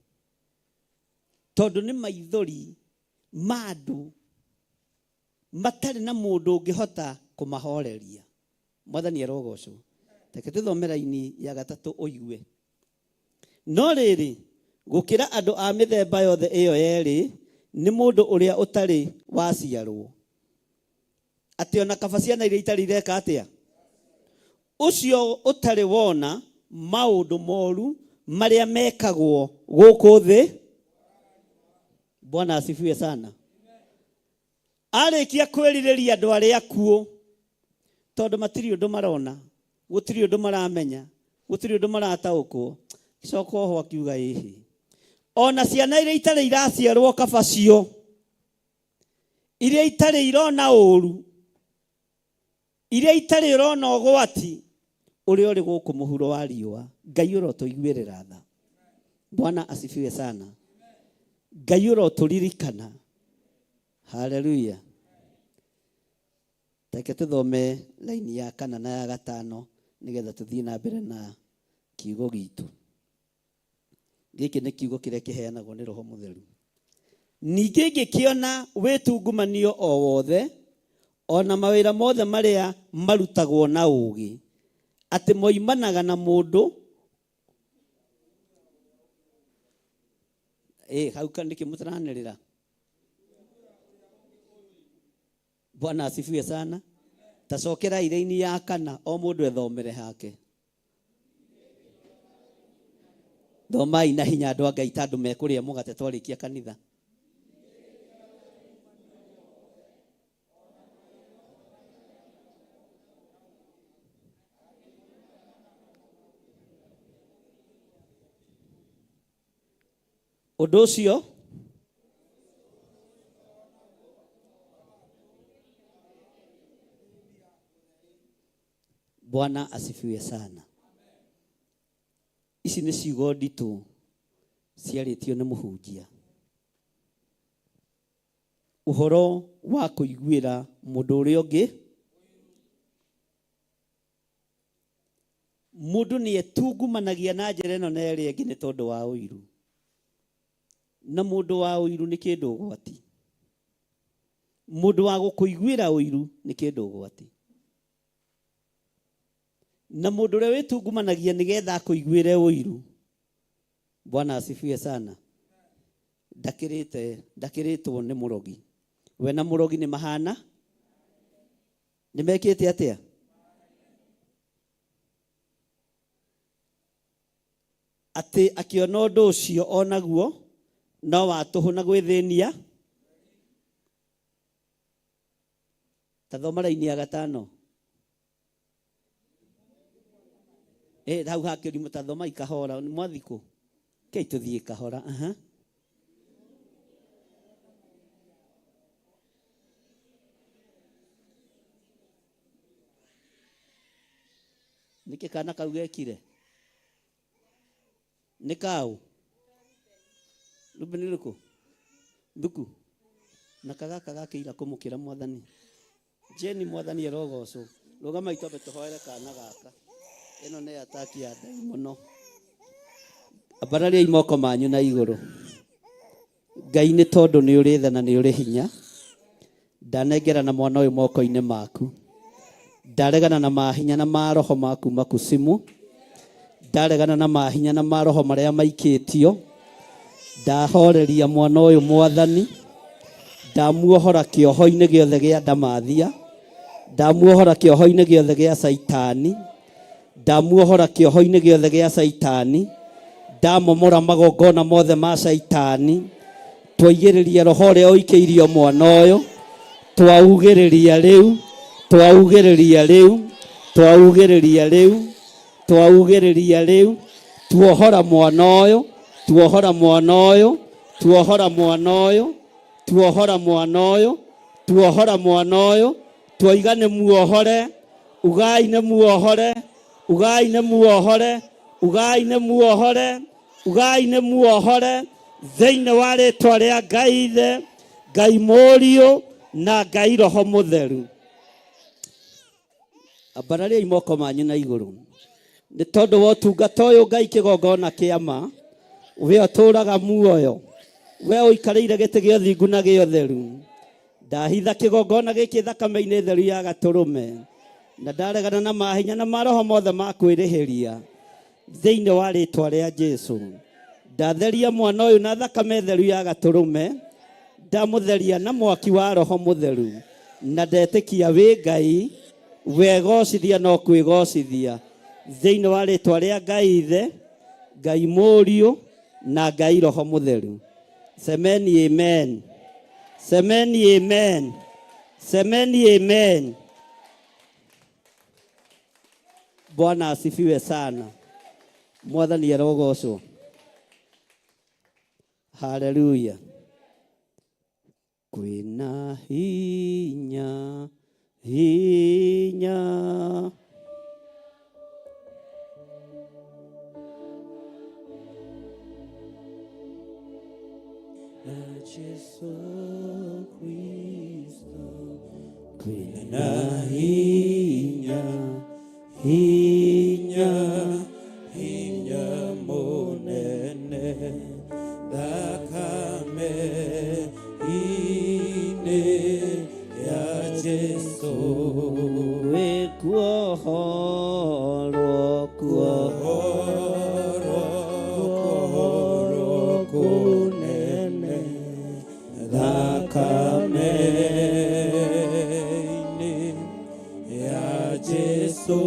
H: tondũ nĩ maithori ma andũ matarĩ na mũndũ ũngĩhota kũmahoreria. Mwathani arogocwo. Reke tũthome raini ya gatatũ ũigue. No rĩrĩ, gũkĩra andũ a mĩthemba yothe ĩyo yerĩ, nĩ mũndũ ũrĩa ũtarĩ waciarwo. Atĩ ona kaba ciana iria itarĩ ireka atĩa? Ũcio ũtarĩ wona maũndũ moru marĩa mekagwo gũkũ thĩ. Bwana asifiwe sana. Arĩkia kwĩrirĩria andũ arĩa akuũ, tondũ matirĩ ũndũ marona, gũtirĩ ũndũ maramenya, gũtirĩ ũndũ marataũkwo, coka oho akiuga ĩhĩ, ona ciana iria itarĩ iraciarwo kaba cio, iria itarĩ irona ũru, iria itarĩ ũrona ũgwati ũrĩa ũrĩ gũkũ mũhuro wa riũa. Ngai ũrotũiguĩrĩra tha. Bwana asifiwe sana. Ngai ũrotũririkana. Haleluya. Reke tũthome laini ya kana na ya gatano nĩgetha tũthiĩ na mbere na kiugo gitũ. Gĩkĩ nĩ kiugo kĩrĩa kĩheanagwo nĩ Roho Mũtheru. Ningĩ ngĩkĩona wĩtungumanio o wothe, o na mawĩra mothe marĩa marutagwo na ũũgĩ, atĩ moimanaga na mũndũ. Ĩ, hau nĩkĩ mũtaranĩrĩra? Bwana asifiwe sana. Tacokera iraini ya kana, o mũndũ ethomere hake. Thomai na hinya andũ a Ngai ta andũ mekũrĩa mũgate twarĩkia kanitha. Ũndũ ũcio Bwana asifiwe sana. Ici nĩ ciugo nditũ ciarĩtio nĩ mũhunjia. Ũhoro wa kũiguĩra mũndũ ũrĩa ũngĩ. Mũndũ nĩ etungumanagia na njĩra ĩno na ĩrĩa ĩngĩ nĩ tondũ wa ũiru. Na mũndũ wa ũiru nĩ kĩndũ ũgwati. Mũndũ wa gũkũiguĩra ũiru nĩ kĩndũ ũgwati. Na mũndũ ũrĩa wĩtungumanagia nĩgetha akũiguĩre ũiru. Bwana asifiwe sana. Ndakĩrĩte ndakĩrĩtwo nĩ mũrogi. We na mũrogi nĩ mahana? Nĩ mekĩte atĩa? Atĩ akĩona ũndũ ũcio onaguo no wa tũhũ na gwĩthĩnia. Ta thoma raini ya gatano. Hau ha kĩrimũ ta thoma ikahora nĩ mwathikũ. Kei tũthiĩ kahora. Aha. Nĩkĩ kana kau gekire? Nĩ kaũ? Reuben rĩrĩkũ? Thuku. Na kagaka gakĩira kũmũkĩra mwathani. Jeni mwathani arogocwo. Rũgama itombe tũhoere kana gaka. Ĩno nĩ ataki ya ndaimono. Ambarariai moko manyu na igũrũ. Ngai nĩ tondũ nĩ ũrĩ tha na nĩ ũrĩ hinya. Ndanengerana mwana ũyũ moko-inĩ maku. Ndaregana na mahinya na maroho ma kuma kusimu. Ndaregana na mahinya na maroho marĩa maikĩtio. Ndahoreria mwana ũyũ mwathani. Ndamuohora kĩoho-inĩ gĩothe gĩa ndamathia. Ndamuohora kĩoho-inĩ gĩothe gĩa caitani. Ndamuohora kĩoho-inĩ gĩothe gĩa caitani. Ndamomora magongona mothe ma caitani. Twaigĩrĩria roho ũrĩa ũikĩirio mwana ũyũ. Twaugĩrĩria rĩu. Twaugĩrĩria rĩu. Twaugĩrĩria rĩu. Twaugĩrĩria rĩu. Tuohora mwana ũyũ. Tuohora mwana ũyũ. Tuohora mwana ũyũ. Tuohora mwana ũyũ. Tuohora mwana ũyũ. Twoiga nĩ muohore. Ugai nĩ muohore. Ugai nĩ muohore. Ugai nĩ muohore. Ugai nĩ muohore. Thĩinĩ wa rĩtwa rĩa Ngai Ithe, Ngai Mũriũ na Ngai Roho Mũtheru. Ambarariai moko manyu na igũrũ. Nĩ tondũ wa ũtungata ũyũ Ngai kĩgongona kĩa ma, we ũtũũraga muoyo, we ũikarĩire gĩtĩ gĩa ũthingu na gĩa ũtheru. Ndahitha kĩgongona gĩkĩ thakame-inĩ theru ya gatũrũme, na ndaregana na mahinya na maroho mothe ma kwĩrĩhĩria thĩinĩ wa rĩtwa rĩa Jesu. Ndatheria mwana ũyũ na thakame theru ya gatũrũme, ndamũtheria na mwaki wa roho mũtheru, na ndetĩkia wĩ Ngai, wegocithia no kwĩgocithia thĩinĩ wa rĩtwa rĩa Ngai Ithe, Ngai Mũriũ na Ngai Roho Mũtheru. Semeni amen. Semeni amen. Semeni amen. Bwana asifiwe sana. Mwathani arogocwo. Haleluya. Kwĩna hinya hinya
F: Jesu Kristo kwĩna hinya hinya hinya mũnene thakame inĩ ya Jesu
H: wĩkuohorwo
F: kuohorwo kuohorwo kũnene thakame-inĩ ya Jesu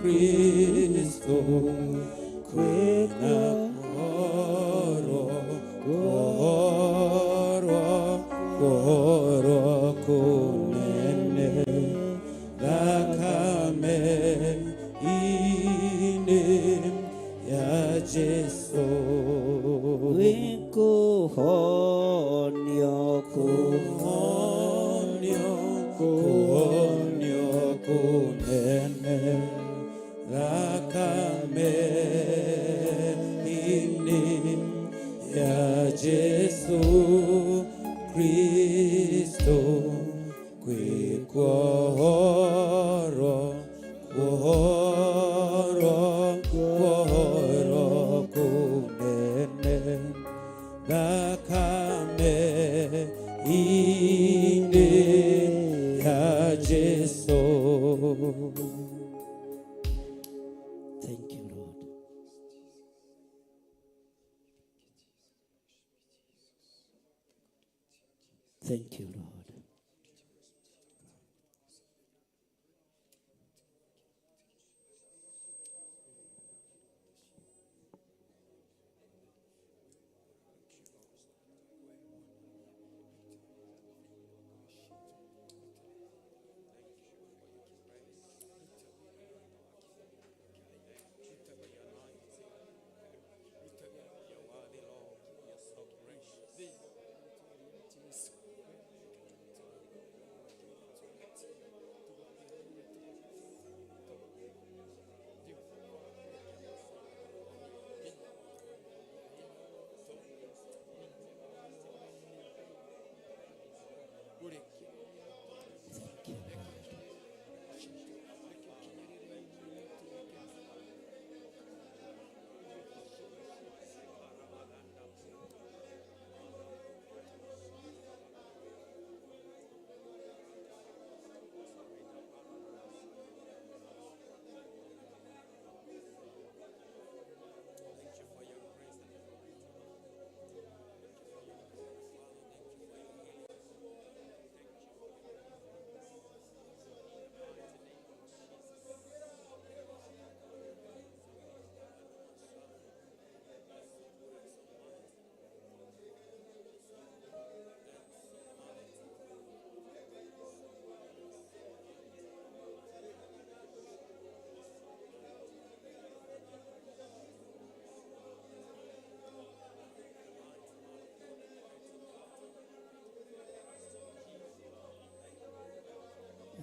F: Kristo kwĩna kuohorwo kuohorwo kuohorwo kũnene thakame-inĩ ya Jesu
H: wĩkũhonio
F: kũhonio kũhonio kũnene Jesu Kristo kwĩ kuohorwo kuohorwo kuohorwo kũnene thakame-inĩ ya Jesu.
H: Thank you, Lord. Thank you, Lord.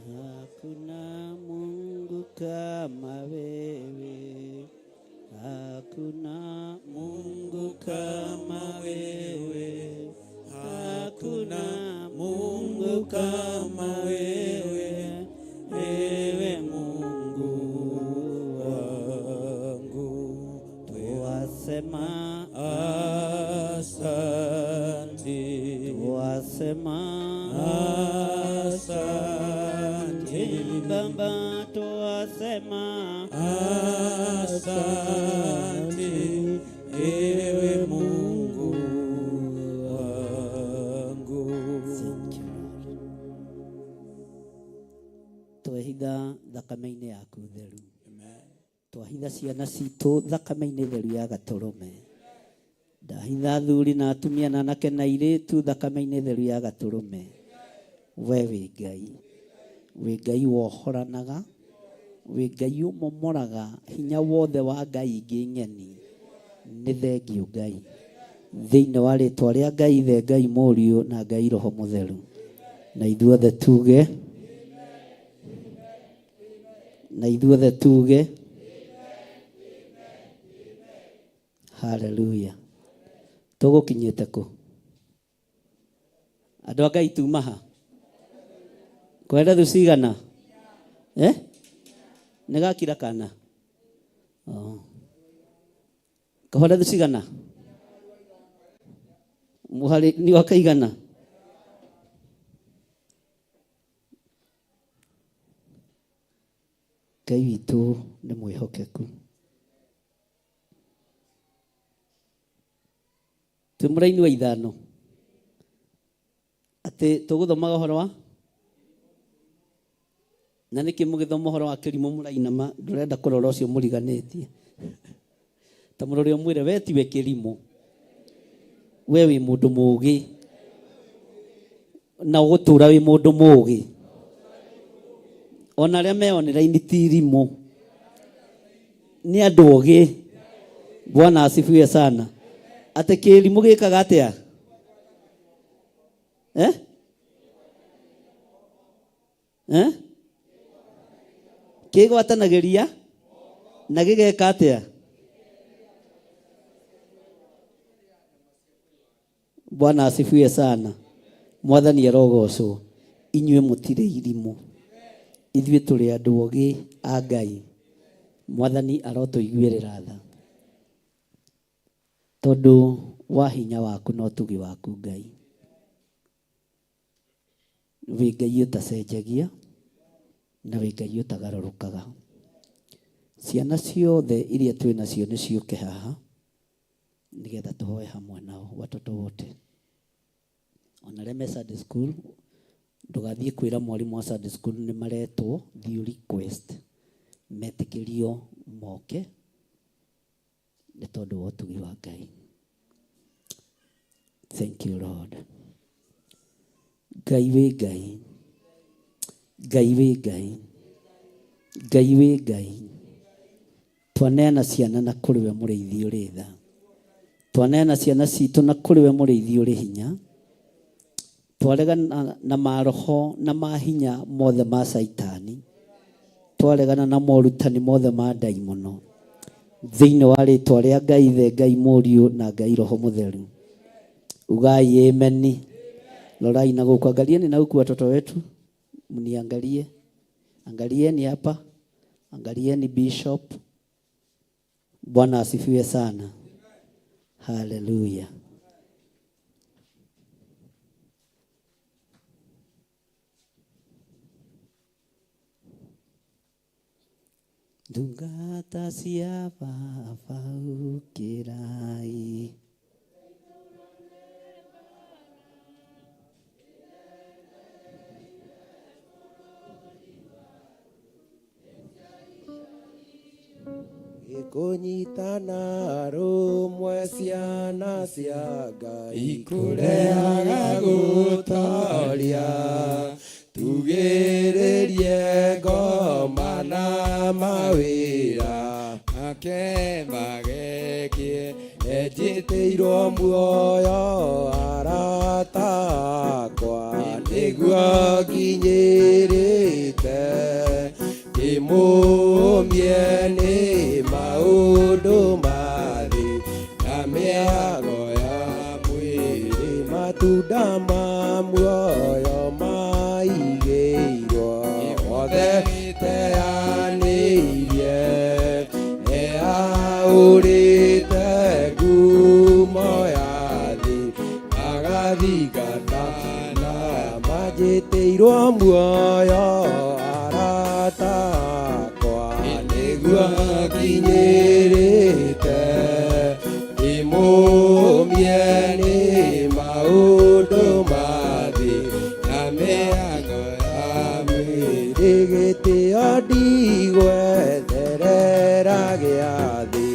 H: Hakuna Mungu kama wewe, hakuna Mungu kama wewe, hakuna Mungu kama wewe, ewe Mungu
F: wangu.
H: Twasema
F: asante,
H: twasema
F: asante
H: Baba, twasema
F: asante, ewe Mungu wangu.
H: Thank you, Lord. Twehitha thakame-inĩ yaku theru. Twahitha ciana citũ thakame-inĩ theru ya gatũrũme. Ndahitha athuri na atumia na anake na airĩtu thakame-inĩ theru ya gatũrũme. We wĩ Ngai, wĩ Ngai wohoranaga, wĩ Ngai ũmomoraga hinya wothe wa ngai ingĩ ng'eni. Nĩ thengiũ Ngai, thĩinĩ wa rĩtwa rĩa Ngai Ithe, Ngai Mũriũ na Ngai Roho Mũtheru. Na ithuothe tuge, na ithuothe tuge haleluya. Tũgũkinyĩte kũ? Andũ a Ngai tuma ha? Kwenda thu cigana? Eh? Nĩ gakira kana? Oh. Kahora thu cigana? Mũharĩ nĩ wakaigana? Ngai witũ nĩ mwĩhokeku. Twĩ mũraini wa ithano atĩ tũgũthomaga ũhoro wa na nĩkĩ mũgĩthoma ũhoro wa kĩrimũ mũrainama ndũrenda kũrora ũcio mũriganĩtie ta mũrore ũmwĩre we tiwe kĩrimũ, we wĩ mũndũ mũũgĩ na ũgũtũra wĩ mũndũ mũũgĩ. Ona arĩa me online ti irimũ, nĩ andũ ogĩ. Bwana asifiwe sana. Atĩ kĩrimũ gĩkaga atĩa? Eh? Eh? Kĩgwatanagĩria na gĩgeka atĩa? Bwana asifiwe sana. Mwathani arogocwo. Inyuĩ mũtirĩ irimũ, ithuĩ tũrĩ andũ ogĩ a Ngai. Mwathani arotũiguĩrĩra tha tondũ wa hinya waku na ũtugi waku Ngai. Wĩ Ngai ũtacenjagia na wĩ Ngai ũtagarũrũkaga. Ciana ciothe iria twĩ nacio nĩ ciũke haha nĩgetha tũhoe hamwe nao, watoto wote ona arĩa me Sunday school. Ndũgathiĩ kwĩra mwarimũ wa Sunday school nĩ maretwo, thiĩ request metĩkĩrio moke nĩ tondũ wa ũtugi wa Ngai. Thank you, Lord. Ngai wĩ Ngai, Ngai wĩ Ngai, Ngai wĩ Ngai. Twaneana ciana na kũrĩ we mũrĩithi ũrĩ tha, twaneana ciana citũ na kũrĩ we mũrĩithi ũrĩ hinya. Twaregana na maroho na mahinya mothe ma Caitani, twaregana na morutani mothe ma ndaimono thĩinĩ wa rĩtwa rĩa Ngai Ithe, Ngai Mũriũ na Ngai Roho Mũtheru. Ugai ameni. Rorai na gũkũ, angalieni na huku, watoto wetu, mniangalie, angalieni hapa, angalieni bishop. Bwana asifiwe sana. Haleluya. Ndungata cia Baba ũkĩrai.
F: Kũnyitana rũmwe ciana cia Ngai
A: Ikũrehaga gũtoria, tugĩrĩrie ngoma na mawĩra make magekie.
F: Enjĩtĩirwo muoyo arata akwa nĩguo nginyĩrĩte ndĩmũmie nĩ maũndũ mathĩ na mĩago ya mwĩrĩ. Matunda ma muoyo maigĩirwo othe teanĩirie eaũrĩte ngumo ya thĩ agathingata na manjĩtĩirwo muoyo arata akwa nĩguo nginyĩrĩte ndĩmũmie nĩ maũndũ mathĩ na mĩago ya mwĩrĩ. Gĩtĩo ndigwetherera gĩathĩ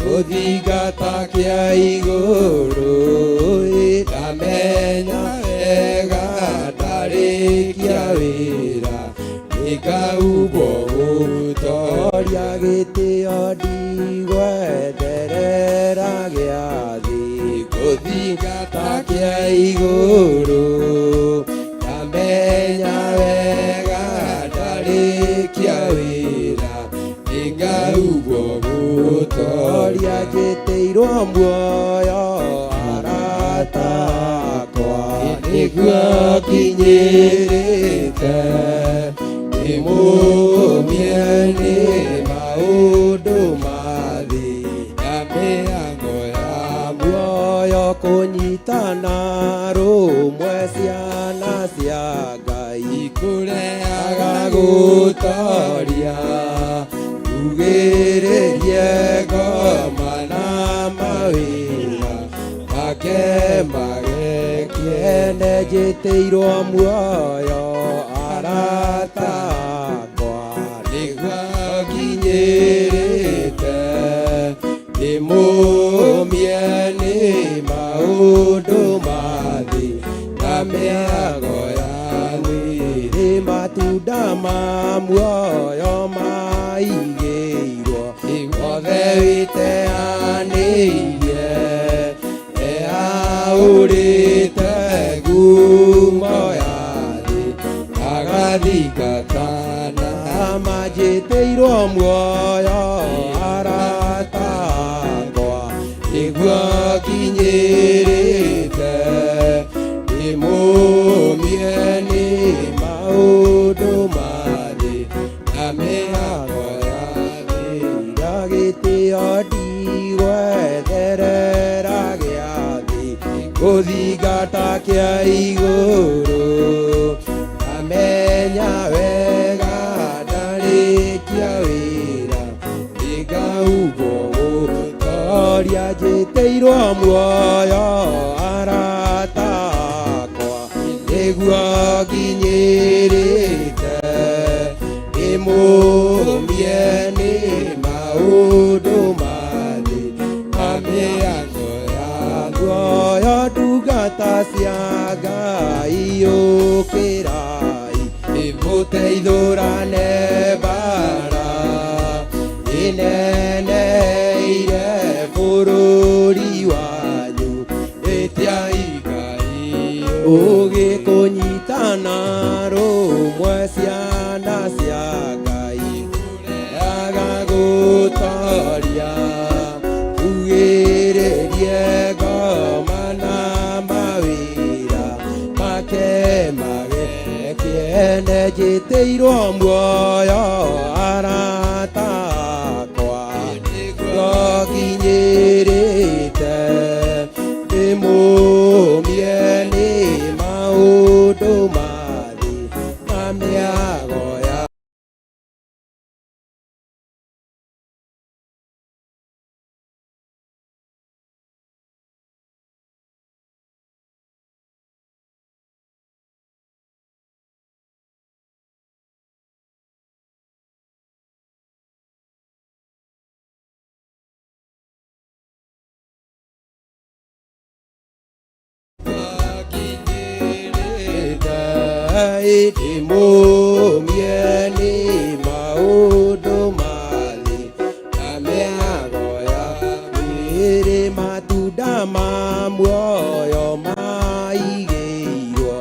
A: Gũthingata kĩa igũrũ, ndamenya wega ndarĩkia wĩra nĩngaumbwo gũtoria.
F: Toria gĩtĩo ndigwetherera gĩathĩ
A: Gũthingata kĩa igũrũ, ndamenya wega ndarĩkia wĩra nĩngaumbwo gũtoria.
F: Toria njĩtĩirwo muoyo arata akwa
A: Nĩguo nginyĩrĩte ndĩmũmie nĩ maũndũ mathĩ na mĩago ya
F: muoyo. Kũnyitana rũmwe ciana cia Ngai
A: Ikũrehaga gũtoria, ugĩrĩrie ngoma na mawĩra make magekie.
F: Njĩtĩirwo muoyo arata akwa
A: Nĩguo nginyĩrĩte ndĩmũmie nĩ maũndũ mathĩ na mĩago ya mwĩrĩ.
F: Matunda ma muoyo maigĩirwo
A: Othe wĩteanĩirie eaũrĩte ngumo ya thĩ agathingatana.
F: Manjĩtĩirwo muoyo arata akwa
A: Nĩguo nginyĩrĩte
F: Gũthingata kĩa igũrũ amenya wega ndarĩkia wĩra nĩngahumbwo gũtoria njĩtĩirwo muoyo arata akwa nĩguo nginyĩrĩte ndĩmũmie nĩ maũndũ mathĩ amĩago ya muoyo ndungata cia Ngai ũkĩrai mũteithũrane mbara ĩneneire bũrũri wanyu ĩtiai Ngai ũgĩkũnyitana rũmwe ciana cia Ngai aga gũtoria ugĩrĩrie ngoma na mawĩra make magekĩene njĩtĩirwo muoyo arata akwa nĩguo nginyĩrĩte ndĩmũmie nĩ maũndũ mathĩ na mĩago ya ndĩmũmie nĩ maũndũ mathĩ na mĩago ya mĩĩrĩ matunda ma muoyo maigĩirwo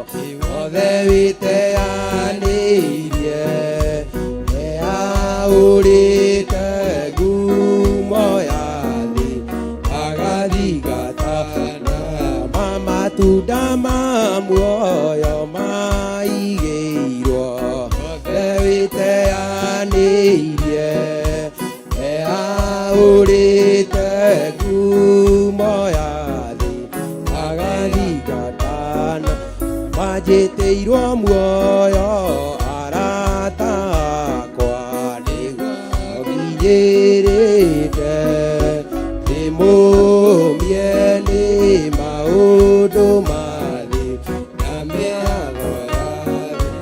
F: othe wĩteanĩirie nĩaũrĩte ngumo ya thĩ agathingatana ma matunda ma muoyo maigĩirwo othe wĩteanĩirie nĩaũrĩte ngumo ya thĩ agathingatana manjĩtĩirwo muoyo arata akwa nĩguo nginyĩrĩte ndĩmũmie nĩ maũndũ mathĩ na mĩago ya thĩ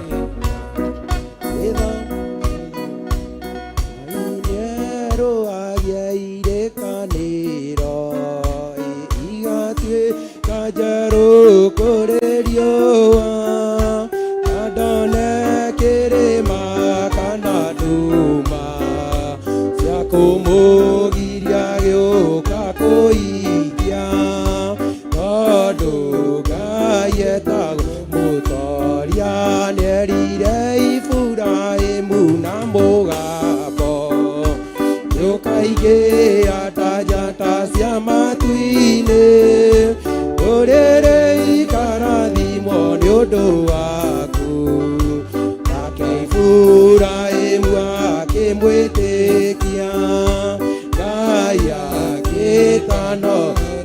F: Wĩtho njerũ agĩaire kanĩro igatuĩka njerũ kũrĩ riũa na ndone kĩrĩma kana nduma cia kũmũgiria gĩũka kũikia tondũ Ngai etagwo mũtoria nĩerire Iburahĩmu na mũgambo nĩũkaigĩa ta njata cia matu-inĩ ndũrĩrĩ ikarathimwo nĩ ũndũ waku nake Iburahĩmu akĩmwĩtĩkia Ngai akĩtano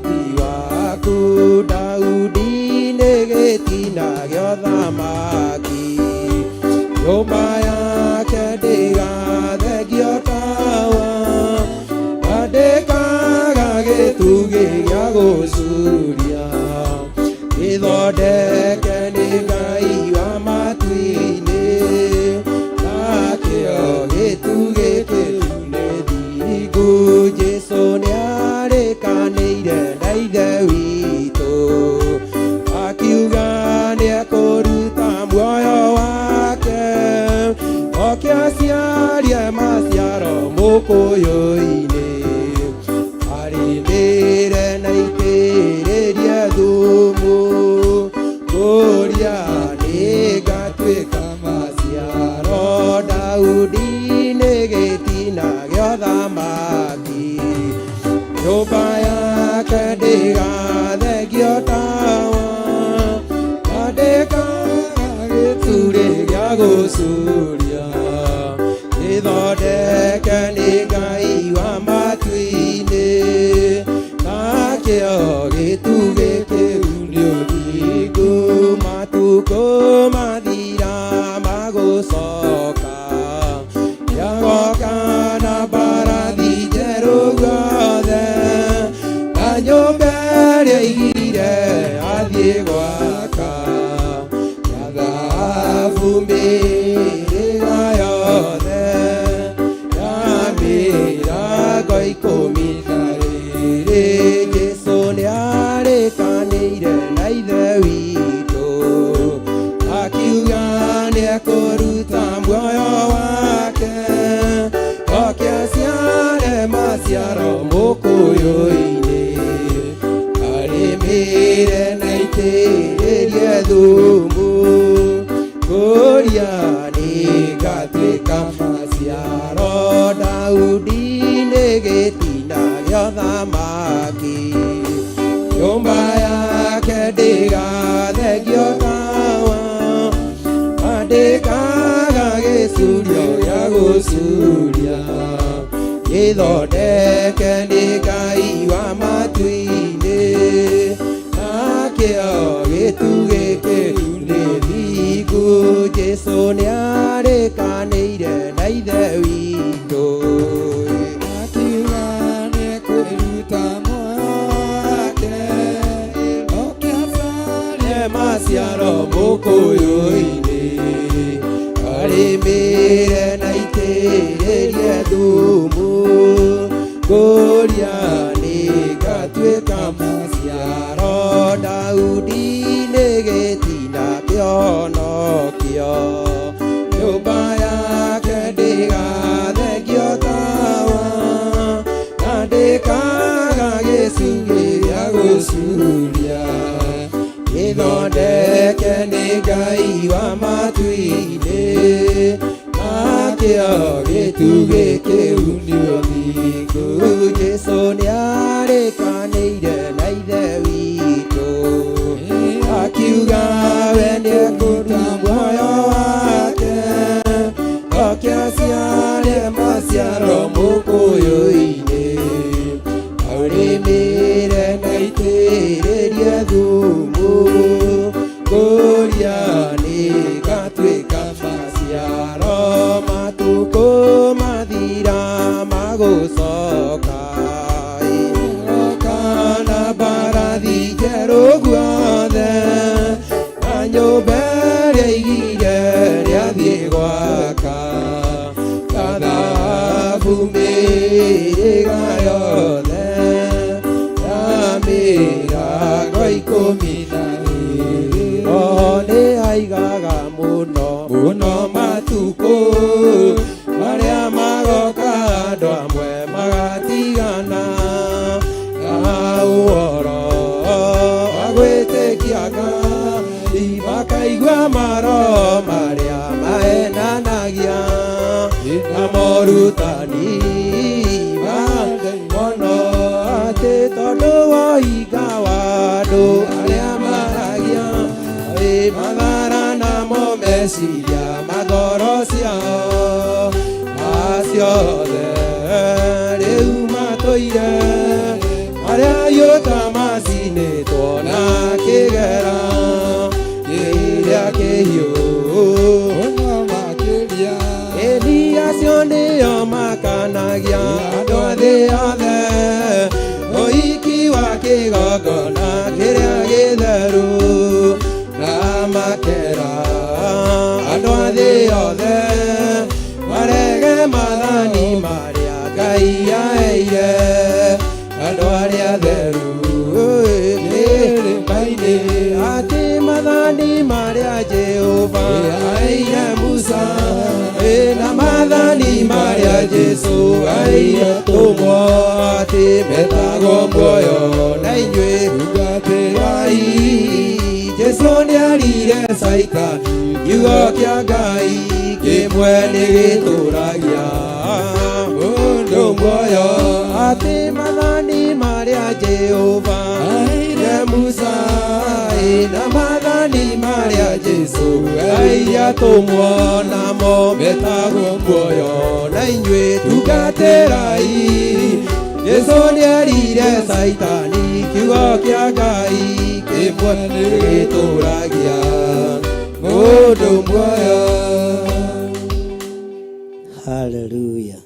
F: ti waku Daudi nĩ gĩtina gĩa ũthamaki nyũmba yake ndĩgathengio tawa na ndĩkaga gĩtugĩ gĩa gũcuria gĩthondeke nĩ Ngai wa matu-inĩ nakĩo gĩtugĩ kĩu nĩ thingu Jesũ nĩarĩkanĩire na Ithe witũ akiuga nĩekũruta muoyo wake oke aciarie maciaro mũkũyũ-inĩ arĩmĩre na itĩrĩrie thumu kũria nĩngatuĩka maciaro Daudi nĩ gĩtina gĩa ũthamaki nyũmba yake ndĩgathengio tawa na ndĩkaga gĩturĩ gĩa gũcuria gĩthondeke nĩ Ngai wa matu-inĩ nakĩo gĩtugĩ kĩu
A: nyũmba ĩrĩa aigire athiĩ gwaka ya thahabu mĩhĩrĩga yothe ya mĩrango 12. Jesũ nĩarĩkanĩire na Ithe witũ akiuga nĩekũruta muoyo wake oke aciare maciaro mũkũyũ-inĩ arĩmĩre na aitĩrĩrie thumu kũria nĩngatuĩka maciaro. Daudi nĩ gĩtina gĩa ũthamaki nyũmba yake ndĩgathengio tawa andĩkaga gĩcurio gĩa gũcuria gĩthondeke nĩ Ngai wa matu-inĩ nakĩo gĩtugĩ kĩu nĩ thingu. Jesũ nĩarĩkanĩire na Ithe witũ akiuga nĩekũruta muoyo wake oke acarie maciaro mũkũyũ-inĩ arĩmĩre na aitĩrĩrie thumu kũria nĩngatuĩka maciaro. Daudi nĩ gĩtina kĩonokio nyũmba yake ndĩgathengio tawa na ndĩkaga gĩcunjĩ gĩa gũcuria gĩthondeke nĩ Ngai wa matu-inĩ nakĩo gĩtugĩ kĩu nĩ ũthingu. Jesũ nĩarĩkanĩire na Ithe witũ akiuga we nĩekũruta muoyo wake oke aciare maciaro mũkũyũ-inĩ arĩmĩre na aitĩrĩrie thumu kũria nĩngatuĩka maciaro. Matukũ mathira magũcoka kana mbarathi njerũ guothe na nyũmba ĩrĩa aigire rĩathiĩ gwaka ya thahabu mĩhĩrĩga yothe ya mĩrango 12. Roho nĩ aigaga mũno mũno matukũ marĩa magoka andũ amwe magatigana na ũhoro wa gwĩtĩkia Ngai makaigua maroho marĩa mahenanagia na morutani ma mono atĩ tondũ woiga wa andũ arĩa maragia mathara namo meciria magoro ciao maciothe rĩu matũire marĩa yũta macinĩtwo na kĩgera kĩrĩa kĩhiũ ĩni acio nĩo makanagia andũ a thĩ yothe ũhiki wa kĩgongona kĩrĩa gĩtheru na makera andũ a thĩ yothe marege maathani marĩa Ngai aheire andũ arĩa atheru kĩrĩma-inĩ atĩ maathani marĩa Jehova aheire Musa na maathani marĩa Jesũ aheire atũmwo atĩ metagwo muoyo na inyuĩ tungatĩrai. Jesũ nĩarire Caitani kiugo kĩa Ngai kĩmwe nĩ gĩtũragia mũndũ muoyo atĩ maathani marĩa Jehova aheire Musa na maathani marĩa Jesũ aheire atũmwo namo metagwo muoyo na inyuĩ tungatĩrai. Jesũ nĩarire Caitani kiugo kĩa Ngai kĩmwe nĩ gĩtũragia mũndũ muoyo.
H: Haleluya.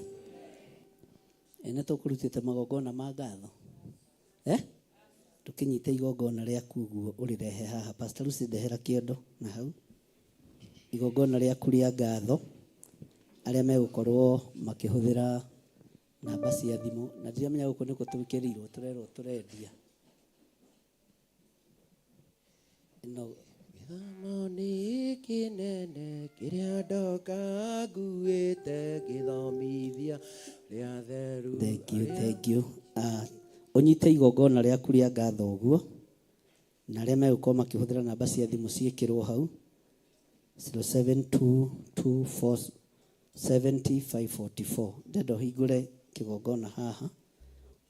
H: Ĩ nĩ tũkũrutĩte magongona ma ngatho. Eh? Ndũkĩnyite igongona rĩaku ũguo ũrĩrehe haha. Pastor Lucy, ndehera kĩondo na hau. Igongona rĩaku rĩa ngatho, arĩa megũkorwo makĩhũthĩra namba cia thimũ, na ndiramenya gũkũ nĩkũ twĩkĩrĩirwo, tũrerwo tũrendia ĩno.
A: Gĩthomo nĩ kĩnene kĩrĩa ndoka nguĩte ngĩthomithia rĩa theru.
H: Thank you, thank you. Ũnyite igongona rĩaku rĩa ngatho ũguo, na arĩa megũkorwo makĩhũthĩra namba cia thimũ ciĩkĩrwo hau 0722470544. Ndenda ũhingũre kĩgongona haha,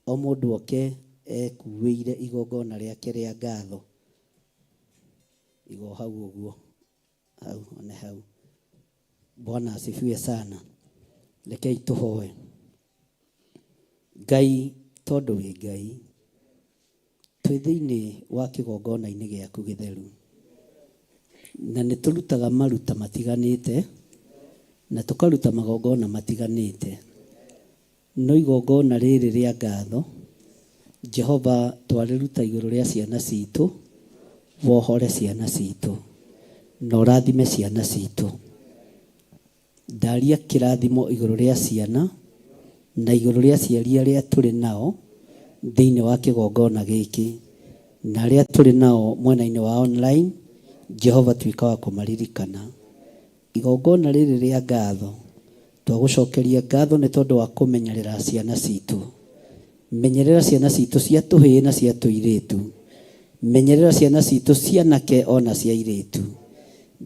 H: o mũndũ oke ekuĩire igongona rĩake rĩa ngatho. Igo hau ũguo, hau one hau. Bwana asifiwe sana. Rekei tũhoe. Ngai, tondũ wĩ Ngai, twĩ thĩinĩ wa kĩgongona-inĩ gĩaku gĩtheru, na nĩ tũrutaga maruta matiganĩte na tũkaruta magongona matiganĩte, no igongona rĩrĩ rĩa ngatho, Jehova, twarĩruta igũrũ rĩa ciana citũ. Wohore ciana citũ na ũrathime ciana citũ. Ndaria kĩrathimo igũrũ rĩa ciana na igũrũ rĩa aciari arĩa tũrĩ nao thĩinĩ wa kĩgongona gĩkĩ, na arĩa tũrĩ nao mwena-inĩ wa online. Jehova, tuĩka wa kũmaririkana. Igongona rĩrĩ rĩa ngatho, twagũcokeria ngatho nĩ tondũ wa kũmenyerera ciana citũ. Menyerera ciana citũ cia tũhĩĩ na cia tũirĩtu, menyerera ciana citũ cianake ona cia airĩtu,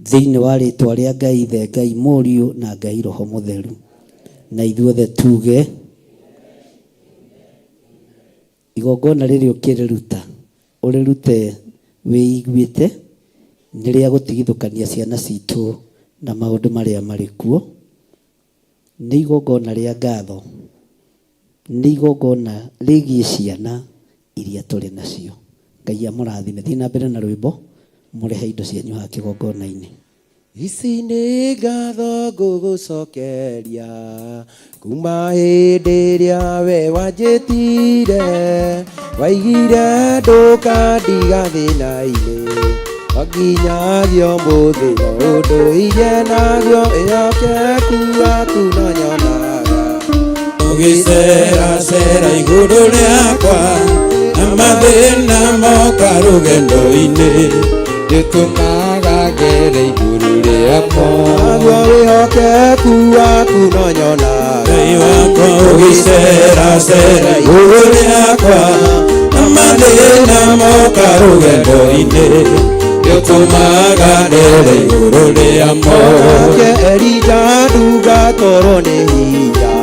H: thĩinĩ wa rĩtwa rĩa Ngai Ithe, Ngai Mũriũ na Ngai Roho Mũtheru. Na ithuothe tuge, igongona rĩrĩ ũkĩrĩruta, ũrĩrute wĩiguĩte, nĩ rĩa gũtigithũkania ciana citũ na maũndũ marĩa marĩ kuo. Nĩ igongona rĩa ngatho, nĩ igongona rĩgiĩ ciana iria tũrĩ nacio. Ngai amũrathime. Thiĩ na mbere na rwĩmbo, mũrehe indo cianyu haha kĩgongona-inĩ.
A: Ici nĩ ngatho ngũgũcokeria kuma hĩndĩ ĩrĩa we wanjĩtire, waigire ndũkandiga thĩna-inĩ, wanginyagia ũmũthĩ no ũndũire naguo ĩhokeku waku no nyonaga.
F: Ũgĩceracera igũrũ rĩakwa na mathĩna moka rũgendo-inĩ,
A: Gĩtũmaga ngere igũrũ rĩamo. Naguo wĩhokeku waku no nyonaga.
F: Ngai wakwa, ũgĩceracera igũrũ rĩakwa na mathĩna moka rũgendo-inĩ, gĩtũmaga ndere igũrũ rĩamo.
A: Nake Elija ndungakorwo nĩ hinya,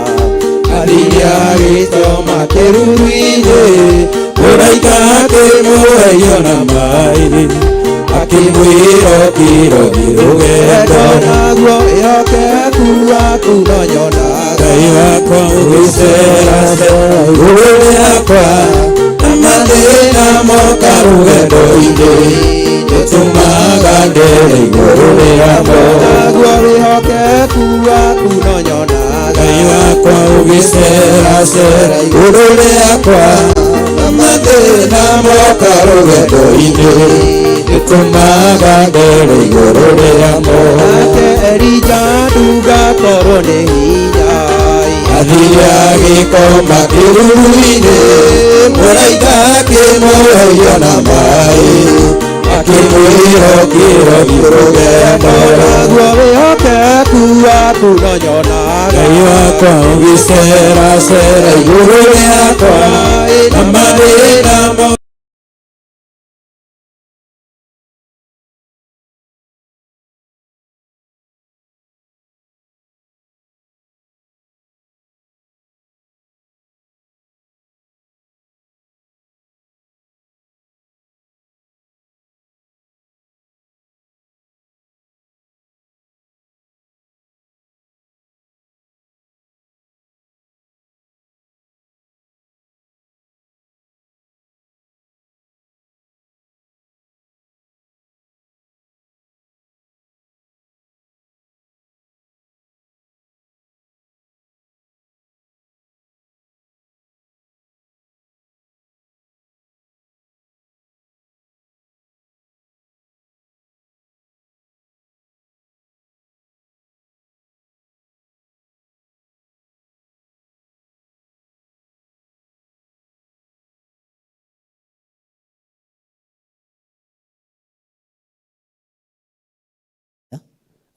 A: athire agĩcoma kĩruru-inĩ,
F: Mũraika akĩmũhe irio na maĩ, akĩmwĩra ũkĩro thiĩ rũgendo.
A: Naguo wĩhokeku waku no nyonaga.
F: Ngai wakwa, ũgĩceracera igũrũ rĩakwa na mathĩna moka rũgendo-inĩ, gĩtũmaga ndere igũrũ rĩamo.
A: Naguo wĩhokeku waku no nyonaga.
F: Ngai wakwa, ũgĩceracera igũrũ rĩakwa na mathĩna moka rũgendo-inĩ, gĩtũmaga ndere igũrũ rĩamo.
A: Nake Elija ndungakorwo nĩ hinya,
F: Athire agĩkoma kĩruru-inĩ, mũraika akĩmũhe irio na maĩ, akĩmwĩra ũkĩro thiĩ rũgendo.
A: Naguo wĩhokeku waku no nyonaga.
F: Ngai wakwa, ũgĩceracera igũrũ rĩakwa na mathĩna mo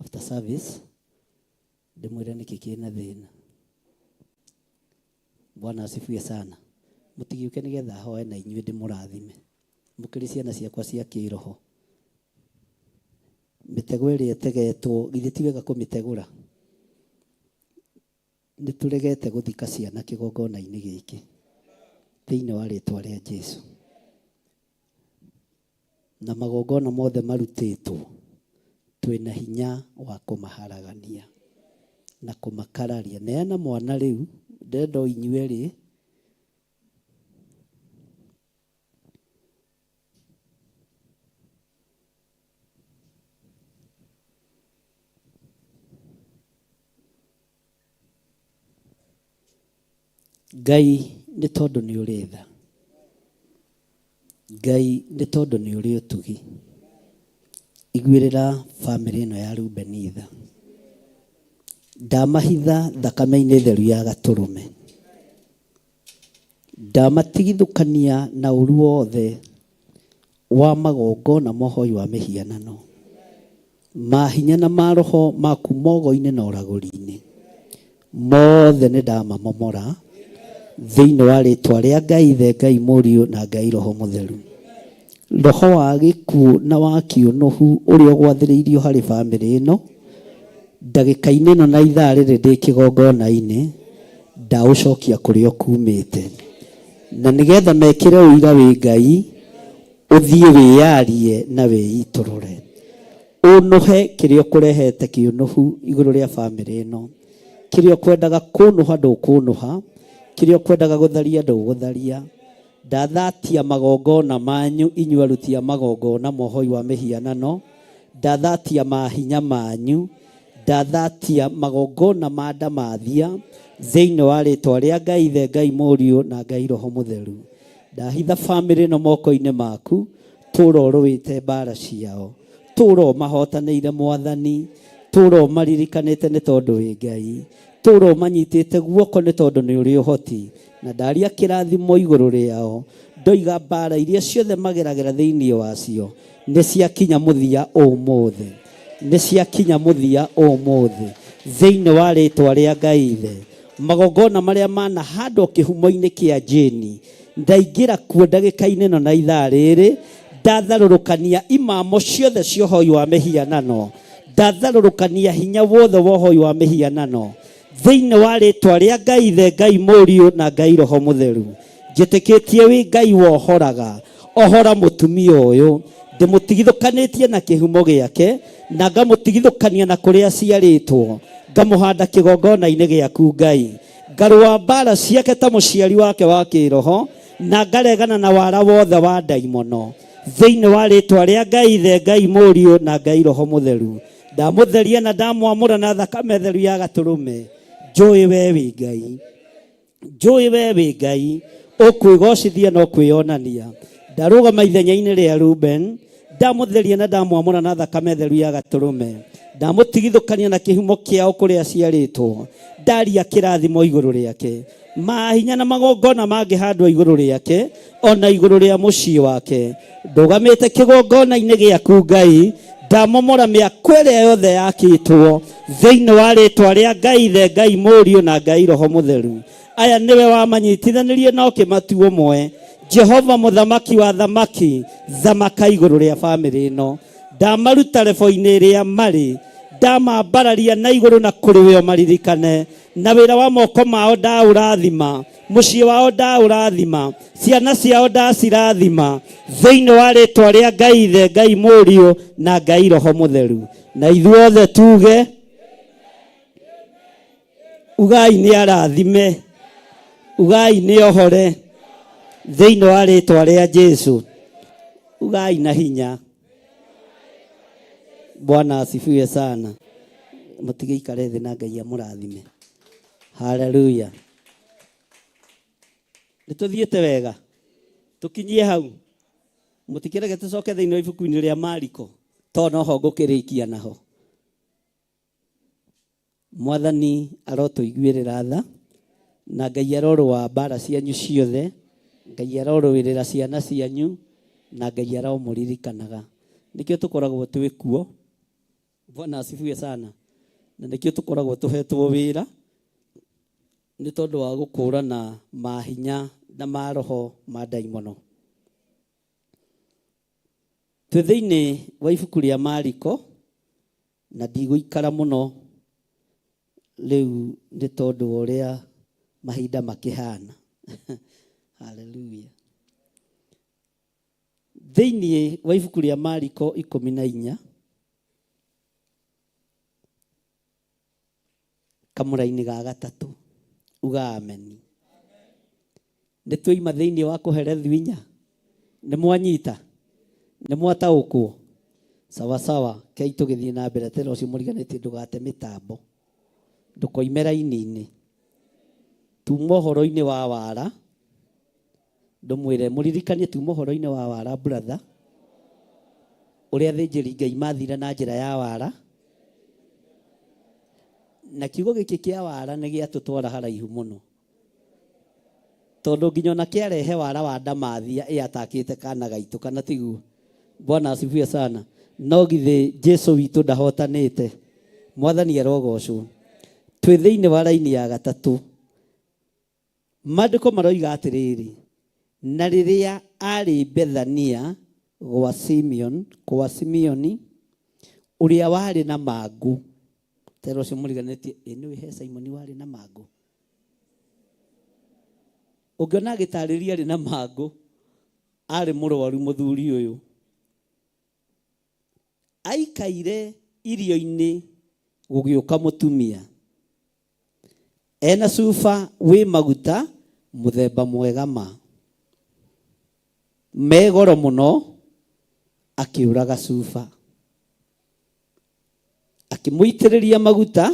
H: After service ndĩmwĩre nĩkĩ kĩna thĩna. Bwana asifiwe sana. Mũtigĩũke nĩgetha hoe na inyuĩ ndĩmũrathime. Mũkĩrĩ ciana ciakwa cia kĩroho. Mĩtego ĩrĩa ĩtegetwo githĩ ti wega kũmĩtegũra? Nĩ tũregete gũthika ciana kĩgongona-inĩ gĩkĩ thĩinĩ wa rĩtwa rĩa Jesu. Na magongona mothe marutĩtwo twĩna hinya wa kũmaharagania na kũmakararia. Neana mwana rĩu, ndĩrenda o inyuĩ erĩ. Ngai nĩ tondũ nĩ ũrĩ tha. Ngai nĩ tondũ nĩ ũrĩ ũtugi. Iguĩrĩra bamĩrĩ ĩno ya Rubeni tha. Ndamahitha thakame-inĩ theru ya gatũrũme. Ndamatigithũkania na ũru wothe wa magongona ma ũhoi wa mĩhianano, mahinya na maroho ma kuma ũgo-inĩ na ũragũri-inĩ, mothe nĩ ndamamomora thĩinĩ wa rĩtwa rĩa Ngai Ithe, Ngai Mũriũ na Ngai Roho Mũtheru. Roho wa gĩkuũ na wa kĩũnũhu ũrĩa ũgwathĩrĩirio harĩ bamĩrĩ ĩno ndagĩka-inĩ ĩno na ithaa rĩrĩ ndĩ kĩgongona-inĩ, ndaũcokia kũrĩa ũkumĩte. Na nĩgetha mekĩre ũira wĩ Ngai, ũthiĩ wĩyarie na wĩitũrũre. Ũnũhe kĩrĩa ũkũrehete kĩũnũhu igũrũ rĩa bamĩrĩ ĩno. Kĩrĩa ũkwendaga kũnũha ndũkũnũha, kĩrĩa ũkwendaga gũtharia ndũgũtharia. Ndathatia magongona manyu inyuĩ aruti a magongona ma ũhoi wa mĩhianano, ndathatia mahinya manyu, ndathatia magongona ma ndamathia thĩinĩ wa rĩtwa rĩa Ngai Ithe, Ngai Mũriũ na Ngai Roho Mũtheru. Ndahitha bamĩrĩ ĩno moko-inĩ maku, tũra ũrũĩte mbara ciao, tũra ũmahotanĩire Mwathani, tũra ũmaririkanĩte nĩ tondũ wĩ Ngai, tũra ũmanyitĩte guoko nĩ tondũ nĩ ũrĩ ũhoti, na ndaria kĩrathimo igũrũ rĩao, ndoiga mbara iria ciothe mageragĩra thĩinĩ wacio nĩ ciakinya mũthia ũmũthĩ, nĩ ciakinya mũthia ũmũthĩ thĩinĩ wa rĩtwa rĩa Ngai Ithe. Magongona marĩa manahandwo kĩhumo-inĩ kĩa Jane, ndaingĩra kuo ndagĩka-inĩ ĩno na ithaa rĩrĩ, ndatharũrũkania imamo ciothe cia ũhoi wa mĩhianano, ndatharũrũkania hinya wothe wa ũhoi wa mĩhianano thĩinĩ wa rĩtwa rĩa Ngai Ithe, Ngai Mũriũ na Ngai Roho Mũtheru. Njĩtĩkĩtie wĩ Ngai wohoraga, ohora mũtumia ũyũ, ndĩmũtigithũkanĩtie na kĩhumo gĩake na ngamũtigithũkania na kũrĩa aciarĩtwo, ngamũhanda kĩgongona-inĩ gĩaku Ngai, ngarũa mbara ciake ta mũciari wake wa kĩroho na ngaregana na wara wothe wa ndaimono thĩinĩ wa rĩtwa rĩa Ngai Ithe, Ngai Mũriũ na Ngai Roho Mũtheru. Ndamũtheria na ndamwamũra na thakame theru ya gatũrũme. Njũĩ we wĩ Ngai, njũĩ we wĩ Ngai, ũkwĩgocithia na ũkwĩonania. Ndarũgama ithenya-inĩ rĩa Ruben, ndamũtheria na ndamwamũra na thakame theru ya gatũrũme. Ndamũtigithũkania na kĩhumo kĩao kũrĩa aciarĩtwo, ndaria kĩrathimo igũrũ rĩake. Mahinya na magongona mangĩhandwo igũrũ rĩake ona igũrũ rĩa mũciĩ wake. Ndũgamĩte kĩgongona-inĩ gĩaku Ngai, ndamomora mĩako ĩrĩa yothe yakĩtwo thĩinĩ wa rĩtwa rĩa Ngai Ithe, Ngai Mũriũ na Ngai Roho Mũtheru. Aya nĩwe wamanyitithanirie na ũkĩmatua ũmwe. Jehova mũthamaki wa thamaki, thamaka igũrũ rĩa bamĩrĩ ĩno. Ndamaruta rebo-inĩ ĩrĩa marĩ, ndamambararia na igũrũ na kũrĩ we ũmaririkane. Na wĩra wa moko mao ndaũrathima, mũciĩ wao ndaũrathima, ciana ciao ndacirathima thĩinĩ wa rĩtwa rĩa Ngai Ithe, Ngai Mũriũ na Ngai Roho Mũtheru. Na ithuothe tuge ugai nĩ arathime, ugai nĩ ohore thĩinĩ wa rĩtwa rĩa Jesu. Ugai na hinya. Bwana asifiwe sana. Mũtigĩikare thĩ na Ngai amũrathime. Haleluya. Nĩ tũthiĩte wega, tũkinyie hau. Mũtikĩreke tũcoke thĩinĩ wa ibuku-inĩ rĩa Mariko, tondũ noho ngũkĩrĩkia naho. Mwathani arotũiguĩrĩra tha, na Ngai arorũa mbara cianyu ciothe, Ngai arorũĩrĩra ciana cianyu, na Ngai aromũririkanaga. Nĩkĩo tũkoragwo twĩ kuo. Bwana asifiwe sana. Na nĩkĩo tũkoragwo tũhetwo wĩra nĩ tondũ wa gũkũrana mahinya na maroho ma ndaimono. Twĩ thĩinĩ wa ibuku rĩa Mariko na ndigũikara mũno rĩu nĩ tondũ wa ũrĩa mahinda makĩhana. Haleluya. Thĩinĩ wa ibuku rĩa Mariko 14 kamũra-inĩ ga gatatũ uga ameni. Nĩ twaima thĩinĩ wa kũherethio inya. Nĩ mwanyita? Nĩ mwataũkwo? Sawa sawa, kei tũgĩthiĩ na mbere tena ũcio mũriganĩtie ndũgate mĩtambo. Ndũkoime raini-inĩ. Tuma ũhoro-inĩ wa wara, ndũmwĩre mũririkanie tuma ũhoro-inĩ wa wara brother, ũrĩa athĩnjĩri Ngai mathire na njĩra ya wara, na kiugo gĩkĩ kĩa wara nĩ gĩatũtwara haraihu mũno, tondũ nginya ona kĩarehe wara wa ndamathia ĩatakĩte kana gaitũ, kana tiguo? Bwana asifiwe sana. No githĩ Jesu witũ ndahotanĩte? Mwathani arogocwo. Twĩ thĩinĩ wa raini ya gatatũ. Maandĩko maroiga atĩrĩrĩ, na rĩrĩa arĩ Bethania gwa Simeon, kwa Simeoni ũrĩa warĩ na mangũ. Tera ũcio mũriganĩtie, ĩ nĩwe he Simoni warĩ na mangũ. Ũngĩona agĩtarĩria arĩ na mangũ, arĩ mũrwaru mũthuri ũyũ. Aikaire irio-inĩ gũgĩũka mũtumia ena cuba wĩ maguta mũthemba mwega ma me goro mũno, akĩũraga cuba akĩmũitĩrĩria maguta.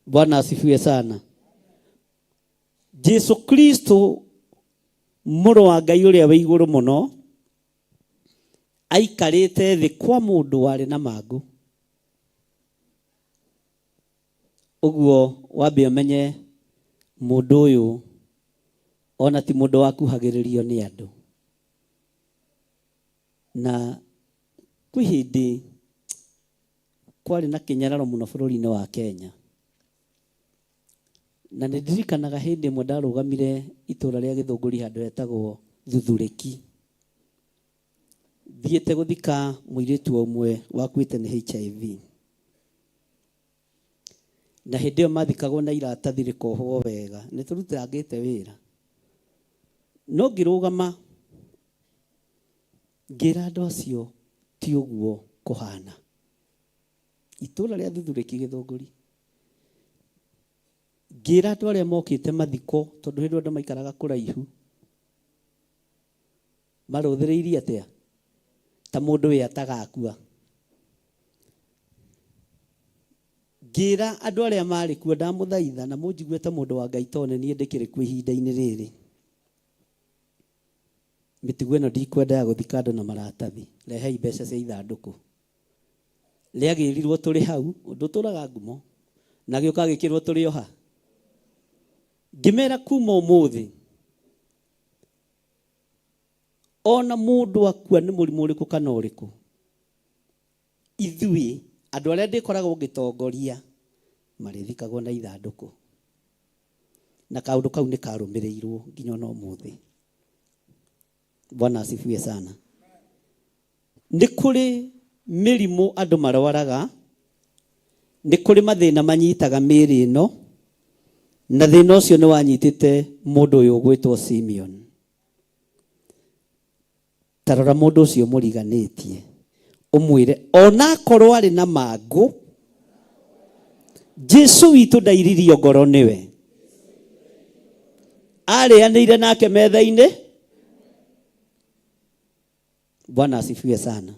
H: Bwana asifiwe sana. Jesu Kristo mũrũ wa Ngai ũrĩa wĩ igũrũ mũno aikarĩte thĩ kwa mũndũ warĩ na mangũ. Ũguo wambe ũmenye mũndũ ũyũ ona ti mũndũ wakuhagĩrĩrio nĩ andũ. Na kwĩ hĩndĩ kwarĩ na kĩnyararo mũno bũrũri-inĩ wa Kenya. Na nĩ ndirikanaga hĩndĩ ĩmwe ndarũgamire itũra rĩa Gĩthũngũri handũ hetagwo Thuthurĩki. Thiĩte gũthika mũirĩtu ũmwe wakuĩte nĩ HIV. Na hĩndĩ ĩyo mathikagwo na iratathi rĩkohwo wega. Nĩ tũrutangĩte wĩra. No ngĩrũgama ngĩra andũ acio ti ũguo kũhana. Itũra rĩa Thuthurĩki Gĩthũngũri. Ngĩra andũ arĩa mokĩte mathiko tondũ hĩndĩ ĩyo andũ maikaraga kũraihu. Marũthĩrĩirie atĩa? Ta mũndũ wĩ atagakua. Ngĩra andũ arĩa marĩ kuo ndamũthaitha na mũnjigue ta mũndũ wa Ngai tondũ niĩ ndĩkĩrĩ kuo ihinda-inĩ rĩrĩ. Mĩtugo ĩno ndikwenda ya gũthika andũ na maratathi. Rehei mbeca cia ithandũkũ. Rĩagĩrirwo tũrĩ hau, ũndũ ũtũraga ngumo. Na gĩũka gĩkĩrwo tũrĩ oha. Ngĩmera kuma ũmũthĩ, ona mũndũ akua nĩ mũrimũ ũrĩkũ kana ũrĩkũ, ithuĩ andũ arĩa ndĩkoragwo ngĩtongoria marĩthikagwo na ithandũkũ. Na kaũndũ kau nĩ karũmĩrĩirwo nginya ona ũmũthĩ. Bwana asifiwe sana. Nĩ kũrĩ mĩrimũ andũ marwaraga, nĩ kũrĩ mathĩna manyitaga mĩĩrĩ ĩno, na thĩna ũcio nĩ wanyitĩte mũndũ ũyũ ũgwĩtwo Simeon. Ta rora mũndũ ũcio mũriganĩtie, ũmwĩre onakorwo arĩ na mangũ, Jesu witũ ndairirio ngoro nĩwe. Arĩanĩire nake metha-inĩ. Bwana asifiwe sana.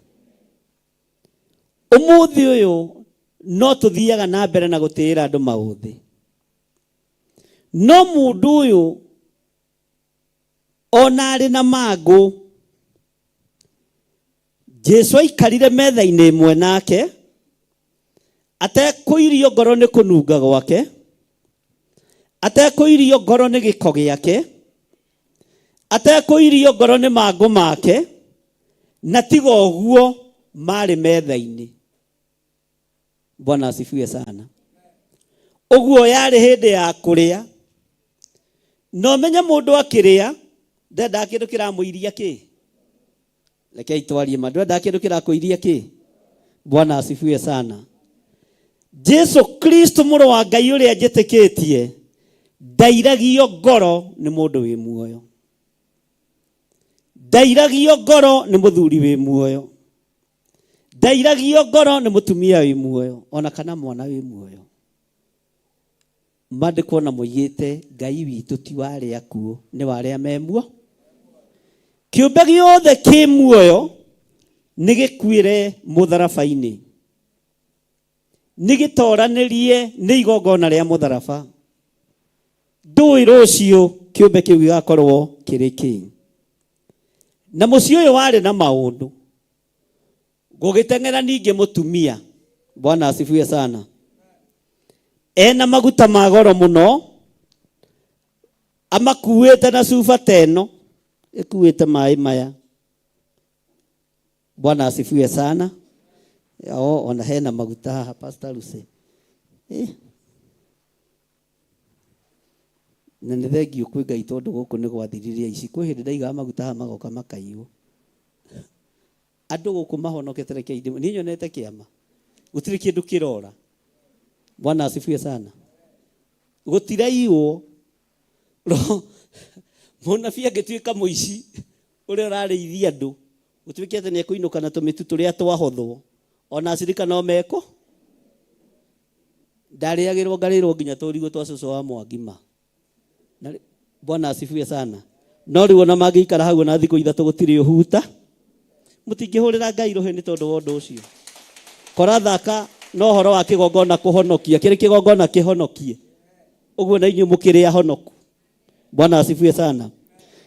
H: Ũmũthĩ ũyũ no tũthiaga na mbere na gũtĩĩra andũ maũthĩ. No mũndũ ũyũ ona arĩ na mangũ, Jesu aikarire metha-inĩ ĩmwe nake, atekũirio ngoro nĩ kũnunga gwake, atekũirio ngoro nĩ gĩko gĩake, atekũirio ngoro nĩ mangũ make, Na tiga ũguo marĩ metha-inĩ. Bwana asifiwe sana. Ũguo yarĩ hĩndĩ ya kũrĩa. Na ũmenye mũndũ akĩrĩa ndendaga kĩndũ kĩramũiria kĩ. Rekei twarie ma, ndwendaga kĩndũ kĩrakũiria kĩ. Bwana asifiwe sana. Jesu Kristo mũrũ wa Ngai ũrĩa njĩtĩkĩtie ndairagio ngoro nĩ mũndũ wĩ muoyo. Ndairagio ngoro nĩ mũthuri wĩ muoyo. Ndairagio ngoro nĩ mũtumia wĩ muoyo ona kana mwana wĩ muoyo. Maandĩko na moigĩte Ngai witũ ti wa arĩa akuũ, nĩ wa arĩa me muoyo. Kĩũmbe gĩothe kĩ muoyo nĩ gĩkuĩre mũtharaba-inĩ. Nĩ gĩtoranĩrie nĩ igongona rĩa mũtharaba. Ndũĩ rũciũ kĩũmbe kĩu gĩgakorwo kĩrĩ kĩ. Na mũciĩ ũyũ warĩ na maũndũ. Gũgĩteng'era ningĩ mũtumia. Bwana asifiwe sana. Ena maguta ma goro mũno amakuĩte na cuba ta ĩno ĩkuĩte maĩ maya. Bwana asifiwe sana. O, ona hena maguta haha Pastor Lucy. Na nĩ thengiũ kwĩ Ngai tondũ gũkũ nĩ gwathirire ici. Kwĩ hĩndĩ ndaigaga maguta haha magoka makaiywo. Andũ gũkũ mahonokete reke ndĩ niĩ nyonete kĩama. Gũtirĩ kĩndũ kĩrora. Bwana asifiwe sana. Gũtiraiywo. Mũnabii angĩtuĩka mũici ũrĩa ũrarĩithia andũ, gũtuĩke atĩ nĩekũinũka na tũmĩtu tũrĩa twahothwo, ona acirika no meko. Ndarĩagĩrwo ngarĩrwo nginya tũrigũ twa cũcũ wa Mwangima. Na Bwana asifiwe sana. No rĩu ona mangĩikara hau ona thikũ ithatũ gũtirĩ ũhuta. Mũtingĩhũrĩra Ngai rũhĩ nĩ tondũ wa ũndũ ũcio. Kora thaka no ũhoro wa kĩgongona kũhonokia, kĩrĩ kĩgongona kĩhonokie. Ũguo na inyuĩ mũkĩrĩ ahonoku. Bwana asifiwe sana.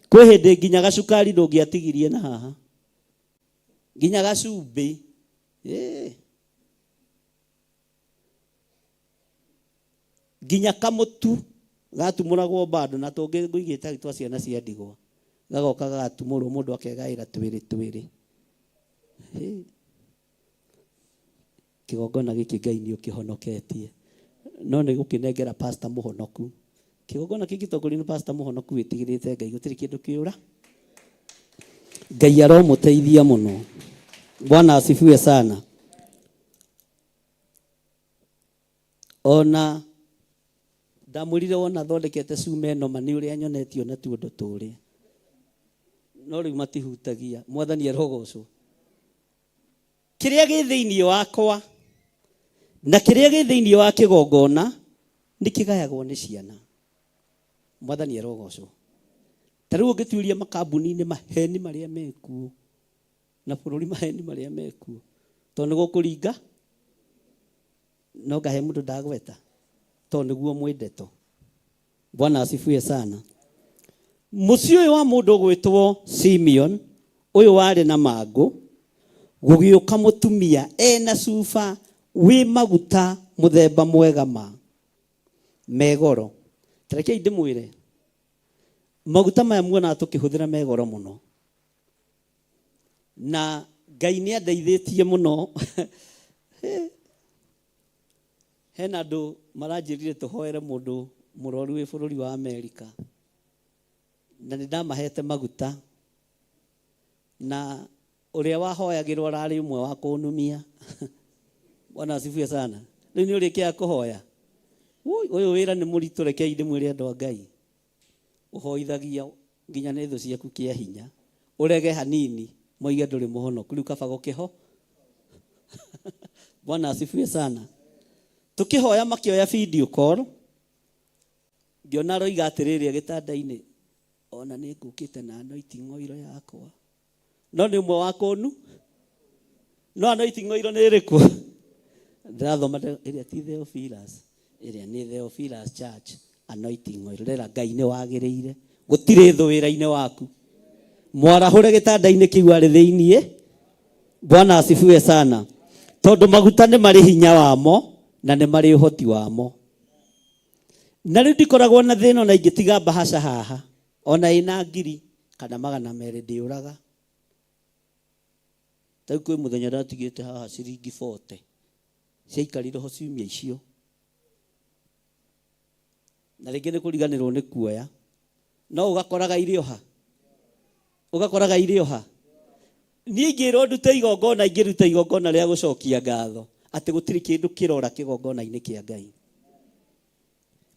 H: Kwĩ hĩndĩ nginya gacukari ndũngĩatigirie na haha. Nginya gacumbĩ. Nginya kamũtu gatumũragwo bado na tũngĩ ngũigĩte twa ciana cia ndigwa. Gagoka gagatumũrwo mũndũ akegaĩra twĩrĩ twĩrĩ. Kĩgongona gĩkĩ Ngai nĩ ũkĩhonoketie. No nĩ gũkĩnengera pastor mũhonoku. Kĩgongona kĩngĩtongorio nĩ pastor mũhonoku wĩtigĩrĩte Ngai gũtirĩ kĩndũ kĩũra. Ngai aromũteithia mũno. Bwana asifiwe sana. Ona ndamwĩrire wona thondekete cuma ĩno ma nĩ ũrĩa nyonetio na tuũndũ tũrĩa. No rĩu matihutagia. Mwathani arogocwo. Kĩrĩa gĩ thĩinĩ wakwa na kĩrĩa gĩ thĩinĩ wa kĩgongona nĩ kĩgayagwo nĩ ciana. Mwathani arogocwo. Ta rĩu ũngĩtuĩria makambuni-inĩ maheni marĩa mekuo na bũrũri maheni marĩa mekuo tondũ nĩ gũkũringa no ngahe mũndũ ndagweta tondũ nĩguo mwĩndeto. Bwana asifiwe sana. Mũciĩ ũyũ wa mũndũ ũgwĩtwo Simeon ũyũ warĩ na mangũ gũgĩũka mũtumia ena cuba wĩ maguta mũthemba mwega ma megoro. Ta rekei ndĩmwĩre maguta maya muonaga tũkĩhũthĩra megoro mũno. Na Ngai nĩ andeithĩtie mũno. Hena andũ maranjĩrire tũhoere mũndũ mũrwaru wĩ bũrũri wa Amerika. Na nĩ ndamahete maguta. Na ũrĩa wahoyagĩrwo ararĩ ũmwe wa kũnumia. Bwana asifiwe sana. Rĩu nĩ ũrĩkĩaga kũhoya. Ũyũ wĩra nĩ mũritũ rekei ndĩmwĩre andũ a Ngai. Ũhoithagia nginya nĩ thũ ciaku kĩa hinya. Ũrege hanini moige ndũrĩ mũhonoku. Rĩu kaba gũkĩho. Bwana asifiwe sana. Tũkĩhoya makĩoya video call. Ngĩona aroiga atĩrĩrĩ gĩtanda-inĩ, ona nĩ ngũkĩte na anointing oil yakwa. No nĩ ũmwe wa kũnu. No anointing oil nĩ ĩrĩkũ? Ndĩrathoma ĩrĩa ti Theophilus, ĩrĩa nĩ Theophilus Church anointing oil. Rera Ngai nĩ wagĩrĩire. Gũtirĩ thũ wĩra-inĩ waku. Mwarahũre gĩtanda-inĩ kĩu arĩ thĩiniĩ. Bwana asifiwe sana. Tondũ maguta nĩ marĩ hinya wamo na nĩ marĩ ũhoti wamo. Na rĩu ndikoragwo na thĩna ona ingĩtiga mbahaca haha ona ĩna ngiri kana 200 ndĩũraga. Ta rĩu kwĩ mũthenya ndatigĩte haha ciringi 40 ciaikarire ho ciumia icio, na rĩngĩ nĩ kũriganĩrwo nĩ kuoya, no ũgakoraga irĩ oha, ũgakoraga irĩ oha. Niĩ ingĩrwo ndute igongona, ingĩruta igongona rĩa gũcokia ngatho atĩ gũtirĩ kĩndũ kĩrora kĩgongona-inĩ kĩa Ngai,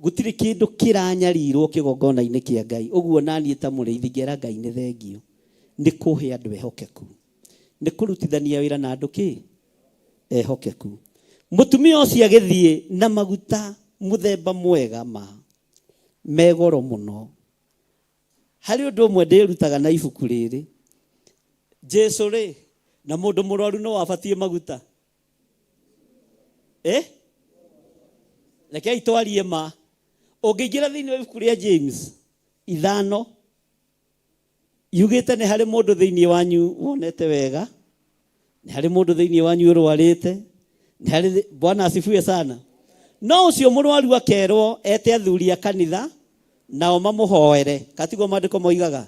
H: gũtirĩ kĩndũ kĩranyarirwo kĩgongona-inĩ kĩa Ngai. Ũguo naniĩ ta mũrĩithi ngera Ngai nĩ thengio nĩ kũhe andũ ehokeku, nĩ kũrutithania wĩra na andũ kĩ ehokeku. Mũtumia ũcio agĩthiĩ na maguta mũthemba mwega ma megoro mũno. Harĩ ũndũ ũmwe ndĩrutaga na ibuku rĩrĩ, Jesu rĩ, na mũndũ mũrwaru no wabatiĩ maguta? Rekei twarie ma. Ũngĩingĩra thĩinĩ wa ibuku rĩa James 5, yugĩte nĩ harĩ mũndũ thĩinĩ wanyu wonete wega, nĩ harĩ mũndũ thĩinĩ wanyu ũrwarĩte, nĩ harĩ. Bwana asifiwe sana. No ũcio mũrwaru akerwo ete athuri a kanitha nao mamũhoere, katiguo maandĩko moigaga.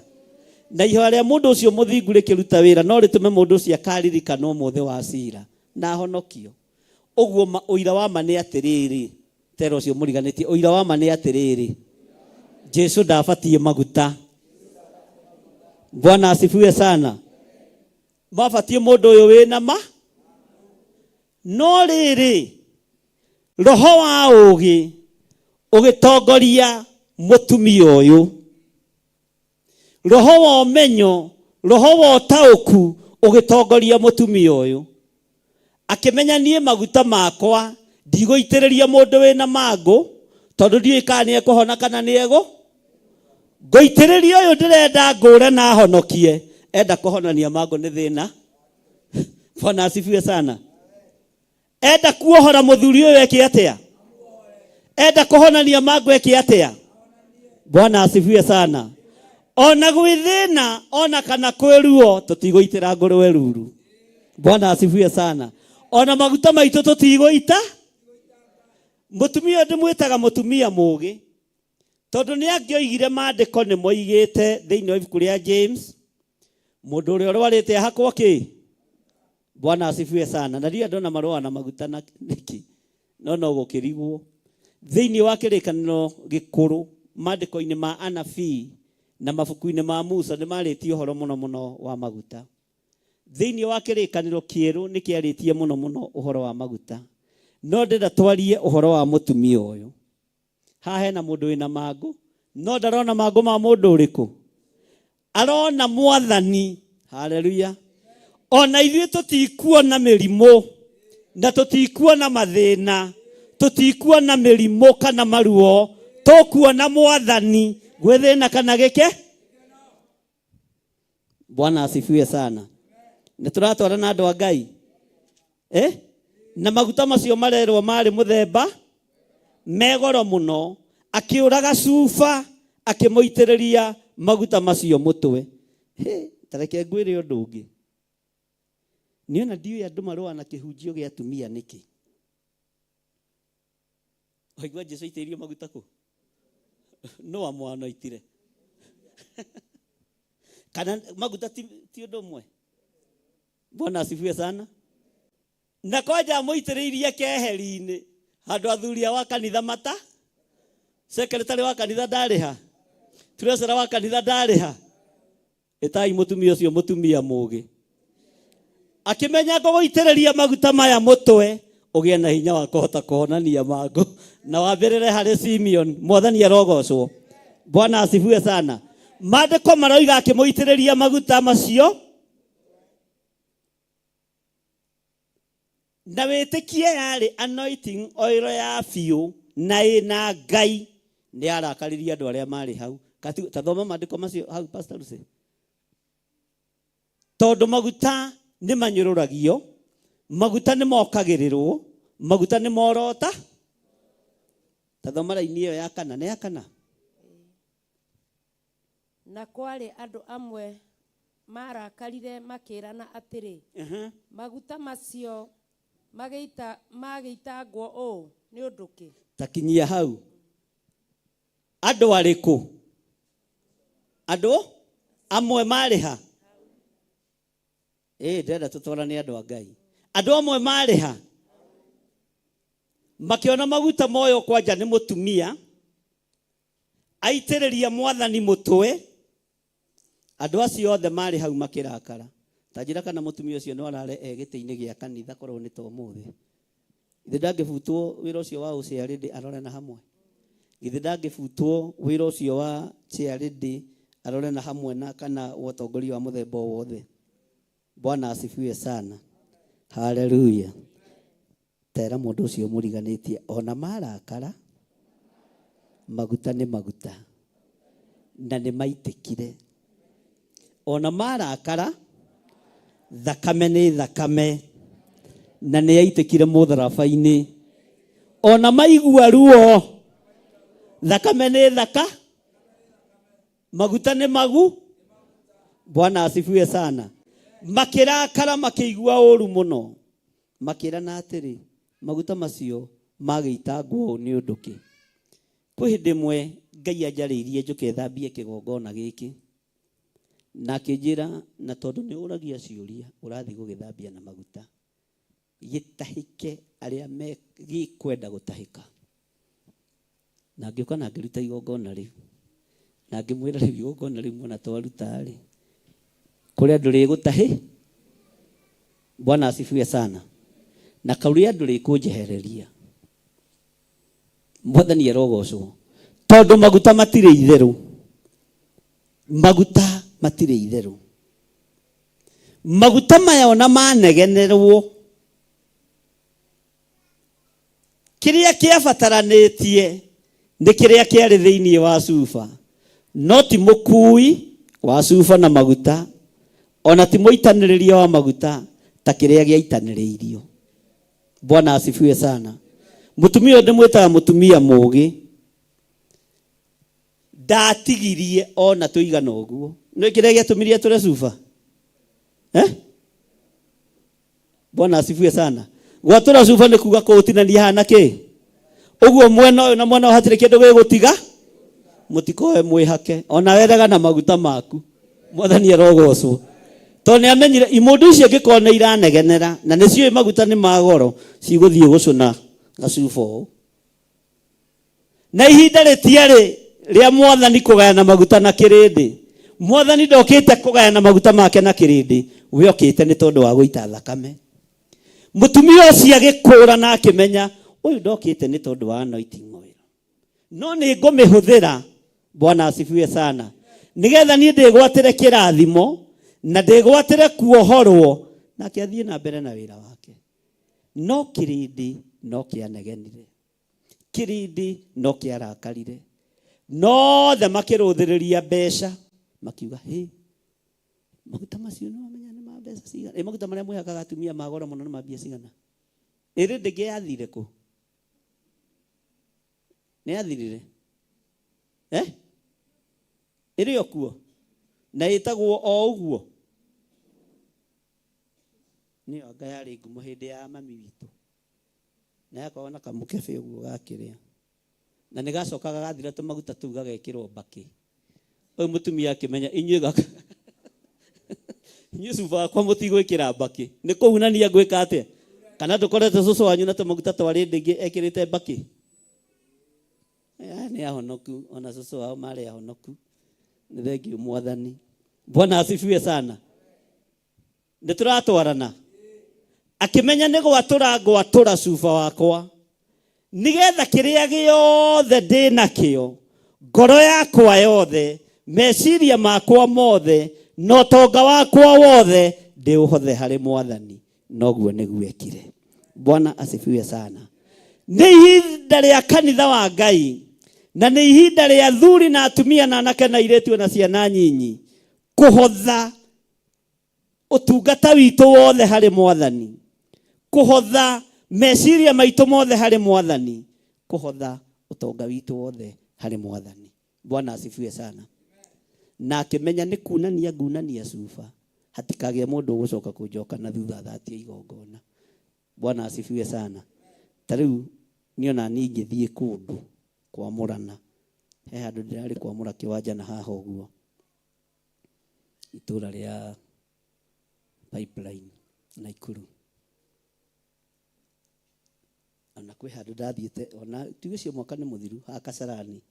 H: Na ihoya rĩa mũndũ ũcio mũthingu rĩkĩruta wĩra, no rĩtũme mũndũ ũcio akaririkana ũmũthĩ wa cira na ahonokio. Ũguo ũira wa ma nĩ atĩrĩrĩ, tera ũcio mũriganĩtie, ũira wa ma nĩ atĩrĩrĩ, Jesu ndabatiĩ maguta. Bwana asifiwe sana. Mabatiĩ mũndũ ũyũ wĩna ma. No rĩrĩ, roho wa ũũgĩ ũgĩtongoria mũtumia ũyũ, roho wa ũmenyo, roho wa ũtaũku ũgĩtongoria mũtumia ũyũ, akĩmenya niĩ maguta makwa ndigũitĩrĩria mũndũ wĩna mangũ, tondũ ndiũĩ kana nĩ ekũhona kana nĩ egũ. Ngũitĩrĩria ũyũ ndĩrenda ngũre na ahonokie, enda kũhonania mangũ nĩ thĩna. Bwana asifiwe sana. Enda kuohora mũthuri ũyũ eke atĩa? Enda kũhonania mangũ eke atĩa? Bwana asifiwe sana. Ona gwĩ thĩna ona kana kwĩ ruo, tũtigũitĩra ngũrwe ruru. Bwana asifiwe sana. Ona maguta maitũ tũtigũita. Mũtumia ũyũ ndĩmwĩtaga mũtumia mũũgĩ, tondũ nĩ angĩoigire maandĩko nĩ moigĩte thĩinĩ wa ibuku rĩa James, mũndũ ũrĩa ũrwarĩte ahakwo kĩ? Bwana asifiwe sana. Na ndiũĩ andũ ona marũaga na maguta na nĩkĩ, no no gũkĩrigwo. Thĩinĩ wa kĩrĩkanĩro gĩkũrũ, maandĩko-inĩ ma anabii na mabuku-inĩ ma Musa nĩ marĩtie ũhoro mũno mũno wa maguta. Thĩinĩ wa kĩrĩkanĩro kĩerũ nĩ kĩarĩtie mũno mũno ũhoro wa maguta. No ndĩrenda twarie ũhoro wa mũtumia ũyũ. Haha hena mũndũ wĩna mangũ, no ndarona mangũ ma mũndũ ũrĩkũ. Arona Mwathani. Haleluya. Ona ithuĩ tũtikuona mĩrimũ, na tũtikuona mathĩna, tũtikuona mĩrimũ kana maruo, tũkuona Mwathani. Gwĩ thĩna kana gĩke? Bwana asifiwe sana. Nĩ tũratwarana na andũ a Ngai. Na maguta macio marerwo marĩ mũthemba megoro mũno, akĩũraga cuba akĩmũitĩrĩria maguta macio mũtwe. Ta reke ngwĩre ũndũ ũngĩ. Niĩ ona ndiũĩ andũ marũa na kĩhunjio gĩa atumia nĩkĩ. Waigua Jesu aitĩrĩirio maguta kũ? No amwanoitire. Kana maguta ti ũndũ ũmwe? Bwana asifiwe sana. Na kwanja amũitĩrĩirie keheri-inĩ handũ athuri a wa kanitha mata, secretary wa kanitha ndarĩha, treasurer wa kanitha ndarĩha. Ĩtai mũtumia ũcio mũtumia mũũgĩ. Akĩmenya ngũgũitĩrĩria maguta maya mũtwe, ũgĩe na hinya wa kũhota kũhonania mangũ na wambĩrĩre harĩ Simeon. Mwathani arogocwo. Bwana asifiwe sana. Maandĩko maroiga akĩmũitĩrĩria maguta macio na wĩtĩkie yarĩ anointing oil ya biũ na ĩna Ngai. Nĩ arakaririe andũ arĩa marĩ hau. Ta thoma maandĩko macio hau, Pastor Lucy. Tondũ maguta nĩ manyũrũragio, maguta nĩ mokagĩrĩrwo, maguta nĩ morota. Ta thoma raini ĩyo ya kana, nĩ ya kana.
G: Na kwarĩ andũ amwe marakarire makĩrana atĩrĩ, maguta macio magĩitangwo ũũ nĩ ũndũ kĩ?
H: Ta kinyia hau. Andũ arĩkũ? Andũ amwe marĩ ha? Ĩĩ, ndĩrenda tũtwarane andũ a Ngai. Andũ amwe marĩ ha? Makĩona maguta moyo kwanja nĩ mũtumia, aitĩrĩria mwathani mũtwe. Andũ acio othe marĩ hau makĩrakara. Ta njĩra kana mũtumia ũcio no arare e gĩtĩ-inĩ gĩa kanitha korwo nĩ ta ũmũthĩ. Githĩ ndangĩbutwo wĩra ũcio wa ũciarĩndĩ arore na hamwe? Githĩ ndangĩbutwo wĩra ũcio wa chairlady arore na hamwe na kana wa ũtongoria wa mũthemba o wothe? Bwana asifiwe sana. Haleluya. Tera mũndũ ũcio mũriganĩtie ona marakara maguta nĩ maguta na nĩ maitĩkire. Ona marakara thakame nĩ thakame na nĩ yaitĩkire mũtharaba-inĩ. Ona maigua ruo thakame nĩ thaka maguta nĩ magu. Bwana asifiwe sana. Makĩrakara makĩigua ũru mũno, makĩrana atĩrĩ, maguta macio magĩitangwo ũũ nĩ ũndũ kĩ? Kwĩ hĩndĩ ĩmwe Ngai anjarĩirie njũke thambie kĩgongona gĩkĩ, na akĩnjĩra na tondũ nĩ ũragia ciũria ũrathiĩ gũgĩthambia na maguta, gĩtahĩke arĩa gĩkwenda gũtahĩka. Na ngĩũka na ngĩruta igongona rĩu, na ngĩmwĩra rĩu igongona rĩu mwona twaruta-rĩ, kũrĩ andũ rĩgũtahĩ. Bwana asifiwe sana. Na kũrĩ andũ rĩkũnjehereria. Mwathani arogocwo. Tondũ maguta matirĩ itherũ. Maguta matirĩ itherũ. Maguta maya ona manegenerwo, kĩrĩa kĩabataranĩtie nĩ kĩrĩa kĩarĩ thĩinĩ wa cuba, no ti mũkui wa cuba na maguta, ona ti mũitanĩrĩria wa maguta ta kĩrĩa gĩaitanĩrĩirio. Bwana asifiwe sana. Mũtumia ũyũ ndĩmwĩtaga mũtumia mũũgĩ, ndatigirie ona tũigana ũguo. Nĩ kĩrĩa gĩatũmirie atũre cuba? Bwana asifiwe sana. Gwatũra cuba nĩ kuga kũũtinania hana kĩ? Ũguo mwena ũyũ na mwena ũyũ hatirĩ kĩndũ gĩgũtiga, mũtikoe mwĩhake. Ona werega na maguta maku. Mwathani arogocwo. Tondũ nĩ amenyire imũndũ icio ingĩkorwo nĩ iranegenera na nĩ ciũĩ maguta nĩ ma goro, cigũthiĩ gũcũna gacuba ũũ. Na ihinda rĩtiarĩ rĩa mwathani kũgayana maguta na kĩrĩndĩ. Mwathani ndokĩte kũgayana maguta make na kĩrĩndĩ, we okĩte nĩ tondũ wa gũita thakame. Mũtumia ũcio agĩkũra na akĩmenya ũyũ ndokĩte nĩ tondũ wa anointing oil, no nĩ ngũmĩhũthĩra. Bwana asifiwe sana. Nĩgetha niĩ ndĩgwatĩre kĩrathimo na ndĩgwatĩre kuohorwo, nake athiĩ na mbere na wĩra wake. No kĩrĩndĩ no kĩanegenire, kĩrĩndĩ no kĩarakarire, nothe makĩrũthĩrĩria mbeca, makiuga hĩ, maguta macio nĩ wamenya nĩ ma mbeca cigana? Ĩ maguta marĩa mwĩhakaga atumia ma goro mũno nĩ ma mbia cigana? Ĩrĩ ndĩngĩ yathire kũ? Nĩ yathirire? Ĩrĩ o kuo? Na ĩtagwo o ũguo? Nĩyo anga yarĩ ngumo hĩndĩ ya mami witũ. Na yakoragwo na kamũkebe ũguo gakĩrĩa. Na nĩ gacokaga gathira tũmaguta tũu gagekĩrwo mbakĩ. Ũyũ mũtumia akĩmenya inyuĩ gaka inyuĩ cuba wakwa mũtigwĩkĩra mbakĩ. Nĩ kũhunania ngwĩka atĩa? Kana ndũkorete cũcũ wanyu na tũmaguta twa rĩndĩ ekĩrĩte mbakĩ? Aya nĩ ahonoku, ona cũcũ wao marĩ ahonoku. Nĩ thengiũ mwathani. Bwana asifiwe sana. Nĩ tũratwarana. Akĩmenya nĩ gwatũra ngwatũra cuba wakwa, nĩgetha kĩrĩa gĩothe ndĩ nakĩo, ngoro yakwa yothe, meciria makwa mothe, na ũtonga wakwa wothe ndĩũhothe harĩ mwathani. Noguo nĩguo ekire. Bwana asifiwe sana. Nĩ ihinda rĩa kanitha wa Ngai, na nĩ ihinda rĩa athuri na atumia na anake na airĩtu na ciana nyinyi kũhotha ũtungata witũ wothe harĩ mwathani, kũhotha meciria maitũ mothe harĩ mwathani, kũhotha ũtonga witũ wothe harĩ mwathani. Bwana asifiwe sana. Na akĩmenya nĩ kunania ngunania cuba, hatikagĩe mũndũ ũgũcoka kũnjoka na thutha thatie igongona. Bwana asifiwe sana. Ta rĩu niĩ ona niĩ ingĩthiĩ kũndũ kwamũrana, he handũ ndĩrarĩ kwamũra kĩwanja na haha ũguo, itũra rĩa Pipeline Naikuru. Ona kwĩ handũ ndathiĩte ona tuge ũcio mwaka nĩ mũthiru ha Kasarani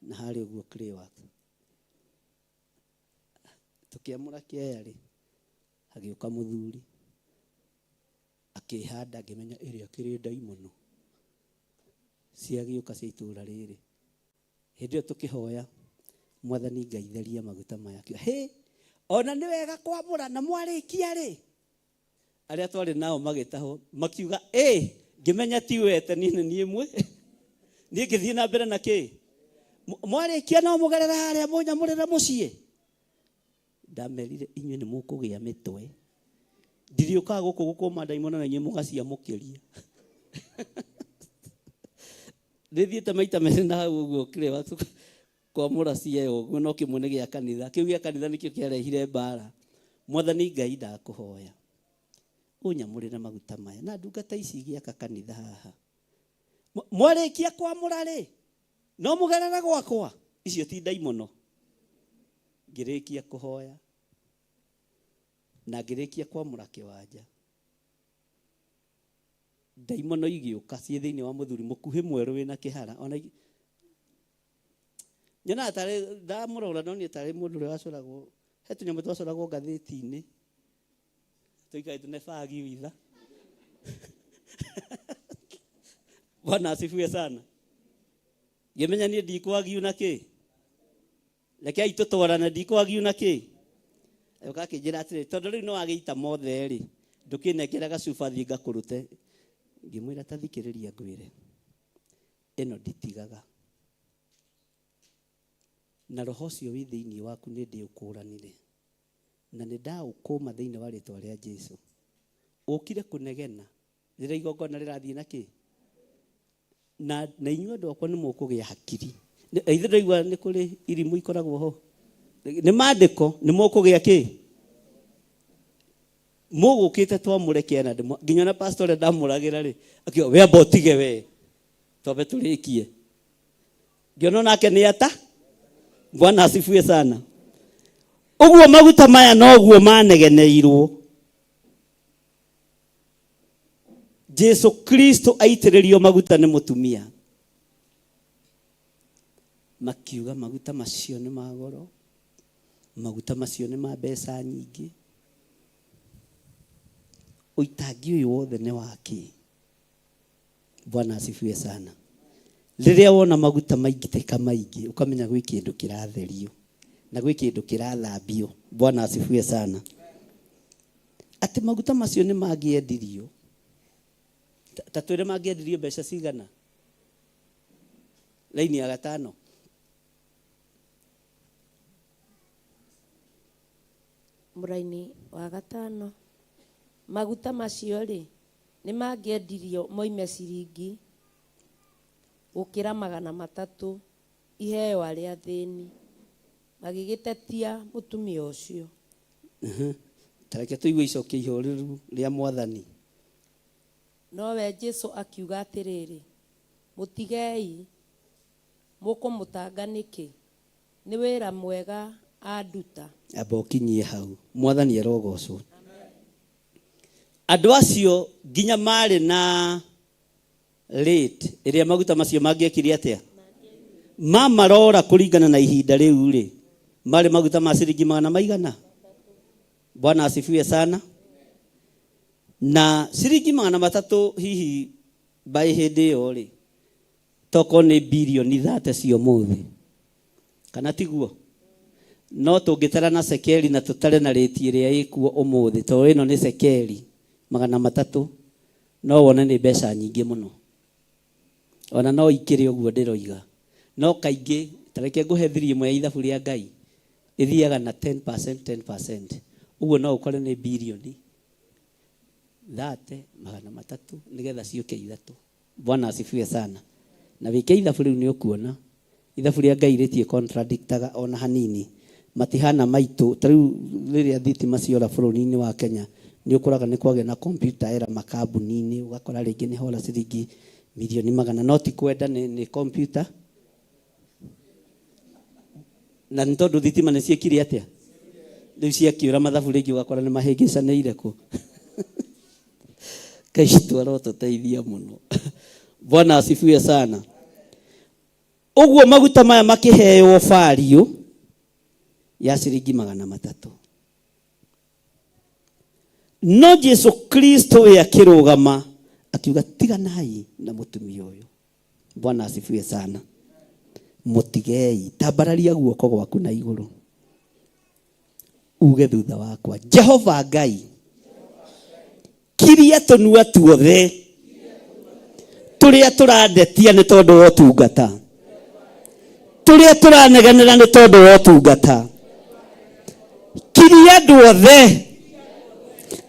H: na harĩa ũguo Clayworth. Tũkĩamũra kĩea rĩ, hagĩũka mũthuri akĩhanda ngĩmenya ĩrĩa kĩrĩ ndaimono ciagĩũka cia itũra rĩrĩ. Hĩndĩ ĩyo tũkĩhoya Mwathani Ngai theria maguta maya. Akiuga, hĩ ona nĩ wega kwamũra na mwarĩkia rĩ, arĩa twarĩ nao magĩtahwo makiuga ĩ, ngĩmenya ti wete niĩ nĩ niĩ mwe niĩ ngĩthiĩ na mbere na kĩ mwarĩkia no mũgerere harĩa mũnyamũrĩre mũciĩ. Ndamerire inyuĩ nĩ mũkũgĩa mĩtwe, ndirĩũkaga gũkũ gũkũma ndaimono na inyuĩ mũgaciamũkĩria. Nĩthiĩte maita merĩ na hau ũguo kĩrĩa kwamũra cieo ũguo, no kĩmwe nĩ gĩa kanitha, kĩu gĩa kanitha nĩkĩo kĩarehire mbara. Mwathani Ngai ndakũhoya ũnyamũrĩre maguta maya na ndungata ici igĩaka kanitha haha. Mwarĩkia kwamũra rĩ, no mũgerere gwakwa, icio ti ndaimono. Ngĩrĩkia kũhoya na ngĩrĩkia kwamũra kĩwanja, ndaimono igĩũka ciĩ thĩinĩ wa mũthuri mũkuhĩ mwerũ wĩna kĩhara. Ona nyonaga tarĩ ndamũrora no niĩ tarĩ mũndũ ũrĩa wacoragwo, he tũnyamũ twacoragwo ngathĩti-inĩ tũikarĩte na bagi witha. Bwana asifiwe sana. Ngĩmenya niĩ ndikwagiu na kĩ, rekei tũtwarane, ndikwagiu na kĩ. Agĩũka akĩnjĩra atĩrĩ, tondũ rĩu nĩ wagĩita mothe rĩ, ndũkĩnengera gacuba thiĩ ngakũrute. Ngĩmwĩra ta thikĩrĩria ngwĩre, ĩno nditigaga, na roho ũcio wĩ thĩinĩ waku nĩ ndĩũkũranire na nĩ ndaũkũma thĩinĩ wa rĩtwa rĩa Jesu. Ũkire kũnegena rĩrĩa igongona rĩrathiĩ na kĩ, na inyuĩ andũ akwa nĩ mũkũgĩa hakiri. Ithuĩ ndũigua nĩ kũrĩ irimũ ikoragwo ho, nĩ maandĩko, nĩ mũkũgĩa kĩ, mũgũkĩte twamũre kĩana nginya na pastor ũrĩa ndamũragĩra rĩ, akiuga we amba ũtige we twambe tũrĩkie. Ngĩona nake nĩ ata. Bwana asifiwe sana. Ũguo maguta maya noguo manegeneirwo. Jesu Kristo aitĩrĩrio maguta nĩ mũtumia, makiuga maguta macio nĩ ma goro, maguta macio nĩ ma mbeca nyingĩ, ũitangi ũyũ wothe nĩ wa kĩ? Bwana asifiwe sana. Rĩrĩa wona maguta maingĩtĩka maingĩ, ũkamenya gwĩ kĩndũ kĩratherio na gwĩ kĩndũ kĩrathambio. Bwana asifiwe sana. Atĩ maguta macio nĩ mangĩendirio, ta twĩre mangĩendirio mbeca cigana? Laini ya gatano.
G: Mũraini wa gatano. Maguta macio rĩ, nĩ mangĩendirio moime ciringi gũkĩra 300 iheo arĩa athĩni. Magĩgĩtetia mũtumia ũcio.
H: Ta reke tũigue icokia ihoreru rĩa Mwathani.
G: Nowe Jesu akiuga atĩrĩrĩ, mũtigei, mũkũmũtanga nĩkĩ? Nĩ wĩra mwega anduta.
H: Amba ũkinyie hau. Mwathani arogocwo. Andũ acio nginya marĩ na rate ĩrĩa maguta macio mangĩekire atĩa? Mamarora kũringana na ihinda rĩu rĩ, marĩ maguta ma ciringi magana maigana? Bwana asifiwe sana. Na ciringi 300 hihi by hĩndĩ ĩyo rĩ, tokorwo nĩ bilioni 30 cia ũmũthĩ, kana tiguo? No tũngĩtara na cekeri na tũtare na rĩti ĩrĩa ĩkuo ũmũthĩ, tondũ ĩno nĩ cekeri 300, no wone nĩ mbeca nyingĩ mũno. Ona no ikĩrĩ ũguo ndĩroiga. No kaingĩ, ta reke ngũhe thiri ĩmwe ya ithabu rĩa Ngai, ĩthiaga na 10%, 10%. Ũguo no ũkore nĩ bilioni 30, 300, nĩgetha ciũke ithatũ. Bwana asifiwe sana. Na wĩke ithabu rĩu nĩ ũkuona ithabu rĩa Ngai rĩtiĩ contradictaga ona hanini. Matihana maitũ. Ta rĩu rĩrĩa thitima ciora bũrũri-inĩ wa Kenya, nĩ ũkoraga nĩ kwagĩa na computer era makambuni-inĩ, ũgakora rĩngĩ nĩ hora ciringi milioni 100, no ti kwenda nĩ computer. Na nĩ tondũ thitima nĩ ciĩkire atĩa? Rĩu ciakĩũra mathabu rĩngĩ ũgakora nĩ mahĩngĩcanĩire kũ. Ngai witũ arotũteithia mũno. Bwana asifiwe sana. Ũguo maguta maya makĩheo value ya ciringi 300. No Jesu Kristo we akĩrũgama akiuga tiganai na mũtumia ũyũ. Bwana asifiwe sana. Mũtigei, tambararia guoko gwaku na igũrũ uge thutha wakwa, Jehova Ngai, kiria tũnua tuothe tũrĩa tũrandetia nĩ tondũ wa ũtungata, tũrĩa tũranegenera nĩ tondũ wa ũtungata, kiria andũ othe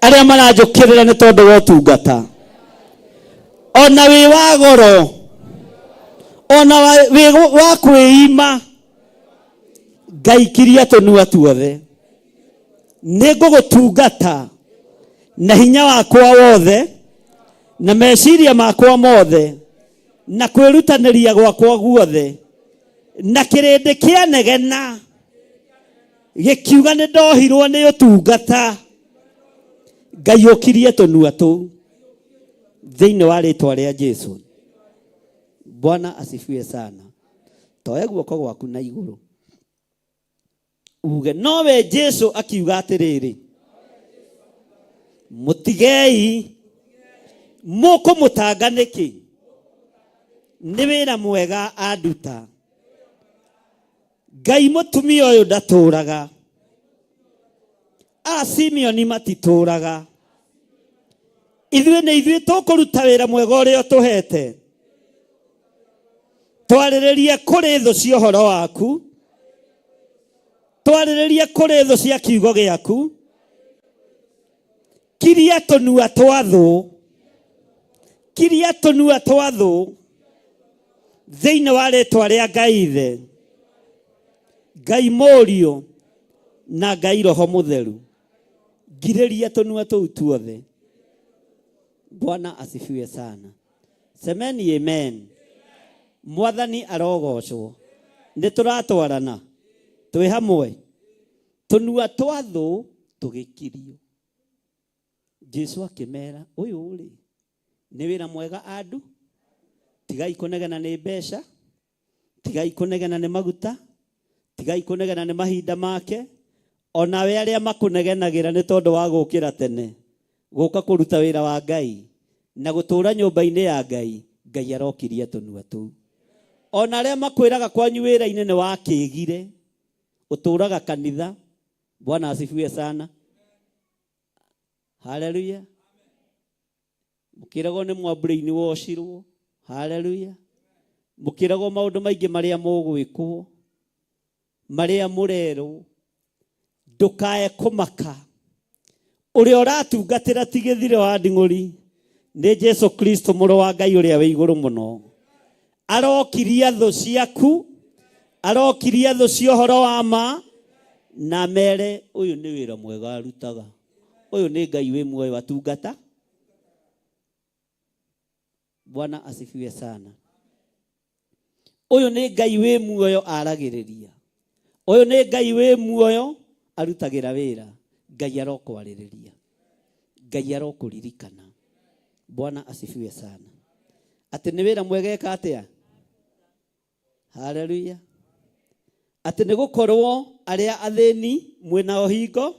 H: arĩa maranjũkĩrĩra nĩ tondũ wa ũtungata, ona wĩ wa goro, ona wĩ wa kwĩima, Ngai kiria tũnua tuothe. Nĩ ngũgũtungata na hinya wakwa wothe na meciria makwa mothe na kwĩrutanĩria gwakwa guothe, na kĩrĩndĩ kĩanegena gĩkiuga nĩ ndohirwo nĩ ũtungata, Ngai ũkirie tũnua tũu thĩinĩ wa rĩtwa rĩa Jesu. Bwana asifiwe sana. Toya guoko gwaku na igũrũ uge, nowe Jesu akiuga atĩrĩrĩ, mũtigei, mũkũmũtanga nĩkĩ? Nĩ wĩra mwega anduta. Ngai mũtumia ũyũ ndatũraga, a Simeoni matitũraga, ithuĩ nĩ ithuĩ tũkũruta wĩra mwega ũrĩa ũtũhete, twarĩrĩrie kũrĩ thũ cia ũhoro waku, twarĩrĩrie kũrĩ thũ cia kiugo gĩaku, kiria tũnua twa thũ, kiria tũnua twa thũ thĩinĩ wa rĩtwa rĩa Ngai Ithe, Ngai Mũriũ na Ngai Roho Mũtheru. Ngirĩria tũnua tũu tuothe. Bwana asifiwe sana. Semeni amen. Mwathani arogocwo. Nĩ tũratwarana twĩ hamwe, tũnua twa thũ tũgĩkirio. Jesu akĩmera, ũyũ rĩ nĩ wĩra mwega andu, tigai kũnegena nĩ mbeca, tigai kũnegena nĩ maguta, tigai kũnegena nĩ mahinda make, onawe arĩa makũnegenagĩra nĩ tondũ wa gũkĩra tene gũka kũruta wĩra wa Ngai na gũtũra nyũmba-inĩ ya Ngai, Ngai arokirie tũnua tũu. Ona arĩa makwĩraga kwanyu wĩra-inĩ nĩ wakĩgire, ũtũraga kanitha. Bwana asifiwe sana. Haleluya. Mũkĩragwo nĩ mwambũrĩ-inĩ wocirwo. Haleluya. Mũkĩragwo maũndũ maingĩ marĩa mũgwĩkwo, marĩa mũrerwo, ndũkae kũmaka. Ũrĩa ũratungatĩra ti gĩthire wa nding'ũri, nĩ Jesu Kristo mũrũ wa Ngai ũrĩa wĩ igũrũ mũno. Arokiria thũ ciaku, arokiria thũ cia ũhoro wa ma, na mere ũyũ nĩ wĩra mwega arutaga, ũyũ nĩ Ngai wĩ muoyo atungata. Bwana asifiwe sana. Ũyũ nĩ Ngai wĩ muoyo aragĩrĩria, ũyũ nĩ Ngai wĩ muoyo arutagĩra wĩra. Ngai arokwarĩrĩria, Ngai arokũririkana. Bwana asifiwe sana. Atĩ nĩ wĩra mwega eka atĩa? Haleluya. Atĩ nĩ gũkorwo arĩa athĩni mwĩnao hingo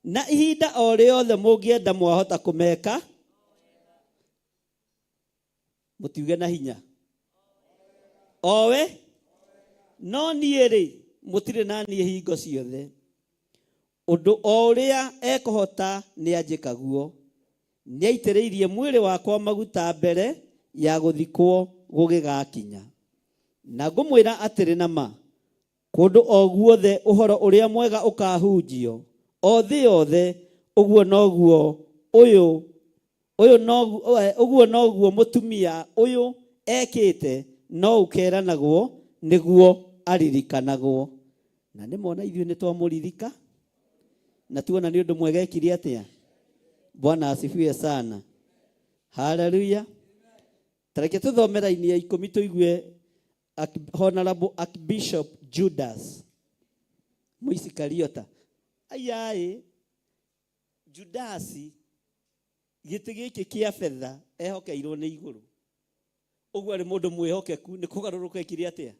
H: na ihinda o rĩothe mũngĩenda mwahota kũmeka, mũtiuge na hinya owe, no niĩ rĩ mũtirĩ na niĩ hingo ciothe. Ũndũ o ũrĩa ekũhota nĩ anjĩkaguo, nĩaitĩrĩirie mwĩrĩ wakwa maguta mbere ya gũthikwo gũgĩgakinya. Na ngũmwĩra atĩrĩ na ma, kũndũ o guothe ũhoro ũrĩa mwega ũkahunjio o thĩ yothe, ũguo noguo ũyũ ũyũ noguo ũguo noguo mũtumia ũyũ ekĩte, no ũkeranagwo nĩguo aririkanagwo. Na nĩ mona ithuĩ nĩ twamũririka na tuona nĩ ũndũ mwega ekire atĩa. Bwana asifiwe sana. Haleluya. Tareke tũthome raini ya 10 tũigue Honorable Archbishop Judas Mũisikariota. Ayaĩ Judasi gĩtĩ gĩkĩ kĩa betha ehokeirwo nĩ igũrũ. Ũguo arĩ mũndũ mwĩhokeku nĩ kũgarũrũka ekire atĩa?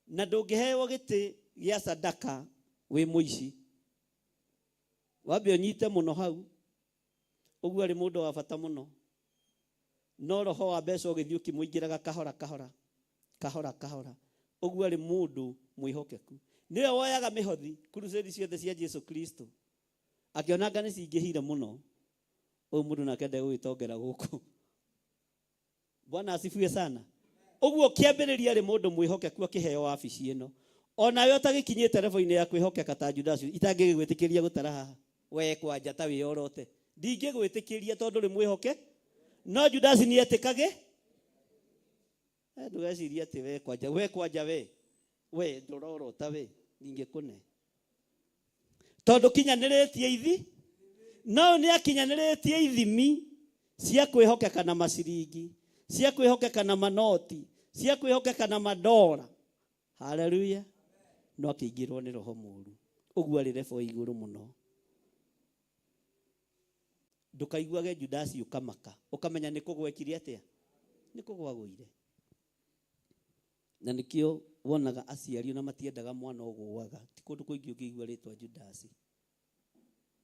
H: Na ndũngĩheo gĩtĩ gĩa sadaka wĩ mũici. Wambe ũnyite mũno hau. Ũguo arĩ mũndũ wa bata mũno. No roho wa mbeca ũgĩthiĩ ũkĩmũingĩraga kahora kahora kahora kahora. Ũguo arĩ mũndũ mwĩhokeku. Nĩwe woyaga mĩhothi crusade ciothe cia Jesu Kristo. Akĩona anga nĩ cingĩhire mũno. Ũyũ mũndũ nake ndegũgĩtongera gũkũ. Bwana asifiwe sana. Ũguo kĩambĩrĩria arĩ mũndũ mwĩhokeku akĩheo wabici ĩno. Onawe ũtagĩkinyĩte level-inĩ ya kwĩhokeka ta Judasi, itangĩgĩgwĩtĩkĩria gũtara haha. We kwanja ta wĩyorote. Ndingĩgwĩtĩkĩria tondũ ũrĩ mwĩhoke. No Judasi nĩ etĩkage. Ndũgecirie atĩ we kwanja, we kwanja we. We ndũrorota we, ndingĩkũne. Tondũ kinyanĩrĩtie ithi, no nĩ akinyanĩrĩtie ithimi cia kwĩhokeka na maciringi, cia kwĩhokeka na manoti, cia kwĩhokeka na mandora. Haleluya. No akĩingĩrwo nĩ roho mũru. Ũguo arĩ level igũrũ mũno. Ndũkaiguage Judasi ũkamaka, ũkamenya nĩ kũgwa ekire atĩa? Nĩ kũgwa agũire. Na nĩkĩo wonaga aciari ona matiendaga mwana ũgũaga. Ti kũndũ kũingĩ ũngĩigua rĩtwa Judasi.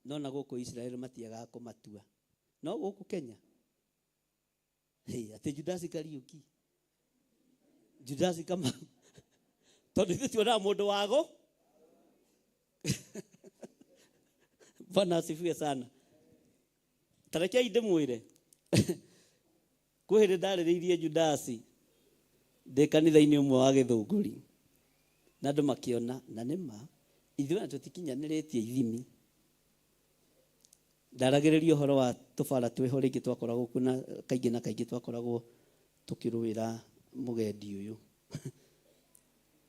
H: No na gũkũ Israel matiagaga kũmatua. No gũkũ Kenya, hey, atĩ Judasi Kariũki, Judasi Kamau. Tondũ ithuĩ tuonaga mũndũ wago. Bwana asifiwe sana. Ta rekei ndĩmwĩre. Kwĩ hĩndĩ ndarĩrĩirie Judasi ndĩ kanitha-inĩ ũmwe wa Gĩthũngũri, na andũ makĩona, na nĩ ma, ithuĩ ona tũtikinyanĩrĩtie ithimi. Ndaragĩrĩria ũhoro wa tũbara twĩho rĩngĩ twakoragwo kuo na kaingĩ na kaingĩ twakoragwo tũkĩrũĩra mũgendi ũyũ.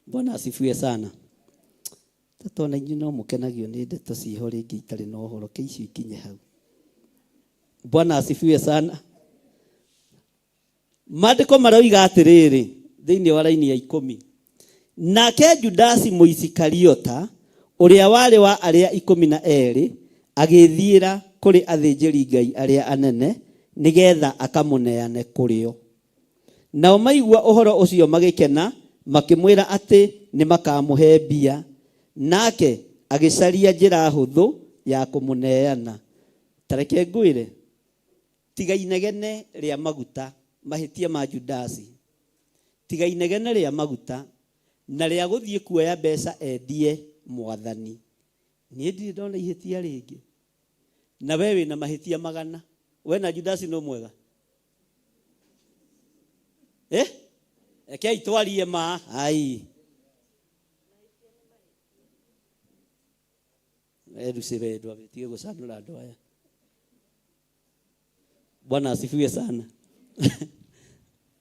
H: Bwana asifiwe sana. Tondũ inyuĩ no mũkenagio nĩ ndeto ciho rĩngĩ itarĩ na ũhoro, ke icio ikinye hau. Bwana asifiwe sana. Maandĩko maroiga atĩrĩrĩ thĩinĩ wa raini ya 10. Nake Judasi Mũisikariota ũrĩa warĩ wa arĩa 12 agĩthiĩra kũrĩ athĩnjĩri Ngai arĩa anene nĩgetha akamũneane kũrĩ o. Nao maigua ũhoro ũcio magĩkena, makĩmwĩra atĩ nĩmakamũhe mbia. Nake agĩcaria njĩra hũthũ ya kũmũneana. Ta reke ngwĩre, tiga inegene rĩa maguta, mahĩtia ma Judasi. Tiga inegene rĩa maguta na rĩa gũthiĩ kuoya mbeca endie mwathani. Niĩ ndirĩ ndona ihĩtia rĩngĩ. Na we wĩna mahĩtia magana. We na Judasi no mwega? Rekei twarie ma. Ai. Erusi wendwa, tige gũcanũra andũ aya. Bwana asifiwe sana.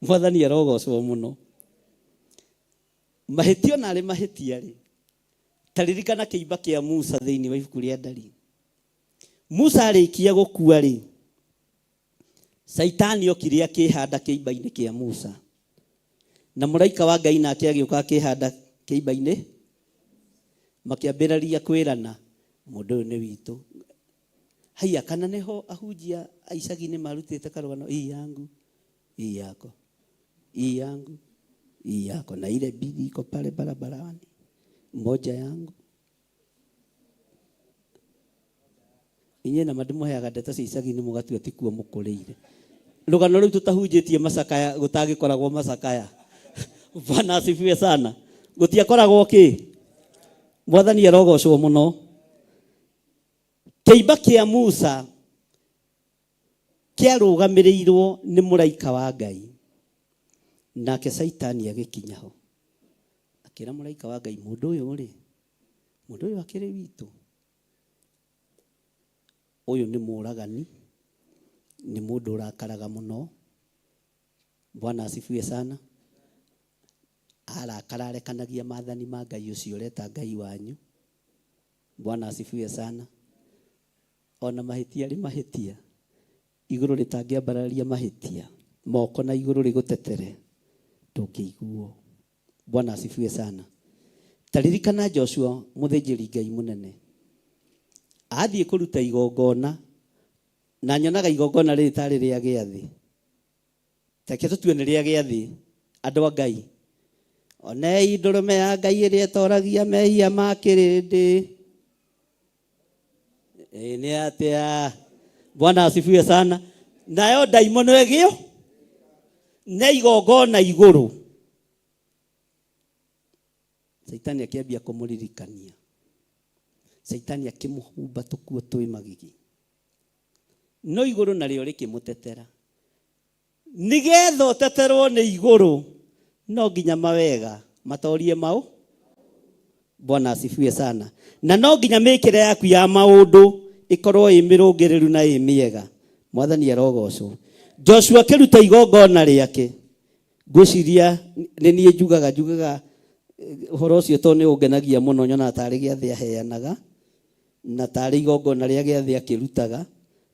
H: Mwathani arogocwo mũno. Mahĩtia ona arĩ mahĩtia rĩ, ta ririkana kĩimba kĩa Musa thĩinĩ wa ibuku rĩa Ndari. Musa arĩkia gũkua rĩ, Caitani okire akĩhanda kĩimba-inĩ kĩa Musa. Na mũraika wa Ngai nake agĩũka akĩhanda kĩimba-inĩ, makĩambĩrĩria kwĩrana, mũndũ ũyũ nĩ witũ. Haiya, kana nĩho ahunjia a icagi-inĩ marutĩte karũgano, hii yangu, hii yako, hii yangu, hii yako, na ile mbili iko pale barabarani, moja yangu. Inyuĩ na mandĩmũheaga ndeto cia icagi-inĩ mũgatua ti kuo mũkũrĩire. Rũgano rũu tũtahunjĩtie macakaya, gũtangĩkoragwo macakaya. Bwana asifiwe sana. Gũtiakoragwo kĩ? Mwathani arogocwo mũno. Kĩimba kĩa Musa kĩarũgamĩrĩirwo nĩ mũraika wa Ngai. Nake Caitani agĩkinya ho. Akĩra mũraika wa Ngai, mũndũ ũyũ rĩ, mũndũ ũyũ akĩrĩ witũ. Ũyũ nĩ mũragani, nĩ mũndũ ũrakaraga mũno. Bwana asifiwe sana. Arakara arekanagia maathani ma Ngai ũcio ũreta Ngai wanyu. Bwana asifiwe sana. Ona mahĩtia rĩ mahĩtia, igũrũ rĩtangĩambararia mahĩtia, moko na igũrũ rĩgũtetere, ndũngĩiguo. Bwana asifiwe sana. Ta ririkana Joshua mũthĩnjĩri Ngai mũnene athiĩ kũruta igongona, na nyonaga igongona rĩrĩ tarĩ rĩa gĩathĩ. Reke tũtue nĩ rĩa gĩathĩ, andũ a Ngai. Onei ndũrũme ya Ngai ĩrĩa ĩtoragia mehia ma kĩrĩndĩ. Ĩĩ nĩ atĩa? Bwana asifiwe sana. Nayo ndaimono ĩgĩo na igongona igũrũ. Caitani akĩambia kũmũririkania. Caitani akĩmũhumba tũkuo twĩ magigi. No igũrũ narĩo rĩkĩmũtetera. Nĩgetha ũteterwo nĩ igũrũ, no nginya mawega matorie mau. Bwana asifiwe sana. Na no nginya mĩkĩre yaku ya maũndũ ĩkorwo ĩ mĩrũngĩrĩru na ĩ mĩega. Mwathani arogocwo. Joshua akĩruta igongona rĩake. Ngwĩciria nĩ niĩ njugaga njugaga ũhoro ũcio tondũ nĩ ũngenagia mũno, nyonaga tarĩ gĩathĩ aheanaga na tarĩ igongona rĩa gĩathĩ akĩrutaga,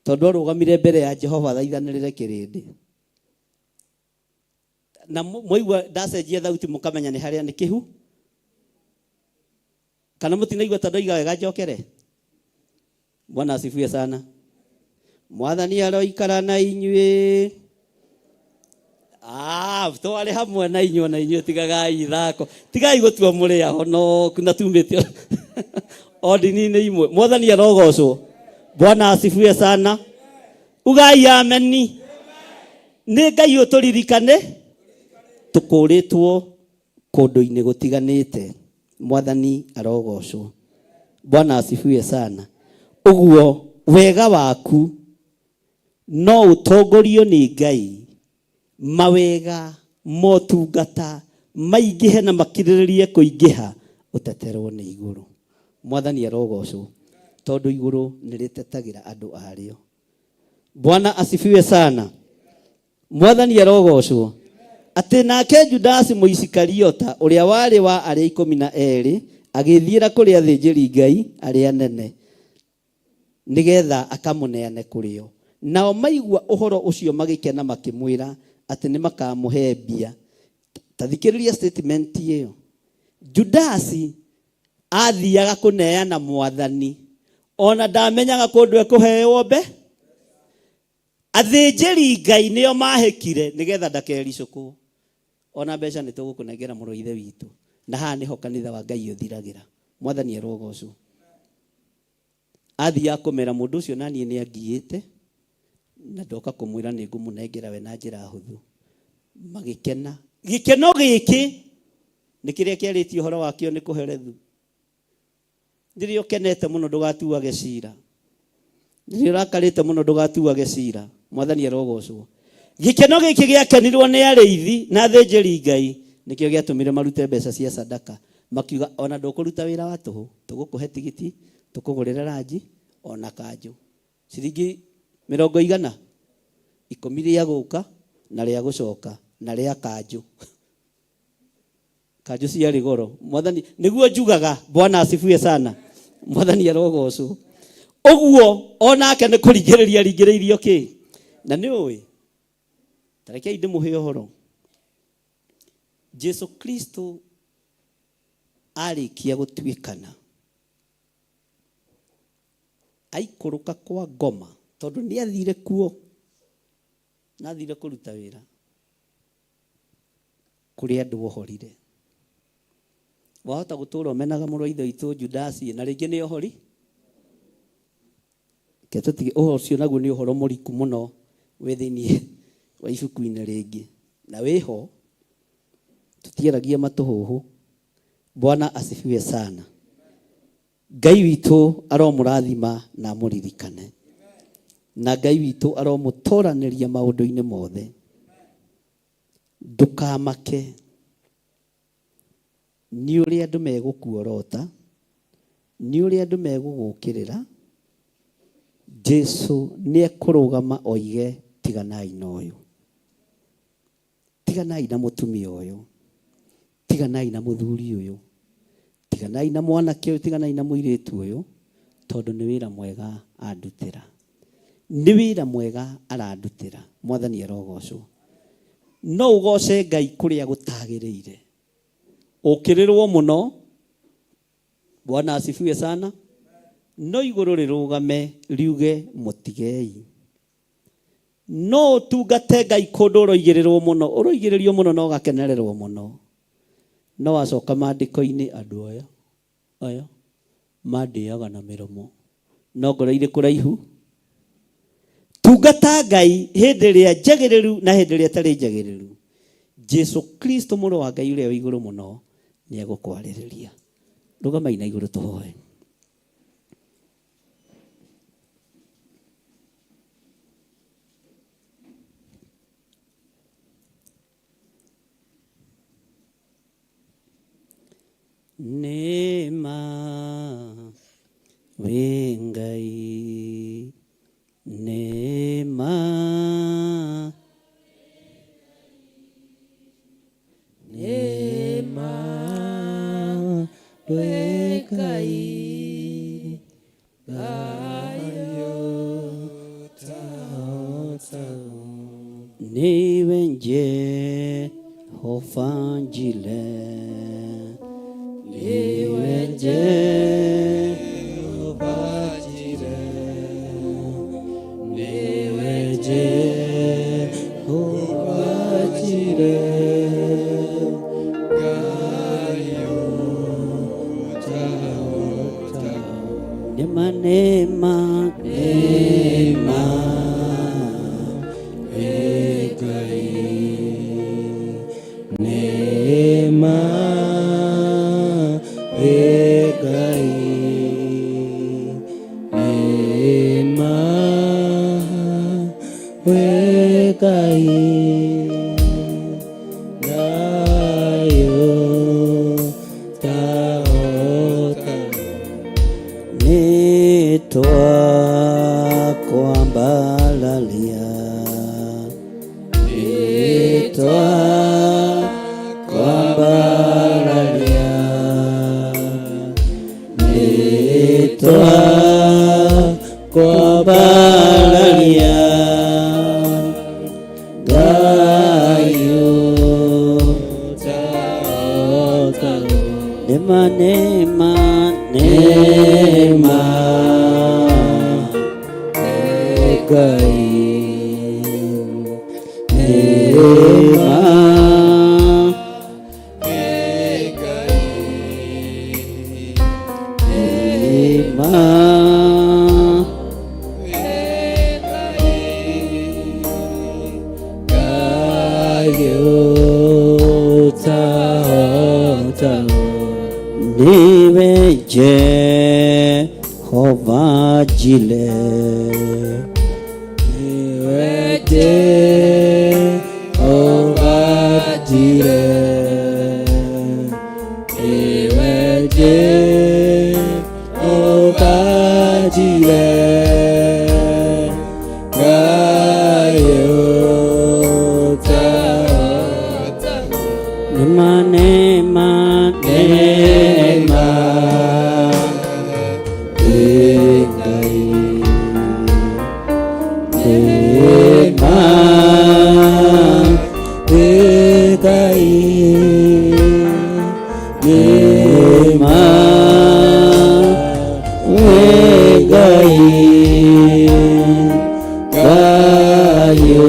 H: tondũ arũgamire mbere ya Jehova athaithanĩrĩre kĩrĩndĩ. Na mwaigua ndacenjia thauti mũkamenya nĩ harĩa nĩ kĩhu, kana mũtinaigua ta ndoiga wega njokere. Bwana asifiwe sana. Mwathani aroikara na inyuĩ. Ah, twarĩ hamwe na inyuĩ, na inyuĩ tigagai ithako, tigai gũtua mũrĩ ahonoku na tumĩte o ndini-inĩ imwe. Mwathani arogocwo. Bwana asifiwe sana. Ugai ameni. Nĩ Ngai ũtũririkane, tũkũrĩtwo kũndũ-inĩ gũtiganĩte. Mwathani arogocwo. Bwana asifiwe sana. Ũguo wega waku no ũtongorio nĩ Ngai, mawega motungata maingĩhe na makirĩrĩrie kũingĩha, ũteterwo nĩ igũrũ. Mwathani arogocwo, tondũ igũrũ nĩ rĩtetagĩra andũ arĩo. Bwana asifiwe sana. Mwathani arogocwo. Atĩ nake Judasi Mũisikariota, ũrĩa warĩ wa arĩa 12, agĩĩthiĩra kũrĩ athĩnjĩri-Ngai arĩa anene, nĩgetha akamũneane kũrĩ o. Nao maigua ũhoro ũcio magĩkena, makĩmwĩra atĩ nĩ makamũhe mbia. Ta thikĩrĩria statement ĩyo. Judasi athiaga kũneana Mwathani, ona ndamenyaga kũndũ ekũheo mbe. Athĩnjĩri Ngai nĩo mahĩkire nĩgetha ndakericũkwo. Ona mbeca nĩ tũgũkũnengera mũrũ wa ithe witũ. Na haha nĩho kanitha wa Ngai ũthiragĩra. Mwathani arogocwo. Athiaga kũmera mũndũ ũcio naniĩ nĩ angiĩte, na ndoka kũmwĩra nĩ ngũmũnengera we na njĩra hũthũ. Magĩkena. Gĩkeno gĩkĩ nĩ kĩrĩa kĩarĩtie ũhoro wakĩo nĩ kũherethu. Rĩrĩa ũkenete mũno ndũgatuage cira. Rĩrĩa ũrakarĩte mũno ndũgatuage cira. Mwathani arogocwo. Gĩkeno gĩkĩ gĩakenirwo nĩ arĩithi na athĩnjĩri Ngai nĩkĩo gĩatũmire marute mbeca cia sadaka. Makiuga ona ndũkũruta wĩra wa tũhũ, tũgũkũhe tigiti, tũkũgũrĩre ranji ona kanjũ. Ciringi mĩrongo igana? Ikũmi rĩa gũka na rĩa gũcoka na rĩa kanjũ. Kanjũ ciarĩ goro. Mwathani nĩguo njugaga. Bwana asifiwe sana. Mwathani arogocwo. Ũguo onake nĩ kũringĩrĩria ringĩrĩirio kĩ? Na nĩ ũĩ, ta rekei ndĩmũhe ũhoro. Jesu Kristo arĩkia gũtuĩkana, aikũrũka kwa ngoma, tondũ nĩ athire kuo, na athire kũruta wĩra kũrĩ andũ ohorire. Wahota gũtũra ũmenaga mũrũ wa ithe witũ Judasi, na rĩngĩ nĩ ohori. Reke tũtige ũhoro ũcio, naguo nĩ ũhoro mũriku mũno wĩ thĩinĩ wa ibuku-inĩ rĩngĩ na wĩho, tũtiaragia matũhũhũ. Bwana asifiwe sana. Ngai witũ aromũrathima na amũririkane, na Ngai witũ aromũtoranĩria maũndũ-inĩ mothe. Ndũkamake nĩ ũrĩa andũ megũkuorota, nĩ ũrĩa andũ megũgũkĩrĩra. Jesu nĩ ekũrũgama oige, tiganai na ũyũ, tiganai na mũtumia ũyũ, tiganai na mũthuri ũyũ, tiganai na mwanake ũyũ, tiganai na mũirĩtu ũyũ, tondũ nĩ wĩra mwega andutĩra. Nĩ wĩra mwega arandutĩra. Mwathani arogocwo. No ũgoce Ngai kũrĩa gũtagĩrĩire. Ũkĩrĩrwo mũno, Bwana asifiwe sana. No igũrũ rĩrũgame riuge mũtigei. No ũtungate Ngai kũndũ ũroigĩrĩrwo mũno, ũroigĩrĩrio mũno na ũgakenererwo mũno. No wacoka maandĩko-inĩ andũ aya aya mandĩaga na mĩromo no ngoro irĩ kũraihu. Tungata Ngai hĩndĩ ĩrĩa njagĩrĩru na hĩndĩ ĩrĩa ĩtarĩ njagĩrĩru. Jesu Kristo mũrũ wa Ngai ũrĩa wĩ igũrũ mũno nĩ egũkwarĩrĩria. Rũgamai na igũrũ tũhoe. Nĩma wĩ Ngai, nĩma
C: Nĩma wĩ Ngai,
H: Niwe Jehova Jireh, niwe Jehova Jireh, niwe Jehova Jireh, Nema nema nema
F: Nema wĩ Ngai, nema wĩ Ngai, thayũ tahota.
H: Nĩtwakwambararia, nĩtwakwambararia, nĩtwakwambararia, Ngai nema nema nema
F: Ngai,
H: nema nema
F: thayũ tahota.
H: Niwe Jehova Jireh,
F: Niwe Jehova Jireh, niwe Jehova Jireh, thayũ tahota.
H: nema nema nema wĩ Ngai, nema
F: wĩ Ngai,
H: nema wĩ Ngai, thayũ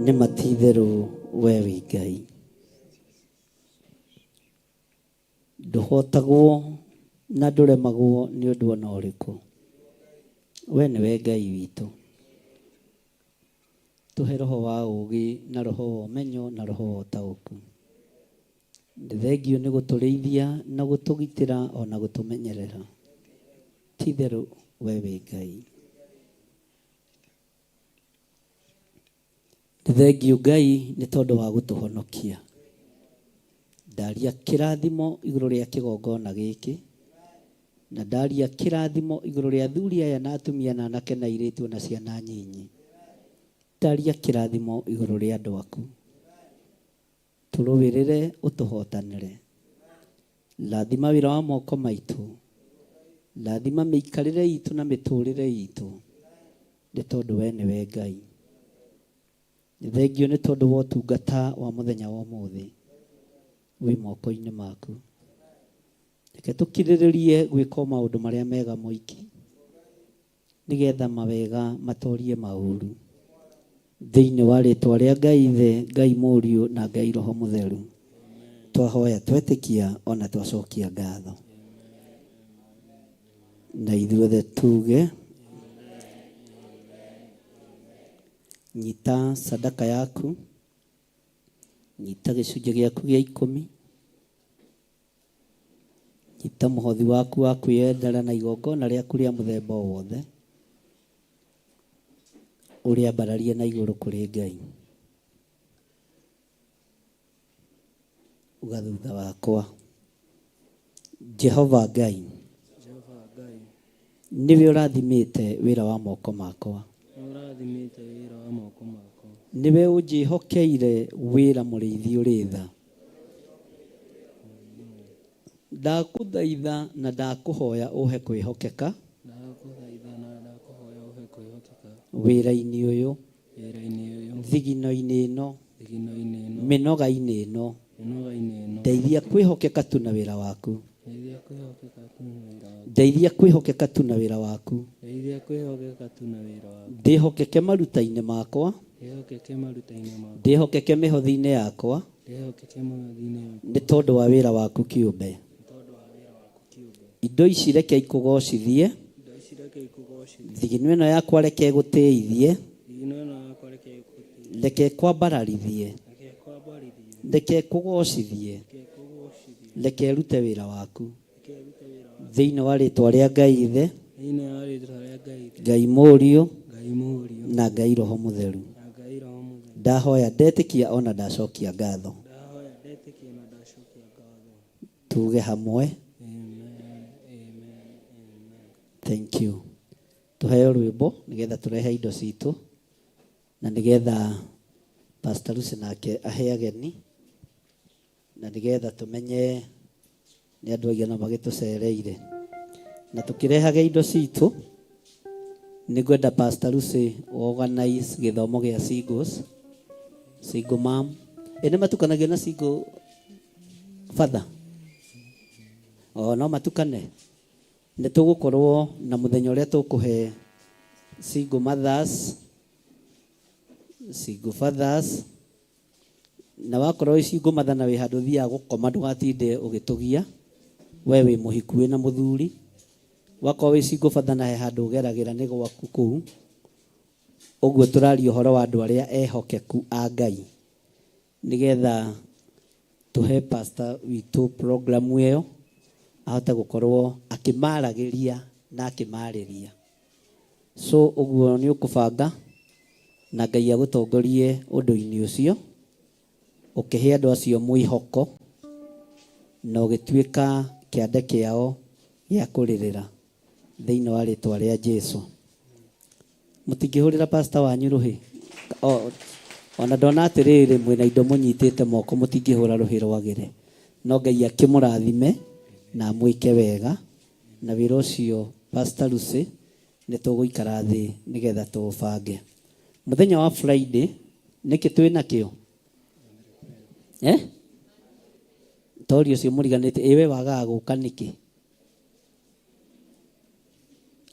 H: nĩ matitherũ we wĩ Ngai ndũhotagwo na ndũremagwo nĩ ũndũ ona ũrĩkũ. We nĩwe Ngai witũ. Tũhe roho wa ũũgĩ na roho wa ũmenyo na roho wa ũtaũku. Nĩ thengio nĩ gũtũrĩithia na gũtũgitĩra ona gũtũmenyerera. Ti-itherũ we wĩ Ngai. Nĩ thengio Ngai nĩ tondũ wa gũtũhonokia. Ndaria kĩrathimo igũrũ rĩa kĩgongona gĩkĩ, na ndaria kĩrathimo igũrũ rĩa athuri aya na atumia na anake na airĩtu na ciana nyinyi. Ndaria kĩrathimo igũrũ rĩa andũ aku. Tũrũĩrĩre ũtũhotanĩre. Rathima wĩra wa moko maitũ. Rathima mĩikarĩre itũ na mĩtũrĩre itũ. Nĩ tondũ we nĩwe Ngai. Thengio nĩ tondũ wa ũtungata wa mũthenya wa ũmũthĩ wĩ moko-inĩ maku. Reke tũkirĩrĩrie gwĩka o maũndũ marĩa mega moiki, nĩgetha mawega matorie maũru. Thĩinĩ wa rĩtwa rĩa Ngai Ithe, Ngai Mũriũ na Ngai Roho Mũtheru, twahoya twetĩkia ona twacokia ngatho. Na ithuothe tuge nyita sadaka yaku, nyita gĩcunjĩ gĩaku gĩa ikũmi, nyita mũhothi waku wa kwĩyendera na igongona rĩaku rĩa mũthemba o wothe, ũrĩambararie na igũrũ kũrĩ Ngai. Uga thutha wakwa, Jehova Ngai,
I: Jehova Ngai,
H: nĩwe ũrathimĩte wĩra wa moko makwa,
I: nĩ ũrathimĩte wĩra wa moko makwa,
H: nĩwe ũnjĩhokeire wĩra mũrĩithi ũrĩ tha. Ndakũthaitha na ndakũhoya ũhe kwĩhokeka
I: ndagũthaitha na ndakũhoya ũhe kwĩhokeka
H: wĩra-inĩ ũyũ,
I: wĩra-inĩ ũyũ,
H: thigino-inĩ ĩno,
I: thigino-inĩ ĩno,
H: mĩnoga-inĩ ĩno.
I: mĩnoga-inĩ ĩno.
H: Ndeithia kwĩhokeka tu na wĩra waku.
I: Ndeithia kwĩhokeka tu na wĩra waku.
H: Ndeithia kwĩhokeka tu na wĩra waku.
I: Ndeithia kwĩhokeka tu na wĩra waku.
H: Ndĩhokeke maruta-inĩ makwa,
I: Ndĩhokeke maruta-inĩ makwa,
H: ndĩhokeke mĩhothi-inĩ yakwa,
I: ndĩhokeke mũhothi-inĩ yakwa,
H: nĩ tondũ wa wĩra waku kĩũmbe.
I: nĩ tondũ wa wĩra waku kĩũmbe.
H: Indo ici reke ikũgocithie,
I: Indo ici reke ikũgocithie,
H: thigino ĩno yakwa reke ĩgũtĩithie,
I: thigino ĩno yakwa reke ĩgũtĩithie,
H: reke ĩkwambararithie,
I: reke ĩkwambararithie,
H: reke ĩkũgocithie,
I: reke ĩkũgocithie,
H: reke ĩrute wĩra waku.
I: reke ĩrute wĩra waku.
H: Thĩinĩ wa rĩtwa rĩa Ngai Ithe,
I: Thĩinĩ wa rĩtwa rĩa Ngai Ithe,
H: Ngai Mũriũ
I: Ngai Mũriũ,
H: na Ngai Roho Mũtheru,
I: na Ngai Roho Mũtheru,
H: ndahoya ndetĩkia ona ndacokia ngatho.
I: ndahoya ndetĩkia na ndacokia ngatho.
H: Tuge hamwe,
I: Amen, amen, amen.
H: thank you. Tuheo rwĩmbo nĩgetha tũrehe indo citũ na nĩgetha Pastor Lucy nake ahe ageni na nĩgetha tũmenye nĩ andũ aigana magĩtũcereire. Na tũkĩrehage indo citũ, nĩngwenda Pastor Lucy organize gĩthomo gĩa singles, single mom. Ĩ nĩ matukanagio na single father? O no matukane. Nĩ tũgũkorwo na mũthenya ũrĩa tũkũhe single mothers, single fathers, na wakorwo wĩ single mother na wĩ handũ ũthiaga gũkoma ndũgatinde ũgĩtũgia, we wĩ mũhiku wĩna mũthuri. Wakorwo wĩ single father na he handũ ũgeragĩra nĩ gwaku kũu. Ũguo tũraria ũhoro wa andũ arĩa ehokeku a Ngai, nĩgetha tũhe pastor witũ program ĩyo ahote gũkorwo akĩmaragĩria na akĩmarĩria. So ũguo nĩ ũkũbanga na Ngai agũtongorie ũndũ-inĩ ũcio, ũkĩhe andũ acio mwĩhoko na ũgĩtuĩka kĩande kĩao gĩa kũrĩrĩra thĩinĩ wa rĩtwa rĩa Jesu. Mũtingĩhũrĩra pastor wanyu rũhĩ? Ona ndona atĩrĩrĩ, mwĩna indo mũnyitĩte moko, mũtingĩhũra rũhĩ rwagĩre. No Ngai akĩmũrathime na amwĩke wega, na wĩra ũcio Pastor Lucy nĩ tũgũikara thĩ nĩgetha tũũbange. Mũthenya wa Friday nĩkĩ twĩnakĩo? Eh? Tori ũcio mũriganĩte, ĩ we wagaga gũka nĩkĩ?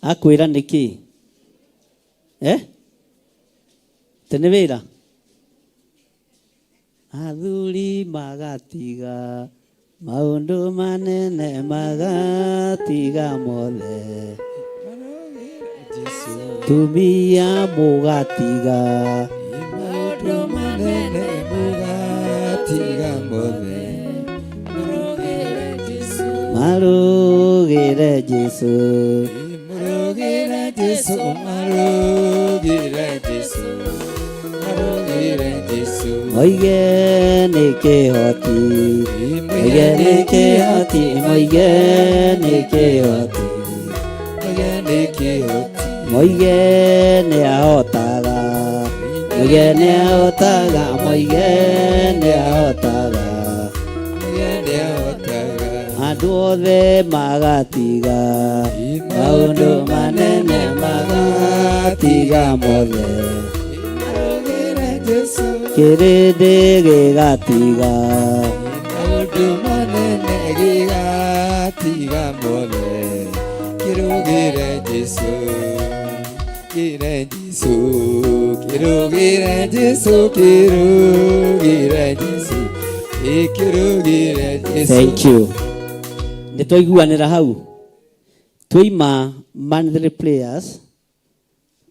H: Akwĩra nĩkĩ? Eh? Te nĩ wĩra? Athuri magatiga maũndũ manene, magatiga mothe, tumia mũgatiga
A: maũndũ manene, mũgatiga mothe,
H: marũgĩre Jesu,
A: marũgĩre Jesu, marũgĩre Jesu, marũgĩre Jesu,
H: moige nĩ kĩhoti, moige nĩ kĩhoti, moige nĩ kĩhoti,
A: moige nĩ kĩhoti,
H: moige nĩ ahotaga, moige nĩ ahotaga, moige nĩ ahotaga,
A: moige nĩ ahotaga,
H: andũ othe magatiga maũndũ manene, magatiga mothe,
A: marũgĩre Jesu
H: Kĩrĩndĩ gĩgatiga.
A: Maũndũ manene gĩgatiga mothe kĩrũgĩre Jesu kĩrũgĩre Jesu kĩrũgĩre Jesu kĩrũgĩre Jesu ĩkĩrũgĩre Jesu.
H: Thank you. Nĩ twaiguanĩra hau. Twaima monthly players.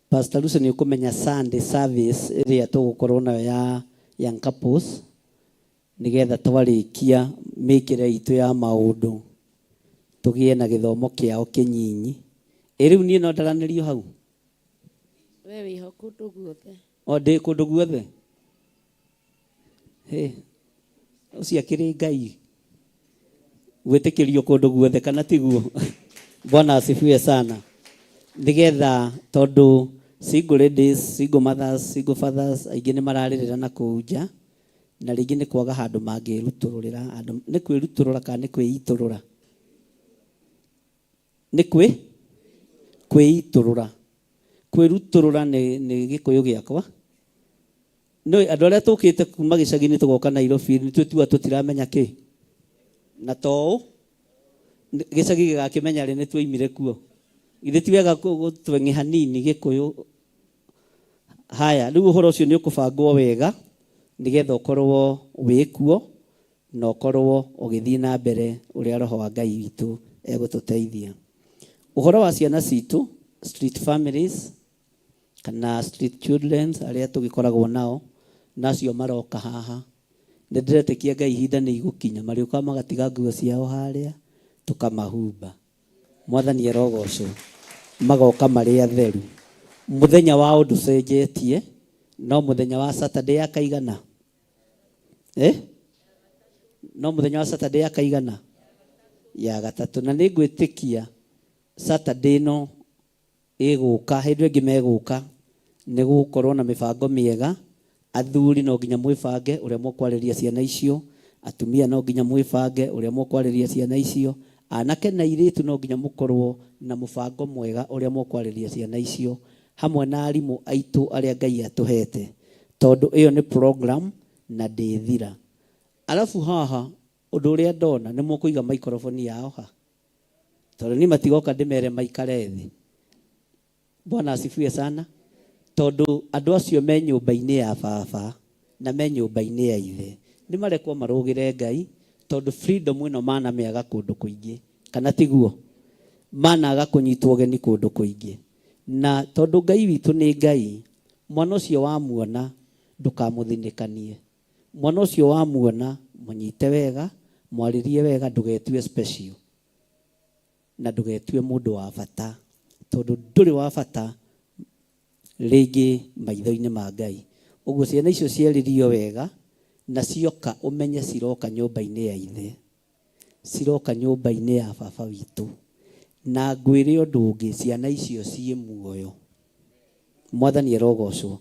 H: Pastor Lucy nĩ ũkũmenya Sunday service ĩrĩa tũgũkorwo nayo ya Young Couples nĩgetha twarĩkia mĩkĩre itũ ya maũndũ tũgĩe na gĩthomo kĩao kĩnyinyi. Ĩ rĩu niĩ no ndaranĩrio hau?
G: We wĩho kũndũ guothe.
H: O ndĩ kũndũ guothe. Hĩ, ũcio akĩrĩ Ngai gwĩtĩkĩrio kũndũ guothe kana tiguo? Bwana asifiwe sana. Nĩgetha tondũ single ladies, single mothers, single fathers aingĩ nĩ mararĩrĩra na kũu nja na rĩngĩ nĩ kwaga handũ mangĩrutũrũrĩra andũ nĩ kwĩrutũrũra kana nĩ kwĩitũrũra nĩ kwĩ kwĩitũrũra kwĩrutũrũra nĩ nĩ gĩkũyũ gĩakwa no andũ arĩa tũkĩte kuma gĩcagi-inĩ tũgoka Nairobi nĩ twĩtua tũtiramenya kĩ na to gĩcagi gĩgakĩmenya rĩ nĩ tuoimire kuo githĩ ti wega gũtweng'e hanini gĩkũyũ haya rĩu ũhoro ũcio nĩ ũkũbangwo wega nĩgetha ũkorwo wĩ kuo na ũkorwo ũgĩthiĩ na mbere ũrĩa roho wa Ngai witũ egũtũteithia. Ũhoro wa ciana citũ street families kana street children arĩa tũgĩkoragwo nao nacio maroka haha nĩ ndĩretĩkia Ngai ihinda nĩ igũkinya marĩũkaga magatiga nguo ciao harĩa tũkamahumba. Mwathani arogocwo magoka marĩ atheru. Mũthenya wao ndũcenjetie no mũthenya wa Saturday ya kaigana eh? No mũthenya wa Saturday ya kaigana ya gatatũ na nĩ ngwĩtĩkia Saturday ĩno ĩgũka hĩndĩ ĩngĩ megũka nĩ gũkorwo na mĩbango mĩega. Athuri no nginya mwĩbange ũrĩa mũkwarĩria ciana icio, atumia no nginya mwĩbange ũrĩa mũkwarĩria ciana icio, anake na airĩtu no nginya mũkorwo na mũbango mwega ũrĩa mũkwarĩria ciana icio hamwe na arimũ aitũ arĩa Ngai atũhete tondũ ĩyo nĩ program na ndĩthira. Arabu haha ũndũ ũrĩa ndona nĩ mũkũiga maikoroboni yao ha tondũ niĩ matigoka ndĩmere maikare thĩ. Bwana asifiwe sana. Tondũ andũ acio me nyũmba-inĩ ya baba na me nyũmba-inĩ ya ithe nĩ marekwo marũgĩre Ngai tondũ freedom ĩno manamĩaga kũndũ kũingĩ kana tiguo managa kũnyitwo ũgeni kũndũ kũingĩ na tondũ Ngai witũ nĩ Ngai mwana ũcio wamuona ndũkamũthinĩkanie mwana ũcio wamuona mũnyite wega mwarĩrie wega ndũgetue special na ndũgetue mũndũ wa bata tondũ ndũrĩ wa bata rĩngĩ maitho-inĩ ma Ngai. Ũguo ciana icio ciarĩrio wega na cioka ũmenye ciroka nyũmba-inĩ ya ithe, ciroka nyũmba-inĩ ya baba witũ. Na ngwĩre ũndũ ũngĩ, ciana icio ciĩ muoyo. Mwathani arogocwo.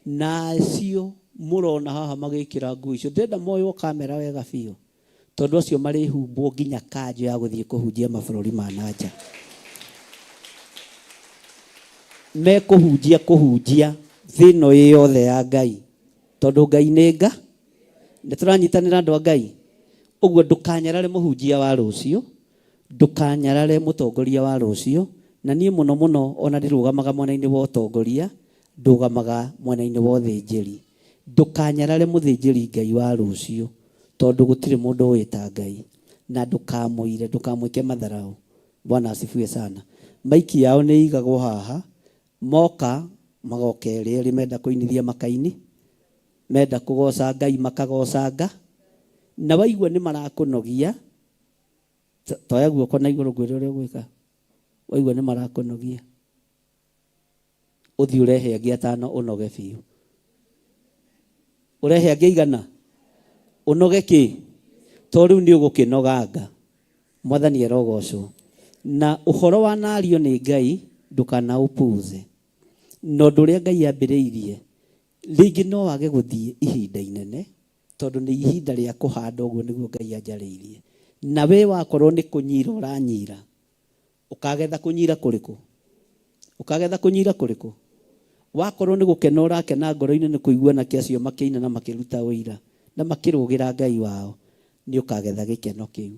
H: Na acio mũrona haha magĩkĩra nguo icio, ndĩrenda moywo kamera wega biũ tondũ acio marĩhumbwo nginya kanjũ ya gũthiĩ kũhunjia mabũrũri ma na nja. Mekũhunjia kũhunjia thĩ ĩno ĩ yothe ya Ngai tondũ Ngai nĩ nga nĩ tũranyitanĩra andũ a Ngai. Ũguo ndũkanyarare mũhunjia wa rũciũ, ndũkanyarare mũtongoria wa rũciũ, na niĩ mũno mũno ona ndirũgamaga mwena-inĩ wa ũtongoria, ndũgamaga mwena-inĩ wa ũthĩnjĩri. Ndũkanyarare mũthĩnjĩri Ngai wa rũciũ tondũ gũtirĩ mũndũ ũĩ ta Ngai, na ndũkamũire, ndũkamwĩke matharau. Bwana asifiwe sana. Maiki yao nĩ ĩigagwo haha, moka magoka erĩ erĩ, menda kũinithia makaini, menda kũgoca Ngai makagoca Nga, na waigua nĩ marakũnogia, toya guoko na igũrũ ngwĩre ũrĩa ũgwĩka. Waigua nĩ marakũnogia, ũthiĩ ũrehe angĩ atano ũnoge biũ. Ũrehe angĩ igana ũnoge kĩ? To rĩu nĩ ũgũkĩnoganga. Mwathani arogocwo. Na ũhoro wanario nĩ Ngai ndũkanaũpuuze. Na ũndũ ũrĩa Ngai ambĩrĩirie rĩngĩ no wage gũthiĩ ihinda inene tondũ nĩ ihinda rĩa kũhanda ũguo nĩguo Ngai anjarĩirie. Na we wakorwo nĩ kũnyira ũranyira, ũkagetha kũnyira kũrĩkũ? Ũkagetha kũnyira kũrĩkũ? Wakorwo nĩ gũkena ũrakena ngoro-inĩ nĩ kũigua nake acio makĩina na makĩruta ũira na makĩrũgĩra Ngai wao, nĩ ũkagetha gĩkeno kĩu.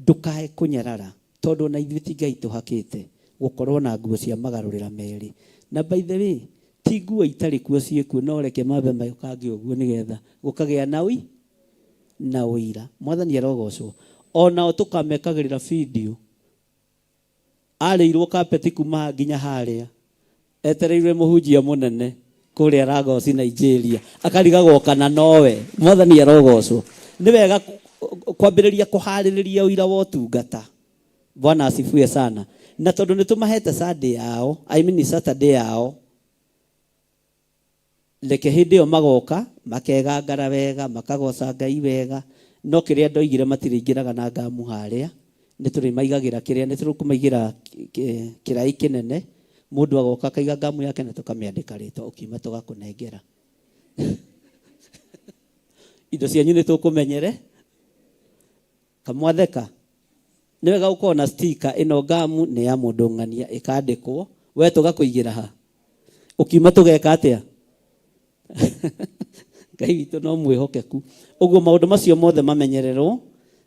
H: Ndũkae kũnyarara tondũ ona ithuĩ ti Ngai tũhakĩte gũkorwo na nguo cia magarũrĩra merĩ. Na by the way, ti nguo itarĩ kuo ciĩkuo, no reke mambe maũkange ũguo nĩgetha gũkagĩa na ũi na ũira. Mwathani arogocwo. Onao tũkamekagĩrĩra video arĩirwo kapeti kuma haha nginya harĩa etereirwe mũhunjia mũnene kũrĩa Lagos Nigeria akarigagwo kana nowe. Mwathani arogocwo. Nĩ wega kwambĩrĩria kũharĩrĩria ũira wa ũtungata. Bwana asifiwe sana. Na tondũ nĩ tũmahete Sunday yao, I mean Saturday yao, reke hĩndĩ ĩyo magoka makegangara wega, makagoca Ngai wega. No kĩrĩa ndoigire matirĩingĩraga na ngamu harĩa, nĩ tũrĩmaigagĩra kĩrĩa, nĩ tũkũmaigĩra kĩraĩ kĩnene, mũndũ agoka akaiga ngamu yake na tũkamĩandĩka rĩtwa, ũkiuma tũgakũnengera. Indo cianyu nĩ tũkũmenyere. Kamwatheka. Nĩ wega gũkorwo na sticker ĩno ngamu nĩ ya mũndũ ng'ania ĩkandĩkwo, we tũgakũigĩra ha? Ũkiuma tũgeka atĩa? Ngai witũ no mwĩhokeku. Ũguo maũndũ macio mothe mamenyererwo,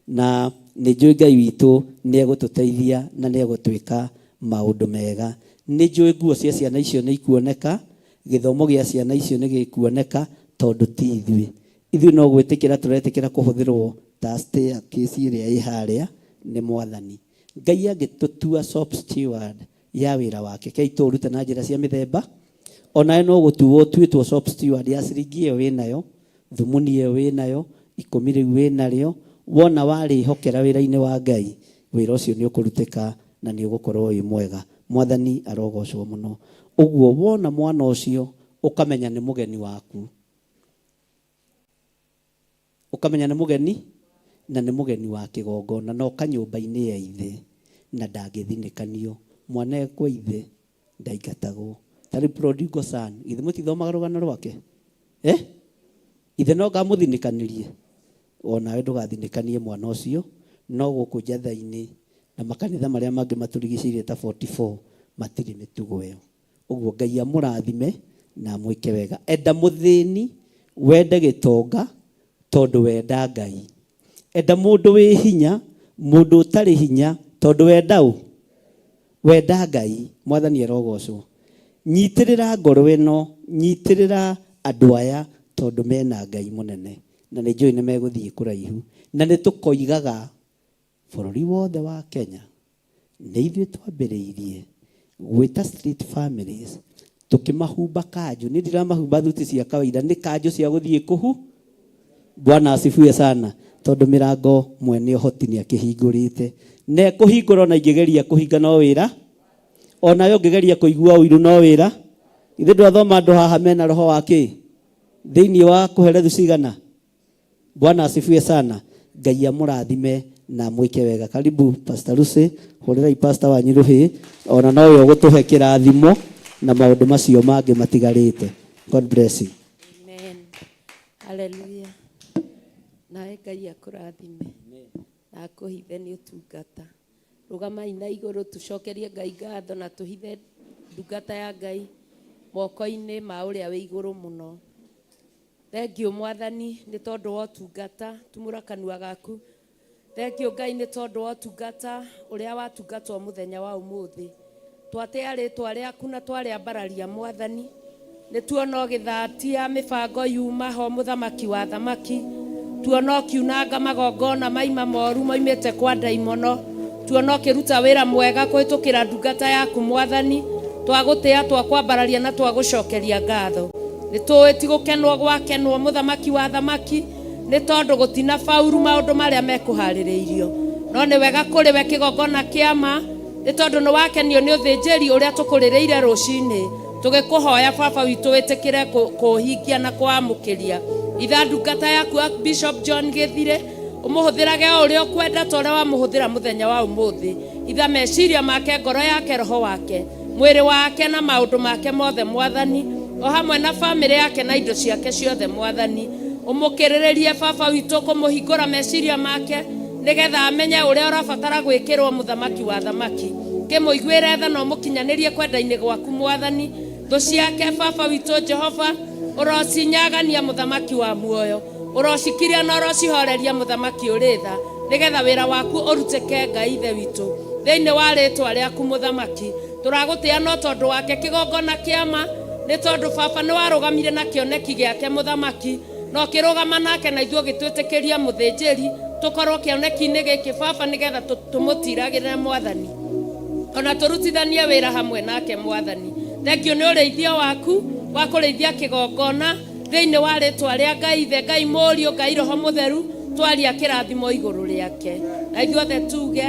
H: na nĩ njũĩ Ngai witũ nĩ egũtũteithia na nĩ egũtwĩka maũndũ mega. Nĩ njũĩ nguo cia ciana icio nĩ ikuoneka, gĩthomo gĩa ciana icio nĩ gĩkuoneka, tondũ ti ithuĩ. Ithuĩ no gwĩtĩkĩra tũretĩkĩra kũhũthĩrwo ta staircase ĩrĩa ĩ harĩa nĩ Mwathani. Ngai angĩtũtua shop steward ya wĩra wake, kei tũũrute na njĩra cia mĩthemba. Onawe no gũtuo ũtuĩtwo shop steward ya ciringi ĩyo wĩnayo, thumuni ĩyo wĩnayo, ikũmi rĩu wĩnarĩo, wona warĩhokera wĩra-inĩ wa Ngai, wĩra ũcio nĩ ũkũrutĩka na nĩ ũgũkorwo wĩ mwega. Mwathani arogocwo mũno. Ũguo wona mwana ũcio ũkamenya nĩ mũgeni waku. Ũkamenya nĩ mũgeni na nĩ mũgeni wa kĩgongona na oka nyũmba-inĩ ya ithe na ndangĩthinĩkanio. Mwana e kwa ithe ndaingatagwo. Ta rĩu prodigal son, githĩ mũtithomaga rũgano rwake? Ithe no ngamũthinĩkanĩrie? Onawe ndũgathinĩkanie mwana ũcio, no gũkũ njatha-inĩ na makanitha marĩa mangĩ matũrigicĩirie ta 44 matirĩ mĩtugo ĩyo. Ũguo Ngai amũrathime na amwĩke wega. Enda mũthĩni, wende gĩtonga, tondũ wenda Ngai. Enda mũndũ wĩ hinya, mũndũ ũtarĩ hinya, tondũ wenda ũ? Wenda Ngai. Mwathani arogocwo. Nyitĩrĩra ngoro ĩno, nyitĩrĩra andũ aya, tondũ mena Ngai mũnene. Na nĩ njũĩ nĩ megũthiĩ kũraihu. Na nĩ tũkoigaga bũrũri wothe wa Kenya, nĩ ithuĩ twambĩrĩirie gwĩta street families tũkĩmahumba kanjũ. Niĩ ndiramahumba thuti cia kawaida, nĩ kanjũ cia gũthiĩ kũhu. Bwana asifiwe sana. Tondũ mĩrango mwene ũhoti nĩ akĩhingũrĩte. Na ekũhingũra ona ingĩgeria kũhinga no wĩra, onawe ũngĩgeria kũigua ũiru no wĩra. Ithuĩ ndwathoma andũ haha mena roho wa kĩ? Thĩinĩ wa kũherethu cigana? Bwana asifiwe sana. Ngai amũrathime na amwĩke wega. Karibu Pastor Lucy, hũrĩrai pastor wanyu rũhĩ, ona nowe ũgũtũhe kĩrathimo na maũndũ macio mangĩ matigarĩte. God bless you.
G: Amen. Hallelujah. Nawe Ngai akũrathime na akũhithe nĩ ũtungata. Rũgamai na igũrũ tũcokerie Ngai ngatho na tũhithe ndungata ya Ngai moko-inĩ ma ũrĩa wĩ igũrũ mũno. Thank you Mwathani nĩ tondũ wa ũtungata, tumũra kanua gaku. Thank you Ngai nĩ tondũ wa ũtungata ũrĩa watungatwo mũthenya wa ũmũthĩ. Twatĩa rĩtwa rĩaku na twarĩambararia Mwathani. Nĩ tuona ũgĩthatia mĩbango yuma ho mũthamaki wa thamaki. Tuona ũkiunanga magongona maima moru moimĩte kwa ndaimono. Tuona ũkĩruta wĩra mwega kũhĩtũkĩra ndungata yaku Mwathani. Twagũtĩa, twakwambararia na twagũcokeria ngatho. Nĩ tũĩ ti gũkenwo gwakenwo mũthamaki wa thamaki, nĩ tondũ gũtina bauru maũndũ marĩa mekũharĩrĩirio. No nĩ wega kũrĩ we kĩgongona kĩa ma, nĩ tondũ nĩ wakenio nĩ ũthĩnjĩri ũrĩa tũkũrĩrĩire rũcinĩ. Tũgĩkũhoya baba witũ wĩtĩkĩre kũũhingia na kũwamũkĩria. Itha ndungata yaku Bishop John Gĩthire, ũmũhũthĩrage o ũrĩa ũkwenda ta ũrĩa wamũhũthĩra mũthenya wa ũmũthĩ. Itha meciria make, ngoro yake, roho wake, mwĩrĩ wake na maũndũ make mothe Mwathani, o hamwe na famĩlĩ yake na indo ciake ciothe Mwathani. Ũmũkĩrĩrĩrie baba witũ kũmũhingũra meciria make nĩgetha amenye ũrĩa ũrabatara gwĩkĩrwo mũthamaki wa thamaki. Kĩmũiguĩre tha na ũmũkinyanĩrie kwenda-inĩ gwaku Mwathani. Thũ ciake Baba witũ Jehova ũrocinyagania mũthamaki wa muoyo, ũrocikiria na ũrocihoreria mũthamaki ũrĩ tha, nĩgetha wĩra waku ũrutĩke Ngai Ithe witũ. Thĩinĩ wa rĩtwa rĩaku mũthamaki tũragũtĩa no tondũ wake kĩgongona kĩama, nĩ tondũ baba nĩ warũgamire na kĩoneki gĩake mũthamaki, na ũkĩrũgama nake na ithuĩ ũgĩtwĩtĩkĩria mũthĩnjĩri tũkorwo kĩoneki-inĩ gĩkĩ baba, nĩgetha tũmũtiragĩrĩre mwathani, ona tũrutithanie wĩra hamwe nake mwathani. Thengiũ nĩ ũrĩithio waku wa kũrĩithia kĩgongona thĩinĩ wa rĩtwa rĩa Ngai Ithe, Ngai Mũriũ, Ngai Roho Mũtheru, twaria kĩrathimo igũrũ rĩake na ithuothe tuge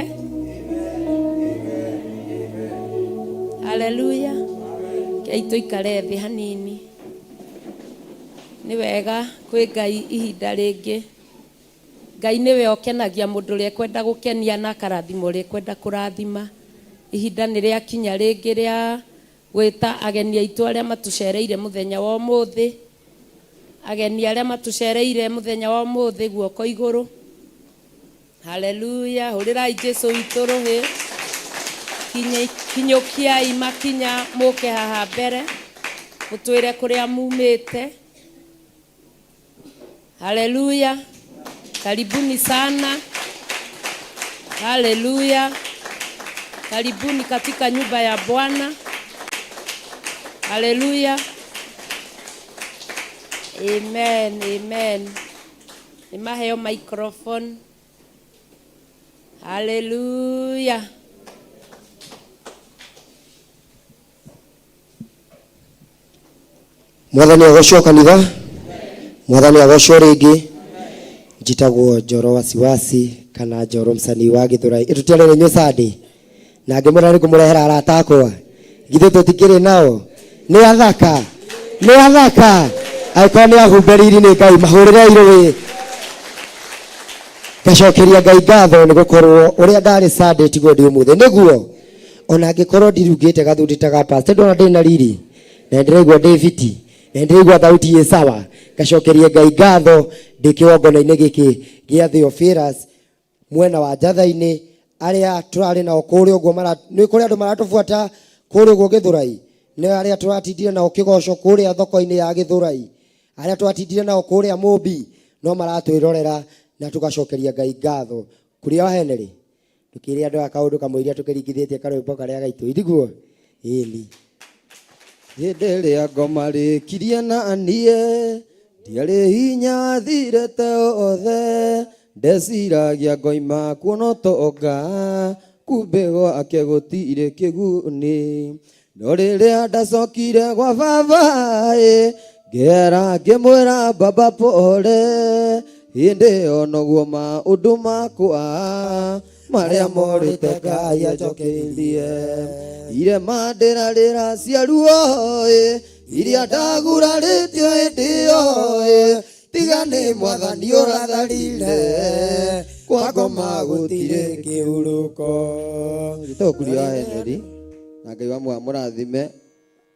G: haleluya. Kei tũikare thĩ hanini, nĩ wega kwĩ Ngai ihinda rĩngĩ. Ngai nĩwe ũkenagia mũndũ ũrĩa ekwenda gũkenia na akarathima ũrĩa ekwenda kũrathima. Ihinda nĩ rĩakinya rĩngĩ rĩa gwĩta ageni aitũ arĩa matũcereire mũthenya wa ũmũthĩ. Ageni arĩa matũcereire mũthenya wa ũmũthĩ, guoko igũrũ. Haleluya! Hũrĩrai Jesu witũ rũhĩ. Kinyũkiai makinya mũke haha mbere mũtwĩre kũrĩa mumĩte. Haleluya! Karibuni sana. Haleluya! Karibuni katika nyumba ya Bwana. Haleluya! Amen, amen. Nĩ maheo microphone. Haleluya!
J: Mwathani agocwo kanitha, mwathani agocwo rĩngĩ. Njitagwo Njoro Wasiwasi kana Njoro msanii wa Githurai. Ĩtũtiarĩre inyuĩ Sunday na ngĩmwĩra nĩ ngũmũrehera arata akwa, githĩ tũtikĩrĩ nao? Nĩ athaka, nĩ athaka. Angĩkorwo nĩ ahumbe riri nĩ Ngai, mahũrĩre irũĩ. Ngacokeria Ngai ngatho nĩ gũkorwo ũrĩa ndarĩ Sunday tiguo ndĩ ũmũthĩ. Nĩguo ona angĩkorwo ndirungĩte gathuti ta ga pastor, ndona ndĩ na riri na ndĩraigua ndĩ fiti na ndĩraigua thauti ĩ sawa. Ngacokeria Ngai ngatho ndĩ kĩgongona-inĩ gĩkĩ gĩa Theophilus mwena wa Njatha-inĩ, arĩa tũrarĩ nao kũrĩa ũguo nĩ kũrĩ andũ maratũbuata kũrĩa ũguo Gĩthũrai, nĩ arĩa tũratindire nao kĩgoco kũrĩa thoko-inĩ ya Gĩthũrai, arĩa twatindire nao kũrĩa Mũmbi no maratwĩrorera, na tũgacokeria Ngai ngatho. Kũrĩa Henry ndũkĩre andũ a kaũndũ kamwe iria tũkĩringithĩtie karwĩmbo karĩa gaitũ itiguo ĩni. Hĩndĩ ĩrĩa ngoma rĩkirie na niĩ ndiarĩ hinya thirĩte othe, ndeciragia ngoima kuona ũtonga, kumbe gwake gũtirĩ kĩguni. No rĩrĩa ndacokire gwa baba ĩ, ngera ngĩmwĩra baba pole, hĩndĩ ĩyo noguo maũndũ makwa marĩa morĩte Ngai anjokeirie. Irema ndĩrarĩra cia ruo ĩ, iria ndagurarĩtio hĩndĩ ĩyo ĩ, tiga nĩ mwathani ũratharire, kwa ngoma gũtirĩ kĩhurũko.
A: Gĩtũkuri wa Henry na Ngai wa mũrathime.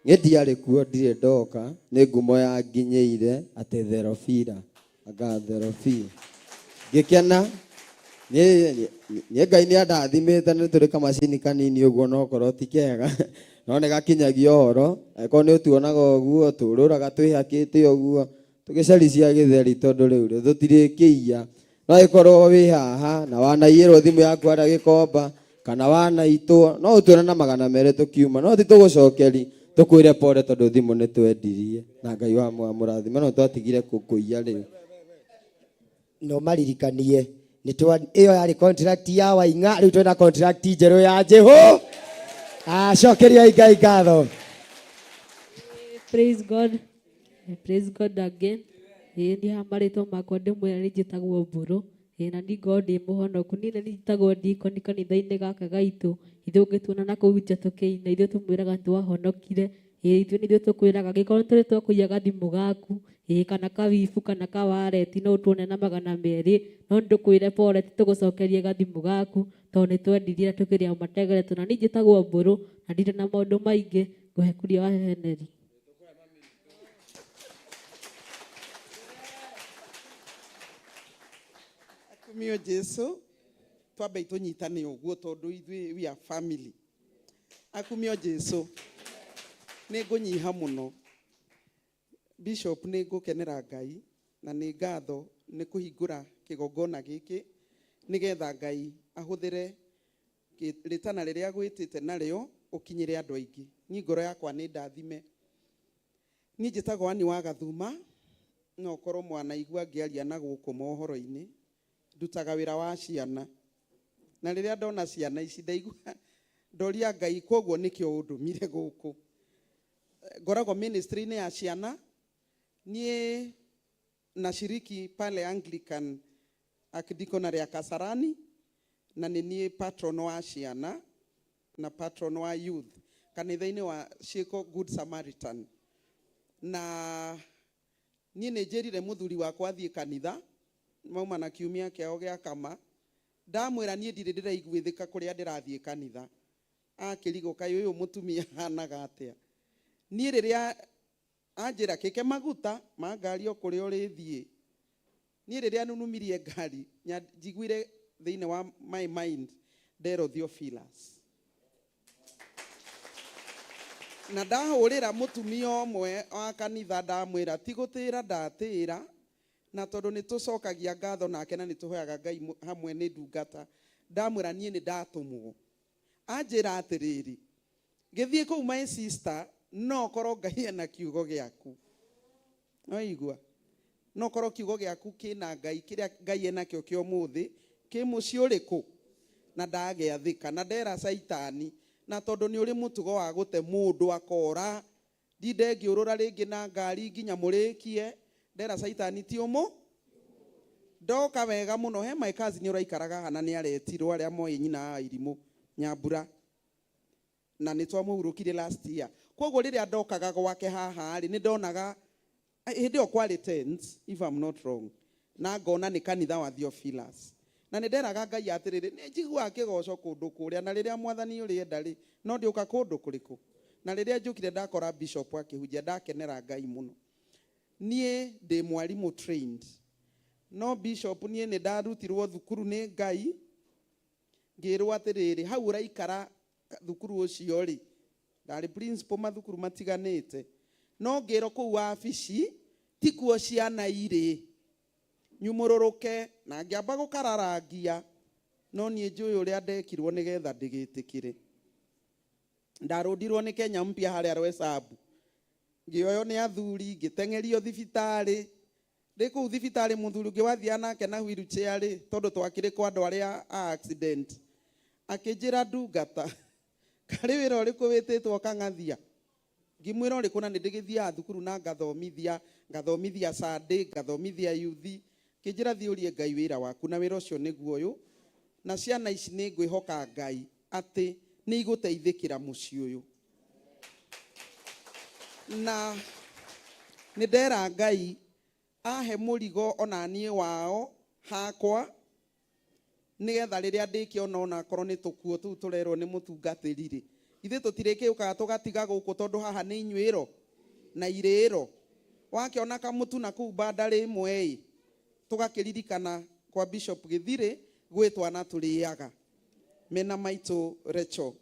A: Niĩ ndiarĩ kuo, ndirĩ ndoka, nĩ ngumo ya nginyĩire atĩ Therofila anga Therofi. Ngĩkena niĩ Ngai nĩ andathimĩte, nĩ tũrĩ kamacini kanini ũguo, no korwo ti kega no nĩ gakinyagia ũhoro. Angĩkorwo nĩ ũtuonaga ũguo tũrũraga twĩhakĩte ũguo tũgĩcaricia gĩtheri, tondũ rĩu rĩ tũtirĩkĩiya. No ĩkorwo wĩ haha na wanaiyĩrwo thimũ yaku harĩa Gĩkomba kana wanaitwo, no ũtuone na 200 tũkiuma, no ti tũgũcokeri tũkwĩre pole tondũ thimũ nĩ twendirie. Na Ngai wa mũrathime, no twatigire kũiya rĩu.
J: No maririkanie nĩ ĩyo yarĩ contract ya Waing'a, rĩu twĩna contract njerũ ya Jehu. Acokeriai Ngai ngatho.
K: Praise God. Praise God again. Ĩĩ niĩ haha marĩtwa makwa ndĩmwĩre nĩ njĩtagwo Mbũrũ. Ĩĩ na niĩ ngorwo ndĩ mũhonoku. Niĩ nĩ njĩtagwo ndikoni kanitha-inĩ gaka gaitũ. Ithuĩ ũngĩtuona na kũu nja tũkĩina, ithuĩ tũmwĩraga nĩ twahonokire. Ĩĩ ithuĩ nĩ ithuĩ tũkwĩraga angĩkorwo nĩ tũrĩ twakũiya gathimũ gaku, ĩĩ kana kawibu kana kawareti, no ũtuone na 200, no nĩ tũkwĩre pole, tũgũcokerie gathimũ gaku tondũ nĩ twendirie na tũkĩrĩa mategeretwo. Na niĩ njĩtagwo Mbũrũ na ndirĩ na maũndũ maingĩ, ngũhe kuria wa Henry.
L: Akumio Jesu, twambe tũnyitane ũguo tondũ ithuĩ we are family. Akumio Jesu. Nĩ ngũnyiha mũno. Bishop, nĩ ngũkenera Ngai na nĩ ngatho nĩ kũhingũra kĩgongona gĩkĩ nĩgetha Ngai ahũthĩre rĩtana rĩrĩa agwĩtĩte narĩo ũkinyĩre andũ aingĩ. Niĩ ngoro yakwa nĩ ndathime. Niĩ njĩtagwo Annie wa Gathuma, no ũkorwo mwanaigua ngĩaria na gũkũ mohoro-inĩ. Ndutaga wĩra wa ciana. Na rĩrĩa ndona ciana ici ndaigua ndoria Ngai, koguo nĩkĩo ũndũmire gũkũ. Ngoragwo ministry-inĩ ya ciana. Niĩ nashiriki pale Anglican Archdeaconry ya Kasarani, na nĩ niĩ patron wa ciana na patron wa youth kanitha-inĩ wa Ciĩko Good Samaritan. Na niĩ nĩ njĩrire mũthuri wakwa athiĩ kanitha, mauma na kiumia kĩao gĩa kama. Ndamwĩra niĩ ndirĩ ndĩraiguĩthĩka kũrĩa ndĩrathiĩ kanitha. Akĩrigwo kaĩ ũyũ mũtumia ahanaga atĩa. Niĩ rĩrĩa anjĩra kĩke maguta ma ngari o kũrĩa ũrĩthiĩ, niĩ rĩrĩa nunumirie ngari njiguire thĩinĩ wa my mind nderwo Theophilus. Na ndahũrĩra mũtumia ũmwe wa kanitha ndamwĩra ti gũtĩra ndatĩra, na tondũ nĩ tũcokagia ngatho nake na nĩ tũhoyaga Ngai hamwe nĩ ndungata, ndamwĩra niĩ nĩ ndatũmwo. Anjĩra atĩrĩrĩ, gĩthiĩ kũu my sister, no korwo Ngai ena kiugo gĩaku. Waigua? No korwo kiugo gĩaku kĩna Ngai, kĩrĩa Ngai enakĩo kĩa ũmũthĩ, kĩ mũciĩ ũrĩkũ? Na ndagĩathĩka, na ndera Caitani, na tondũ nĩ ũrĩ mũtugo wa gũte mũndũ akora, ndinde ngĩũrũra rĩngĩ na ngari nginya mũrĩkie, ndera Caitani ti ũmũ? Ndoka wega mũno, he my cousin ũraikaraga haha na nĩ aretirwo arĩa moĩ nyina wa irimũ, Nyambura. Na nĩ twamũhurũkire last year. Koguo rĩrĩa ndokaga gwake haha rĩ, nĩ ndonaga hĩndĩ ĩyo kwarĩ tents, if I'm not wrong, na ngona nĩ kanitha wa Theophilus. Na nĩ nderaga Ngai atĩrĩrĩ, nĩ njiguaga kĩgoco kũndũ kũrĩa, na rĩrĩa mwathani ũrĩenda rĩ, no ndĩũka kũndũ kũrĩkũ. Na rĩrĩa njũkire ndakora bishop akĩhunjia, ndakenera Ngai mũno. Niĩ ndĩ mwarimũ trained, no bishop niĩ nĩ ndarutirwo thukuru nĩ Ngai, ngĩrwo atĩrĩrĩ, hau ũraikara thukuru ũcio rĩ, ndarĩ principal mathukuru matiganĩte, no ngĩrwo kũu wabici tikuo ciana irĩ, nyumũrũrũke. Na ngĩamba gũkararangia, no niĩ njũĩ ũrĩa ndekirwo nĩgetha ndĩgĩtĩkĩre. Ndarũndirwo nĩ Kenya mpya harĩa Rwesabu, ngĩoywo nĩ athuri, ngĩteng'erio thibitarĩ. Ndĩ kũu thibitarĩ mũthuri ũngĩ wathiaga nake na wheelchair rĩ, tondũ twakĩrĩ kwa andũ arĩa a accident, akĩnjĩra ndungata, karĩ wĩra ũrĩkũ wĩtĩtwo kang'athia? Ngĩmwĩra ũrĩkũ, na nĩ ndĩgĩthiaga thukuru na ngathomithia, ngathomithia Sunday, ngathomithia youth. Kĩnjĩra thiĩ ũrie Ngai wĩra waku, na wĩra ũcio nĩguo ũyũ, na ciana ici nĩ ngwĩhoka Ngai atĩ nĩ igũteithĩkĩra mũciĩ ũyũ. Na nĩ ndera Ngai ahe mũrigo ona niĩ wao hakwa, nĩgetha rĩrĩa ndĩkĩona onakorwo nĩ tũkuo tũu tũrerwo nĩ mũtungatĩri rĩ, ithuĩ tũtirĩkĩũkaga tũgatiga gũkũ, tondũ haha nĩ inyuĩro na irĩro. Wakĩona kamũtu na kũu bandari ĩmwe ĩ, tũgakĩririkana kwa Bishop Gĩthirĩ gwĩ twana tũrĩaga mena maitũ Rachel.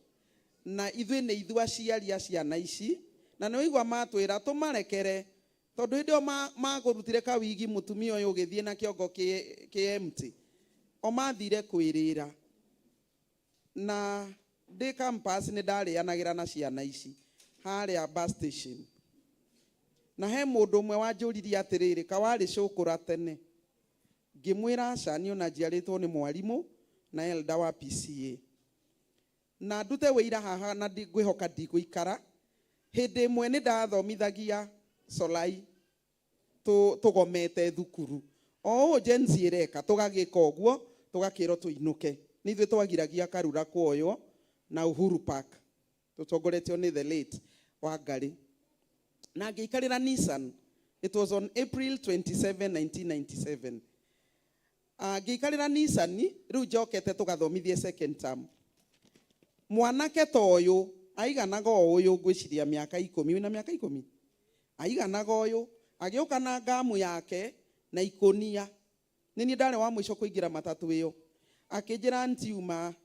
L: Na ithuĩ nĩ ithuĩ aciari a ciana ici, na nĩ waigua matwĩra tũmarekere, tondũ hĩndĩ ĩyo magũrutire kawigi mũtumia ũyũ ũgĩthiĩ na kĩongo kĩ empty, o mathire kwĩrĩra. Na ndĩ campus nĩ ndarĩanagĩra na ciana ici harĩa bus station, na he mũndũ ũmwe wanjũririe atĩrĩrĩ, kawarĩ cũkũra tene? Ngĩmwĩra aca, niĩ ona njiarĩtwo nĩ mwarimũ na elder wa PCA. Na ndute wĩira haha na ngwĩhoka ndigũikara. Hĩndĩ ĩmwe nĩ ndathomithagia Solai tũgomete thukuru o ũũ Gen Z ĩreka, tũgagĩka ũguo tũgakĩrwo tũinũke. Nĩ ithuĩ twagiragia Karura kuoywo na Uhuru Park, tũtongoretio nĩ the late Wangari. Na ngĩikarĩra Nissan, it was on April 27 1997. Ngĩikarĩra Nissan rĩu njokete tũgathomithie second term. Mwanake ta ũyũ aiganaga o ũyũ, ngwĩciria mĩaka 10, wĩna mĩaka 10, aiganaga ũyũ, agĩũka na ngamu yake na ikũnia. Nĩ niĩ ndarĩ wa mũico kũingĩra matatũ ĩyo. Akĩnjĩra ntiuma,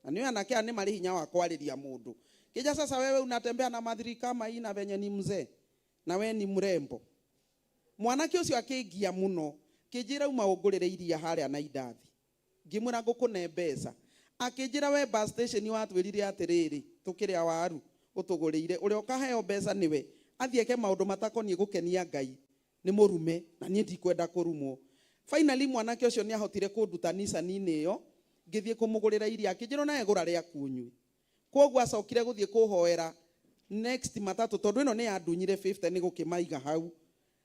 L: na nĩ anake aya nĩ marĩ hinya wa kwarĩria mũndũ. Kija sasa wewe unatembea na madhiri kama hii na venye ni mzee na we ni mrembo. Mwanake ucio akingia muno kinjira uma ungurire iria haria na indathi. Ngimwira ngukune mbeca. Akinjira we bus station watwirire atiriri tukiria waru utugurire uria ukaheo mbeca niwe athieke maundu matakoniĩ gukenia Ngai ni murume na niĩ ndikwenda kurumwo. Finally mwanake ucio nĩahotire kũnduta Nissan-inĩ ĩyo ngĩthiĩ kũmũgũrĩra iria akĩnjĩra nawe gũra rĩaku ũnyue. Kwoguo acokire gũthiĩ kũhoera next matatũ tondũ ĩno nĩ yandunyire 50 nĩ gũkĩmaiga hau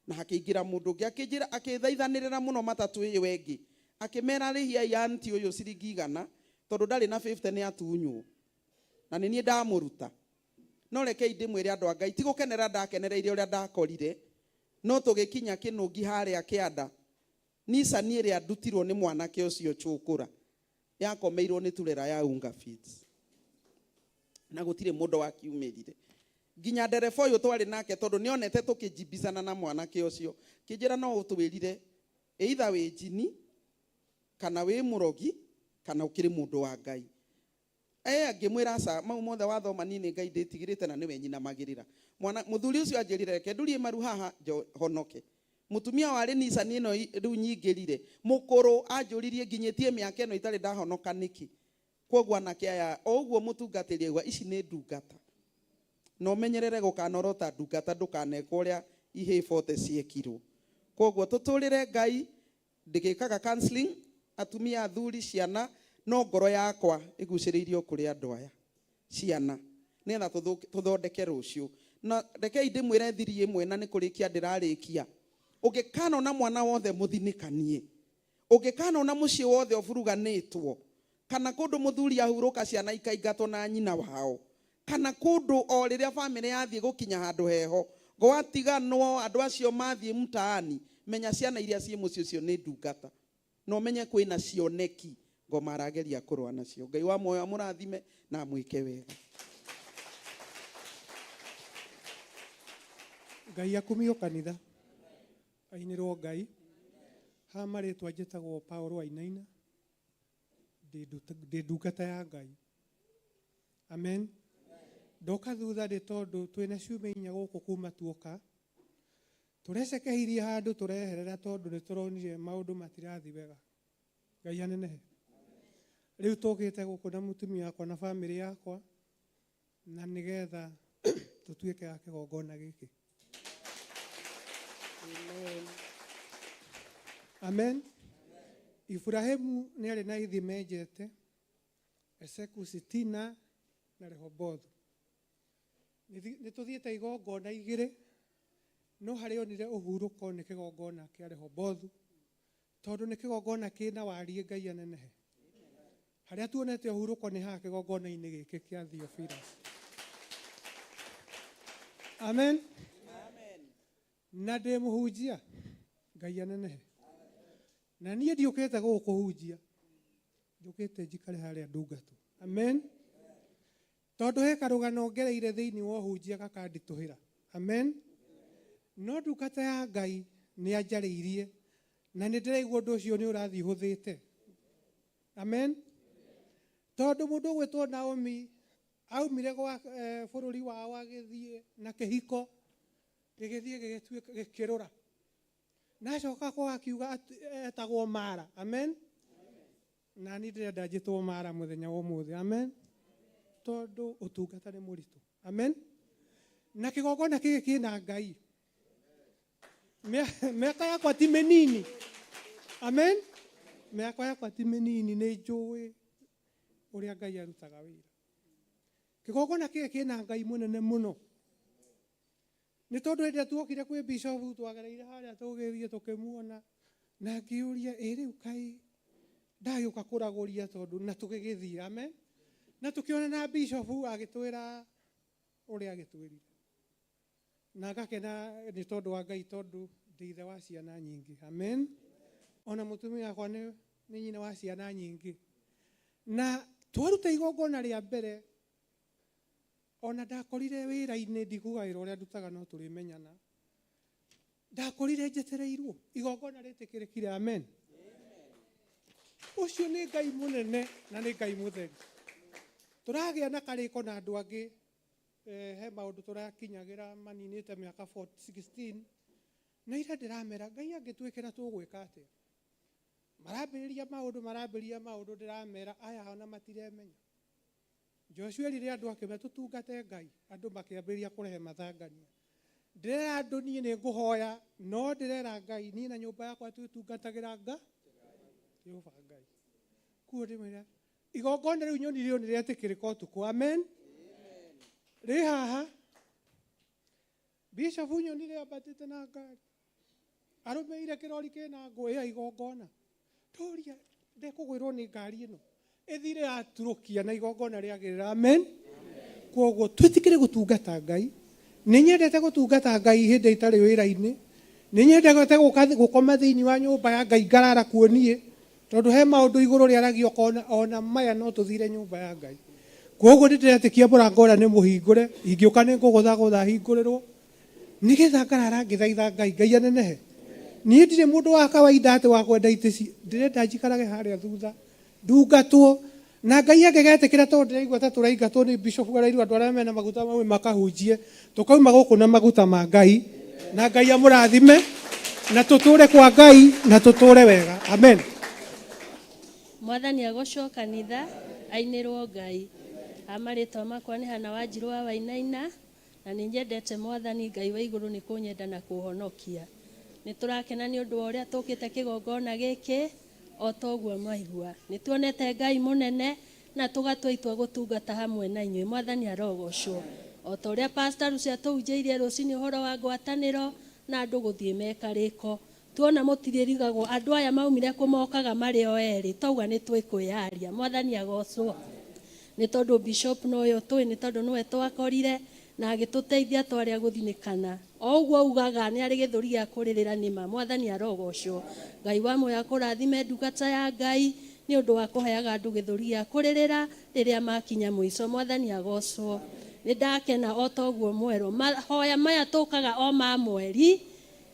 L: na hakĩingĩra mũndũ ũngĩ akĩnjĩra akĩthaithanĩrĩra mũno matatũ ĩyo ĩngĩ akĩmera rĩhiai anti ũyũ ciringi 100 tondũ ndarĩ na 50 nĩ atunywo na nĩ niĩ ndamũruta. No rekei ndĩmwĩre andũ a Ngai ti gũkenera ndakenereire ũrĩa ndakorire no tũgĩkinya kĩnũngi harĩa kĩanda Nissan ĩrĩa ndutirwo nĩ mwanake ũcio cũkũra yakomeirwo nĩ turera ya Unga Feeds na gũtirĩ mũndũ wakiumĩrire nginya ndereba ũyũ twarĩ nake tondũ nĩonete tũkĩnjimbicana na mwanake ũcio kĩnjĩra no ũtwĩrire either wĩ njini kana wĩ mũrogi kana ũkĩrĩ mũndũ wa Ngai. Ngĩmwĩra aca mau mothe wathoma niĩ nĩ Ngai ndĩtigĩrĩte na nĩwe nyinamagĩrĩra. Mwana mũthuri ũcio anjĩrire reke ndurie maru haha honoke. Mũtumia warĩ Nissan ĩno rĩu nyingĩrire mũkũrũ anjũririe nginyĩtie mĩaka ĩno itarĩ ndahonoka nĩkĩ. Kwoguo anake aya o ũguo mũtungatĩri aigua ici nĩ ndungata na ũmenyerere gũkanorota ndungata ndũkanekwo ũrĩa ihĩĩ bote ciekirwo. Kwoguo tũtũrĩre Ngai ndĩgĩkaga counseling atumia athuri ciana no ngoro yakwa ĩgucĩrĩirio kũrĩ andũ aya ciana nĩgetha tũthondeke rũciũ. Na rekei ndĩmwĩre thiri ĩmwe na nĩ kũrĩkia ndĩrarĩkia. Ũngĩkanona mwana wothe mũthinĩkanie, ũngĩkanona mũciĩ wothe ũburuganĩtwo, kana kũndũ mũthuri ahurũka ciana ikaingatwo na nyina wao, kana kũndũ o rĩrĩa bamĩrĩ yathiĩ gũkinya handũ heho gwatiganwo andũ acio mathiĩ mtaani, menya ciana iria ciĩ mũciĩ ũcio nĩ ndungata na ũmenye kwĩna cioneki ngoma arageria kũrũa nacio. Ngai wa muoyo amũrathime na amwĩke wega.
M: Ngai akumio kanitha ainirwo Ngai ha marĩtwa njĩtagwo Paul Wainaina ndĩ ndungata ya Ngai. Amen. Ndoka thutha nĩ tondũ twĩna ciumia 4 gũkũ kuma tuoka tũrecekehirie handũ tũreherera tondũ nĩ tũronire maũndũ matirathi wega. Ngai anenehe. Rĩu tũkĩte gũkũ na mũtumia wakwa na bamĩrĩ yakwa na nĩgetha tũtuĩke a kĩgongona gĩkĩ. Amen. Ibrahimu nĩ arĩ na ithima enjete Eseku Sitina na Rehobothu. Nĩ tũthiĩte igongona 2 no harĩa onire ũhurũko nĩ kĩgongona kĩa Rehobothu tondũ nĩ kĩgongona kĩna wariĩ Ngai anenehe. Harĩa tuonete ũhurũko nĩ haha kĩgongona-inĩ gĩkĩ kĩa Theophilus. Amen. Na ndĩ mũhunjia Ngai anenehe. Na niĩ ndiũkĩte gũkũ kũhunjia, njũkĩte njikare harĩa ndungatwo. Amen. Tondũ he karũgano ngereire thĩinĩ wa ũhunjia gakanditũhĩra. Amen. No ndungata ya Ngai nĩ anjarĩirie na nĩ ndĩraigua ũndũ ũcio nĩ ũrathiĩ ũhũthĩte. Amen. Tondũ mũndũ ũgwĩtwo Naomi aumire gwa bũrũri wao agĩthiĩ na kĩhiko gĩgĩthiĩ gĩgĩtuĩka gĩkĩrũra. Na acoka kwa akiuga etagwo Mara. Amen. Na niĩ ndĩrenda njĩtwo Mara mũthenya wa ũmũthĩ. Amen. Tondũ ũtungata nĩ mũritũ. Amen. Na kĩgongona gĩkĩ kĩna Ngai. Mĩaka yakwa ti mĩnini. Amen. Mĩaka yakwa ti mĩnini nĩ njũĩ ũrĩa Ngai arutaga wĩra. Kĩgongona gĩkĩ kĩna Ngai mũnene mũno. Nĩ tondũ hĩndĩ ĩrĩa tuokire kwĩ bishop twagereire harĩa tũgĩthiĩ tũkĩmuona na ngĩũria ĩ rĩu kaĩ ndagĩũka kũragũria tondũ na tũgĩgĩthiĩ. Amen. Na tũkĩona na bishop agĩtwĩra ũrĩa agĩtwĩrire. Na ngakena nĩ tondũ wa Ngai tondũ ndĩ ithe wa ciana nyingĩ. Amen. Ona mũtumia wakwa nĩ nyina wa ciana nyingĩ. Na twaruta igongona rĩa mbere ona ndakorire wĩra-inĩ ndikuga wĩra ũrĩa ndutaga no tũrĩmenyana. Ndakorire njetereirwo igongona rĩtĩkĩrĩkire. Amen. Ũcio nĩ Ngai mũnene na nĩ Ngai mũtheru. Tũragĩa na karĩko na andũ angĩ He maũndũ tũrakinyagĩra maninĩte mĩaka 16 na ira ndĩramera Ngai angĩtwĩkĩra tũgwĩka atĩa. Marambĩrĩria maũndũ, marambĩrĩria maũndũ, ndĩramera aya ona matiremenya. Joshua erire andũ akĩmera tũtungate Ngai, andũ makĩambĩrĩria kũrehe mathangania. Ndĩrera andũ niĩ nĩ ngũhoya, no ndĩrera Ngai niĩ na nyũmba yakwa twĩtungatagĩra Jehova Ngai. Kuo ndĩmwĩra igongona rĩu nyonirio nĩ rĩetĩkĩrĩka ũtukũ. Amen. Rĩ haha Bishop nyonire ambatĩte na ngari arũmĩire kĩrori kĩna ngũ ya igongona. Tũria ndekũgwĩrwo nĩ ngari ĩno ĩthire yaturũkia na igongona rĩagĩrĩra. Amen. Koguo twĩtĩkĩre gũtungata Ngai. Nĩ nyendete gũtungata Ngai hĩndĩ itarĩ wĩra-inĩ. Nĩ nyendete gũkoma thĩinĩ wa nyũmba ya Ngai ngarara kuo niĩ, tondũ he maũndũ igũrũ rĩaragio ũkona ona maya no tũthire nyũmba ya Ngai. Koguo nĩ ndĩretĩkia mũrango ũrĩa nĩ mũhingũre, ingĩũka nĩ ngũgũthagũtha hingũrĩrwo, nĩgetha ngarara ngĩthaitha Ngai, Ngai anenehe. Niĩ ndirĩ mũndũ wa kawaida atĩ wa kwenda itĩ ci, ndĩrenda njikarage harĩa thutha ndungatwo na Ngai angĩgetĩkĩra, tondũ ndĩraigua ta tũraingatwo nĩ bishop arairwo andũ arĩa mena maguta mamwe makahunjie, tũkauma gũkũ na maguta ma Ngai, na Ngai amũrathime na tũtũre kwa Ngai na tũtũre wega. Amen.
N: Mwathani agocwo kanitha ainĩrwo Ngai. A marĩtwa makwa nĩ Hana Wanjirũ wa Wainaina, na nĩ nyendete Mwathani Ngai wa igũrũ nĩ kũnyenda na kũhonokia. Nĩ tũrakena nĩ ũndũ wa ũrĩa tũkĩte kĩgongona gĩkĩ o ta ũguo mwaigua. Nĩ tuonete Ngai mũnene na tũgatua itua gũtungata hamwe na inyuĩ. Mwathani arogocwo. O ta ũrĩa Pastor Lucy atũhunjĩirie rũcinĩ ũhoro wa ngwatanĩro na andũ gũthiĩ mekarĩko. Tuona mũtirĩrigagwo andũ aya maumire kũ mokaga marĩ o erĩ, twauga nĩ twĩkwĩyaria. Mwathani agocwo. Nĩ tondũ Bishop nowe tũĩ, nĩ tondũ nĩwe twakorire na agĩtũteithia twarĩa gũthinĩkana. O ũguo ugaga nĩ arĩ gĩthũri gĩa kũrĩrĩra nĩma. Mwathani arogocwo. Ngai wa muoyo akũrathime ndungata ya Ngai nĩ ũndũ wa kũheaga andũ gĩthũri gĩa kũrĩrĩra rĩrĩa makinya mũico. Mwathani agocwo. Nĩ ndakena o ta ũguo mwerwo. Mahoya maya tũkaga o ma mweri,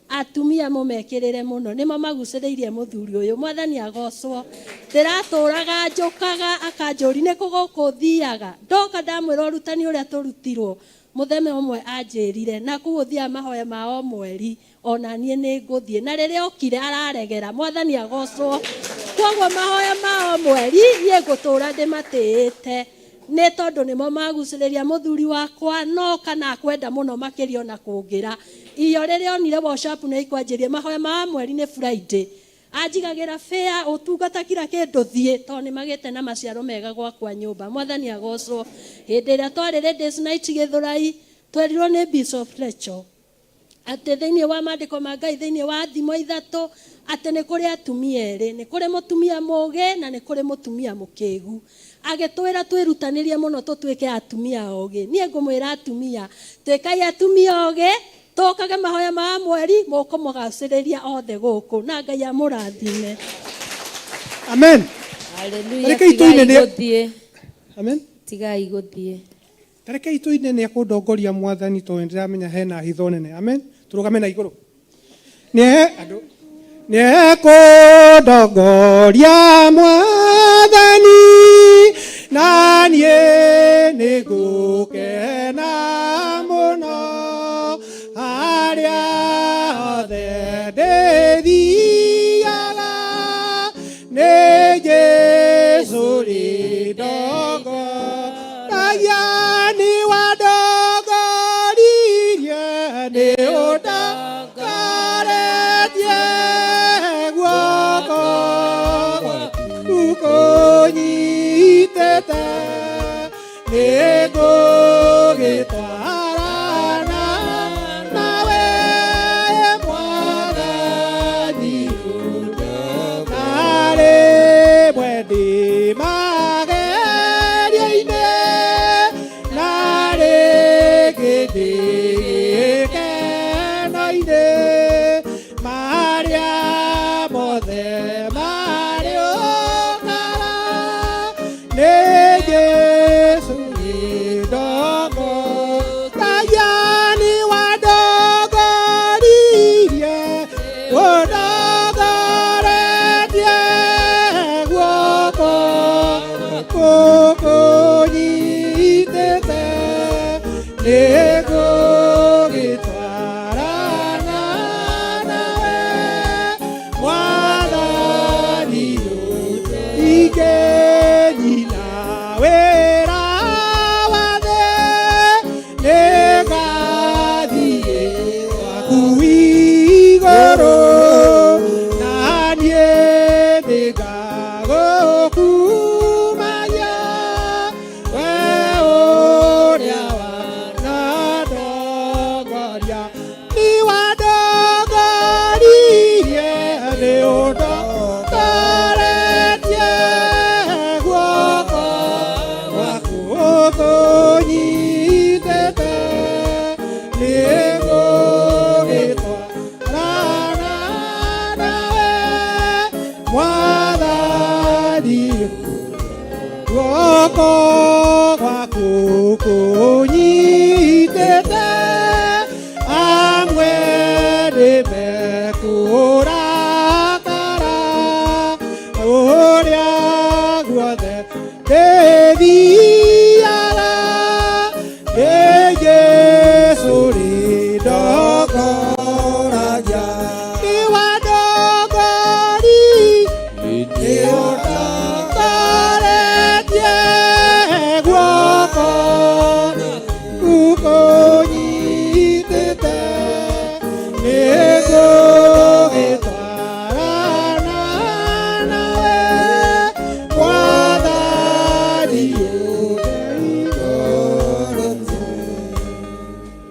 N: atumia mũmekĩrĩre mũno, nĩmo magucĩrĩirie mũthuri ũyũ. Mwathani agocwo. Ndĩratũraga njũkaga akanjũri nĩkũ gũkũ thiaga. Ndoka ndamwĩra ũrutani ũrĩa tũrutirwo, mũthenya ũmwe anjĩrire na kũu ũthiaga mahoya ma o mweri, ona niĩ nĩ ngũthiĩ. Na rĩrĩa okire araregera. Mwathani agocwo. Koguo mahoya ma o mweri niĩ ngũtũra ndĩmatĩĩte, nĩ tondũ nĩmo magucĩrĩria mũthuri wakwa, no kana akwenda mũno makĩria ona kũngĩra. Iyo rĩrĩa onire WhatsApp nĩ ikwanjĩrie mahoya ma mweri nĩ Friday, anjigagĩra fare ũtungata kila kĩndũ thiĩ, tondũ nĩ magĩte na maciaro mega gwakwa nyũmba. Mwathani agocwo. Hĩndĩ ĩrĩa twarĩ Ladies Night Gĩthũrai, twerirwo nĩ Bishop Rachel atĩ thĩinĩ wa maandĩko ma Ngai, thĩinĩ wa thimo ithatũ, atĩ nĩ kũrĩ atumia erĩ, nĩ kũrĩ mũtumia mũũgĩ na nĩ kũrĩ mũtumia mũkĩgu. Agĩtwĩra twĩrutanĩrie mũno tũtuĩke atumia ogĩ. Niĩ ngũmwĩra atumia, tuĩkai atumia ogĩ, tũkage mahoya ma mweri, mũkũmũgacĩrĩria othe gũkũ, na Ngai amũrathime.
M: Amen.
O: Hallelujah.
M: Rekei tũine
O: Tigai
M: nĩ
O: gũthiĩ.
M: Amen.
O: Tigai gũthiĩ.
M: Tarekei tũine nĩ ekũndongoria Mwathani, tondũ nĩndĩramenya hena hitho nene. Amen. Tũrũgame na igũrũ. Nĩ andũ nĩ ekũndongoria Mwathani, na niĩ nĩ ngũkena mũno harĩa hothe ndĩthiaga, nĩ Jesũ rĩndongoragia, nĩ wandongoririe, nĩ ũndongoretie guoko gwaku kũnyitĩte, nĩ ngũgĩtwarana nawe Mwathani, na rĩmwe ndĩ magerio-inĩ, na rĩngĩ ndĩ gĩkeno-inĩ, marĩa mothe marĩũkaga, nĩ Jesũ wĩndongoragia, nĩ wandongoririe, ũndongoretie guoko gwaku kũnyitĩte, nĩ
F: Ingĩnina wĩra wa thĩ, nĩngathiĩ gwaku igũrũ, na niĩ nĩngagũkumagia, we ũrĩa wanandongoria. Nĩ wandongoririe, nĩ ũndongoretie, guoko gwaku kũnyitĩte, nĩngũgĩtwarana nawe, Mwathani, guoko gwaku kũnyitĩte, amwe nĩmekũrakara, ũrĩa guothe ndĩthiaga, nĩ Jesũ rĩndongoragia. Nĩ wandongoririe, nĩ ũndongoretie, guoko kũnyitĩte, nĩngũgĩtwarana nawe, Mwathani ũndongoretie.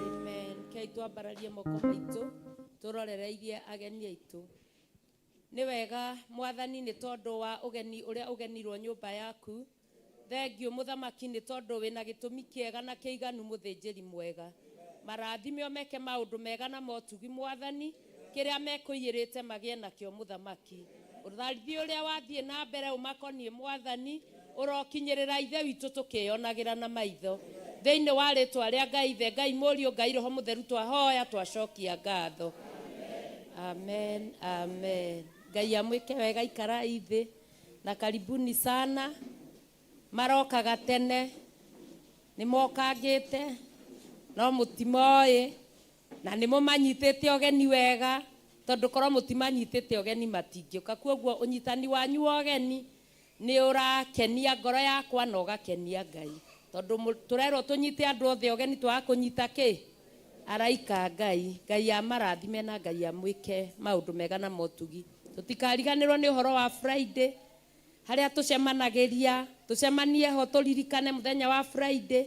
G: Amen. Kei twambararie moko maitũ tũrorereirie ageni aitũ. Nĩ wega Mwathani nĩ tondũ wa ũgeni ũrĩa ũgenirwo nyũmba yaku. Thengiũ mũthamaki nĩ tondũ wĩna gĩtũmi kĩega na kĩiganu mũthĩnjĩri mwega. Marathime ũmeke maũndũ mega na motugi Mwathani, kĩrĩa mekũiyĩrĩte magĩe nakĩo mũthamaki. Ũtharithia ũrĩa wathiĩ na mbere ũmakoniĩ Mwathani, ũrokinyĩrĩra ithe witũ tũkĩyonagĩra na maitho. Thĩinĩ wa rĩtwa rĩa Ngai Ithe, Ngai Mũriũ, Ngai Roho Mũtheru, twahoya twacokia ngatho. Amen, amen. Ngai amwĩke wega, ikarai thĩ na karibuni sana. Marokaga tene, nĩ mokangĩte, no mũtimoĩ, na nĩ mũmanyitĩte ũgeni wega, tondũ korwo mũtimanyitĩte ũgeni matingĩũka. Koguo ũnyitani wanyu wa ũgeni nĩ ũrakenia ngoro yakwa na ũgakenia Ngai, tondũ tũrerwo tũnyite andũ othe ũgeni, twaga kũnyita kĩ? Araika Ngai. Ngai amarathime na Ngai amwĩke maũndũ mega na motugi. Tũtikariganĩrwo nĩ ũhoro wa Friday, harĩa tũcemanagĩria, tũcemanie ho tũririkane mũthenya wa Friday,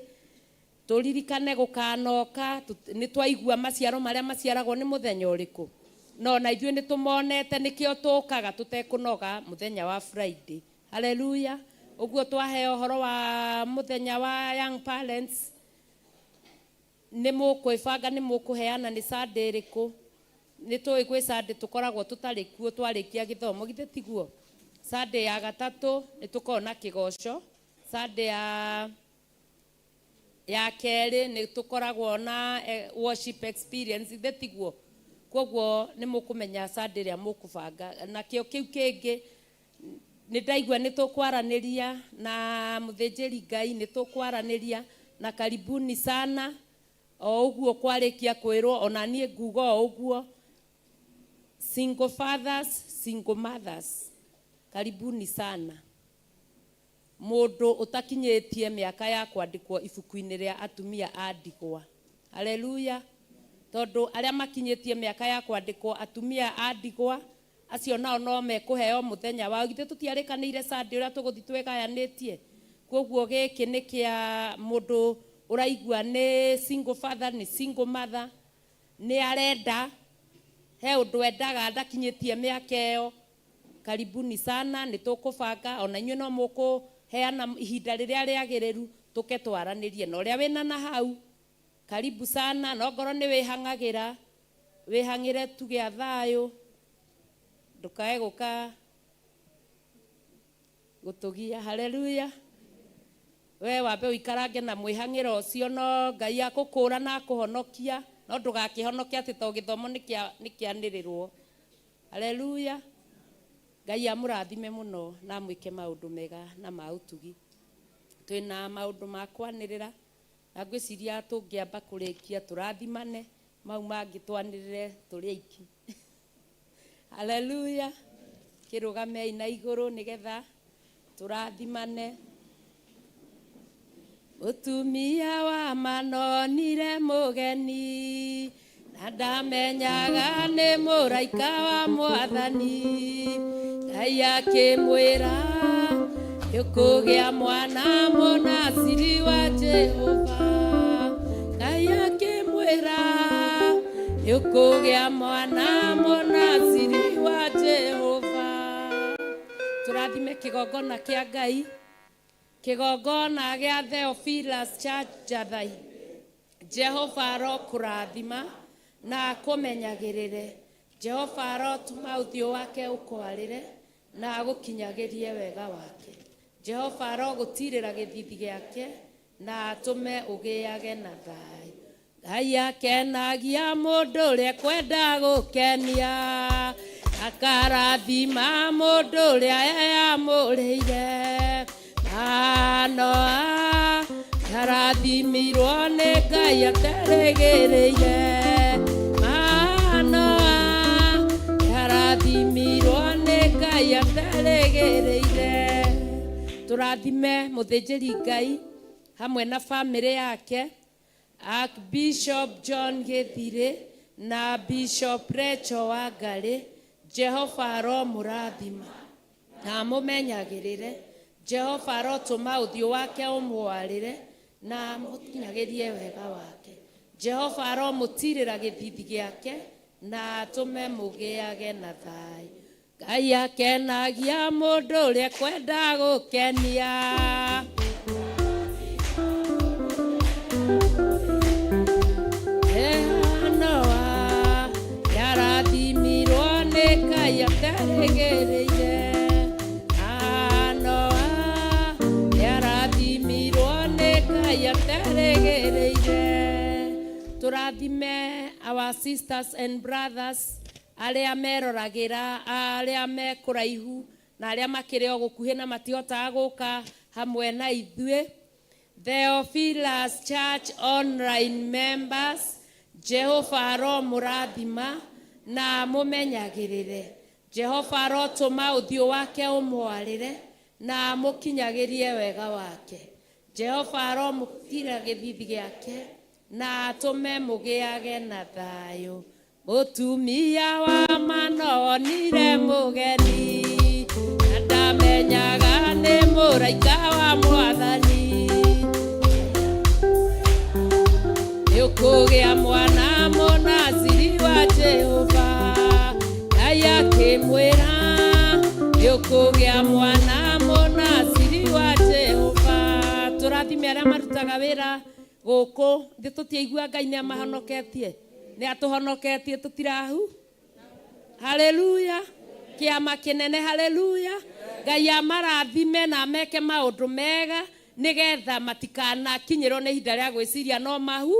G: tũririkane gũkanoka. Nĩ twaigua maciaro marĩa maciaragwo nĩ mũthenya ũrĩkũ, no na ithuĩ nĩ tũmonete, nĩkĩo tũkaga tũtekũnoga mũthenya wa Friday. Haleluya. Ũguo twaheo ũhoro wa mũthenya wa Young Parents, nĩ mũkwĩbanga, nĩ mũkũheana nĩ Sunday ĩrĩkũ. Nĩ tũĩ gwĩ Sunday tũkoragwo tũtarĩ kuo twarĩkia gĩthomo, githĩ tiguo? Sunday ya gatatũ nĩ tũkoragwo na kĩgoco, Sunday ya kerĩ nĩ tũkoragwo na worship experience, githĩ tiguo? Koguo nĩ mũkũmenya Sunday ĩrĩa mũkũbanga. Nakĩo kĩu kĩngĩ nĩ ndaigua nĩ tũkwaranĩria na mũthĩnjĩri Ngai, nĩ tũkwaranĩria na karibuni sana. O ũguo kwarĩkia kwĩrwo, ona niĩ nguga o ũguo, single fathers, single mothers, karibuni sana. Mũndũ ũtakinyĩtie mĩaka ya kwandĩkwo ibuku-inĩ rĩa atumia a ndigwa. Haleluya. Tondũ arĩa makinyĩtie mĩaka ya kwandĩkwo atumia a ndigwa, acio nao no mekũheo mũthenya wao. Githĩ tũtiarĩkanĩire Sunday ũrĩa tũgũthiĩ twĩgayanĩtie? Koguo gĩkĩ nĩ kĩa mũndũ ũraigua nĩ single father, nĩ single mother, nĩ arenda, he ũndũ endaga ndakinyĩtie mĩaka ĩyo. Karibuni sana, nĩ tũkũbanga, ona inyuĩ no mũkũheana ihinda rĩrĩa rĩagĩrĩru tũke twaranĩrie na ũrĩa wĩna na hau. Karibu sana, no ngorwo nĩ wĩhang'agĩra, wĩhang'ĩre tugĩa thayũ, ndũkae gũka gũtũgia. Haleluya. We wambe ũikarange na mwĩhang'ĩro ũcio, no Ngai akũkũra na akũhonokia, no ndũgakĩhonoke atĩ to gĩthomo nĩ kĩanĩrĩrwo. Haleluya. Ngai amũrathime mũno na amwĩke maũndũ mega na ma ũtugi. Twĩna maũndũ ma kwanĩrĩra, na ngwĩciria tũngĩamba kũrĩkia tũrathimane, mau mangĩ twanĩrĩre tũrĩ aiki. Haleluya. Kĩrũgamei na igũrũ nĩgetha
O: Tũrathimane. Mũtumia wa manonire mũgeni na ndamenyaga nĩ mũraika wa mwathani. Ngai akĩmwĩra nĩũkũgĩa mwana mũnaciri wa Jehova. Ngai akĩmwĩra nĩũkũgĩa mwana mũnaciri wa Jehova. Tũrathime kĩgongona kĩa Ngai, kĩgongona gĩa Theophilus Church Jathai. Jehova arokũrathima na akũmenyagĩrĩre. Jehova arotũma ũthiũ wake ũkwarĩre na agũkinyagĩrie wega wake. Jehova arogũtirĩra gĩthithi gĩake na atũme ũgĩage na thayũ. Ngai akenagia mũndũ ũrĩa kwenda gũkenia, akarathima mũndũ ũrĩa eyamũrĩire. Manoa arathimirwo nĩ Ngai aterĩgĩrĩire. Manoa arathimirwo nĩ Ngai aterĩgĩrĩire. Tũrathime mũthĩnjĩri Ngai hamwe na bamĩrĩ yake, Archbishop John Gĩthirĩ na Bishop Rachel Wangarĩ. Jehova aromũrathima na amũmenyagĩrĩre. Jehova arotũma ũthiũ wake ũmwarĩre na amũkinyagĩrie wega wake. Jehova aromũtirĩra gĩthithi gĩake na atũme mũgĩage na thayũ. Ngai akenagia mũndũ ũrĩa kwenda gũkenia. Noa nĩarathimirwo nĩ Ngai aterĩgĩrĩire. Noa nĩarathimirwo nĩ Ngai aterĩgĩrĩire. Tũrathime our sisters and brothers arĩa meroragĩra, arĩa me kũraihu na arĩa makĩrĩ o gũkuhĩ na matihotaga gũka hamwe na ithuĩ. Theophilus Church online members, Jehova aromũrathima na amũmenyagĩrĩre. Jehova arotũma ũthiũ wake ũmwarĩre na amũkinyagĩrie wega wake. Jehova aromũtira gĩthithi gĩake na atũme mũgĩage na thayũ. Mũtumia wa manonire mũgeni na ndamenyaga nĩ mũraika wa mwathani. Nĩũkũgĩa mwana mũnaziri wa Jehova. Ngai akĩmwĩra nĩũkũgĩa mwana mũnaziri wa Jehova. Tũrathime arĩa marutaga wĩra gũkũ thĩ, tũtiaigua Ngai nĩ amahonoketie, nĩ atũhonoketie tũtirahu. Haleluya. Kĩama kĩnene, haleluya. Ngai amarathime na ameke maũndũ mega nĩgetha matikanakinyĩrwo nĩ ihinda rĩa gwĩciria no mahu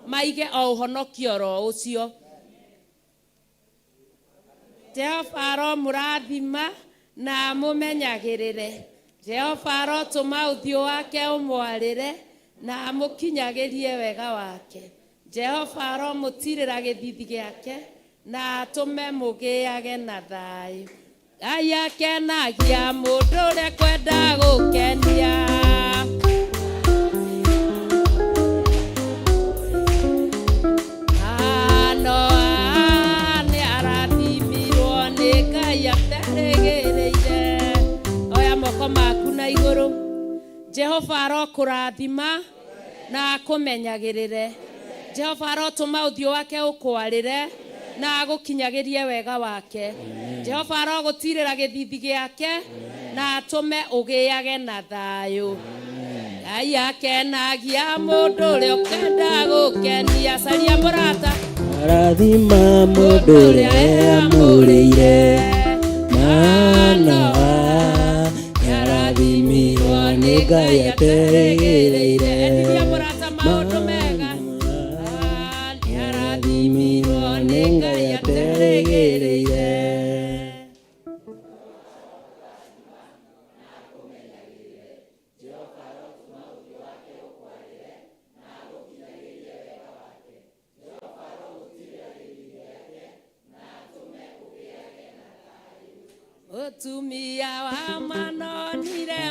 O: maige o ũhonokio oro ũcio. Jehova aromũrathima na amũmenyagĩrĩre. Jehova arotũma ũthiũ wake ũmwarĩre na amũkinyagĩrie wega wake. Jehova aromũtirĩra gĩthithi gĩake na atũme mũgĩage na thayũ. Ngai akenagia mũndũ ũrĩa kwenda gũkenia. Noa nĩarathimirwo nĩ Ngai aterĩgĩrĩire. Oya moko maku na igũrũ. Jehova arokũrathima na akũmenyagĩrĩre. Jehova arotũma ũthiũ wake ũkwarĩre na agũkinyagĩrie wega wake. Jehova arogũtirĩra gĩthithi gĩake na atũme ũgĩage na thayũ. Ngai akenagia mũndũ ũrĩa ũkenda gũkenia. Caria mũrata.
H: Arathima mũndũ ũrĩa eyamũrĩire. Manoa nĩarathimirwo nĩ Ngai aterĩgĩrĩire.
O: Endiria mũrata maũndũ mega. Nĩarathimirwo nĩ Ngai aterĩgĩrĩire. Mũtumia wa manonire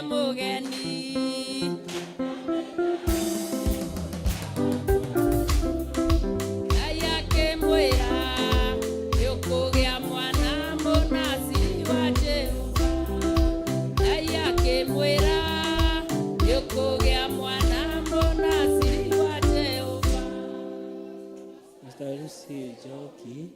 O: akĩmwĩra nĩũkũgĩa mwana mũnaciri wa Jehova.
I: Mr. Lucy Njoki,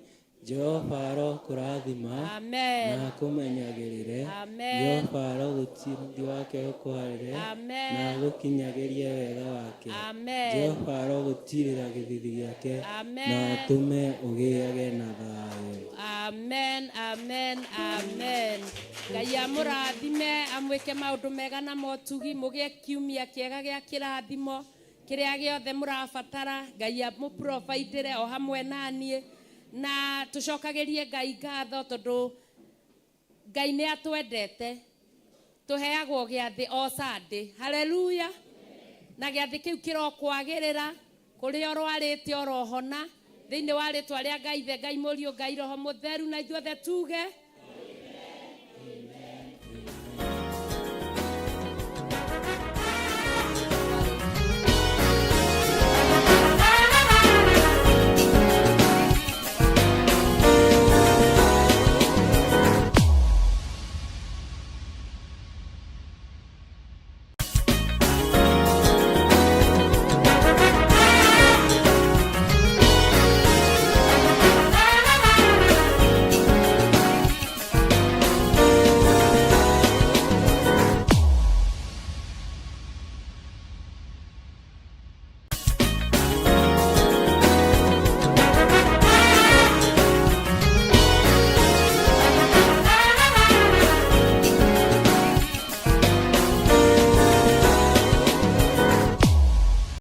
I: Jehova arokũrathima
O: Amen.
I: na akũmenyagĩrĩre.
O: Amen.
I: Jehova arogũtiria wake ũkwarĩre
O: Amen.
I: na agũkinyagĩrie wega wake.
O: Amen.
I: Jehova arogũtirĩra gĩthithi gĩake
O: Amen.
I: na atũme ũgĩage na thayũ.
O: Amen, amen, amen. Ngai amũrathime amwĩke maũndũ mega na motugi mũgĩe kiumia kĩega gĩa kĩrathimo kĩrĩa gĩothe mũrabatara Ngai amũprovidĩre o hamwe na niĩ na tũcokagĩrie Ngai ngatho tondũ Ngai nĩ atwendete tũheagwo gĩathĩ o Sunday. Haleluya. Na gĩathĩ kĩu kĩrokwagĩrĩra kũrĩa ũrwarĩte orohona thĩinĩ wa rĩtwa rĩa Ngai Ithe, Ngai Mũriũ, Ngai Roho Mũtheru, na ithuothe tuge.